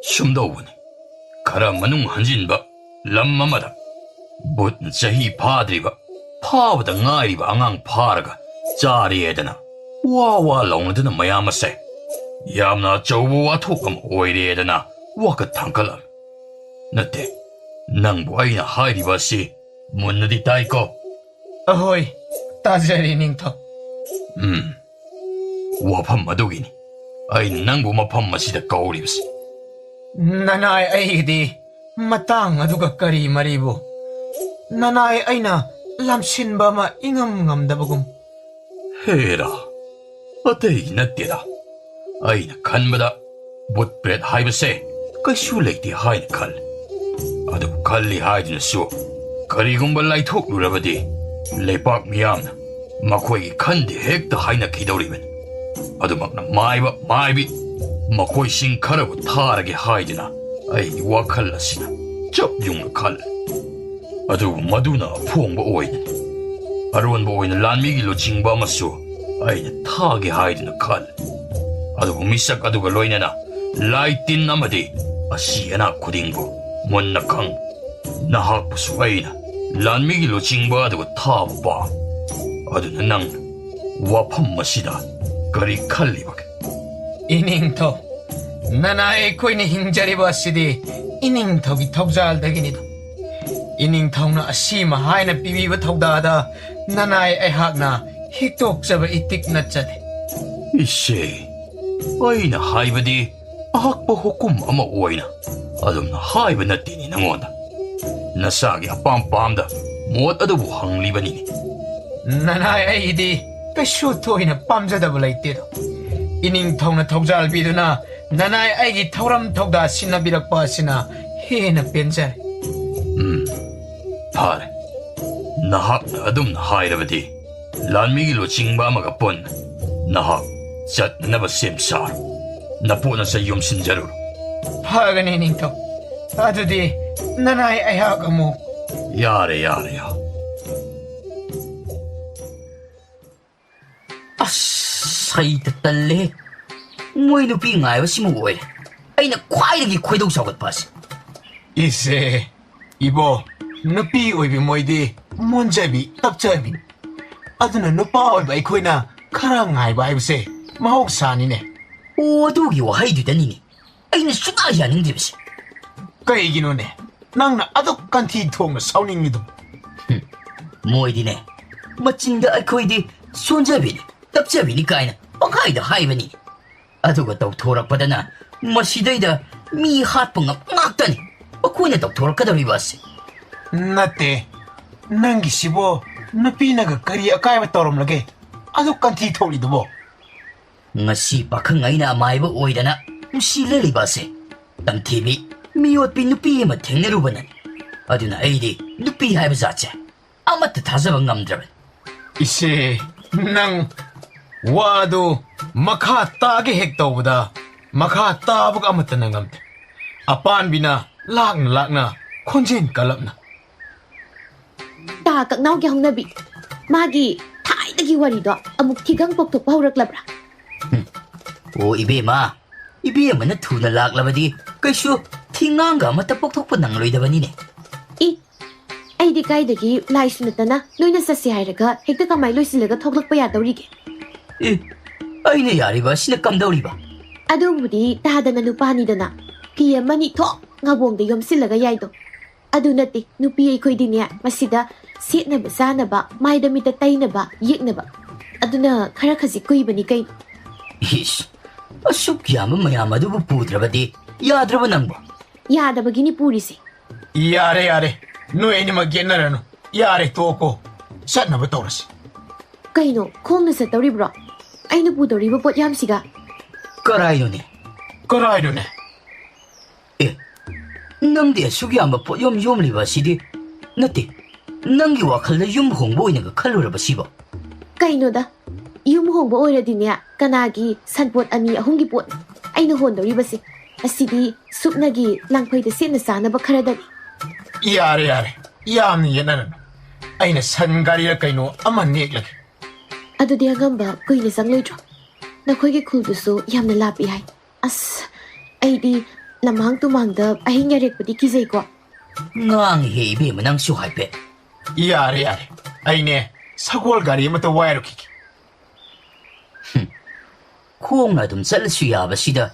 ꯁꯨꯝꯗꯧꯕꯅꯤ꯫ ꯈꯔ ꯃꯅꯨꯡ ꯍꯟꯖꯤꯟꯕ ꯂꯝ ꯑꯃꯗ ꯚꯨꯠꯅ ꯆꯍꯤ ꯐꯥꯗ꯭ꯔꯤꯕ, ꯐꯥꯕꯗ ꯉꯥꯏꯔꯤꯕ ꯑꯉꯥꯡ ꯐꯥꯔꯒ ꯆꯥꯔꯦꯗꯅ ꯋꯥ ꯋꯥ ꯂꯥꯎꯅꯗꯨꯅ ꯃꯌꯥꯝ ꯑꯁꯦ ꯌꯥꯝꯅ ꯑꯆꯧꯕ ꯋꯥꯊꯣꯛ ꯑꯃ ꯑꯣꯏꯔꯦꯗꯅ ꯋꯥꯀꯠ ꯊꯥꯡꯒꯠꯂꯝꯃꯤ꯫ ꯅꯠꯇꯦ, ꯅꯪꯕꯨ ꯑꯩꯅ ꯍꯥꯏꯔꯤꯕ ꯑꯁꯤ ꯃꯨꯟꯅꯗꯤ ꯇꯥꯏꯀꯣ? ꯑꯍꯣꯏ, ꯇꯥꯖꯔꯦ, ꯅꯤꯡꯊꯧ꯫ ꯎꯝ꯫ ꯋꯥꯐꯝ ꯑꯗꯨꯒꯤꯅꯤ ꯑꯩꯅ ꯅꯪꯕꯨ ꯃꯐꯝ ꯑꯁꯤꯗ ꯀꯧꯔꯤꯕꯁꯤ꯫ ꯅꯅꯥꯏ ꯑꯩꯒꯤꯗꯤ ꯃꯇꯥꯡ ꯑꯗꯨꯒ ꯀꯔꯤ ꯃꯔꯤꯕꯨ? ꯅꯅꯥꯏ ꯑꯩꯅ ꯂꯝꯁꯤꯟꯕ ꯑꯃ ꯏꯉꯝ ꯉꯝꯗꯕꯒꯨꯝ꯫ ꯍꯦꯔꯥ, ꯑꯇꯩ ꯅꯠꯇꯦꯗ꯫ ꯑꯩꯅ ꯈꯟꯕꯗ ꯚꯨꯠ ꯄ꯭ꯔꯦꯠ ꯍꯥꯏꯕꯁꯦ ꯀꯩꯁꯨ ꯂꯩꯇꯦ ꯍꯥꯏꯅ ꯈꯜꯂꯤ꯫ ꯑꯗꯨꯕꯨ ꯈꯜꯂꯤ ꯍꯥꯏꯗꯨꯅꯁꯨ ꯀꯔꯤꯒꯨꯝꯕ ꯂꯥꯏꯊꯣꯛꯂꯨꯔꯕꯗꯤ ꯂꯩꯄꯥꯛ ꯃꯤꯌꯥꯝꯅ ꯃꯈꯣꯏꯒꯤ ꯈꯟꯗꯦ ꯍꯦꯛꯇ ꯍꯥꯏꯅꯈꯤꯗꯧꯔꯤꯕꯅꯤ꯫ ꯑꯗꯨꯃꯛꯅ ꯃꯥꯏꯕ ꯃꯥꯏꯕꯤ ꯃꯈꯣꯏꯁꯤꯡ ꯈꯔꯕꯨ ꯊꯥꯔꯒꯦ ꯍꯥꯏꯗꯨꯅ ꯑꯩꯒꯤ ꯋꯥꯈꯜ ꯑꯁꯤꯅ ꯆꯞ ꯌꯨꯡꯅ ꯈꯜꯂꯤ꯫ ꯑꯗꯨꯕꯨ ꯃꯗꯨꯅ ꯑꯐꯣꯡꯕ ꯑꯣꯏꯗꯅ ꯑꯔꯣꯟꯕ ꯑꯣꯏꯅ ꯂꯥꯟꯃꯤꯒꯤ ꯂꯨꯆꯤꯡꯕ ꯑꯃꯁꯨ ꯑꯩꯅ ꯊꯥꯒꯦ ꯍꯥꯏꯗꯨꯅ ꯈꯜꯂꯤ꯫ ꯑꯗꯨꯕꯨ ꯃꯤꯁꯛ ꯑꯗꯨꯒ ꯂꯣꯏꯅꯅ ꯂꯥꯏ ꯇꯤꯟ ꯑꯃꯗꯤ ꯑꯁꯤ ꯑꯅꯥ ꯈꯨꯗꯤꯡꯕꯨ ꯃꯨꯟꯅ ꯈꯪ꯫ ꯅꯍꯥꯛꯄꯨꯁꯨ ꯑꯩꯅ ꯂꯥꯟꯃꯤꯒꯤ ꯂꯨꯆꯤꯡꯕ ꯑꯗꯨꯒ ꯊꯥꯕ ꯄꯥꯝ꯫ ꯑꯗꯨꯅ ꯅꯪ ꯋꯥꯐꯝ ꯑꯁꯤꯗ ꯀꯔꯤ ꯈꯜꯂꯤꯕꯒꯦ? ꯏꯅꯤꯡꯊꯧ, ꯅꯅꯥꯏ ꯑꯩꯈꯣꯏꯅ ꯍꯤꯡꯖꯔꯤꯕ ꯑꯁꯤꯗꯤ ꯏꯅꯤꯡꯊꯧꯒꯤ ꯊꯧꯖꯥꯜꯗꯒꯤꯅꯤꯗꯣ꯫ ꯏꯅꯤꯡꯊꯧꯅ ꯑꯁꯤꯃ ꯍꯥꯏꯅ ꯄꯤꯕꯤꯕ ꯊꯧꯗꯥꯗ ꯅꯅꯥꯏ ꯑꯩꯍꯥꯛꯅ ꯍꯤꯛꯇꯣꯛꯆꯕ ꯏꯇꯤꯛ ꯅꯠꯆꯗꯦ꯫ ꯏꯆꯦ, ꯑꯩꯅ ꯍꯥꯏꯕꯗꯤ ꯑꯍꯛꯄ ꯍꯨꯀꯨꯝ ꯑꯃ ꯑꯣꯏꯅ ꯑꯗꯨꯝꯅ ꯍꯥꯏꯕ ꯅꯠꯇꯦꯅꯦ ꯅꯉꯣꯟꯗ꯫ ꯅꯁꯥꯒꯤ ꯑꯄꯥꯝ ꯄꯥꯝꯗ ꯃꯣꯠ ꯑꯗꯨꯕꯨ ꯍꯪꯂꯤꯕꯅꯤꯅꯦ꯫ ꯅꯅꯥꯏ ꯑꯩꯗꯤ ꯀꯩꯁꯨ ꯊꯣꯏꯅ ꯄꯥꯝꯖꯗꯕ ꯂꯩꯇꯦꯗꯣ꯫ ꯏꯅꯤꯡꯊꯧꯅ ꯊꯧꯖꯥꯜꯕꯤꯗꯨꯅ ꯅꯅꯥꯏ ꯑꯩꯒꯤ ꯊꯧꯔꯝ ꯊꯧꯗꯥ ꯁꯤꯟꯅꯕꯤꯔꯛꯄ ꯑꯁꯤꯅ ꯍꯦꯟꯅ ꯄꯦꯟꯖꯔꯦ꯫ ꯎꯝ, ꯐꯔꯦ꯫ ꯅꯍꯥꯛꯅ ꯑꯗꯨꯝꯅ ꯍꯥꯏꯔꯕꯗꯤ ꯂꯥꯟꯃꯤꯒꯤ ꯂꯨꯆꯤꯡꯕ ꯑꯃꯒ ꯄꯨꯟꯅ ꯅꯍꯥꯛ ꯆꯠꯅꯅꯕ ꯁꯦꯝ ꯁꯥꯔꯣ꯫ ꯅꯄꯣꯠ ꯅꯆꯩ ꯌꯣꯝꯁꯤꯟꯖꯔꯨꯔꯣ꯫ ꯐꯒꯅꯤ ꯅꯤꯡꯊꯧ꯫ ꯑꯗꯨꯗꯤ ꯅꯅꯥꯏ ꯑꯩꯍꯥꯛ ꯑꯃꯨꯛ꯫ ꯌꯥꯔꯦ, ꯌꯥꯔꯦ, ꯌꯥꯔꯦ꯫ ꯑꯁ, ꯑꯩꯗ ꯇꯜꯂꯦ꯫ ꯃꯣꯏ ꯅꯨꯄꯤ ꯉꯥꯏꯕꯁꯤꯃ ꯑꯣꯏꯔꯦ ꯑꯩꯅ ꯈ꯭ꯋꯥꯏꯗꯒꯤ ꯈꯣꯏꯗꯧ ꯁꯥꯎꯒꯠꯄ ꯑꯁꯤ꯫ ꯏꯆꯦ, ꯏꯕꯣ, ꯅꯨꯄꯤ ꯑꯣꯏꯕꯤ ꯃꯣꯏꯗꯤ ꯃꯣꯟꯖꯕꯤ, ꯇꯞꯆꯕꯤ꯫ ꯑꯗꯨꯅ ꯅꯨꯄꯥ ꯑꯣꯏꯕ ꯑꯩꯈꯣꯏꯅ ꯈꯔ ꯉꯥꯏꯕ ꯍꯥꯏꯕꯁꯦ ꯃꯍꯧꯁꯥꯅꯤꯅꯦ꯫ ꯑꯣ, ꯑꯗꯨꯒꯤ ꯋꯥꯍꯩꯗꯨꯗꯅꯤꯅꯦ ꯑꯩꯅ ꯁꯨꯡꯌꯥ ꯌꯥꯅꯤꯡꯗ꯭ꯔꯤꯕꯁꯦ꯫ ꯀꯩꯒꯤꯅꯣꯅꯦ ꯅꯪꯅ ꯑꯗꯨꯛ ꯀꯟꯊꯤ ꯊꯣꯡꯅ ꯁꯥꯎꯅꯤꯡꯉꯤꯗꯨ? ꯍꯨꯝ, ꯃꯣꯏꯗꯤꯅꯦ, ꯃꯆꯤꯟꯗ ꯑꯩꯈꯣꯏꯗꯤ ꯁꯣꯟꯖꯕꯤꯅꯤ, ꯇꯞꯆꯕꯤꯅꯤ ꯀꯥꯏꯅ ꯄꯪꯍꯥꯏꯗ ꯍꯥꯏꯕꯅꯤ꯫ ꯑꯗꯨꯒ ꯇꯧꯊꯣꯔꯛꯄꯗꯅ ꯃꯁꯤꯗꯩꯗ ꯃꯤ ꯍꯥꯠꯄ ꯉꯝ ꯉꯥꯛꯇꯅꯤ ꯃꯈꯣꯏꯅ ꯇꯧꯊꯣꯔꯛꯀꯗꯧꯔꯤꯕ ꯑꯁꯤ꯫ ꯅꯠꯇꯦ, ꯅꯪꯒꯤꯁꯤꯕꯣ ꯅꯨꯄꯤꯅꯒ ꯀꯔꯤ ꯑꯀꯥꯏꯕ ꯇꯧꯔꯝꯂꯒꯦ? ꯑꯗꯨ ꯀꯟꯊꯤ ꯊꯣꯛꯂꯤꯗꯨꯕꯣ? ꯉꯁꯤ ꯄꯥꯈꯪ ꯑꯩꯅ ꯑꯃꯥꯏꯕ ꯑꯣꯏꯗꯅ ꯅꯨꯡꯁꯤ ꯂꯦꯜꯂꯤꯕ ꯑꯁꯦ ꯇꯝꯊꯤꯕꯤ, ꯃꯤꯑꯣꯠꯄꯤ ꯅꯨꯄꯤ ꯑꯃ ꯊꯦꯡꯅꯔꯨꯕꯅꯅꯤ꯫ ꯑꯗꯨꯅ ꯑꯩꯗꯤ ꯅꯨꯄꯤ ꯍꯥꯏꯕ ꯖꯥꯠꯁꯦ ꯑꯃꯠꯇ ꯊꯥꯖꯕ ꯉꯝꯗ꯭ꯔꯕꯅꯤ꯫ ꯏꯆꯦ, ꯅꯪ ꯋꯥꯗꯨ ꯃꯈꯥ ꯇꯥꯒꯦ ꯍꯦꯛ ꯇꯧꯕꯗ ꯃꯈꯥ ꯇꯥꯕꯒ ꯑꯃꯠꯇ ꯅꯪꯉꯝꯗꯦ꯫ ꯑꯄꯥꯟꯕꯤꯅ ꯂꯥꯛꯅ ꯂꯥꯛꯅ ꯈꯣꯟꯖꯦꯜ ꯀꯜꯂꯞꯅ꯫ ꯇꯥ ꯀꯛꯅꯥꯎꯒꯤ ꯍꯧꯅꯕꯤ, ꯃꯥꯒꯤ ꯊꯥꯏꯅꯒꯤ ꯋꯥꯔꯤꯗꯣ ꯑꯃꯨꯛ ꯊꯤꯒꯪ ꯄꯣꯛꯊꯣꯛꯄ ꯍꯧꯔꯛꯂꯕ꯭ꯔꯥ? ꯍꯨꯝ꯫ ꯑꯣ ꯏꯕꯦꯝꯃ, ꯏꯕꯦꯝꯃꯅ ꯊꯨꯅ ꯂꯥꯛꯂꯕꯗꯤ ꯀꯩꯁꯨ ꯊꯤꯉꯥꯡꯒ ꯑꯃꯠꯇ ꯄꯣꯛꯊꯣꯛꯄ ꯅꯪꯂꯣꯏꯗꯕꯅꯤꯅꯦ꯫ ꯏ, ꯑꯩꯗꯤ ꯀꯥꯏꯗꯒꯤ ꯂꯥꯏꯁꯨ ꯅꯠꯇꯅ ꯅꯣꯏꯅ ꯆꯠꯁꯦ ꯍꯥꯏꯔꯒ ꯍꯦꯛꯇ ꯀꯃꯥꯏ ꯂꯣꯏꯁꯤꯜꯂꯒ ꯊꯣꯛꯂꯛꯄ ꯌꯥꯗꯧꯔꯤꯒꯦ? ꯑꯦ, ꯑꯩꯅ ꯌꯥꯔꯤꯕ ꯑꯁꯤꯅ ꯀꯝꯗꯧꯔꯤꯕ? ꯑꯗꯨꯕꯨꯗꯤ ꯇꯥꯗꯅ ꯅꯨꯄꯥꯅꯤꯗꯅ ꯐꯤ ꯑꯃꯅꯤ ꯊꯣꯛ ꯉꯥꯕꯣꯡꯗ ꯌꯣꯝꯁꯤꯜꯂꯒ ꯌꯥꯏꯗꯣ꯫ ꯑꯗꯨ ꯅꯠꯇꯦ, ꯅꯨꯄꯤ ꯑꯩꯈꯣꯏꯗꯤꯅꯦ ꯃꯁꯤꯗ ꯁꯦꯠꯅꯕ ꯆꯥꯅꯕ, ꯃꯥꯏꯗ ꯃꯤꯠꯇ ꯇꯩꯅꯕ, ꯌꯦꯛꯅꯕ, ꯑꯗꯨꯅ ꯈꯔ ꯈꯖꯤꯛ ꯀꯨꯏꯕꯅꯤ ꯀꯩꯅꯣ꯫ ꯏꯁ, ꯑꯁꯨꯛ ꯌꯥꯝꯕ ꯃꯌꯥꯝ ꯑꯗꯨꯕꯨ ꯄꯨꯗ꯭ꯔꯕꯗꯤ ꯌꯥꯗ꯭ꯔꯕ ꯅꯪꯕꯣ? ꯌꯥꯗꯕꯒꯤꯅꯤ ꯄꯨꯔꯤꯁꯦ꯫ ꯌꯥꯔꯦ, ꯌꯥꯔꯦ, ꯅꯣꯏ ꯑꯅꯤꯃꯛ ꯌꯦꯠꯅꯔꯅꯨ꯫ ꯌꯥꯔꯦ, ꯇꯣꯛꯑꯣ, ꯆꯠꯅꯕ ꯇꯧꯔꯁꯤ꯫ ꯀꯩꯅꯣ, ꯈꯣꯡꯅ ꯆꯠꯇꯧꯔꯤꯕ꯭ꯔꯣ? ꯑꯩꯅ ꯄꯨꯗꯧꯔꯤꯕ ꯄꯣꯠꯌꯥꯝꯁꯤꯒ? ꯀꯔꯥꯏꯅꯣꯅꯦ? ꯀꯔꯥꯏꯅꯣꯅꯦ? ꯑꯦ, ꯅꯪꯗꯤ ꯑꯁꯨꯛ ꯌꯥꯝꯕ ꯄꯣꯠꯌꯣꯝ ꯌꯣꯝꯂꯤꯕ ꯑꯁꯤꯗꯤ? ꯅꯠꯇꯦ, ꯅꯪꯒꯤ ꯋꯥꯈꯜꯗ ꯌꯨꯝ ꯍꯣꯡꯕ ꯑꯣꯏꯅꯒ ꯈꯜꯂꯨꯔꯕ ꯁꯤꯕꯣ? ꯀꯩꯅꯣꯗ, ꯌꯨꯝ ꯍꯣꯡꯕ ꯑꯣꯏꯔꯗꯤꯅꯦ, ꯀꯅꯥꯒꯤ ꯁꯟꯄꯣꯠ ꯑꯅꯤ ꯑꯍꯨꯝꯒꯤ ꯄꯣꯠꯅꯣ ꯑꯩꯅ ꯍꯣꯟꯗꯧꯔꯤꯕꯁꯦ? ꯑꯁꯤꯗꯤ ꯁꯨꯞꯅꯒꯤ ꯂꯥꯡꯐꯩꯗ ꯁꯦꯠꯅ ꯆꯥꯅꯕ ꯈꯔꯗꯅꯤ꯫ ꯌꯥꯔꯦ, ꯌꯥꯔꯦ, ꯌꯥꯝꯅ ꯌꯦꯠꯅꯔꯅꯨ꯫ ꯑꯩꯅ ꯁꯟ ꯒꯥꯔꯤꯔ ꯀꯩꯅꯣ ꯑꯃ ꯅꯦꯛꯂꯒꯦ꯫ ꯑꯗꯨꯗꯤ ꯑꯉꯝꯕ ꯀꯨꯏꯅ ꯆꯪꯂꯣꯏꯗ꯭ꯔꯣ? ꯅꯈꯣꯏꯒꯤ ꯈꯨꯜꯗꯨꯁꯨ ꯌꯥꯝꯅ ꯂꯥꯞꯄꯤ ꯍꯥꯏ꯫ ꯑꯁ, ꯑꯩꯗꯤ ꯂꯝꯃꯥꯡ ꯇꯨꯃꯥꯡꯗ ꯑꯍꯤꯡ ꯌꯥꯔꯦꯛꯄꯗꯤ ꯀꯤꯖꯩꯀꯣ꯫ ꯉꯥꯡꯉꯤꯍꯦ ꯏꯕꯦꯝꯃ ꯅꯪꯁꯨ ꯍꯥꯏꯐꯦꯠ꯫ ꯌꯥꯔꯦ, ꯌꯥꯔꯦ, ꯑꯩꯅꯦ ꯁꯒꯣꯜ ꯒꯥꯔꯤ ꯑꯃꯇ ꯋꯥꯏꯔꯨꯈꯤꯒꯦ꯫ ꯍꯨꯝ, ꯈꯣꯡꯅ ꯑꯗꯨꯝ ꯆꯠꯂꯁꯨ ꯌꯥꯕꯁꯤꯗ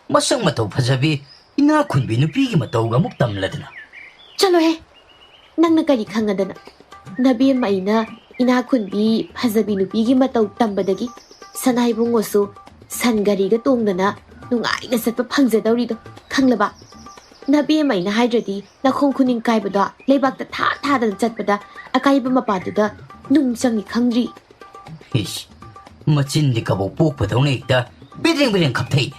ꯃꯁꯛ ꯃꯇꯧ ꯐꯖꯕꯤ ꯏꯅꯥꯛ ꯈꯨꯟꯕꯤ ꯅꯨꯄꯤꯒꯤ ꯃꯇꯧꯒ ꯑꯃꯨꯛ ꯇꯝꯂꯗꯅ꯫ ꯆꯠꯂꯣꯍꯦ, ꯅꯪꯅ ꯀꯔꯤ ꯈꯪꯉꯗꯅ? ꯅꯕꯦꯝꯃ ꯑꯩꯅ ꯏꯅꯥꯛ ꯈꯨꯟꯕꯤ ꯐꯖꯕꯤ ꯅꯨꯄꯤꯒꯤ ꯃꯇꯧ ꯇꯝꯕꯗꯒꯤ ꯁꯅꯥ ꯏꯕꯨꯡꯉꯣꯁꯨ ꯁꯟ ꯒꯥꯔꯤꯒ ꯇꯣꯡꯗꯅ ꯅꯨꯡꯉꯥꯏꯅ ꯆꯠꯄ ꯐꯪꯖꯗꯧꯔꯤꯗꯣ, ꯈꯪꯂꯕ? ꯅꯕꯦꯝꯃ ꯑꯩꯅ ꯍꯥꯏꯗ꯭ꯔꯗꯤ ꯅꯈꯣꯡ ꯈꯨꯅꯤꯡ ꯀꯥꯏꯕꯗꯣ ꯂꯩꯕꯥꯛꯇ ꯊꯥ ꯊꯥꯗꯅ ꯆꯠꯄꯗ ꯑꯀꯥꯏꯕ ꯃꯄꯥꯗꯨꯗ ꯅꯨꯡ ꯆꯪꯉꯤ ꯈꯪꯗ꯭ꯔꯤ꯫ ꯏꯁ, ꯃꯆꯤꯟꯗꯤ ꯀꯕꯣꯛ ꯄꯣꯛꯄꯗꯧꯅ ꯍꯦꯛꯇ ꯕꯤꯗ꯭ꯔꯤꯡ ꯕꯤꯗ꯭ꯔꯤꯡ ꯈꯞꯊꯩꯅꯦ꯫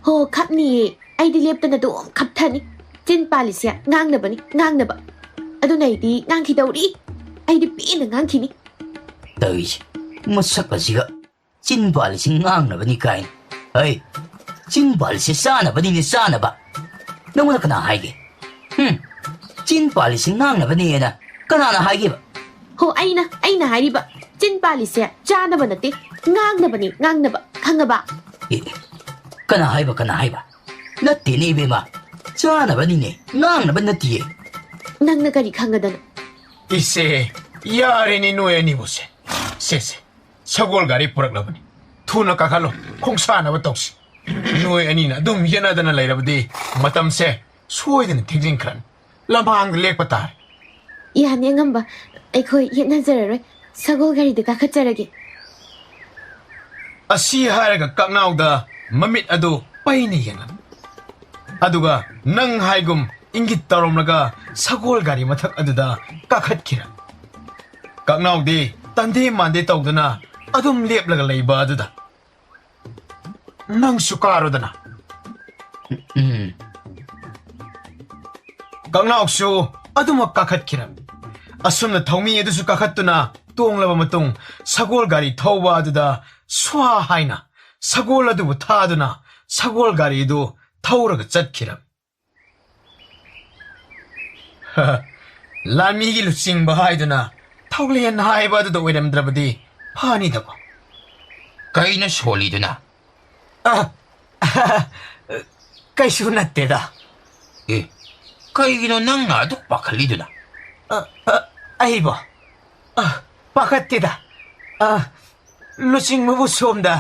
ꯍꯣ, ꯈꯞꯅꯤꯌꯦ꯫ ꯑꯩꯗꯤ ꯂꯦꯞꯇꯅ ꯑꯗꯨꯝ ꯈꯞꯊꯅꯤ꯫ ꯆꯤꯟ ꯄꯥꯜꯂꯤꯁꯦ ꯉꯥꯡꯅꯕꯅꯤ, ꯉꯥꯡꯅꯕ꯫ ꯑꯗꯨꯅ ꯑꯩꯗꯤ ꯉꯥꯡꯈꯤꯗꯧꯔꯤ꯫ ꯑꯩꯗꯤ ꯄꯦꯟꯅ ꯉꯥꯡꯈꯤꯅꯤ꯫ ꯇꯧꯔꯤꯁꯦ, ꯃꯁꯛ ꯑꯁꯤꯒ꯫ ꯆꯤꯟ ꯄꯥꯜꯂꯤꯁꯤ ꯉꯥꯡꯅꯕꯅꯤ ꯀꯥꯏꯅ꯫ ꯍꯩ, ꯆꯤꯟ ꯄꯥꯜꯂꯤꯁꯤ ꯆꯥꯅꯕꯅꯤꯅꯦ, ꯆꯥꯅꯕ꯫ ꯅꯪꯉꯣꯟꯗ ꯀꯅꯥ ꯍꯥꯏꯒꯦ? ꯍꯨꯝ, ꯆꯤꯟ ꯄꯥꯜꯂꯤꯁꯤ ꯉꯥꯡꯅꯕꯅꯦꯅ ꯀꯅꯥꯅ ꯍꯥꯏꯒꯦꯕ? ꯍꯣ, ꯑꯩꯅ, ꯑꯩꯅ ꯍꯥꯏꯔꯤꯕ꯫ ꯆꯤꯟ ꯄꯥꯜꯂꯤꯁꯦ ꯆꯥꯅꯕ ꯅꯠꯇꯦ, ꯉꯥꯡꯅꯕꯅꯤ, ꯉꯥꯡꯅꯕ꯫ ꯈꯪꯉꯕ? ꯑꯦ, ꯀꯅꯥ ꯍꯥꯏꯕ, ꯀꯅꯥ ꯍꯥꯏꯕ? ꯅꯠꯇꯦꯅꯦ ꯏꯕꯦꯝꯃ, ꯆꯥꯅꯕꯅꯤꯅꯦ, ꯉꯥꯡꯅꯕ ꯅꯠꯇꯤꯌꯦ꯫ ꯅꯪꯅ ꯀꯔꯤ ꯈꯪꯒꯗꯅ? ꯏꯁꯦ, ꯌꯥꯔꯦꯅꯦ ꯅꯣꯏ ꯑꯅꯤꯕꯨꯁꯦ꯫ ꯁꯦ, ꯁꯦ, ꯁꯒꯣꯜ ꯒꯥꯔꯤ ꯄꯨꯔꯛꯂꯕꯅꯤ꯫ ꯊꯨꯅ ꯀꯥꯈꯠꯂꯣ, ꯈꯣꯡꯁꯥꯟꯅꯕ ꯇꯧꯁꯤ꯫ ꯅꯣꯏ ꯑꯅꯤꯅ ꯑꯗꯨꯝ ꯌꯦꯠꯅꯗꯅ ꯂꯩꯔꯕꯗꯤ ꯃꯇꯝꯁꯦ ꯁꯣꯏꯗꯅ ꯊꯦꯡꯖꯤꯟꯈ꯭ꯔꯅꯤ꯫ ꯂꯝꯍꯥꯡꯗ ꯂꯦꯛꯄ ꯇꯥꯔꯦ꯫ ꯌꯥꯅꯤ ꯑꯉꯝꯕ, ꯑꯩꯈꯣꯏ ꯌꯦꯠꯅꯖꯔꯔꯣꯏ꯫ ꯁꯒꯣꯜ ꯒꯥꯔꯤꯗ ꯀꯥꯈꯠꯆꯔꯒꯦ꯫ ꯑꯁꯤ ꯍꯥꯏꯔꯒ ꯀꯛꯅꯥꯎꯗ ꯃꯃꯤꯠ ꯑꯗꯨ ꯄꯩꯅ ꯌꯦꯡꯂꯝꯃꯤ꯫ ꯑꯗꯨꯒ ꯅꯪ ꯍꯥꯏꯒꯨꯝ ꯏꯪꯒꯤꯠ ꯇꯧꯔꯝꯂꯒ ꯁꯒꯣꯜ ꯒꯥꯔꯤ ꯃꯊꯛ ꯑꯗꯨꯗ ꯀꯥꯈꯠꯈꯤꯔꯝꯃꯤ꯫ ꯀꯛꯅꯥꯎꯗꯤ ꯇꯟꯗꯦ ꯃꯥꯟꯗꯦ ꯇꯧꯗꯨꯅ ꯑꯗꯨꯝ ꯂꯦꯞꯂꯒ ꯂꯩꯕ ꯑꯗꯨꯗ, "ꯅꯪꯁꯨ ꯀꯥꯔꯣꯗꯅ꯫" ꯎꯝ꯫ ꯀꯛꯅꯥꯎꯁꯨ ꯑꯗꯨꯃꯛ ꯀꯥꯈꯠꯈꯤꯔꯝꯃꯤ꯫ ꯑꯁꯨꯝꯅ ꯊꯧꯃꯤ ꯑꯗꯨꯁꯨ ꯀꯥꯈꯠꯇꯨꯅ ꯇꯣꯡꯂꯕ ꯃꯇꯨꯡ, ꯁꯒꯣꯜ ꯒꯥꯔꯤ ꯊꯧꯕ ꯑꯗꯨꯗ ꯁ꯭ꯋꯥ ꯍꯥꯏꯅ ꯁꯒꯣꯜ ꯑꯗꯨꯕꯨ ꯊꯥꯗꯨꯅ ꯁꯒꯣꯜ ꯒꯥꯔꯤꯗꯨ ꯊꯧꯔꯒ ꯆꯠꯈꯤꯔꯝꯃꯤ꯫ ꯂꯥꯟꯃꯤꯒꯤ ꯂꯨꯆꯤꯡꯕ ꯍꯥꯏꯗꯨꯅ ꯊꯧꯂꯦꯟ ꯍꯥꯏꯕ ꯑꯗꯨꯗ ꯑꯣꯏꯔꯝꯗ꯭ꯔꯕꯗꯤ ꯐꯅꯤꯗꯀꯣ꯫ ꯀꯩꯅꯣ ꯁꯣꯜꯂꯤꯗꯨꯅ? ꯑ, ꯀꯩꯁꯨ ꯅꯠꯇꯦꯗ꯫ ꯑꯦ, ꯀꯩꯒꯤꯅꯣ ꯅꯪꯅ ꯑꯗꯨꯛ ꯄꯥꯈꯠꯂꯤꯗꯨꯅ? ꯑ, ꯑ, ꯑꯩꯕꯣ? ꯑ, ꯄꯥꯈꯠꯇꯦꯗ꯫ ꯑ, ꯂꯨꯆꯤꯡꯕꯕꯨ ꯁꯣꯝꯗ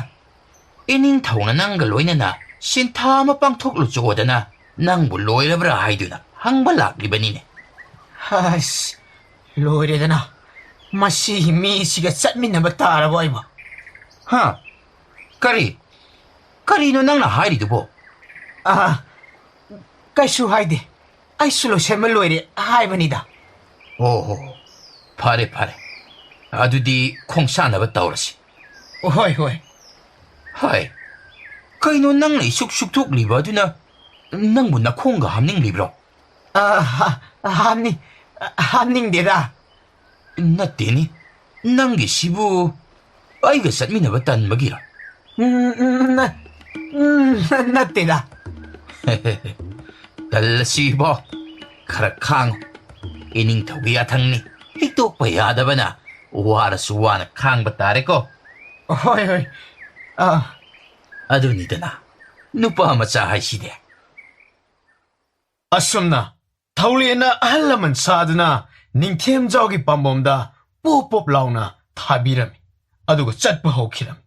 ꯏꯅꯤꯡꯊꯧꯅ ꯅꯪꯒ ꯂꯣꯏꯅꯅ ꯁꯤꯟꯊꯥ ꯑꯃ ꯄꯥꯡꯊꯣꯛꯂꯨꯆꯣꯗꯅ ꯅꯪꯕꯨ ꯂꯣꯏꯔꯕ꯭ꯔꯥ ꯍꯥꯏꯗꯨꯅ ꯍꯪꯕ ꯂꯥꯛꯂꯤꯕꯅꯤꯅꯦ꯫ ꯑꯁ, ꯂꯣꯏꯔꯦꯗꯅ꯫ ꯃꯁꯤꯒꯤ ꯃꯤꯁꯤꯒ ꯆꯠꯃꯤꯟꯅꯕ ꯇꯥꯔꯕꯣ ꯑꯩꯕꯣ? ꯍꯥ? ꯀꯔꯤ? ꯀꯔꯤꯅꯣ ꯅꯪꯅ ꯍꯥꯏꯔꯤꯗꯨꯕꯣ? ꯑꯥ, ꯀꯩꯁꯨ ꯍꯥꯏꯗꯦ꯫ ꯑꯩꯁꯨ ꯂꯣꯏꯁꯟꯕ ꯂꯣꯏꯔꯦ ꯍꯥꯏꯕꯅꯤꯗ꯫ ꯑꯣ ꯍꯣ ꯍꯣ꯫ ꯐꯔꯦ, ꯐꯔꯦ꯫ ꯑꯗꯨꯗꯤ ꯈꯣꯡꯁꯥꯟꯅꯕ ꯇꯧꯔꯁꯤ꯫ ꯍꯣꯏ, ꯍꯣꯏ꯫ ꯍꯥꯏ, ꯀꯩꯅꯣ ꯅꯪꯅ ꯏꯁꯨꯛ ꯁꯨꯛꯊꯣꯛꯂꯤꯕ ꯑꯗꯨꯅ ꯅꯪꯕꯨ ꯅꯈꯣꯡꯒ ꯍꯥꯝꯅꯤꯡꯂꯤꯕ꯭ꯔꯣ? ꯑ, ꯍꯥ-, ꯍꯥꯝꯅꯤꯡ-, ꯍꯥꯝꯅꯤꯡꯗꯦꯗ꯫ ꯅꯠꯇꯦꯅꯦ, ꯅꯪꯒꯤꯁꯤꯕꯨ ꯑꯩꯒ ꯆꯠꯃꯤꯟꯅꯕ ꯇꯟꯕꯒꯤꯔ? ꯎꯝ, ꯎꯝ, ꯅ-, ꯎꯝ, ꯅ-, ꯅꯠꯇꯦꯗ꯫ ꯇꯜꯂꯁꯤꯕꯣ, ꯈꯔ ꯈꯥꯡꯉꯨ꯫ ꯏꯅꯤꯡꯊꯧꯒꯤ ꯌꯥꯊꯪꯅꯤ, ꯍꯤꯛꯇꯣꯛꯄ ꯌꯥꯗꯕꯅ ꯋꯥꯔꯁꯨ ꯋꯥꯅ ꯈꯥꯡꯕ ꯇꯥꯔꯦꯀꯣ꯫ ꯍꯣꯏ, ꯍꯣꯏ꯫ ꯑ, ꯑꯗꯨꯅꯤꯗꯅ ꯅꯨꯄꯥ ꯃꯆꯥ ꯍꯥꯏꯁꯤꯗꯤ꯫ ꯑꯁꯨꯝꯅ ꯊꯧꯂꯦꯟꯅ ꯑꯍꯜ ꯂꯃꯟ ꯁꯥꯗꯨꯅ ꯅꯤꯡꯊꯦꯝꯖꯥꯎꯒꯤ ꯄꯥꯝꯕꯣꯝꯗ ꯄꯣꯞ ꯄꯣꯞ ꯂꯥꯎꯅ ꯊꯥꯕꯤꯔꯝꯃꯤ꯫ ꯑꯗꯨꯒ ꯆꯠꯄ ꯍꯧꯈꯤꯔꯝꯃꯤ꯫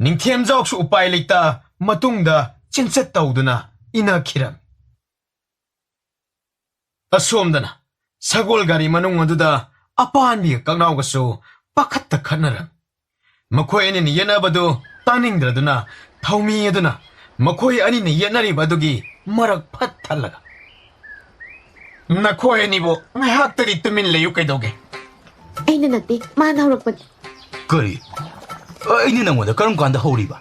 ꯅꯤꯡꯊꯦꯝꯖꯥꯎꯁꯨ ꯎꯄꯥꯏ ꯂꯩꯇ ꯃꯇꯨꯡꯗ ꯆꯦꯟꯆꯠ ꯇꯧꯗꯨꯅ ꯏꯟꯅꯈꯤꯔꯝꯃꯤ꯫ ꯑꯁꯣꯝꯗꯅ ꯁꯒꯣꯜ ꯒꯥꯔꯤ ꯃꯅꯨꯡ ꯑꯗꯨꯗ ꯑꯄꯥꯟꯕꯤꯒ ꯀꯛꯅꯥꯎꯒꯁꯨ ꯄꯥꯈꯠꯇ ꯈꯠꯅꯔꯝꯃꯤ꯫ ꯃꯈꯣꯏ ꯑꯅꯤꯅ ꯌꯦꯠꯅꯕꯗꯨ ꯇꯥꯅꯤꯡꯗ꯭ꯔꯗꯨꯅ ꯊꯧꯃꯤ ꯑꯗꯨꯅ ꯃꯈꯣꯏ ꯑꯅꯤꯅ ꯌꯦꯠꯅꯔꯤꯕ ꯑꯗꯨꯒꯤ ꯃꯔꯛ ꯐꯠ ꯊꯠꯂꯒ, "ꯅꯈꯣꯏ ꯑꯅꯤꯕꯨ ꯉꯥꯏꯍꯥꯛꯇꯗꯤ ꯇꯨꯃꯤꯟ ꯂꯩꯌꯨ ꯀꯩꯗꯧꯒꯦ?" "ꯑꯩꯅ ꯅꯠꯇꯦ, ꯃꯥꯅ ꯍꯧꯔꯛꯄꯅꯤ꯫" "ꯀꯔꯤ? ꯑꯩꯅ ꯅꯪꯉꯣꯟꯗ ꯀꯔꯝ ꯀꯥꯟꯗ ꯍꯧꯔꯤꯕ?"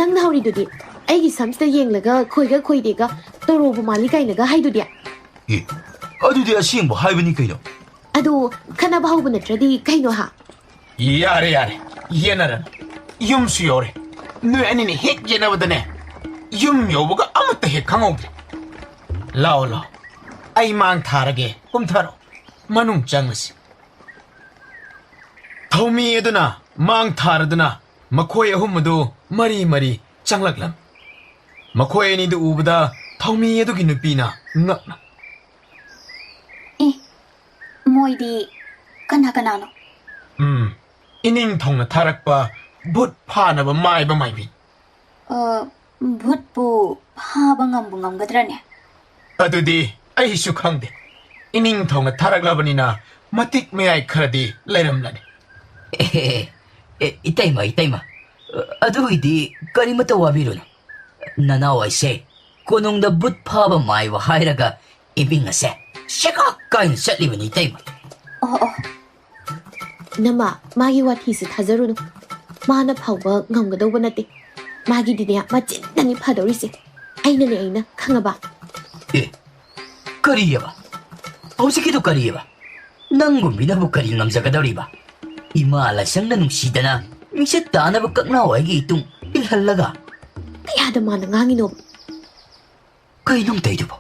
"ꯅꯪꯅ ꯍꯧꯔꯤꯗꯨꯗꯤ꯫ ꯑꯩꯒꯤ ꯁꯝꯁꯤꯗ ꯌꯦꯡꯂꯒ ꯈꯣꯏꯒ ꯈꯣꯏꯗꯦꯒ ꯇꯣꯔꯣꯕꯨ ꯃꯥꯜꯂꯤ ꯀꯥꯏꯅꯒ ꯍꯥꯏꯗꯨꯗꯤ꯫" "ꯑꯦ, ꯑꯗꯨꯗꯤ ꯑꯁꯦꯡꯕ ꯍꯥꯏꯕꯅꯤ ꯀꯩꯅꯣ꯫" "ꯑꯗꯨ ꯈꯠꯅꯕ ꯍꯧꯕ ꯅꯠꯇ꯭ꯔꯗꯤ ꯀꯩꯅꯣ ꯍꯥ?" "ꯌꯥꯔꯦ, ꯌꯥꯔꯦ, ꯌꯦꯠꯅꯔꯅꯨ꯫ ꯌꯨꯝꯁꯨ ꯌꯧꯔꯦ꯫ ꯅꯣꯏ ꯑꯅꯤꯅ ꯍꯦꯛ ꯌꯦꯠꯅꯕꯗꯅꯦ, ꯌꯨꯝ ꯌꯧꯕꯒ ꯑꯃꯠꯇ ꯍꯦꯛ ꯈꯪꯍꯧꯗ꯭ꯔꯦ꯫ ꯂꯥꯛꯑꯣ, ꯂꯥꯛꯑꯣ꯫ ꯑꯩ ꯃꯥꯡ ꯊꯥꯔꯒꯦ꯫ ꯀꯨꯝꯊꯔꯣ꯫ ꯃꯅꯨꯡ ꯆꯪꯉꯁꯤ꯫" ꯊꯧꯃꯤ ꯑꯗꯨꯅ ꯃꯥꯡ ꯊꯥꯔꯗꯨꯅ ꯃꯈꯣꯏ ꯑꯍꯨꯝ ꯑꯗꯨ ꯃꯔꯤ ꯃꯔꯤ ꯆꯪꯂꯛꯂꯝꯃꯤ꯫ ꯃꯈꯣꯏ ꯑꯅꯤꯗꯨ ꯎꯕꯗ ꯊꯧꯃꯤ ꯑꯗꯨꯒꯤ ꯅꯨꯄꯤꯅ ꯉꯛꯅ, "ꯑꯦ, ꯃꯣꯏꯗꯤ ꯀꯅꯥ ꯀꯅꯥꯅꯣ?" "ꯎꯝ, ꯏꯅꯤꯡꯊꯧꯅ ꯊꯥꯔꯛꯄ ꯚꯨꯠ ꯐꯥꯅꯕ ꯃꯥꯏꯕ ꯃꯥꯏꯕꯤ꯫" "ꯑ, ꯚꯨꯠꯄꯨ ꯐꯥꯕ ꯉꯝꯕꯨ ꯉꯝꯒꯗ꯭ꯔꯅꯦ?" "ꯑꯗꯨꯗꯤ ꯑꯩꯁꯨ ꯈꯪꯗꯦ꯫ ꯏꯅꯤꯡꯊꯧꯅ ꯊꯥꯔꯛꯂꯕꯅꯤꯅ ꯃꯇꯤꯛ ꯃꯌꯥꯏ ꯈꯔꯗꯤ ꯂꯩꯔꯝꯂꯅꯤ꯫ ꯑꯦ, ꯑꯦ, ꯏꯇꯩꯃ, ꯏꯇꯩꯃ, ꯑꯗꯨꯒꯤꯗꯤ ꯀꯔꯤꯃꯠꯇ ꯋꯥꯕꯤꯔꯨꯅꯨ꯫ ꯅꯅꯥꯎ ꯑꯩꯁꯦ ꯀꯣꯅꯨꯡꯗ ꯕꯨꯠ ꯐꯥꯕ ꯃꯥꯏꯕ ꯍꯥꯏꯔꯒ ꯏꯃꯤꯡ ꯑꯁꯦ ꯁꯦꯒꯥꯛ ꯀꯥꯏꯅ ꯆꯠꯂꯤꯕꯅꯤ, ꯏꯇꯩꯃ꯫ ꯑꯣ, ꯑꯣ꯫ ꯅꯃ, ꯃꯥꯒꯤ ꯋꯥꯊꯤꯁꯤ ꯊꯥꯖꯔꯨꯅꯨ꯫ ꯃꯥꯅ ꯐꯥꯎꯕ ꯉꯝꯒꯗꯧꯕ ꯅꯠꯇꯦ꯫ ꯃꯥꯒꯤꯗꯤꯅꯦ, ꯃꯆꯤꯟꯗꯅꯤ ꯐꯗꯧꯔꯤꯁꯦ꯫ ꯑꯩꯅꯅꯦ, ꯑꯩꯅ ꯈꯪꯉꯕ? ꯑꯦ, ꯀꯔꯤꯑꯕ? ꯍꯧꯖꯤꯛꯀꯤꯗꯨ ꯀꯔꯤꯑꯕ? ꯅꯪꯒꯨꯝꯕꯤꯅꯕꯨ ꯀꯔꯤ ꯉꯝꯖꯒꯗꯧꯔꯤꯕ? ꯏꯃꯥ ꯂꯥꯏꯁꯪꯅ ꯅꯨꯡꯁꯤꯗꯅ ꯃꯤꯡꯆꯠ ꯇꯥꯅꯕ ꯀꯛꯅꯥꯎ ꯑꯩꯒꯤ ꯏꯇꯨꯡ ꯏꯜꯍꯜꯂꯒ꯫ ꯀꯌꯥꯗ ꯃꯥꯅ ꯉꯥꯡꯉꯤꯅꯣ? ꯀꯩꯅꯣ ꯇꯧꯔꯤꯗꯨꯕꯣ?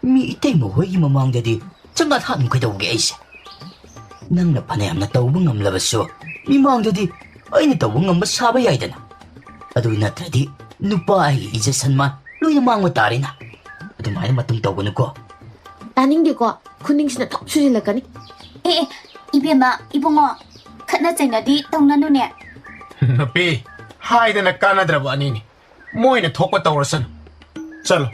ꯃꯤ ꯏꯇꯩꯃ ꯍꯣꯏꯒꯤ ꯃꯃꯥꯡꯗꯗꯤ ꯆꯪꯉꯥ ꯊꯥꯠꯅꯨ ꯀꯩꯗꯧꯒꯦ ꯑꯩꯁꯦ? ꯅꯪꯅ ꯐꯅꯌꯥꯝꯅ ꯇꯧꯕ ꯉꯝꯂꯕꯁꯨ ꯃꯤꯃꯥꯡꯗꯗꯤ ꯑꯩꯅ ꯇꯧꯕ ꯉꯝꯕ ꯁꯥꯕ ꯌꯥꯏꯗꯅ꯫ ꯑꯗꯨ ꯅꯠꯇ꯭ꯔꯗꯤ ꯅꯨꯄꯥ ꯑꯩꯒꯤ ꯏꯖꯠ ꯁꯟꯃꯥꯟ ꯂꯣꯏꯅ ꯃꯥꯡꯕ ꯇꯥꯔꯦꯅ꯫ ꯑꯗꯨꯃꯥꯏꯅ ꯃꯇꯨꯡ ꯇꯧꯒꯅꯨꯀꯣ꯫ ꯇꯥꯅꯤꯡꯗꯦꯀꯣ꯫ ꯈꯨꯅꯤꯡꯁꯤꯅ ꯊꯣꯛ ꯁꯨꯖꯤꯜꯂꯛꯀꯅꯤ꯫ ꯑꯦ, ꯑꯦ, ꯏꯕꯦꯝꯃ, ꯏꯕꯨꯡꯉꯣ, ꯈꯠꯅ ꯆꯩꯅꯗꯤ ꯇꯧꯅꯅꯨꯅꯦ꯫ ꯅꯨꯄꯤ, ꯍꯥꯏꯗꯅ ꯀꯥꯟꯅꯗ꯭ꯔꯕ ꯑꯅꯤꯅꯤ꯫ ꯃꯣꯏꯅ ꯊꯣꯛꯄ ꯇꯧꯔꯁꯅꯨ꯫ ꯆꯠꯂꯣ,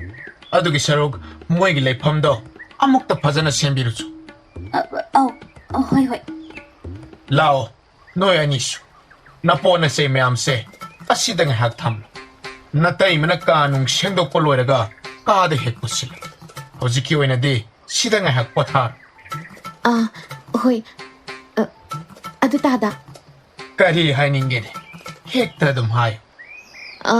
ꯑꯗꯨꯒꯤ ꯁꯔꯨꯛ ꯃꯣꯏꯒꯤ ꯂꯩꯐꯝꯗꯣ ꯑꯃꯨꯛꯇ ꯐꯖꯅ ꯁꯦꯝꯕꯤꯔꯨꯆꯣ꯫ ꯑ, ꯑꯧ, ꯑ, ꯍꯣꯏ, ꯍꯣꯏ꯫ ꯂꯥꯛꯑꯣ, ꯅꯣꯏ ꯑꯅꯤꯁꯨ꯫ ꯅꯄꯣꯠ ꯅꯆꯩ ꯃꯌꯥꯝꯁꯦ ꯑꯁꯤꯗ ꯉꯥꯏꯍꯥꯛ ꯊꯝꯃꯨ꯫ ꯅꯇꯩꯃꯅ ꯀꯥ ꯅꯨꯡ ꯁꯦꯡꯗꯣꯛꯄ ꯂꯣꯏꯔꯒ ꯀꯥꯗ ꯍꯦꯛ ꯄꯨꯁꯤꯜꯂꯨ꯫ ꯍꯧꯖꯤꯛꯀꯤ ꯑꯣꯏꯅꯗꯤ ꯁꯤꯗ ꯉꯥꯏꯍꯥꯛ ꯄꯣꯊꯥꯔꯣ꯫ ꯑꯥ, ꯍꯣꯏ꯫ ꯑ, ꯑꯗꯨ ꯇꯥꯗ꯫ ꯀꯔꯤ ꯍꯥꯏꯅꯤꯡꯒꯦꯅꯦ? ꯍꯦꯛꯇ ꯑꯗꯨꯝ ꯍꯥꯏꯌꯨ꯫ ꯑ,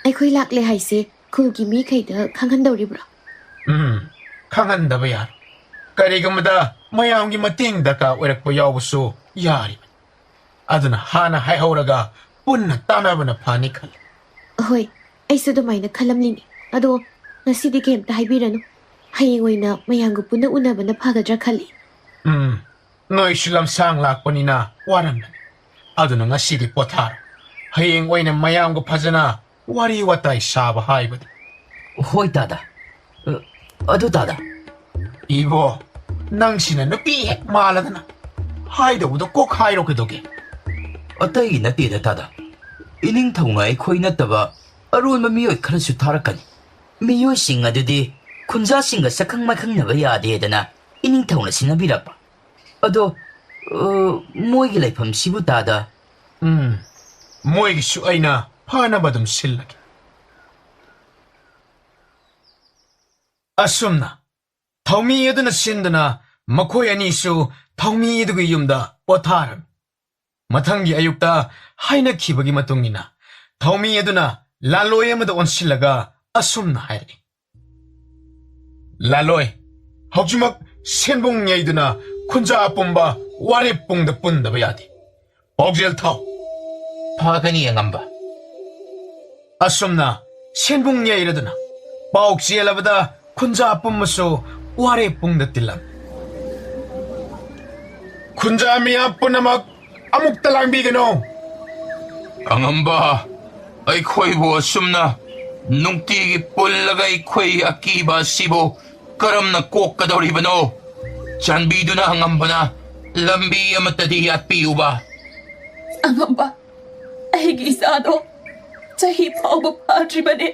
ꯑꯩꯈꯣꯏ ꯂꯥꯛꯂꯦ ꯍꯥꯏꯁꯦ ꯈꯨꯜꯒꯤ ꯃꯤꯈꯩꯗ ꯈꯪꯍꯟꯗꯧꯔꯤꯕ꯭ꯔꯣ? ꯎꯝ, ꯈꯪꯍꯟꯗꯕ ꯌꯥꯔꯣꯏ꯫ ꯀꯔꯤꯒꯨꯝꯕꯗ ꯃꯌꯥꯝꯒꯤ ꯃꯇꯦꯡ ꯗꯔꯀꯥꯔ ꯑꯣꯏꯔꯛꯄ ꯌꯥꯎꯕꯁꯨ ꯌꯥꯔꯤꯕꯅꯤ꯫ ꯑꯗꯨꯅ ꯍꯥꯟꯅ ꯍꯥꯏꯍꯧꯔꯒ ꯄꯨꯟꯅ ꯇꯥꯟꯅꯕꯅ ꯐꯅꯤ ꯈꯜꯂꯤ꯫ ꯍꯣꯏ, ꯑꯩꯁꯨ ꯑꯗꯨꯃꯥꯏꯅ ꯈꯜꯂꯝꯂꯤꯅꯤ꯫ ꯑꯗꯣ ꯉꯁꯤꯗꯤ ꯀꯩꯝꯇ ꯍꯥꯏꯕꯤꯔꯅꯨ꯫ ꯍꯌꯦꯡ ꯑꯣꯏꯅ ꯃꯌꯥꯝꯒ ꯄꯨꯟꯅ ꯎꯅꯕꯅ ꯐꯒꯗ꯭ꯔꯥ ꯈꯜꯂꯤ꯫ ꯎꯝ, ꯅꯣꯏꯁꯨ ꯂꯝꯁꯥꯡ ꯂꯥꯛꯄꯅꯤꯅ ꯋꯥꯔꯝꯃꯅꯤ꯫ ꯑꯗꯨꯅ ꯉꯁꯤꯗꯤ ꯄꯣꯊꯥꯔꯣ꯫ ꯍꯌꯦꯡ ꯑꯣꯏꯅ ꯃꯌꯥꯝꯒ ꯐꯖꯅ ꯋꯥꯔꯤ ꯋꯥꯇꯥꯏ ꯁꯥꯕ ꯍꯥꯏꯕꯗꯨ꯫ ꯍꯣꯏ ꯇꯥꯗ꯫ ꯑ, ꯑꯗꯨ ꯇꯥꯗ꯫ ꯏꯕꯣ, ꯅꯪꯁꯤꯅ ꯅꯨꯄꯤ ꯍꯦꯛ ꯃꯥꯜꯂꯗꯅ꯫ ꯍꯥꯏꯗꯧꯕꯗꯣ ꯀꯣꯛ ꯍꯥꯏꯔꯣ ꯀꯩꯗꯧꯒꯦ? ꯑꯇꯩꯒꯤ ꯅꯠꯇꯦꯗ ꯇꯥꯗ꯫ ꯏꯅꯤꯡꯊꯧꯅ ꯑꯩꯈꯣꯏ ꯅꯠꯇꯕ ꯑꯔꯣꯟꯕ ꯃꯤꯑꯣꯏ ꯈꯔꯁꯨ ꯊꯥꯔꯛꯀꯅꯤ꯫ ꯃꯤꯑꯣꯏꯁꯤꯡ ꯑꯗꯨꯗꯤ ꯈꯨꯟꯖꯥꯁꯤꯡꯒ ꯁꯛꯈꯪ ꯃꯥꯏꯈꯪꯅꯕ ꯌꯥꯗꯦꯗꯅ ꯏꯅꯤꯡꯊꯧꯅ ꯁꯤꯟꯅꯕꯤꯔꯛꯄ꯫ ꯑꯗꯣ, ꯑ, ꯃꯣꯏꯒꯤ ꯂꯩꯐꯝꯁꯤꯕꯨ ꯇꯥꯗ? ꯎꯝ, ꯃꯣꯏꯒꯤꯁꯨ ꯑꯩꯅ ꯐꯅꯕ ꯑꯗꯨꯝ ꯁꯤꯜꯂꯒꯦ꯫ ꯑꯁꯨꯝꯅ ꯊꯧꯃꯤ ꯑꯗꯨꯅ ꯁꯤꯟꯗꯨꯅ ꯃꯈꯣꯏ ꯑꯅꯤꯁꯨ ꯊꯧꯃꯤ ꯑꯗꯨꯒꯤ ꯌꯨꯝꯗ ꯄꯣꯊꯥꯔꯝꯃꯤ꯫ ꯃꯊꯪꯒꯤ ꯑꯌꯨꯛꯇ ꯍꯥꯏꯅꯈꯤꯕꯒꯤ ꯃꯇꯨꯡ ꯏꯟꯅ ꯊꯧꯃꯤ ꯑꯗꯨꯅ ꯂꯥꯂꯣꯏ ꯑꯃꯗ ꯑꯣꯟꯁꯤꯜꯂꯒ ꯑꯁꯨꯝꯅ ꯍꯥꯏꯔꯛꯏ, "ꯂꯥꯂꯣꯏ, ꯍꯧꯖꯤꯛꯃꯛ ꯁꯦꯟꯕꯨꯡ ꯌꯩꯗꯨꯅ ꯈꯨꯟꯖꯥ ꯑꯄꯨꯝꯕ ꯋꯥꯔꯦꯞ ꯄꯨꯡꯗ ꯄꯨꯟꯗꯕ ꯌꯥꯗꯦ꯫ ꯄꯥꯎꯖꯦꯜ ꯊꯥꯎ꯫" "ꯐꯒꯅꯤ ꯑꯉꯝꯕ꯫" ꯑꯁꯨꯝꯅ ꯁꯦꯟꯕꯨꯡ ꯌꯩꯔꯗꯨꯅ ꯄꯥꯎ ꯆꯦꯜꯂꯕꯗ ꯈꯨꯟꯖꯥ ꯄꯨꯝꯕꯁꯨ ꯋꯥꯔꯦꯞ ꯄꯨꯡꯗ ꯇꯤꯜꯂꯝꯃꯤ꯫ "ꯈꯨꯟꯖꯥ ꯃꯤꯌꯥꯝ ꯄꯨꯝꯅꯃꯛ ꯑꯃꯨꯛꯇ ꯂꯥꯡꯕꯤꯒꯅꯨ꯫" "ꯑꯉꯝꯕ, ꯑꯩꯈꯣꯏꯕꯨ ꯑꯁꯨꯝꯅ ꯅꯨꯡꯇꯤꯒꯤ ꯄꯨꯜꯂꯒ ꯑꯩꯈꯣꯏ ꯑꯀꯤꯕ ꯑꯁꯤꯕꯨ ꯀꯔꯝꯅ ꯀꯣꯛꯀꯗꯧꯔꯤꯕꯅꯣ? ꯆꯥꯟꯕꯤꯗꯨꯅ ꯑꯉꯝꯕꯅ ꯂꯝꯕꯤ ꯑꯃꯠꯇꯗꯤ ꯌꯥꯠꯄꯤꯌꯨꯕ꯫" "ꯑꯉꯝꯕ, ꯑꯩꯒꯤ ꯏꯆꯥꯗꯣ ꯆꯍꯤ ꯐꯥꯎꯕ ꯐꯥꯗ꯭ꯔꯤꯕꯅꯤ꯫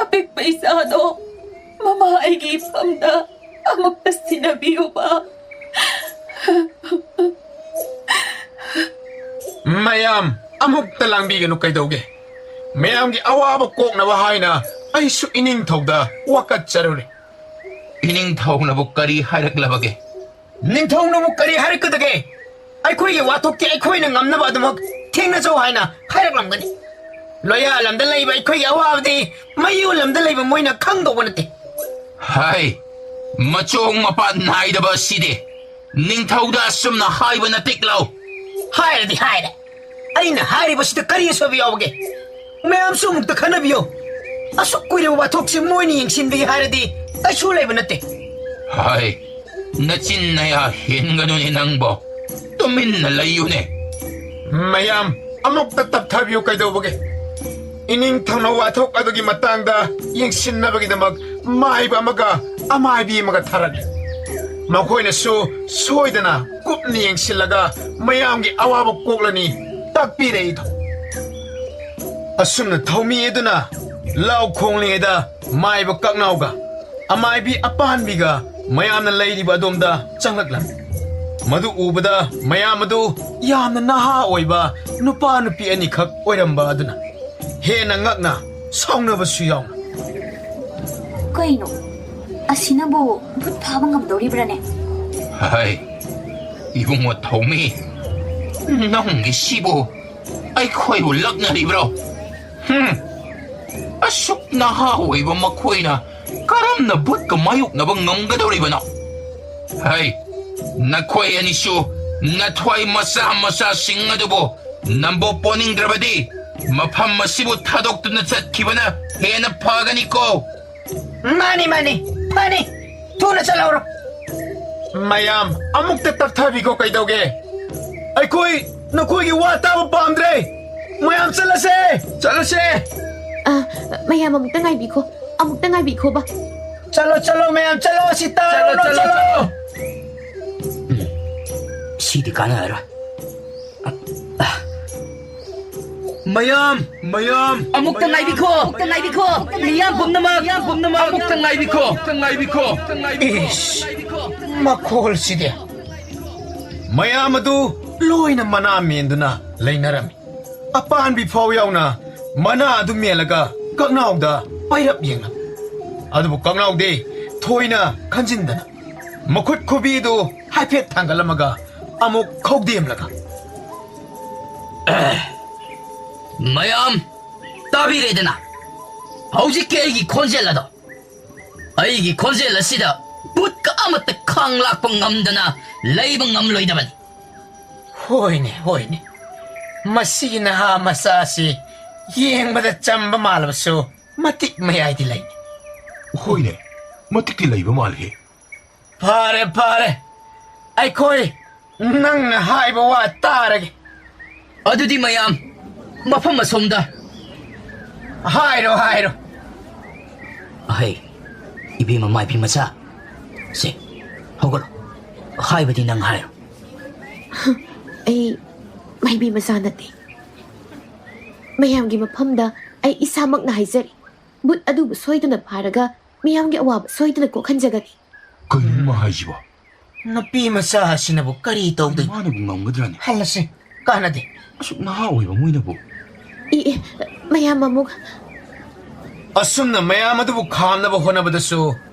ꯑꯄꯤꯛꯄ ꯏꯆꯥꯗꯣ ꯃꯃꯥ ꯑꯩꯒꯤ ꯏꯐꯝꯗ ꯑꯃꯨꯛꯇ ꯁꯤꯟꯅꯕꯤꯌꯨꯕ꯫" "ꯃꯌꯥꯝ ꯑꯃꯨꯛꯇ ꯂꯥꯡꯕꯤꯒꯅꯨ ꯀꯩꯗꯧꯒꯦ? ꯃꯌꯥꯝꯒꯤ ꯑꯋꯥꯕ ꯀꯣꯛꯅꯕ ꯍꯥꯏꯅ ꯑꯩꯁꯨ ꯏꯅꯤꯡꯊꯧꯗ ꯋꯥꯀꯠꯆꯔꯨꯔꯦ꯫" "ꯏꯅꯤꯡꯊꯧꯅꯕꯨ ꯀꯔꯤ ꯍꯥꯏꯔꯛꯂꯕꯒꯦ?" "ꯅꯤꯡꯊꯧꯅꯕꯨ ꯀꯔꯤ ꯍꯥꯏꯔꯛꯀꯗꯒꯦ? ꯑꯩꯈꯣꯏꯒꯤ ꯋꯥꯊꯣꯛꯇꯤ ꯑꯩꯈꯣꯏꯅ ꯉꯝꯅꯕ ꯑꯗꯨꯃꯛ ꯊꯦꯡꯅꯖꯧ ꯍꯥꯏꯅ ꯍꯥꯏꯔꯛꯂꯝꯒꯅꯤ꯫ ꯂꯣꯌꯥ ꯂꯝꯗ ꯂꯩꯕ ꯑꯩꯈꯣꯏꯒꯤ ꯑꯋꯥꯕꯗꯤ ꯃꯌꯨ ꯂꯝꯗ ꯂꯩꯕ ꯃꯣꯏꯅ ꯈꯪꯗꯧꯕ ꯅꯠꯇꯦ꯫" "ꯍꯥꯏ, ꯃꯆꯣꯡ ꯃꯄꯥ ꯅꯥꯏꯗꯕ ꯑꯁꯤꯗꯤ ꯅꯤꯡꯊꯧꯗ ꯑꯁꯨꯝꯅ ꯍꯥꯏꯕ ꯅꯠꯇꯦꯛ ꯂꯥꯎ꯫" "ꯍꯥꯏꯔꯗꯤ ꯍꯥꯏꯔꯦ꯫ ꯑꯩꯅ ꯍꯥꯏꯔꯤꯕꯁꯤꯗ ꯀꯔꯤ ꯑꯁꯣꯏꯕ ꯌꯥꯎꯕꯒꯦ? ꯃꯌꯥꯝꯁꯨ ꯑꯃꯨꯛꯇ ꯈꯟꯅꯕꯤꯌꯨ꯫ ꯑꯁꯨꯛ ꯀꯨꯏꯔꯕ ꯋꯥꯊꯣꯛꯁꯤ ꯃꯣꯏꯅ ꯌꯦꯡꯁꯤꯟꯕꯤꯒꯦ ꯍꯥꯏꯔꯗꯤ ꯀꯩꯁꯨ ꯂꯩꯕ ꯅꯠꯇꯦ꯫" "ꯍꯥꯏ, ꯅꯆꯤꯟ ꯅꯌꯥ ꯍꯦꯟꯒꯅꯨꯅꯦ ꯅꯪꯕꯣ꯫ ꯇꯨꯃꯤꯟꯅ ꯂꯩꯌꯨꯅꯦ꯫" "ꯃꯌꯥꯝ ꯑꯃꯨꯛꯇ ꯇꯞꯊꯕꯤꯌꯨ ꯀꯩꯗꯧꯕꯒꯦ? ꯏꯅꯤꯡꯊꯧꯅ ꯋꯥꯊꯣꯛ ꯑꯗꯨꯒꯤ ꯃꯇꯥꯡꯗ ꯌꯦꯡꯁꯤꯟꯅꯕꯒꯤꯗꯃꯛ ꯃꯥꯏꯕ ꯑꯃꯒ ꯑꯃꯥꯏꯕꯤ ꯑꯃꯒ ꯊꯥꯔꯛꯂꯦ꯫ ꯃꯈꯣꯏꯅꯁꯨ ꯁꯣꯏꯗꯅ ꯀꯨꯞꯅ ꯌꯦꯡꯁꯤꯜꯂꯒ ꯃꯌꯥꯝꯒꯤ ꯑꯋꯥꯕ ꯀꯣꯛꯂꯅꯤ ꯇꯥꯛꯄꯤꯔꯛꯏꯗꯣ꯫" ꯑꯁꯨꯝꯅ ꯊꯧꯃꯤ ꯑꯗꯨꯅ ꯂꯥꯎ ꯈꯣꯡꯂꯤꯉꯩꯗ ꯃꯥꯏꯕ ꯀꯛꯅꯥꯎꯒ ꯑꯃꯥꯏꯕꯤ ꯑꯄꯥꯟꯕꯤꯒ ꯃꯌꯥꯝꯅ ꯂꯩꯔꯤꯕ ꯑꯗꯣꯝꯗ ꯆꯪꯂꯛꯂꯝꯃꯤ꯫ ꯃꯗꯨ ꯎꯕꯗ ꯃꯌꯥꯝ ꯑꯗꯨ ꯌꯥꯝꯅ ꯅꯍꯥ ꯑꯣꯏꯕ ꯅꯨꯄꯥ ꯅꯨꯄꯤ ꯑꯅꯤꯈꯛ ꯑꯣꯏꯔꯝꯕ ꯑꯗꯨꯅ ꯍꯦꯟꯅ ꯉꯛꯅ ꯁꯥꯎꯅꯕꯁꯨ ꯌꯥꯎꯅ꯫ ꯀꯩꯅꯣ? ꯑꯁꯤꯅꯕꯨ ꯚꯨꯠ ꯐꯥꯕ ꯉꯝꯗꯧꯔꯤꯕ꯭ꯔꯥꯅꯦ? ꯍꯥꯏ, ꯏꯕꯨꯡꯉꯣ ꯊꯧꯃꯤ, ꯅꯪꯒꯤ ꯁꯤꯕꯨ ꯑꯩꯈꯣꯏꯕꯨ ꯂꯛꯅꯔꯤꯕ꯭ꯔꯣ? ꯍꯨꯝ, ꯑꯁꯨꯛ ꯅꯍꯥ ꯑꯣꯏꯕ ꯃꯈꯣꯏꯅ ꯀꯔꯝꯅ ꯚꯨꯠꯀ ꯃꯥꯌꯣꯛꯅꯕ ꯉꯝꯒꯗꯧꯔꯤꯕꯅꯣ? ꯍꯩ, ꯅꯈꯣꯏ ꯑꯅꯤꯁꯨ ꯅꯊ꯭ꯋꯥꯏ ꯃꯆꯥ ꯃꯆꯥꯁꯤꯡ ꯑꯗꯨꯕꯨ ꯅꯝꯕꯣ ꯄꯣꯅꯤꯡꯗ꯭ꯔꯕꯗꯤ ꯃꯐꯝ ꯑꯁꯤꯕꯨ ꯊꯥꯗꯣꯛꯇꯨꯅ ꯆꯠꯈꯤꯕꯅ ꯍꯦꯟꯅ ꯐꯒꯅꯤꯀꯣ꯫ ꯃꯥꯅꯤ, ꯃꯥꯅꯤ, ꯐꯅꯤ꯫ ꯊꯨꯅ ꯆꯠꯍꯧꯔꯣ꯫ ꯃꯌꯥꯝ ꯑꯃꯨꯛꯇ ꯇꯞꯊꯕꯤꯈꯣ, ꯀꯩꯗꯧꯒꯦ? ꯑꯩꯈꯣꯏ ꯅꯈꯣꯏꯒꯤ ꯋꯥ ꯇꯥꯕ ꯄꯥꯝꯗ꯭ꯔꯦ꯫ ꯃꯌꯥꯝ ꯆꯠꯂꯁꯦ, ꯆꯠꯂꯁꯦ꯫ ꯑ, ꯃꯌꯥꯝ ꯑꯃꯨꯛꯇ ꯉꯥꯏꯕꯤꯈꯣ, ꯑꯃꯨꯛꯇ ꯉꯥꯏꯕꯤꯈꯣꯕ꯫ ꯆꯠꯂꯣ, ꯆꯠꯂꯣ, ꯃꯌꯥꯝ ꯆꯠꯂꯣ, ꯑꯁꯤ ꯇꯥꯔꯨꯔꯣ, ꯆꯠꯂꯣ, ꯆꯠꯂꯣ꯫ ꯆꯠꯂꯣ꯫ ꯎꯝ, ꯁꯤꯗꯤ ꯀꯥꯟꯅꯔꯔꯣꯏ꯫ ꯃꯌꯥꯝ, ꯃꯌꯥꯝ, ꯑꯃꯨꯛꯇ ꯃꯌꯥꯝ, ꯉꯥꯏꯕꯤꯈꯣ, ꯑꯃꯨꯛꯇ ꯉꯥꯏꯕꯤꯈꯣ, ꯃꯤꯌꯥꯝ ꯄꯨꯝꯅꯃꯛ, ꯃꯤꯌꯥꯝ ꯄꯨꯝꯅꯃꯛ, ꯑꯃꯨꯛꯇ ꯉꯥꯏꯕꯤꯈꯣ, ꯑꯃꯨꯛꯇ ꯉꯥꯏꯕꯤꯈꯣ, ꯑꯃꯨꯛꯇ ꯉꯥꯏꯕꯤꯈꯣ, ꯏꯁ, ꯑꯃꯨꯛꯇ ꯉꯥꯏꯕꯤꯈꯣ꯫ ꯃꯈꯣꯜꯁꯤꯗꯤ꯫ ꯃꯌꯥꯝ ꯑꯗꯨ ꯂꯣꯏꯅ ꯃꯅꯥ ꯃꯦꯟꯗꯨꯅ ꯂꯩꯅꯔꯝꯃꯤ꯫ ꯑꯄꯥꯟꯕꯤ ꯐꯥꯎ ꯌꯥꯎꯅ ꯃꯅꯥ ꯑꯗꯨ ꯃꯦꯜꯂꯒ ꯀꯛꯅꯥꯎꯗ ꯄꯩꯔꯞ ꯌꯦꯡꯂꯝꯃꯤ꯫ ꯑꯗꯨꯕꯨ ꯀꯛꯅꯥꯎꯗꯤ ꯊꯣꯏꯅ ꯈꯟꯖꯤꯟꯗꯅ ꯃꯈꯨꯠ ꯈꯨꯕꯤꯗꯨ ꯍꯥꯏꯐꯦꯠ ꯊꯥꯡꯒꯠꯂꯝꯃꯒ ꯑꯃꯨꯛ ꯈꯧꯗꯦꯝꯂꯒ, "ꯑꯦ, ꯃꯌꯥꯝ ꯇꯥꯕꯤꯔꯦꯗꯅ ꯍꯧꯖꯤꯛꯀꯤ ꯑꯩꯒꯤ ꯈꯣꯟꯖꯦꯜ ꯑꯗꯣ? ꯑꯩꯒꯤ ꯈꯣꯟꯖꯦꯜ ꯑꯁꯤꯗ ꯚꯨꯠꯀ ꯑꯃꯠꯇ ꯈꯥꯡ ꯂꯥꯛꯄ ꯉꯝꯗꯅ ꯂꯩꯕ ꯉꯝꯂꯣꯏꯗꯕꯅꯤ꯫" ꯍꯣꯏꯅꯦ, ꯍꯣꯏꯅꯦ꯫ ꯃꯁꯤꯒꯤ ꯅꯍꯥ ꯃꯆꯥ ꯑꯁꯤ ꯌꯦꯡꯕꯗ ꯆꯝꯕ ꯃꯥꯜꯂꯕꯁꯨ ꯃꯇꯤꯛ ꯃꯌꯥꯏꯗꯤ ꯂꯩ꯫ ꯍꯣꯏꯅꯦ, ꯃꯇꯤꯛꯇꯤ ꯂꯩꯕ ꯃꯥꯜꯂꯤ꯫ ꯐꯔꯦ, ꯐꯔꯦ꯫ ꯑꯩꯈꯣꯏ ꯅꯪꯅ ꯍꯥꯏꯕ ꯋꯥ ꯇꯥꯔꯒꯦ꯫ ꯑꯗꯨꯗꯤ ꯃꯌꯥꯝ, ꯃꯐꯝ ꯑꯁꯣꯝꯗ꯫ ꯍꯥꯏꯔꯣ, ꯍꯥꯏꯔꯣ꯫ ꯑꯍꯩ, ꯏꯕꯦꯝꯃ ꯃꯥꯏꯕꯤ ꯃꯆꯥ, ꯁꯦ, ꯍꯧꯒꯠꯂꯣ꯫ ꯍꯥꯏꯕꯗꯤ ꯅꯪ ꯍꯥꯏꯔꯣ꯫ ꯑꯩ ꯃꯥꯏꯕꯤ ꯃꯆꯥ ꯅꯠꯇꯦ꯫ ꯃꯌꯥꯝꯒꯤ ꯃꯐꯝꯗ ꯑꯩ ꯏꯁꯥꯃꯛꯅ ꯍꯥꯏꯖꯔꯤ꯫ ꯕꯨꯠ ꯑꯗꯨꯕꯨ ꯁꯣꯏꯗꯅ ꯐꯥꯔꯒ ꯃꯤꯌꯥꯝꯒꯤ ꯑꯋꯥꯕ ꯁꯣꯏꯗꯅ ꯀꯣꯛꯍꯟꯖꯒꯅꯤ꯫ ꯀꯩꯅꯣ ꯃꯥ ꯍꯥꯏꯁꯤꯕꯣ? ꯅꯨꯄꯤ ꯃꯆꯥ ꯑꯁꯤꯅꯕꯨ ꯀꯔꯤ ꯇꯧꯗꯣꯏꯅꯣ? ꯃꯥꯅꯕꯨ ꯉꯝꯒꯗ꯭ꯔꯅꯦ? ꯍꯜꯂꯁꯤ, ꯀꯥꯟꯅꯗꯦ꯫ ꯑꯁꯨꯛ ꯅꯍꯥ ꯑꯣꯏꯕ ꯃꯣꯏꯅꯕꯨ꯫ ꯏ ꯏ, ꯃꯌꯥꯝ ꯑꯃꯨꯛ ꯑꯁꯨꯝꯅ ꯃꯌꯥꯝ ꯑꯗꯨꯕꯨ ꯈꯥꯝꯅꯕ ꯍꯣꯠꯅꯕꯗꯁꯨ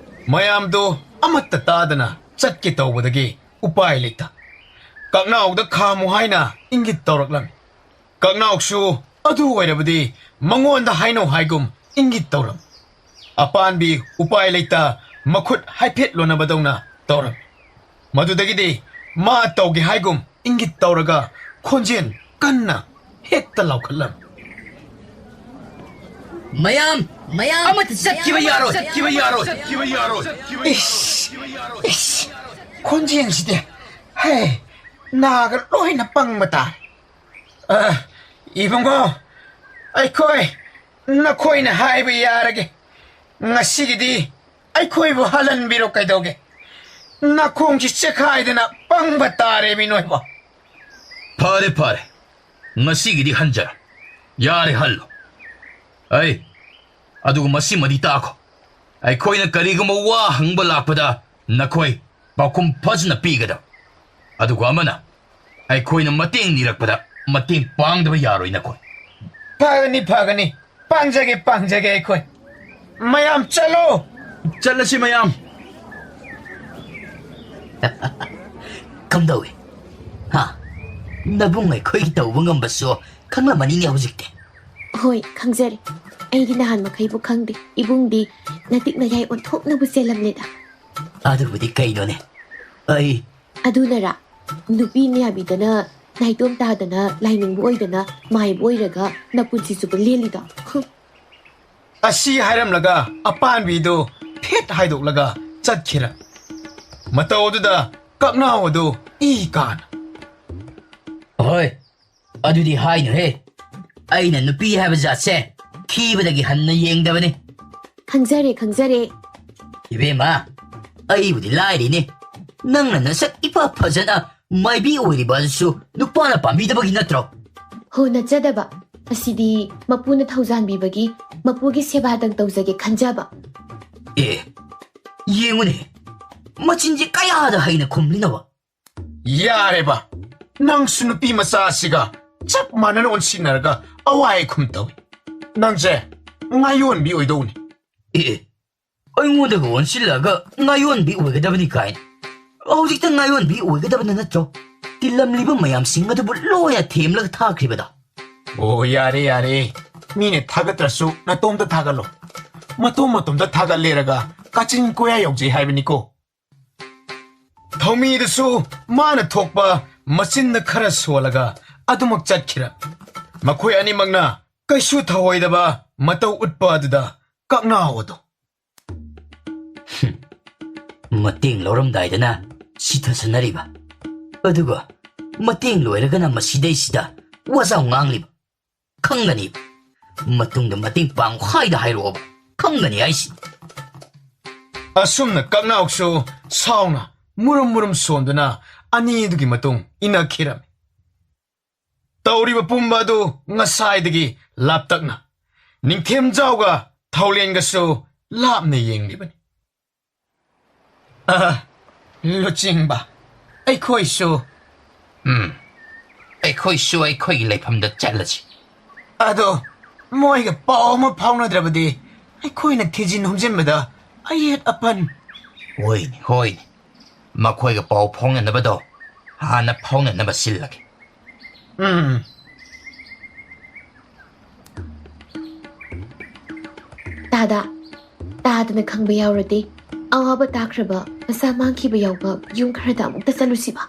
ꯃꯌꯥꯝꯗꯣ ꯑꯃꯠꯇ ꯇꯥꯗꯅ ꯆꯠꯀꯦ ꯇꯧꯕꯗꯒꯤ ꯎꯄꯥꯏ ꯂꯩꯇ ꯀꯛꯅꯥꯎꯗ ꯈꯥꯝꯃꯨ ꯍꯥꯏꯅ ꯏꯪꯒꯤꯠ ꯇꯧꯔꯛꯂꯝꯃꯤ꯫ ꯀꯛꯅꯥꯎꯁꯨ ꯑꯗꯨ ꯑꯣꯏꯔꯕꯗꯤ ꯃꯉꯣꯟꯗ ꯍꯥꯏꯅꯧ ꯍꯥꯏꯒꯨꯝ ꯏꯪꯒꯤꯠ ꯇꯧꯔꯝꯃꯤ꯫ ꯑꯄꯥꯟꯕꯤ ꯎꯄꯥꯏ ꯂꯩꯇ ꯃꯈꯨꯠ ꯍꯥꯏꯐꯦꯠ ꯂꯣꯟꯅꯕꯗꯧꯅ ꯇꯧꯔꯝꯃꯤ꯫ ꯃꯗꯨꯗꯒꯤꯗꯤ ꯃꯥ ꯇꯧꯒꯦ ꯍꯥꯏꯒꯨꯝ ꯏꯪꯒꯤꯠ ꯇꯧꯔꯒ ꯈꯣꯟꯖꯦꯜ ꯀꯟꯅ ꯍꯦꯛꯇ ꯂꯥꯎꯈꯠꯂꯝꯃꯤ꯫ ꯃꯌꯥꯝ, ꯃꯌꯥꯝ ꯑꯃꯠꯇ ꯆꯠꯈꯤꯕ ꯌꯥꯔꯣꯏ, ꯆꯠꯈꯤꯕ ꯌꯥꯔꯣꯏ, ꯆꯠꯈꯤꯕ ꯌꯥꯔꯣꯏ꯫ ꯏꯁ, ꯏꯁ, ꯈꯣꯟꯖꯦꯜꯁꯤꯗꯤ, ꯍꯦ, ꯅꯥꯒ ꯂꯣꯏꯅ ꯄꯪꯕ ꯇꯥꯔꯦ꯫ ꯑ, ꯏꯕꯨꯡꯉꯣ, ꯑꯩꯈꯣꯏ ꯅꯈꯣꯏꯅ ꯍꯥꯏꯕ ꯌꯥꯔꯒꯦ꯫ ꯉꯁꯤꯒꯤꯗꯤ ꯑꯩꯈꯣꯏꯕꯨ ꯍꯜꯍꯟꯕꯤꯔꯣ ꯀꯩꯗꯧꯒꯦ? ꯅꯈꯣꯡꯁꯤ ꯆꯦꯈꯥꯏꯗꯅ ꯄꯪꯕ ꯇꯥꯔꯦ ꯃꯤ ꯅꯣꯏꯕꯣ꯫ ꯐꯔꯦ, ꯐꯔꯦ꯫ ꯉꯁꯤꯒꯤꯗꯤ ꯍꯟꯖꯔꯣ꯫ ꯌꯥꯔꯦ, ꯍꯜꯂꯣ꯫ ꯑꯩ, ꯑꯗꯨꯒ ꯃꯁꯤꯃꯗꯤ ꯇꯥꯈꯣ꯫ ꯑꯩꯈꯣꯏꯅ ꯀꯔꯤꯒꯨꯝꯕ ꯋꯥ ꯍꯪꯕ ꯂꯥꯛꯄꯗ ꯅꯈꯣꯏ ꯄꯥꯎꯈꯨꯝ ꯐꯖꯅ ꯄꯤꯒꯗꯕ꯫ ꯑꯗꯨꯒ ꯑꯃꯅ, ꯑꯩꯈꯣꯏꯅ ꯃꯇꯦꯡ ꯅꯤꯔꯛꯄꯗ ꯃꯇꯦꯡ ꯄꯥꯡꯗꯕ ꯌꯥꯔꯣꯏ ꯅꯈꯣꯏ꯫ ꯐꯒꯅꯤ, ꯐꯒꯅꯤ꯫ ꯄꯥꯡꯖꯒꯦ, ꯄꯥꯡꯖꯒꯦ ꯑꯩꯈꯣꯏ꯫ ꯃꯌꯥꯝ ꯆꯠꯂꯣ꯫ ꯆꯠꯂꯁꯤ ꯃꯌꯥꯝ꯫ ꯀꯝꯗꯧꯏ? ꯍꯥ? ꯅꯕꯨꯡ ꯑꯩꯈꯣꯏꯒꯤ ꯇꯧꯕ ꯉꯝꯕꯁꯨ ꯈꯪꯂꯝꯃꯅꯤꯅꯦ ꯍꯧꯖꯤꯛꯇꯤ꯫ ꯍꯣꯏ, ꯈꯪꯖꯔꯦ꯫ ꯑꯩꯗꯤ ꯅꯍꯥꯟ ꯃꯈꯩꯕꯨ ꯈꯪꯗꯦ꯫ ꯏꯕꯨꯡꯗꯤ ꯅꯇꯤꯛ ꯅꯌꯥꯏ ꯑꯣꯟꯊꯣꯛꯅꯕꯨ ꯆꯦꯜꯂꯝꯂꯦꯗ꯫ ꯑꯗꯨꯕꯨꯗꯤ ꯀꯩꯅꯣꯅꯦ? ꯑꯩ ꯑꯗꯨꯅꯔꯥ? ꯅꯨꯄꯤ ꯃꯌꯥꯕꯤꯗꯅ ꯅꯥꯏꯇꯣꯝ ꯇꯥꯗꯅ ꯂꯥꯏꯅꯤꯡꯕ ꯑꯣꯏꯗꯅ ꯃꯥꯏꯕ ꯑꯣꯏꯔꯒ ꯅꯄꯨꯟꯁꯤ ꯆꯨꯞꯄ ꯂꯦꯜꯂꯤꯗꯣ? ꯍꯨꯝ꯫ ꯑꯁꯤ ꯍꯥꯏꯔꯝꯂꯒ ꯑꯄꯥꯟꯕꯤꯗꯨ ꯐꯦꯠ ꯍꯥꯏꯗꯣꯛꯂꯒ ꯆꯠꯈꯤꯔ꯫ ꯃꯇꯧ ꯑꯗꯨꯗ ꯀꯛꯅꯥꯎ ꯑꯗꯨ ꯏ ꯀꯥꯅ꯫ ꯍꯣꯏ, ꯑꯗꯨꯗꯤ ꯍꯥꯏꯅꯨꯍꯦ꯫ ꯑꯩꯅ ꯅꯨꯄꯤ ꯍꯥꯏꯕ ꯖꯥꯠꯁꯦ ꯊꯤꯕꯗꯒꯤ ꯍꯟꯅ ꯌꯦꯡꯗꯕꯅꯤ꯫ ꯈꯪꯖꯔꯦ, ꯈꯪꯖꯔꯦ꯫ ꯏꯕꯦꯝꯃ, ꯑꯩꯕꯨꯗꯤ ꯂꯥꯏꯔꯤꯅꯦ꯫ ꯅꯪꯅ ꯅꯁꯛ ꯏꯐ ꯐꯖꯅ ꯃꯥꯏꯕꯤ ꯑꯣꯏꯔꯤꯕ ꯑꯗꯨꯁꯨ ꯅꯨꯄꯥꯅ ꯄꯥꯝꯕꯤꯗꯕꯒꯤ ꯅꯠꯇ꯭ꯔꯣ? ꯍꯣ, ꯅꯠꯆꯗꯕ꯫ ꯑꯁꯤꯗꯤ ꯃꯄꯨꯅ ꯊꯧꯖꯥꯟꯕꯤꯕꯒꯤ ꯃꯄꯨꯒꯤ ꯁꯦꯕꯥꯗꯪ ꯇꯧꯖꯒꯦ ꯈꯟꯖꯕ꯫ ꯑꯦ, ꯌꯦꯡꯉꯨꯅꯦ, ꯃꯆꯤꯟꯁꯦ ꯀꯌꯥꯗ ꯍꯩꯅ ꯈꯨꯝꯂꯤꯅꯣꯕ꯫ ꯌꯥꯔꯦꯕ, ꯅꯪꯁꯨ ꯅꯨꯄꯤ ꯃꯆꯥ ꯑꯁꯤꯒ ꯆꯞ ꯃꯥꯟꯅꯅ ꯑꯣꯟꯁꯤꯟꯅꯔꯒ ꯑꯋꯥꯏ ꯈꯨꯝ ꯇꯧꯏ꯫ ꯅꯪꯁꯦ ꯉꯥꯌꯣꯟꯕꯤ ꯑꯣꯏꯗꯧꯅꯤ꯫ ꯑꯦ, ꯑꯦ, ꯑꯩꯉꯣꯟꯗꯒ ꯑꯣꯟꯁꯤꯜꯂꯛꯑꯒ ꯉꯥꯌꯣꯟꯕꯤ ꯑꯣꯏꯒꯗꯕꯅꯤ ꯀꯥꯏꯅ꯫ ꯍꯧꯖꯤꯛꯇ ꯉꯥꯌꯣꯟꯕꯤ ꯑꯣꯏꯒꯗꯕꯅ ꯅꯠꯇ꯭ꯔꯣ ꯇꯤꯜꯂꯝꯂꯤꯕ ꯃꯌꯥꯝꯁꯤꯡ ꯑꯗꯨꯕꯨ ꯂꯣꯏꯅ ꯊꯦꯝꯂꯒ ꯊꯥꯈ꯭ꯔꯤꯕꯗꯣ? ꯑꯣ, ꯌꯥꯔꯦ, ꯌꯥꯔꯦ꯫ ꯃꯤꯅ ꯊꯥꯒꯠꯇ꯭ꯔꯁꯨ ꯅꯇꯣꯝꯇ ꯊꯥꯒꯠꯂꯣ꯫ ꯃꯇꯣꯝ ꯃꯇꯣꯝꯇ ꯊꯥꯒꯠꯂꯦꯔꯒ ꯀꯥꯆꯤꯟ ꯀꯣꯌꯥ ꯌꯧꯖꯩ ꯍꯥꯏꯕꯅꯤꯀꯣ꯫ ꯊꯧꯃꯤꯗꯨꯁꯨ ꯃꯥꯅ ꯊꯣꯛꯄ ꯃꯆꯤꯟꯗ ꯈꯔ ꯁꯣꯜꯂꯒ ꯑꯗꯨꯃꯛ ꯆꯠꯈꯤꯔ꯫ ꯃꯈꯣꯏ ꯑꯅꯤꯃꯛꯅ ꯀꯩꯁꯨ ꯊꯧꯑꯣꯏꯗꯕ ꯃꯇꯧ ꯎꯠꯄ ꯑꯗꯨꯗ ꯀꯛꯅꯥꯎ ꯑꯗꯨ꯫ ꯍꯨꯝ꯫ ꯃꯇꯦꯡ ꯂꯧꯔꯝꯗꯥꯏꯗꯅ ꯁꯤꯊꯁꯟꯅꯔꯤꯕ, ꯑꯗꯨꯒ ꯃꯇꯦꯡ ꯂꯣꯏꯔꯒꯅ ꯃꯁꯤꯗꯩꯁꯤꯗ ꯋꯥꯖꯥꯎ ꯉꯥꯡꯂꯤꯕ꯫ ꯈꯪꯒꯅꯤ꯫ ꯃꯇꯨꯡꯗ ꯃꯇꯦꯡ ꯄꯥꯡꯈꯥꯏꯗ ꯍꯥꯏꯔꯛꯑꯣꯕ꯫ ꯈꯪꯒꯅꯤ ꯍꯥꯏꯁꯤ꯫ ꯑꯁꯨꯝꯅ ꯀꯛꯅꯥꯎꯁꯨ ꯁꯥꯎꯅ ꯃꯨꯔꯨꯝ ꯃꯨꯔꯨꯝ ꯁꯣꯟꯗꯨꯅ ꯑꯅꯤꯗꯨꯒꯤ ꯃꯇꯨꯡ ꯏꯟꯅꯈꯤꯔꯝꯃꯤ꯫ ꯇꯧꯔꯤꯕ ꯄꯨꯝꯕ ꯑꯗꯨ ꯉꯁꯥꯏꯗꯒꯤ ꯂꯥꯞꯇꯛꯅ ꯅꯤꯡꯊꯦꯝꯖꯥꯎꯒ ꯊꯧꯂꯦꯟꯒꯁꯨ ꯂꯥꯞꯅ ꯌꯦꯡꯂꯤꯕꯅꯤ꯫ ꯑ, ꯂꯨꯆꯤꯡꯕ, ꯑꯩꯈꯣꯏꯁꯨ꯫ ꯎꯝ, ꯑꯩꯈꯣꯏꯁꯨ ꯑꯩꯈꯣꯏꯒꯤ ꯂꯩꯐꯝꯗ ꯆꯠꯂꯁꯤ꯫ ꯑꯗꯣ ꯃꯣꯏꯒ ꯄꯥꯎ ꯑꯃ ꯐꯥꯎꯅꯗ꯭ꯔꯕꯗꯤ ꯑꯩꯈꯣꯏꯅ ꯊꯤꯖꯤꯟ ꯍꯨꯝꯖꯤꯟꯕꯗ ꯑꯌꯦꯠ ꯑꯄꯟ꯫ ꯍꯣꯏꯅꯦ, ꯍꯣꯏꯅꯦ, ꯃꯈꯣꯏꯒ ꯄꯥꯎ ꯐꯥꯎꯅꯅꯕꯗꯣ ꯍꯥꯟꯅ ꯐꯥꯎꯅꯅꯕ ꯁꯤꯜꯂꯒꯦ꯫ ꯎꯝ꯫ ꯇꯥꯗ, ꯇꯥꯗꯅ ꯈꯪꯕ ꯌꯥꯎꯔꯗꯤ, ꯑꯋꯥꯕ ꯇꯥꯈ꯭ꯔꯕ, ꯃꯁꯥ ꯃꯥꯡꯈꯤꯕ ꯌꯥꯎꯕ ꯌꯨꯝ ꯈꯔꯗ ꯑꯃꯨꯛꯇ ꯆꯠꯂꯨꯁꯤꯕ꯫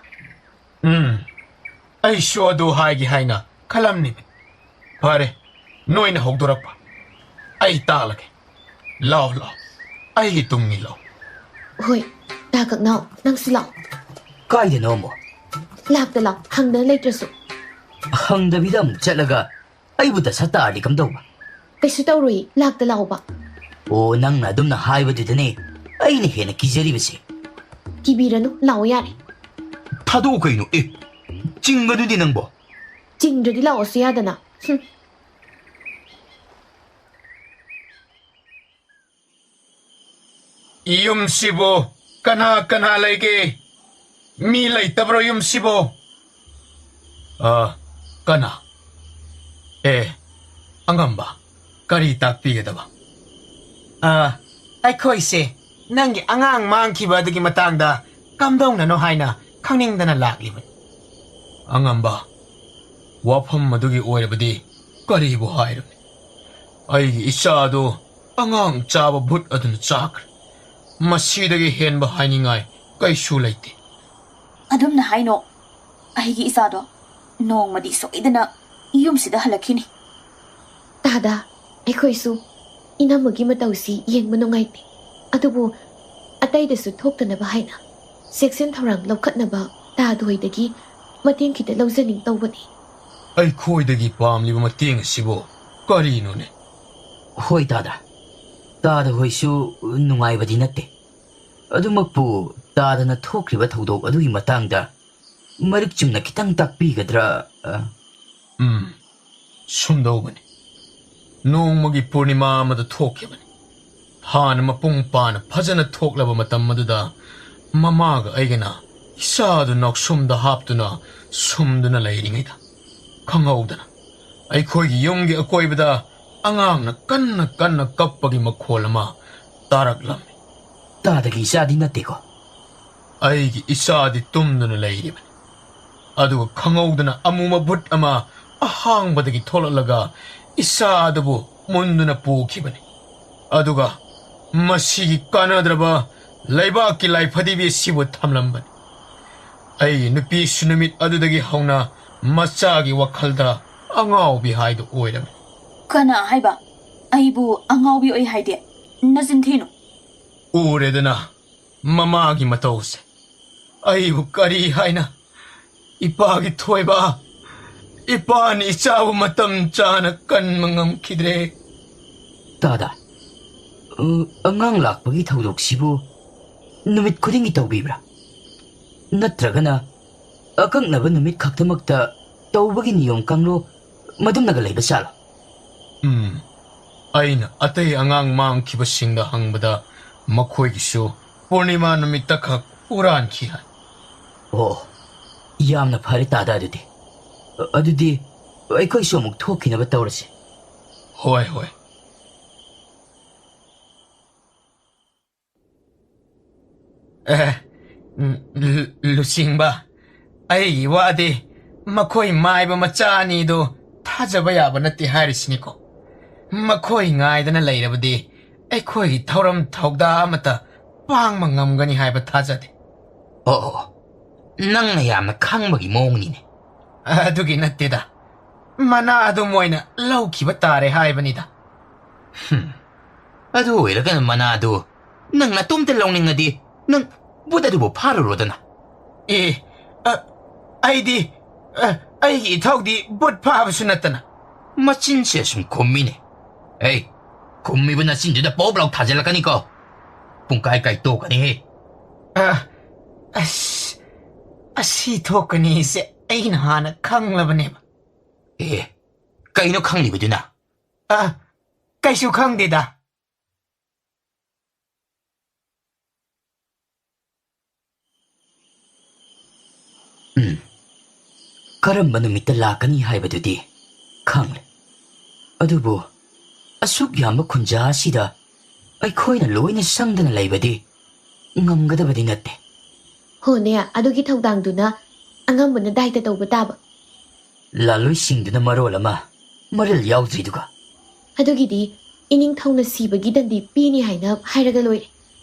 ꯎꯝ, ꯑꯩꯁꯨ ꯑꯗꯨ ꯍꯥꯏꯒꯦ ꯍꯥꯏꯅ ꯈꯜꯂꯝꯂꯤꯕꯅꯤ꯫ ꯐꯔꯦ, ꯅꯣꯏꯅ ꯍꯧꯗꯣꯔꯛꯄ꯫ ꯑꯩ ꯇꯥꯛꯂꯒꯦ꯫ ꯂꯥꯎ, ꯂꯥꯎ꯫ ꯑꯩꯒꯤ ꯇꯨꯡ ꯏꯜꯂꯣ꯫ ꯍꯣꯏ, ꯇꯥ ꯀꯛꯅꯥꯎ, ꯅꯪꯁꯨ ꯂꯥꯛꯑꯣ꯫ ꯀꯥꯏꯗꯅꯣ ꯑꯃꯨꯛ? ꯂꯥꯛꯇ ꯂꯥꯛ, ꯍꯪꯗꯅ ꯂꯩꯇ꯭ꯔꯁꯨ꯫ ꯍꯪꯗꯕꯤꯗ ꯑꯃꯨꯛ ꯆꯠꯂꯒ ꯑꯩꯕꯨ ꯗꯁꯥ ꯇꯥꯔꯗꯤ ꯀꯝꯗꯧꯕ? ꯀꯩꯁꯨ ꯇꯧꯔꯣꯏ, ꯂꯥꯛꯇ ꯂꯥꯛꯑꯣꯕ꯫ ꯑꯣ, ꯅꯪꯅ ꯑꯗꯨꯝꯅ ꯍꯥꯏꯕꯗꯨꯗꯅꯦ ꯑꯩꯅ ꯍꯦꯟꯅ ꯀꯤꯖꯔꯤꯕꯁꯦ꯫ ꯀꯤꯕꯤꯔꯅꯨ, ꯂꯥꯛꯑꯣ ꯌꯥꯔꯦ꯫ ꯊꯥꯗꯣꯛꯑꯣ ꯀꯩꯅꯣ, ꯑꯦ, ꯆꯤꯡꯒꯗꯨꯗꯤ ꯅꯪꯕꯣ? ꯆꯤꯡꯗ꯭ꯔꯗꯤ ꯂꯥꯛꯑꯣꯁꯨ ꯌꯥꯗꯅ꯫ ꯍꯨꯝ꯫ ꯌꯨꯝꯁꯤꯕꯨ ꯀꯅꯥ ꯀꯅꯥ ꯂꯩꯒꯦ? ꯃꯤ ꯂꯩꯇꯕ꯭ꯔꯣ ꯌꯨꯝꯁꯤꯕꯨ? ꯑ, ꯀꯅꯥ? ꯑꯦ, ꯑꯉꯝꯕ, ꯀꯔꯤ ꯇꯥꯛꯄꯤꯒꯗꯕ? ꯑ, ꯑꯩꯈꯣꯏꯁꯦ ꯅꯪꯒꯤ ꯑꯉꯥꯡ ꯃꯥꯡꯈꯤꯕ ꯑꯗꯨꯒꯤ ꯃꯇꯥꯡꯗ ꯀꯝꯗꯧꯅꯅꯣ ꯍꯥꯏꯅ ꯈꯪꯅꯤꯡꯗꯅ ꯂꯥꯛꯂꯤꯕꯅꯤ꯫ ꯑꯉꯝꯕ, ꯋꯥꯐꯝ ꯑꯗꯨꯒꯤ ꯑꯣꯏꯔꯕꯗꯤ ꯀꯔꯤꯕꯨ ꯍꯥꯏꯔꯨꯅꯤ? ꯑꯩꯒꯤ ꯏꯆꯥꯗꯨ ꯑꯉꯥꯡ ꯆꯥꯕ ꯚꯨꯠ ꯑꯗꯨꯅ ꯆꯥꯈ꯭ꯔꯦ꯫ ꯃꯁꯤꯗꯒꯤ ꯍꯦꯟꯕ ꯍꯥꯏꯅꯤꯡꯉꯥꯏ ꯀꯩꯁꯨ ꯂꯩꯇꯦ꯫ ꯑꯗꯨꯝꯅ ꯍꯥꯏꯅꯣ꯫ ꯑꯩꯒꯤ ꯏꯆꯥꯗꯣ ꯅꯣꯡꯃꯗꯤ ꯁꯣꯏꯗꯅ ꯌꯨꯝꯁꯤꯗ ꯍꯜꯂꯛꯈꯤꯅꯤ꯫ ꯇꯥꯗ, ꯑꯩꯈꯣꯏꯁꯨ ꯏꯅꯝꯃꯒꯤ ꯃꯇꯧꯁꯤ ꯌꯦꯡꯕ ꯅꯨꯡꯉꯥꯏꯇꯦ꯫ ꯑꯗꯨꯕꯨ ꯑꯇꯩꯗꯁꯨ ꯊꯣꯛꯇꯅꯕ ꯍꯥꯏꯅ ꯆꯦꯛꯁꯤꯟ ꯊꯧꯔꯥꯡ ꯂꯧꯈꯠꯅꯕ ꯇꯥꯗ ꯍꯣꯏꯗꯒꯤ ꯃꯇꯦꯡ ꯈꯤꯇ ꯂꯧꯖꯅꯤꯡ ꯇꯧꯕꯅꯤ꯫ ꯑꯩꯈꯣꯏꯗꯒꯤ ꯄꯥꯝꯂꯤꯕ ꯃꯇꯦꯡ ꯑꯁꯤꯕꯨ ꯀꯔꯤꯅꯣꯅꯦ? ꯍꯣꯏ ꯇꯥꯗ, ꯇꯥꯗ ꯍꯣꯏꯁꯨ ꯅꯨꯡꯉꯥꯏꯕꯗꯤ ꯅꯠꯇꯦ꯫ ꯑꯗꯨꯃꯛꯄꯨ ꯇꯥꯗꯅ ꯊꯣꯛꯈ꯭ꯔꯤꯕ ꯊꯧꯗꯣꯛ ꯑꯗꯨꯒꯤ ꯃꯇꯥꯡꯗ ꯃꯔꯤꯛ ꯆꯨꯝꯅ ꯈꯤꯇꯪ ꯇꯥꯛꯄꯤꯒꯗ꯭ꯔꯥ? ꯑ? ꯎꯝ, ꯁꯨꯝꯗꯧꯕꯅꯤ꯫ ꯅꯣꯡꯃꯒꯤ ꯄꯨꯔꯅꯤꯃꯥ ꯑꯃꯗ ꯊꯣꯛꯈꯤꯕꯅꯤ꯫ ꯍꯥꯟꯅ ꯃꯄꯨꯡ ꯐꯥꯅ ꯐꯖꯅ ꯊꯣꯛꯂꯕ ꯃꯇꯝ ꯑꯗꯨꯗ ꯃꯃꯥꯒ ꯑꯩꯒꯅ ꯏꯆꯥꯗꯨ ꯅꯥꯎꯁꯨꯝꯗ ꯍꯥꯞꯇꯨꯅ ꯁꯨꯝꯗꯨꯅ ꯂꯩꯔꯤꯉꯩꯗ ꯈꯪꯍꯧꯗꯅ ꯑꯩꯈꯣꯏꯒꯤ ꯌꯨꯝꯒꯤ ꯑꯀꯣꯏꯕꯗ ꯑꯉꯥꯡꯅ ꯀꯟꯅ ꯀꯟꯅ ꯀꯞꯄꯒꯤ ꯃꯈꯣꯜ ꯑꯃ ꯇꯥꯔꯛꯂꯝꯃꯤ꯫ ꯇꯥꯗꯒꯤ ꯏꯆꯥꯗꯤ ꯅꯠꯇꯦꯀꯣ? ꯑꯩꯒꯤ ꯏꯆꯥꯗꯤ ꯇꯨꯝꯗꯨꯅ ꯂꯩꯔꯤꯕꯅꯤ꯫ ꯑꯗꯨꯒ ꯈꯪꯍꯧꯗꯅ ꯑꯃꯨꯕ ꯚꯨꯠ ꯑꯃ ꯑꯍꯥꯡꯕꯗꯒꯤ ꯊꯣꯛꯂꯛꯂꯒ ꯏꯆꯥ ꯑꯗꯨꯕꯨ ꯃꯨꯟꯗꯨꯅ ꯄꯨꯈꯤꯕꯅꯤ꯫ ꯑꯗꯨꯒ ꯃꯁꯤꯒꯤ ꯀꯥꯟꯅꯗ꯭ꯔꯕ ꯂꯩꯕꯥꯛꯀꯤ ꯂꯥꯏꯐꯗꯤꯕꯤ ꯑꯁꯤꯕꯨ ꯊꯝꯂꯝꯕꯅꯤ꯫ ꯑꯩꯒꯤ ꯅꯨꯄꯤꯁꯨ ꯅꯨꯃꯤꯠ ꯑꯗꯨꯗꯒꯤ ꯍꯧꯅ ꯃꯆꯥꯒꯤ ꯋꯥꯈꯜꯗ ꯑꯉꯥꯎꯕꯤ ꯍꯥꯏꯗꯨ ꯑꯣꯏꯔꯝꯃꯤ꯫ ꯀꯅꯥ ꯍꯥꯏꯕ? ꯑꯩꯕꯨ ꯑꯉꯥꯎꯕꯤ ꯑꯣꯏ ꯍꯥꯏꯗꯦ꯫ ꯅꯆꯤꯟ ꯊꯤꯅꯨ꯫ ꯎꯔꯦꯗꯅ ꯃꯃꯥꯒꯤ ꯃꯇꯧꯁꯦ꯫ ꯑꯩꯕꯨ ꯀꯔꯤ ꯍꯥꯏꯅ? ꯏꯄꯥꯒꯤ ꯊꯣꯏꯕ, ꯏꯄꯥꯅ ꯏꯆꯥꯕꯨ ꯃꯇꯝ ꯆꯥꯅ ꯀꯟꯕ ꯉꯝꯈꯤꯗ꯭ꯔꯦ꯫ ꯇꯥꯗ, ꯑ, ꯑꯉꯥꯡ ꯂꯥꯛꯄꯒꯤ ꯊꯧꯗꯣꯛꯁꯤꯕꯨ ꯅꯨꯃꯤꯠ ꯈꯨꯗꯤꯡꯒꯤ ꯇꯧꯕꯤꯕ꯭ꯔꯥ? ꯅꯠꯇ꯭ꯔꯒꯅ ꯑꯀꯛꯅꯕ ꯅꯨꯃꯤꯠ ꯈꯛꯇꯃꯛꯇ ꯇꯧꯕꯒꯤ ꯅꯤꯌꯣꯝ ꯀꯥꯡꯂꯣꯟ ꯃꯗꯨꯝꯅꯒ ꯂꯩꯕ ꯖꯥꯠꯂꯣ? ꯎꯝ, ꯑꯩꯅ ꯑꯇꯩ ꯑꯉꯥꯡ ꯃꯥꯡꯈꯤꯕꯁꯤꯡꯗ ꯍꯪꯕꯗ ꯃꯈꯣꯏꯒꯤꯁꯨ ꯄꯨꯔꯅꯤꯃꯥ ꯅꯨꯃꯤꯠꯇ ꯈꯛ ꯍꯨꯔꯥꯟꯈꯤ ꯍꯥꯏ꯫ ꯑꯣ, ꯌꯥꯝꯅ ꯐꯔꯦ ꯇꯥꯗ꯫ ꯑꯗꯨꯗꯤ, ꯑꯗꯨꯗꯤ ꯑꯩꯈꯣꯏꯁꯨ ꯑꯃꯨꯛ ꯊꯣꯛꯈꯤꯅꯕ ꯇꯧꯔꯁꯤ꯫ ꯍꯣꯏ, ꯍꯣꯏ꯫ ꯑꯦ, ꯎꯝ, ꯂꯨ-, ꯂꯨꯆꯤꯡꯕ, ꯑꯩꯒꯤ ꯋꯥꯗꯤ ꯃꯈꯣꯏ ꯃꯥꯏꯕ ꯃꯆꯥ ꯑꯅꯤꯗꯨ ꯊꯥꯖꯕ ꯌꯥꯕ ꯅꯠꯇꯦ ꯍꯥꯏꯔꯤꯁꯤꯅꯤꯀꯣ꯫ ꯃꯈꯣꯏ ꯉꯥꯏꯗꯅ ꯂꯩꯔꯕꯗꯤ ꯑꯩꯈꯣꯏꯒꯤ ꯊꯧꯔꯝ ꯊꯧꯗꯥ ꯑꯃꯠꯇ ꯄꯥꯡꯕ ꯉꯝꯒꯅꯤ ꯍꯥꯏꯕ ꯊꯥꯖꯗꯦ꯫ ꯑꯣ, ꯑꯣ, ꯑꯣ꯫ ꯅꯪꯅ ꯌꯥꯝꯅ ꯈꯪꯕꯒꯤ ꯃꯑꯣꯡꯅꯤꯅꯦ꯫ ꯑꯗꯨꯒꯤ ꯅꯠꯇꯦꯗ꯫ ꯃꯅꯥ ꯑꯗꯨ ꯃꯣꯏꯅ ꯂꯧꯈꯤꯕ ꯇꯥꯔꯦ ꯍꯥꯏꯕꯅꯤꯗ꯫ ꯍꯨꯝ꯫ ꯑꯗꯨ ꯑꯣꯏꯔꯒꯅ ꯃꯅꯥꯗꯨ ꯅꯪ ꯅꯇꯣꯝꯇ ꯂꯧꯅꯤꯡꯉꯗꯤ ꯅꯪ ꯕꯨꯠ ꯑꯗꯨꯕꯨ ꯐꯥꯔꯨꯔꯣꯗꯅ꯫ ꯑꯦ, ꯑ, ꯑꯩꯗꯤ, ꯑ, ꯑꯩꯒꯤ ꯏꯊꯧꯗꯤ ꯕꯨꯠ ꯐꯥꯕꯁꯨ ꯅꯠꯇꯅ꯫ ꯃꯆꯤꯟꯁꯦ ꯑꯁꯨꯝ ꯈꯨꯝꯃꯤꯅꯦ꯫ ꯑꯦ, ꯈꯨꯝꯃꯤꯕ ꯅꯆꯤꯟꯗꯨꯗ ꯄꯣꯞ ꯂꯥꯎ ꯊꯥꯖꯤꯜꯂꯛꯀꯅꯤꯀꯣ꯫ ꯄꯨꯡꯀꯥꯏ ꯀꯥꯏ ꯇꯣꯛꯀꯅꯤꯍꯦ꯫ ꯑ, ꯑꯁ, ꯑꯁꯤ ꯊꯣꯛꯀꯅꯤꯁꯦ ꯑꯩꯅ ꯍꯥꯟꯅ ꯈꯪꯂꯕꯅꯦꯕ꯫ ꯑꯦ, ꯀꯩꯅꯣ ꯈꯪꯂꯤꯕꯗꯨꯅ? ꯑ, ꯀꯩꯁꯨ ꯈꯪꯗꯦꯗ꯫ ꯎꯝ, ꯀꯔꯝꯕ ꯅꯨꯃꯤꯠꯇ ꯂꯥꯛꯀꯅꯤ ꯍꯥꯏꯕꯗꯨꯗꯤ ꯈꯪꯂꯦ꯫ ꯑꯗꯨꯕꯨ ꯑꯁꯨꯛ ꯌꯥꯝꯕ ꯈꯨꯟꯖꯥ ꯑꯁꯤꯗ ꯑꯩꯈꯣꯏꯅ ꯂꯣꯏꯅ ꯆꯪꯗꯅ ꯂꯩꯕꯗꯤ ꯉꯝꯒꯗꯕꯗꯤ ꯅꯠꯇꯦ꯫ ꯍꯣꯅꯦ, ꯑꯗꯨꯒꯤ ꯊꯧꯗꯥꯡꯗꯨꯅ ꯑꯉꯝꯕꯅ ꯗꯥꯏꯇ ꯇꯧꯕ ꯇꯥꯕ꯫ ꯂꯥꯂꯣꯏꯁꯤꯡꯗꯨꯅ ꯃꯔꯣꯜ ꯑꯃ ꯃꯔꯤꯜ ꯌꯥꯎꯗ꯭ꯔꯤꯗꯨꯒ꯫ ꯑꯗꯨꯒꯤꯗꯤ ꯏꯅꯤꯡꯊꯧꯅ ꯁꯤꯕꯒꯤ ꯗꯟꯗꯤ ꯄꯤꯅꯤ ꯍꯥꯏꯅ ꯍꯥꯏꯔꯒ ꯂꯣꯏꯔꯦ꯫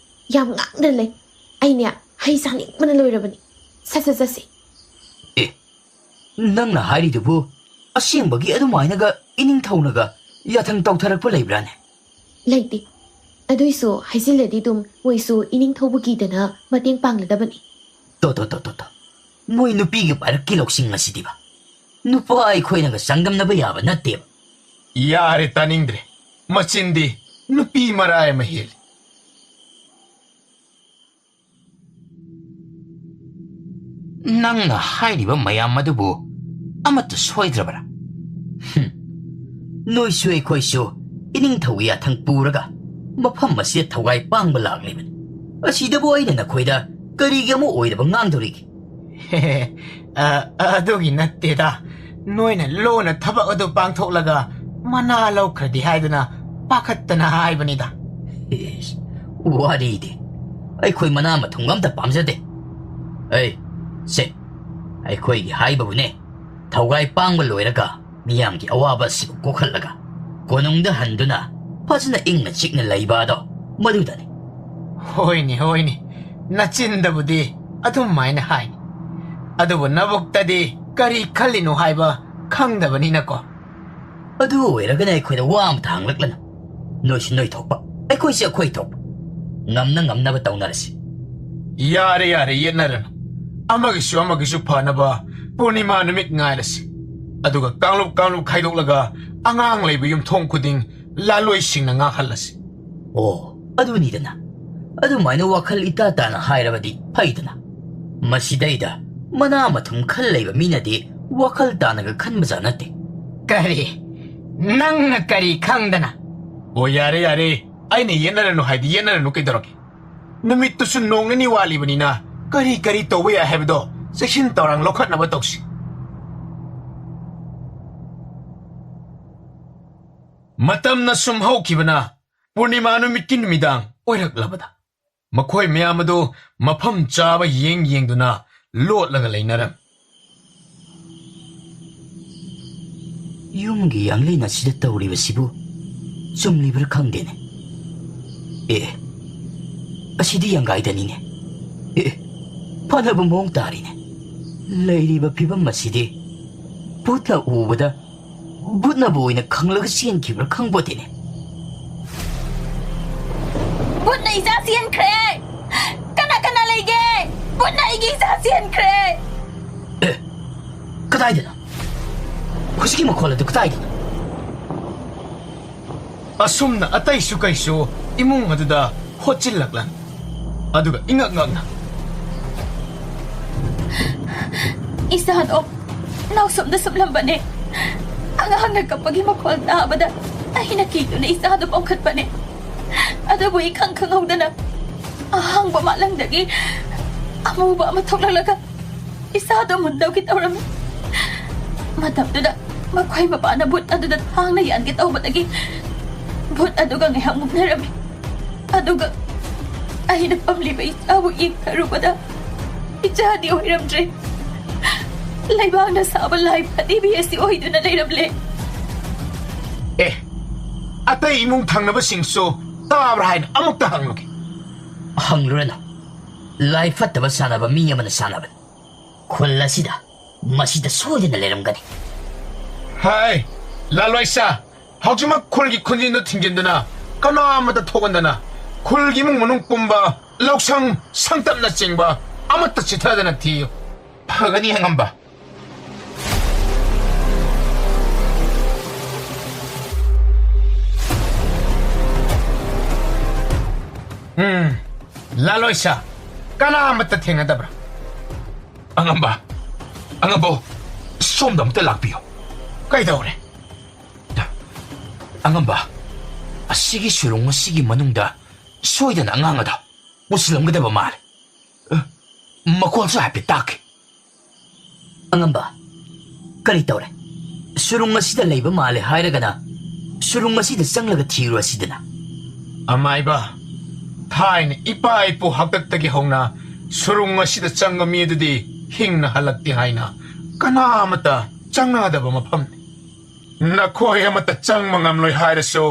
ꯌꯥꯝ ꯉꯥꯡꯗꯅ ꯂꯩ꯫ ꯑꯩꯅꯦ ꯍꯩ ꯆꯥꯅꯤꯡꯕꯅ ꯂꯣꯏꯔꯕꯅꯤ꯫ ꯁꯠ ꯁꯠ ꯆꯠꯁꯤ꯫ ꯑꯦ, ꯅꯪꯅ ꯍꯥꯏꯔꯤꯗꯨꯕꯨ ꯑꯁꯦꯡꯕꯒꯤ ꯑꯗꯨꯃꯥꯏꯅꯒ ꯏꯅꯤꯡꯊꯧꯅꯒ ꯌꯥꯊꯪ ꯇꯧꯊꯔꯛꯄ ꯂꯩꯕ꯭ꯔꯥꯅꯦ? ꯂꯩꯇꯦ꯫ ꯑꯗꯨꯏꯁꯨ ꯍꯥꯏꯖꯤꯜꯂꯗꯤ ꯑꯗꯨꯝ ꯃꯣꯏꯁꯨ ꯏꯅꯤꯡꯊꯧꯕꯨ ꯀꯤꯗꯅ ꯃꯇꯦꯡ ꯄꯥꯡꯂꯗꯕꯅꯤ꯫ ꯇꯣ, ꯇꯣ, ꯇꯣ, ꯇꯣ, ꯇꯣ꯫ ꯃꯣꯏ ꯅꯨꯄꯤꯒꯤ ꯄꯥꯏꯔꯛꯀꯤ ꯂꯧꯁꯤꯡ ꯑꯁꯤꯗꯤꯕ꯫ ꯅꯨꯄꯥ ꯑꯩꯈꯣꯏꯅꯒ ꯆꯥꯡꯗꯝꯅꯕ ꯌꯥꯕ ꯅꯠꯇꯦꯕ꯫ ꯌꯥꯔꯦ, ꯇꯥꯅꯤꯡꯗ꯭ꯔꯦ꯫ ꯃꯆꯤꯟꯗꯤ ꯅꯨꯄꯤ ꯃꯔꯥꯏ ꯑꯃ ꯍꯦꯜꯂꯤ꯫ ꯅꯪꯅ ꯍꯥꯏꯔꯤꯕ ꯃꯌꯥꯝ ꯑꯗꯨꯕꯨ ꯑꯃꯠꯇ ꯁꯣꯏꯗ꯭ꯔꯕꯔꯥ? ꯍꯨꯝ꯫ ꯅꯣꯏꯁꯨ ꯑꯩꯈꯣꯏꯁꯨ ꯏꯅꯤꯡꯊꯧꯒꯤ ꯌꯥꯊꯪ ꯄꯨꯔꯒ ꯃꯐꯝ ꯑꯁꯤꯗ ꯊꯧꯒꯥꯏ ꯄꯥꯡꯕ ꯂꯥꯛꯂꯤꯕꯅꯤ꯫ ꯑꯁꯤꯗꯕꯨ ꯑꯩꯅ ꯅꯈꯣꯏꯗ ꯀꯔꯤꯒꯤ ꯑꯃ ꯑꯣꯏꯗꯕ ꯉꯥꯡꯗꯧꯔꯤꯒꯦ? ꯑ, ꯑꯗꯨꯒꯤ ꯅꯠꯇꯦꯗ꯫ ꯅꯣꯏꯅ ꯂꯣꯟꯅ ꯊꯕꯛ ꯑꯗꯨ ꯄꯥꯡꯊꯣꯛꯂꯒ ꯃꯅꯥ ꯂꯧꯈ꯭ꯔꯗꯤ ꯍꯥꯏꯗꯨꯅ ꯄꯥꯈꯠꯇꯅ ꯍꯥꯏꯕꯅꯤꯗ꯫ ꯏꯁ, ꯋꯥꯔꯤꯗꯤ꯫ ꯑꯩꯈꯣꯏ ꯃꯅꯥ ꯃꯊꯨꯝ ꯑꯝꯇ ꯄꯥꯝꯖꯗꯦ꯫ ꯑꯩ, ꯁꯦ, ꯑꯩꯈꯣꯏꯒꯤ ꯍꯥꯏꯕꯕꯨꯅꯦ, ꯊꯧꯒꯥꯏ ꯄꯥꯡꯕ ꯂꯣꯏꯔꯒ ꯃꯤꯌꯥꯝꯒꯤ ꯑꯋꯥꯕ ꯑꯁꯤꯕꯨ ꯀꯣꯛꯍꯜꯂꯒ ꯀꯣꯅꯨꯡꯗ ꯍꯟꯗꯨꯅ ꯐꯖꯅ ꯏꯪꯅ ꯆꯤꯛꯅ ꯂꯩꯕ ꯑꯗꯣ ꯃꯗꯨꯗꯅꯤ꯫ ꯍꯣꯏꯅꯦ, ꯍꯣꯏꯅꯦ, ꯅꯆꯤꯟꯗꯕꯨꯗꯤ ꯑꯗꯨꯝ ꯍꯥꯏꯅ ꯍꯥꯏꯅꯤ, ꯑꯗꯨꯕꯨ ꯅꯕꯨꯛꯇꯗꯤ ꯀꯔꯤ ꯈꯜꯂꯤꯅꯣ ꯍꯥꯏꯕ ꯈꯪꯗꯕꯅꯤꯅꯀꯣ꯫ ꯑꯗꯨ ꯑꯣꯏꯔꯒꯅ ꯑꯩꯈꯣꯏꯗ ꯋꯥ ꯑꯃꯇ ꯍꯪꯂꯛꯂꯅꯨ꯫ ꯅꯣꯏꯁꯨ ꯅꯣꯏ ꯊꯣꯛꯄ, ꯑꯩꯈꯣꯏꯁꯨ ꯑꯩꯈꯣꯏ ꯊꯣꯛꯄ꯫ ꯉꯝꯅ ꯉꯝꯅꯕ ꯇꯧꯅꯔꯁꯤ꯫ ꯌꯥꯔꯦ, ꯌꯥꯔꯦ, ꯌꯦꯠꯅꯔꯅꯨ꯫ ꯑꯃꯒꯤꯁꯨ ꯑꯃꯒꯤꯁꯨ ꯐꯅꯕ ꯄꯨꯔꯅꯤꯃꯥ ꯅꯨꯃꯤꯠ ꯉꯥꯏꯔꯁꯤ꯫ ꯑꯗꯨꯒ ꯀꯥꯡꯂꯨꯞ ꯀꯥꯡꯂꯨꯞ ꯈꯥꯏꯗꯣꯛꯂꯒ ꯑꯉꯥꯡ ꯂꯩꯕ ꯌꯨꯝꯊꯣꯡ ꯈꯨꯗꯤꯡ ꯂꯥꯂꯣꯏꯁꯤꯡꯅ ꯉꯥꯛꯍꯜꯂꯁꯤ꯫ ꯑꯣ, ꯑꯗꯨꯅꯤꯗꯅ꯫ ꯑꯗꯨꯃꯥꯏꯅ ꯋꯥꯈꯜ ꯏꯇꯥ ꯇꯥꯅ ꯍꯥꯏꯔꯕꯗꯤ ꯐꯩꯗꯅ꯫ ꯃꯁꯤꯗꯩꯗ ꯃꯅꯥ ꯃꯊꯨꯝ ꯈꯜ ꯂꯩꯕ ꯃꯤꯅꯗꯤ ꯋꯥꯈꯜ ꯇꯥꯅꯒ ꯈꯟꯕꯖꯥꯠ ꯅꯠꯇꯦ꯫ ꯀꯔꯤ? ꯅꯪꯅ ꯀꯔꯤ ꯈꯪꯗꯅ? ꯑꯣ, ꯌꯥꯔꯦ, ꯌꯥꯔꯦ꯫ ꯑꯩꯅ ꯌꯦꯠꯅꯔꯅꯨ ꯍꯥꯏꯗꯤ ꯌꯦꯠꯅꯔꯅꯨ ꯀꯩꯗꯧꯔꯒꯦ? ꯅꯨꯃꯤꯠꯇꯨꯁꯨ ꯅꯣꯡ ꯅꯤꯅꯤ ꯋꯥꯠꯂꯤꯕꯅꯤꯅ ꯀꯔꯤ ꯀꯔꯤ ꯇꯧꯕ ꯌꯥꯏ ꯍꯥꯏꯕꯗꯣ ꯆꯦꯛꯁꯤꯟ ꯊꯧꯔꯥꯡ ꯂꯧꯈꯠꯅꯕ ꯇꯧꯁꯤ꯫ ꯃꯇꯝꯅ ꯁꯨꯝ ꯍꯧꯈꯤꯕꯅ ꯄꯨꯔꯅꯤꯃꯥ ꯅꯨꯃꯤꯠꯀꯤ ꯅꯨꯃꯤꯗꯥꯡ ꯑꯣꯏꯔꯛꯂꯕꯗ ꯃꯈꯣꯏ ꯃꯌꯥꯝ ꯑꯗꯨ ꯃꯐꯝ ꯆꯥꯕ ꯌꯦꯡ ꯌꯦꯡꯗꯨꯅ ꯂꯣꯠꯂꯒ ꯂꯩꯅꯔꯝꯃꯤ꯫ ꯌꯨꯝꯒꯤ ꯌꯥꯡꯂꯦꯟ ꯑꯁꯤꯗ ꯇꯧꯔꯤꯕꯁꯤꯕꯨ ꯆꯨꯝꯂꯤꯕ꯭ꯔꯥ ꯈꯪꯗꯦꯅꯦ꯫ ꯑꯦ, ꯑꯁꯤꯗꯤ ꯌꯥꯡꯒꯥꯏꯗꯅꯤꯅꯦ꯫ ꯑꯦ, ꯐꯅꯕ ꯃꯑꯣꯡ ꯇꯥꯔꯤꯅꯦ꯫ ꯂꯩꯔꯤꯕ ꯐꯤꯕꯝ ꯑꯁꯤꯗꯤ ꯚꯨꯠꯅ ꯎꯕꯗ ꯚꯨꯠꯅꯕꯨ ꯑꯣꯏꯅ ꯈꯪꯂꯒ ꯆꯦꯟꯈꯤꯕ꯭ꯔꯥ ꯈꯪꯄꯣꯠꯇꯦꯅꯦ꯫ ꯚꯨꯠꯅ ꯏꯆꯥ ꯆꯦꯟꯈ꯭ꯔꯦ꯫ ꯀꯅꯥ ꯀꯅꯥ ꯂꯩꯒꯦ? ꯚꯨꯠꯅ ꯑꯩꯒꯤ ꯏꯆꯥ ꯆꯦꯟꯈ꯭ꯔꯦ꯫ ꯑꯦ, ꯀꯗꯥꯏꯗꯅꯣ? ꯍꯧꯖꯤꯛꯀꯤ ꯃꯈꯣꯜ ꯑꯗꯨ ꯀꯗꯥꯏꯗꯅꯣ? ꯑꯁꯨꯝꯅ ꯑꯇꯩꯁꯨ ꯀꯩꯁꯨ ꯏꯃꯨꯡ ꯑꯗꯨꯗ ꯍꯣꯠꯆꯤꯜꯂꯛꯂꯝꯃꯤ꯫ ꯑꯗꯨꯒ ꯏꯉꯛ ꯉꯛꯅ, ꯏꯆꯥꯗꯣ ꯅꯥꯎꯁꯨꯝꯗ ꯁꯨꯝꯂꯝꯕꯅꯦ꯫ ꯑꯉꯥꯡꯅ ꯀꯞꯄꯒꯤ ꯃꯈꯣꯜ ꯇꯥꯕꯗ ꯑꯩꯅ ꯀꯤꯗꯨꯅ ꯏꯆꯥꯗꯣ ꯄꯣꯝꯈꯠꯄꯅꯦ꯫ ꯑꯗꯨꯕꯨ ꯏꯈꯪ ꯈꯪꯍꯧꯗꯅ ꯑꯍꯥꯡꯕ ꯃꯥꯂꯪꯗꯒꯤ ꯑꯃꯨꯕ ꯑꯃ ꯊꯣꯛꯂꯛꯂꯒ ꯏꯁꯥꯗꯣ ꯃꯨꯟꯗꯧꯒꯤ ꯇꯧꯔꯝꯃꯤ꯫ ꯃꯇꯝꯗꯨꯗ ꯃꯈꯣꯏ ꯃꯄꯥꯅ ꯚꯨꯠ ꯑꯗꯨꯗ ꯊꯥꯡꯅ ꯌꯥꯟꯒꯦ ꯇꯧꯕꯗꯒꯤ ꯚꯨꯠ ꯑꯗꯨꯒ ꯉꯥꯏꯍꯥꯛ ꯃꯨꯛꯅꯔꯝꯃꯤ꯫ ꯑꯗꯨꯒ ꯑꯩꯅ ꯄꯝꯂꯤꯕ ꯏꯆꯥꯕꯨ ꯌꯦꯡꯊꯔꯨꯕꯗ ꯏꯆꯥꯗꯤ ꯑꯣꯏꯔꯝꯗ꯭ꯔꯦ꯫ ꯂꯩꯕꯥꯛꯅ ꯁꯥꯕ ꯂꯥꯏ ꯐꯗꯤꯕꯤ ꯑꯁꯤ ꯑꯣꯏꯗꯨꯅ ꯂꯩꯔꯝꯂꯦ꯫ ꯑꯦ, ꯑꯇꯩ ꯏꯃꯨꯡ ꯊꯪꯅꯕꯁꯤꯡꯁꯨ ꯇꯥꯕ꯭ꯔꯥ ꯍꯥꯏꯅ ꯑꯃꯨꯛꯇ ꯍꯪꯂꯨꯒꯦ꯫ ꯍꯪꯂꯨꯔꯅꯨ꯫ ꯂꯥꯏ ꯐꯠꯇꯕ ꯁꯥꯟꯅꯕ ꯃꯤ ꯑꯃꯅ ꯁꯥꯟꯅꯕꯅꯤ꯫ ꯈꯨꯜ ꯑꯁꯤꯗ ꯃꯁꯤꯗ ꯁꯣꯏꯗꯅ ꯂꯩꯔꯝꯒꯅꯤ꯫ ꯍꯥꯏ, ꯂꯥꯂꯣꯏꯁꯥ, ꯍꯧꯖꯤꯛꯃꯛ ꯈꯨꯜꯒꯤ ꯈꯨꯟꯖꯤꯟꯗꯨ ꯊꯤꯡꯖꯤꯟꯗꯨꯅ ꯀꯅꯥ ꯑꯃꯠꯇ ꯊꯣꯛꯍꯟꯗꯅ ꯈꯨꯜꯒꯤ ꯏꯃꯨꯡ ꯃꯅꯨꯡ ꯄꯨꯝꯕ ꯂꯧꯁꯪ ꯁꯪꯇꯞꯅꯆꯤꯡꯕ ꯑꯃꯠꯇ ꯆꯤꯊꯗꯅ ꯊꯤꯌꯨ꯫ ꯐꯒꯅꯤ, ꯑꯉꯝꯕ꯫ ꯎꯝ, ꯂꯥꯂꯣꯏꯁꯥ, ꯀꯅꯥ ꯑꯃꯠꯇ ꯊꯦꯡꯅꯗꯕ꯭ꯔꯥ? ꯑꯉꯝꯕ, ꯑꯉꯝꯕ, ꯁꯣꯝꯗ ꯑꯃꯨꯛꯇ ꯂꯥꯛꯄꯤꯌꯨ꯫ ꯀꯩꯗꯧꯔꯦ? ꯑꯉꯝꯕ, ꯑꯁꯤꯒꯤ ꯁꯨꯔꯨꯡ ꯑꯁꯤꯒꯤ ꯃꯅꯨꯡꯗ ꯁꯣꯏꯗꯅ ꯑꯉꯥꯡ ꯑꯗꯣ ꯄꯨꯁꯤꯜꯂꯝꯒꯗꯕ ꯃꯥꯜꯂꯦ꯫ ꯑ, ꯃꯈꯣꯜꯁꯨ ꯍꯥꯏꯐꯦꯠ ꯇꯥꯈꯤ꯫ ꯑꯉꯝꯕ, ꯀꯔꯤ ꯇꯧꯔꯦ? ꯁꯨꯔꯨꯡ ꯑꯁꯤꯗ ꯂꯩꯕ ꯃꯥꯜꯂꯦ ꯍꯥꯏꯔꯒꯅ ꯁꯨꯔꯨꯡ ꯑꯁꯤꯗ ꯆꯪꯂꯒ ꯊꯤꯔꯨꯔꯁꯤꯗꯅ꯫ ꯑꯃꯥꯏꯕ, ꯊꯥꯏꯅ ꯏꯄꯥ ꯏꯄꯨ ꯍꯥꯛꯇꯛꯇꯒꯤ ꯍꯧꯅ ꯁꯨꯔꯨꯡ ꯑꯁꯤꯗ ꯆꯪꯕ ꯃꯤ ꯑꯗꯨꯗꯤ ꯍꯤꯡꯅ ꯍꯜꯂꯛꯇꯦ ꯍꯥꯏꯅ ꯀꯅꯥ ꯑꯃꯠꯇ ꯆꯪꯅꯗꯕ ꯃꯐꯝꯅꯤ꯫ ꯅꯈꯣꯏ ꯑꯃꯠꯇ ꯆꯪꯕ ꯉꯝꯂꯣꯏ ꯍꯥꯏꯔꯁꯨ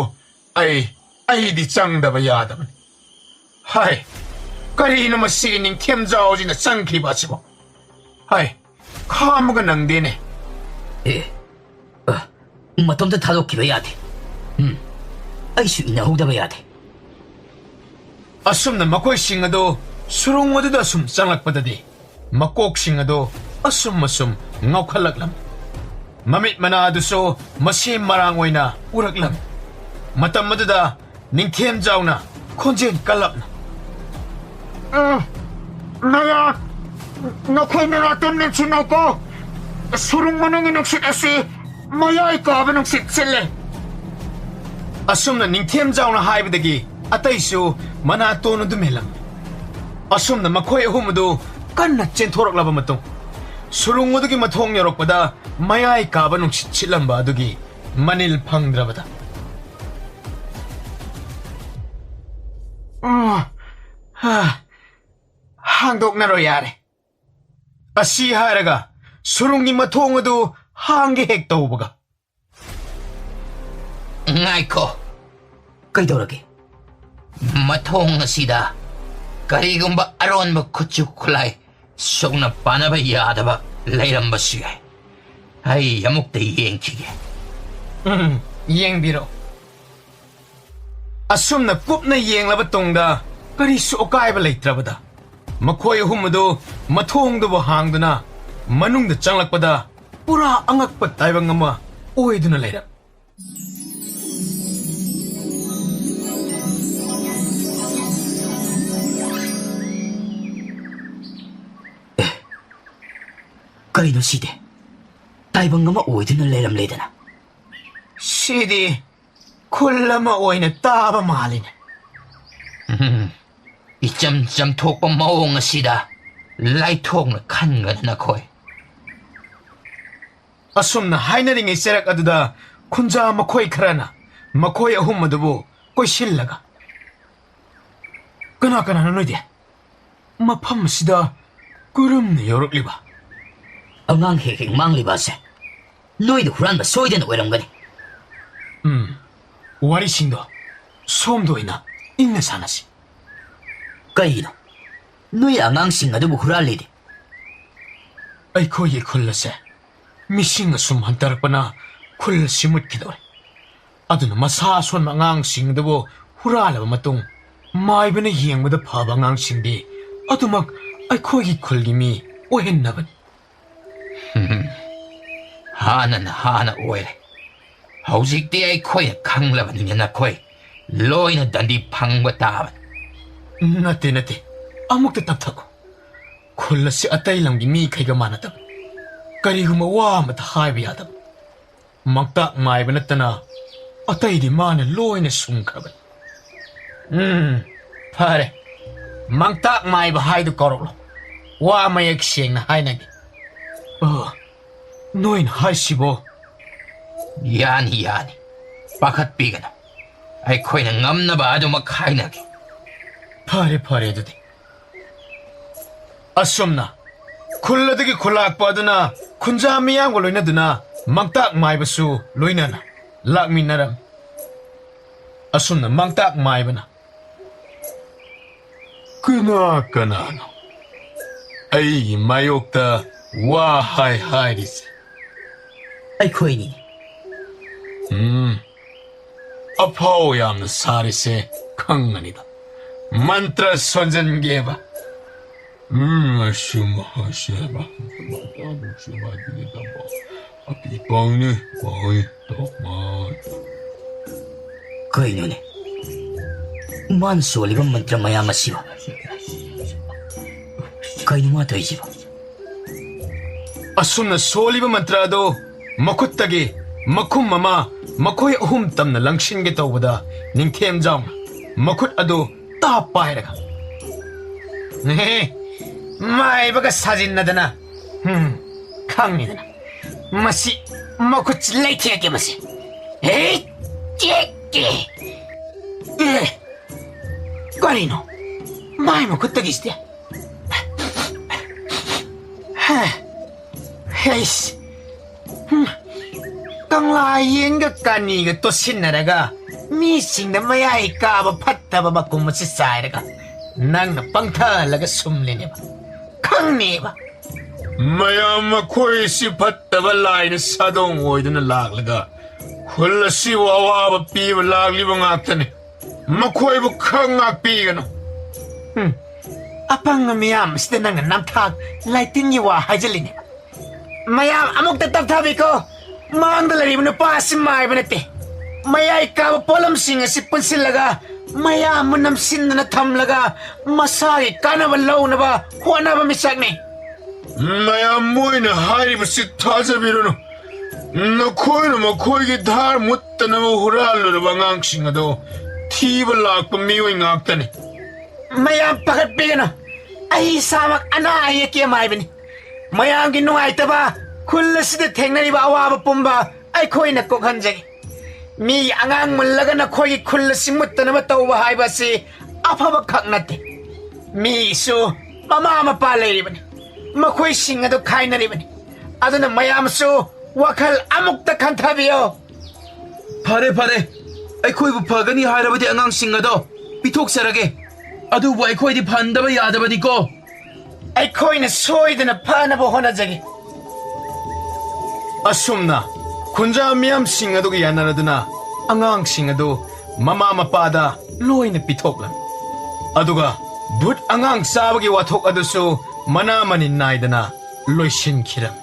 ꯑꯩ, ꯑꯩꯗꯤ ꯆꯪꯗꯕ ꯌꯥꯗꯕꯅꯤ꯫ ꯍꯥꯏ, ꯀꯔꯤꯅꯣ ꯃꯁꯤꯒꯤ ꯅꯤꯡꯊꯦꯝꯖꯥꯎꯁꯤꯅ ꯆꯪꯈ꯭ꯔꯤꯕ ꯑꯁꯤꯕꯣ? ꯍꯥꯏ, ꯈꯥꯝꯃꯒ ꯅꯪꯗꯦꯅꯦ꯫ ꯑꯦ, ꯑ, ꯃꯇꯣꯝꯇ ꯊꯥꯗꯣꯛꯈꯤꯕ ꯌꯥꯗꯦ꯫ ꯎꯝ, ꯑꯩꯁꯨ ꯏꯟꯅꯍꯧꯗꯕ ꯌꯥꯗꯦ꯫ ꯑꯁꯨꯝꯅ ꯃꯈꯣꯏꯁꯤꯡ ꯑꯗꯨ ꯁꯨꯔꯨꯡ ꯑꯗꯨꯗ ꯑꯁꯨꯝ ꯆꯪꯂꯛꯄꯗꯗꯤ ꯃꯀꯣꯛꯁꯤꯡ ꯑꯗꯨ ꯑꯁꯨꯝ ꯑꯁꯨꯝ ꯉꯥꯎꯈꯠꯂꯛꯂꯝꯃꯤ꯫ ꯃꯃꯤꯠ ꯃꯅꯥ ꯑꯗꯨꯁꯨ ꯃꯁꯤ ꯃꯔꯥꯡ ꯑꯣꯏꯅ ꯎꯔꯛꯂꯝꯃꯤ꯫ ꯃꯇꯝ ꯑꯗꯨꯗ ꯅꯤꯡꯊꯦꯝꯖꯥꯎꯅ ꯈꯣꯟꯖꯦꯜ ꯀꯜꯂꯞꯅ, "ꯑ, ꯅꯌꯥ, ꯅꯈꯣꯏ ꯅꯅꯥꯛꯇ ꯅꯤꯡꯁꯤꯡꯅꯧꯀꯣ꯫ ꯁꯨꯔꯨꯡ ꯃꯅꯨꯡꯒꯤ ꯅꯨꯡꯁꯤꯠ ꯑꯁꯤ ꯃꯌꯥꯏ ꯀꯥꯕ ꯅꯨꯡꯁꯤꯠ ꯁꯤꯠꯂꯦ꯫" ꯑꯁꯨꯝꯅ ꯅꯤꯡꯊꯦꯝꯖꯥꯎꯅ ꯍꯥꯏꯕꯗꯒꯤ ꯑꯇꯩꯁꯨ ꯃꯅꯥꯇꯣꯟ ꯑꯗꯨ ꯃꯦꯜꯂꯝꯃꯤ꯫ ꯑꯁꯨꯝꯅ ꯃꯈꯣꯏ ꯑꯍꯨꯝ ꯑꯗꯨ ꯀꯟꯅ ꯆꯦꯟꯊꯣꯔꯛꯂꯕ ꯃꯇꯨꯡ, ꯁꯨꯔꯨꯡ ꯑꯗꯨꯒꯤ ꯃꯊꯣꯡ ꯌꯧꯔꯛꯄꯗ ꯃꯌꯥꯏ ꯀꯥꯕ ꯅꯨꯡꯁꯤꯠ ꯁꯤꯠꯂꯝꯕ ꯑꯗꯨꯒꯤ ꯃꯅꯤꯜ ꯐꯪꯗ꯭ꯔꯕꯗ, "ꯎꯝ, ꯍꯥ, ꯍꯥꯡꯗꯣꯛꯅꯔꯣ ꯌꯥꯔꯦ"꯫ ꯑꯁꯤ ꯍꯥꯏꯔꯒ ꯁꯨꯔꯨꯡꯒꯤ ꯃꯊꯣꯡ ꯑꯗꯨ ꯍꯥꯡꯒꯦ ꯍꯦꯛ ꯇꯧꯕꯒ, "ꯉꯥꯏꯈꯣ꯫ ꯀꯩꯗꯧꯔꯒꯦ? ꯃꯊꯣꯡ ꯑꯁꯤꯗ ꯀꯔꯤꯒꯨꯝꯕ ꯑꯔꯣꯟꯕ ꯈꯨꯠꯁꯨ ꯈꯨꯠꯂꯥꯏ ꯁꯣꯛꯅ ꯄꯥꯅꯕ ꯌꯥꯗꯕ ꯂꯩꯔꯝꯕꯁꯨ ꯌꯥꯏ꯫ ꯑꯩ ꯑꯃꯨꯛꯇ ꯌꯦꯡꯈꯤꯒꯦ"꯫ "ꯎꯝ, ꯌꯦꯡꯕꯤꯔꯣ"꯫ ꯑꯁꯨꯝꯅ ꯀꯨꯞꯅ ꯌꯦꯡꯂꯕ ꯇꯨꯡꯗ ꯀꯔꯤꯁꯨ ꯑꯀꯥꯏꯕ ꯂꯩꯇ꯭ꯔꯕꯗ, ꯃꯈꯣꯏ ꯑꯍꯨꯝ ꯑꯗꯨ ꯃꯊꯣꯡꯗꯨꯕꯨ ꯍꯥꯡꯗꯨꯅ ꯃꯅꯨꯡꯗ ꯆꯪꯂꯛꯄꯗ ꯄꯨꯔꯥ ꯑꯉꯛꯄ ꯇꯥꯏꯕꯪ ꯑꯃ ꯑꯣꯏꯗꯨꯅ ꯂꯩꯔꯝ꯫ ꯑꯦ, ꯀꯔꯤꯅꯣ ꯁꯤꯗꯤ? ꯇꯥꯏꯕꯪ ꯑꯃ ꯑꯣꯏꯗꯨꯅ ꯂꯩꯔꯝꯂꯦꯗꯅ꯫ ꯁꯤꯗꯤ ꯈꯨꯜ ꯑꯃ ꯑꯣꯏꯅ ꯇꯥꯕ ꯃꯥꯜꯂꯤꯅꯦ꯫ ꯎꯝ, ꯏꯆꯝ ꯆꯝꯊꯣꯛꯄ ꯃꯑꯣꯡ ꯑꯁꯤꯗ ꯂꯥꯏꯊꯣꯛꯅ ꯈꯟꯒꯅꯨ ꯅꯈꯣꯏ꯫ ꯑꯁꯨꯝꯅ ꯍꯥꯏꯅꯔꯤꯉꯩ ꯆꯔꯛ ꯑꯗꯨꯗ ꯈꯨꯟꯖꯥ ꯃꯈꯣꯏ ꯈꯔꯅ ꯃꯈꯣꯏ ꯑꯍꯨꯝ ꯑꯗꯨꯕꯨ ꯀꯣꯏꯁꯤꯜꯂꯒ, "ꯀꯅꯥ ꯀꯅꯥꯅꯣ ꯅꯣꯏꯗꯤ? ꯃꯐꯝ ꯑꯁꯤꯗ ꯀꯔꯝꯅ ꯌꯧꯔꯛꯂꯤꯕ?" "ꯑꯉꯥꯡ ꯍꯦꯛ ꯍꯦꯛ ꯃꯥꯡꯂꯤꯕ ꯑꯁꯦ ꯅꯣꯏꯗ ꯍꯨꯔꯥꯟꯕ ꯁꯣꯏꯗꯅ ꯑꯣꯏꯔꯝꯒꯅꯤ"꯫ "ꯎꯝ, ꯋꯥꯔꯤꯁꯤꯡꯗꯣ ꯁꯣꯝꯗ ꯑꯣꯏꯅ ꯏꯪꯅ ꯁꯥꯟꯅꯁꯤ"꯫ "ꯀꯩꯒꯤꯅꯣ ꯅꯣꯏ ꯑꯉꯥꯡꯁꯤꯡ ꯑꯗꯨꯕꯨ ꯍꯨꯔꯥꯜꯂꯤꯗꯤ?" "ꯑꯩꯈꯣꯏꯒꯤ ꯈꯨꯜ ꯑꯁꯦ ꯃꯤꯁꯤꯡ ꯑꯁꯨꯝ ꯍꯟꯊꯔꯛꯄꯅ ꯈꯨꯜ ꯑꯁꯤ ꯃꯨꯠꯈꯤꯗꯧꯔꯦ꯫ ꯑꯗꯨꯅ ꯃꯁꯥ ꯑꯁꯣꯟꯕ ꯑꯉꯥꯡꯁꯤꯡ ꯑꯗꯨꯕꯨ ꯍꯨꯔꯥꯜꯂꯕ ꯃꯇꯨꯡ, ꯃꯥꯏꯕꯅ ꯌꯦꯡꯕꯗ ꯐꯕ ꯑꯉꯥꯡꯁꯤꯡꯗꯤ ꯑꯗꯨꯃꯛ ꯑꯩꯈꯣꯏꯒꯤ ꯈꯨꯜꯒꯤ ꯃꯤ ꯑꯣꯏꯍꯟꯅꯕꯅꯤ"꯫ ꯍꯥꯟꯅꯅ ꯍꯥꯟꯅ ꯑꯣꯏꯔꯦ꯫ ꯍꯧꯖꯤꯛꯇꯤ ꯑꯩꯈꯣꯏꯅ ꯈꯪꯂꯕꯅꯤꯅ ꯅꯈꯣꯏ ꯂꯣꯏꯅ ꯗꯟꯗꯤ ꯐꯪꯕ ꯇꯥꯕꯅꯤ꯫ "ꯅꯠꯇꯦ, ꯅꯠꯇꯦ꯫ ꯑꯃꯨꯛꯇ ꯇꯞꯊꯈꯣ꯫ ꯈꯨꯜ ꯑꯁꯤ ꯑꯇꯩ ꯂꯝꯒꯤ ꯃꯤꯈꯩꯒ ꯃꯥꯟꯅꯗꯕꯅꯤ꯫ ꯀꯔꯤꯒꯨꯝꯕ ꯋꯥ ꯑꯃꯇ ꯍꯥꯏꯕ ꯌꯥꯗꯕ꯫ ꯃꯥꯡꯇꯥꯛ ꯃꯥꯏꯕ ꯅꯠꯇꯅ ꯑꯇꯩꯗꯤ ꯃꯥꯅ ꯂꯣꯏꯅ ꯁꯨꯡꯈ꯭ꯔꯕꯅꯤ"꯫ ꯎꯝ, ꯐꯔꯦ꯫ ꯃꯥꯡꯇꯥꯛ ꯃꯥꯏꯕ ꯍꯥꯏꯗꯨ ꯀꯧꯔꯛꯂꯣ꯫ ꯋꯥ ꯃꯌꯦꯛ ꯁꯦꯡꯅ ꯍꯥꯏꯅꯒꯦ꯫ ꯑ, ꯅꯣꯏꯅ ꯍꯥꯏꯁꯤꯕꯣ? ꯌꯥꯅꯤ, ꯌꯥꯅꯤ꯫ ꯄꯥꯈꯠꯄꯤꯒꯅꯨ꯫ ꯑꯩꯈꯣꯏꯅ ꯉꯝꯅꯕ ꯑꯗꯨꯃꯛ ꯍꯥꯏꯅꯒꯦ꯫ ꯐꯔꯦ, ꯐꯔꯦ ꯑꯗꯨꯗꯤ꯫ ꯑꯁꯨꯝꯅ ꯈꯨꯜ ꯑꯗꯨꯒꯤ ꯈꯨꯜꯂꯥꯛꯄ ꯑꯗꯨꯅ ꯈꯨꯟꯖꯥ ꯃꯤꯌꯥꯝꯒ ꯂꯣꯏꯅꯗꯨꯅ ꯃꯥꯡꯇꯥꯛ ꯃꯥꯏꯕꯁꯨ ꯂꯣꯏꯅꯅ ꯂꯥꯛꯃꯤꯟꯅꯔꯝꯃꯤ꯫ ꯑꯁꯨꯝꯅ ꯃꯥꯡꯇꯥꯛ ꯃꯥꯏꯕꯅ, "ꯀꯅꯥ ꯀꯅꯥꯅꯣ ꯑꯩꯒꯤ ꯃꯥꯌꯣꯛꯇ ꯋꯥ ꯍꯥꯏ ꯍꯥꯏꯔꯤꯁꯦ?" "ꯑꯩꯈꯣꯏꯅꯤ꯫" ꯎꯝ, ꯑꯐꯥꯎ ꯌꯥꯝꯅ ꯁꯥꯔꯤꯁꯦ ꯈꯪꯉꯅꯤꯗ꯫ ꯃꯟꯇ꯭ꯔ ꯁꯣꯟꯖꯟꯒꯦꯕ꯫ ꯎꯝ, ꯑꯁꯨꯝ ꯍꯥꯏꯁꯦꯕ꯫ ꯑꯄꯤꯄꯥꯡꯅꯤ, ꯄꯥꯡꯅꯤ, ꯇꯣꯛꯃ꯫ ꯀꯩꯅꯣꯅꯦ? ꯃꯥꯅ ꯁꯣꯜꯂꯤꯕ ꯃꯟꯇ꯭ꯔ ꯃꯌꯥꯝ ꯑꯁꯤꯕꯨ? ꯀꯩꯅꯣ ꯃꯥ ꯇꯧꯔꯤꯁꯤꯕꯣ? ꯑꯁꯨꯝꯅ ꯁꯣꯜꯂꯤꯕ ꯃꯟꯇ꯭ꯔ ꯑꯗꯨ ꯃꯈꯨꯠꯇꯒꯤ ꯃꯈꯨꯝ ꯑꯃ ꯃꯈꯣꯏ ꯑꯍꯨꯝ ꯇꯝꯅ ꯂꯪꯁꯤꯟꯒꯦ ꯇꯧꯕꯗ, ꯅꯤꯡꯊꯦꯝꯖꯥꯎꯅ ꯃꯈꯨꯠ ꯑꯗꯨ ꯇꯥꯞ ꯄꯥꯏꯔꯒ, "ꯅꯦꯍꯦ, ꯃꯥꯏꯕꯒ ꯁꯥꯖꯤꯟꯅꯗꯅ, ꯍꯨꯝ, ꯈꯪꯉꯤꯗꯅ, ꯃꯁꯤ ꯃꯈꯨꯠꯁꯤ ꯂꯩꯊꯦꯛꯀꯦ ꯃꯁꯤ꯫ ꯍꯦ, ꯇꯦꯛꯀꯦ꯫ ꯑꯦ, ꯀꯔꯤꯅꯣ? ꯃꯥꯏ ꯃꯈꯨꯠꯇꯒꯤꯁꯤꯗꯤ꯫ ꯍꯦ, ꯍꯩꯁ, ꯍꯨꯝ, ꯀꯪꯂꯥ ꯌꯦꯟꯒ ꯀꯥꯅꯤꯒ ꯇꯣꯠꯁꯤꯟꯅꯔꯒ ꯃꯤꯁꯤꯡꯗ ꯃꯌꯥꯏ ꯀꯥꯕ ꯐꯠꯇꯕ ꯃꯀꯨꯝ ꯑꯁꯤ ꯆꯥꯏꯔꯒ ꯅꯪꯅ ꯄꯪꯊꯍꯜꯂꯒ ꯁꯨꯝꯂꯤꯅꯦꯕ, ꯈꯪꯅꯦꯕ꯫" ꯃꯌꯥꯝ ꯃꯈꯣꯏ ꯑꯁꯤ ꯐꯠꯇꯕ ꯂꯥꯏꯅ ꯁꯥꯗꯣꯡ ꯑꯣꯏꯗꯨꯅ ꯂꯥꯛꯂꯒ ꯈꯨꯜ ꯑꯁꯤꯕꯨ ꯑꯋꯥꯕ ꯄꯤꯕ ꯂꯥꯛꯂꯤꯕ ꯉꯥꯛꯇꯅꯤ꯫ ꯃꯈꯣꯏꯕꯨ ꯈꯔ ꯉꯥꯛꯄꯤꯒꯅꯨ꯫ ꯍꯨꯝ, ꯑꯄꯪꯕ ꯃꯤꯌꯥꯝ ꯑꯁꯤꯗ ꯅꯪꯅ ꯅꯝꯊꯥꯛ ꯂꯥꯏꯇꯤꯟꯒꯤ ꯋꯥ ꯍꯥꯏꯖꯤꯜꯂꯤꯅꯦ꯫ ꯃꯌꯥꯝ ꯑꯃꯨꯛꯇ ꯇꯞꯊꯕꯤꯀꯣ꯫ ꯃꯥꯡꯗ ꯂꯩꯔꯤꯕ ꯅꯨꯄꯥ ꯑꯁꯤ ꯃꯥꯏꯕ ꯅꯠꯇꯦ꯫ ꯃꯌꯥꯏ ꯀꯥꯕ ꯄꯣꯠꯂꯝꯁꯤꯡ ꯑꯁꯤ ꯄꯨꯟꯁꯤꯜꯂꯒ ꯃꯌꯥꯝꯕꯨ ꯅꯝꯁꯤꯟꯗꯨꯅ ꯊꯝꯂꯒ ꯃꯁꯥꯒꯤ ꯀꯥꯟꯅꯕ ꯂꯧꯅꯕ ꯍꯣꯠꯅꯕ ꯃꯤꯁꯛꯅꯤ꯫ ꯃꯌꯥꯝ ꯃꯣꯏꯅ ꯍꯥꯏꯔꯤꯕꯁꯤ ꯊꯥꯖꯕꯤꯔꯨꯅꯨ꯫ ꯅꯈꯣꯏꯅ ꯃꯈꯣꯏꯒꯤ ꯙꯥꯔ ꯃꯨꯠꯇꯅꯕ ꯍꯨꯔꯥꯜꯂꯨꯔꯕ ꯑꯉꯥꯡꯁꯤꯡ ꯑꯗꯣ ꯊꯤꯕ ꯂꯥꯛꯄ ꯃꯤꯑꯣꯏ ꯉꯥꯛꯇꯅꯤ꯫ ꯃꯌꯥꯝ ꯄꯥꯈꯠꯄꯤꯒꯅꯨ꯫ ꯑꯩ ꯏꯁꯥꯃꯛ ꯑꯅꯥ ꯑꯌꯦꯛꯀꯤ ꯑꯃꯥꯏꯕꯅꯤ꯫ ꯃꯌꯥꯝꯒꯤ ꯅꯨꯡꯉꯥꯏꯇꯕ, ꯈꯨꯜ ꯑꯁꯤꯗ ꯊꯦꯡꯅꯔꯤꯕ ꯑꯋꯥꯕ ꯄꯨꯝꯕ ꯑꯩꯈꯣꯏꯅ ꯀꯣꯛꯍꯟꯖꯒꯦ꯫ ꯃꯤ ꯑꯉꯥꯡ ꯃꯨꯜꯂꯒ ꯅꯈꯣꯏꯒꯤ ꯈꯨꯜ ꯑꯁꯤ ꯃꯨꯠꯇꯅꯕ ꯇꯧꯕ ꯍꯥꯏꯕ ꯑꯁꯤ ꯑꯐꯕ ꯈꯛ ꯅꯠꯇꯦ꯫ ꯃꯤꯁꯨ ꯃꯃꯥ ꯃꯄꯥ ꯂꯩꯔꯤꯕꯅꯤ꯫ ꯃꯈꯣꯏꯁꯤꯡ ꯑꯗꯨ ꯈꯥꯏꯅꯔꯤꯕꯅꯤ꯫ ꯑꯗꯨꯅ ꯃꯌꯥꯝꯁꯨ ꯋꯥꯈꯜ ꯑꯃꯨꯛꯇ ꯈꯟꯊꯕꯤꯌꯨ꯫ ꯐꯔꯦ, ꯐꯔꯦ꯫ ꯑꯩꯈꯣꯏꯕꯨ ꯐꯒꯅꯤ ꯍꯥꯏꯔꯕꯗꯤ ꯑꯉꯥꯡꯁꯤꯡ ꯑꯗꯣ ꯄꯤꯊꯣꯛꯆꯔꯒꯦ꯫ ꯑꯗꯨꯕꯨ ꯑꯩꯈꯣꯏꯗꯤ ꯐꯍꯟꯗꯕ ꯌꯥꯗꯕꯅꯤꯀꯣ꯫ ꯑꯩꯈꯣꯏꯅ ꯁꯣꯏꯗꯅ ꯐꯅꯕ ꯍꯣꯠꯅꯖꯒꯦ꯫ ꯑꯁꯨꯝꯅ ꯈꯨꯟꯖꯥ ꯃꯤꯌꯥꯝꯁꯤꯡ ꯑꯗꯨꯒ ꯌꯥꯅꯔꯗꯨꯅ ꯑꯉꯥꯡꯁꯤꯡ ꯑꯗꯨ ꯃꯃꯥ ꯃꯄꯥꯗ ꯂꯣꯏꯅ ꯄꯤꯊꯣꯛꯂꯝꯃꯤ꯫ ꯑꯗꯨꯒ ꯚꯨꯠ ꯑꯉꯥꯡ ꯆꯥꯕꯒꯤ ꯋꯥꯊꯣꯛ ꯑꯗꯨꯁꯨ ꯃꯅꯥ ꯃꯅꯤꯟ ꯅꯥꯏꯗꯅ ꯂꯣꯏꯁꯤꯟꯈꯤꯔꯝꯃꯤ꯫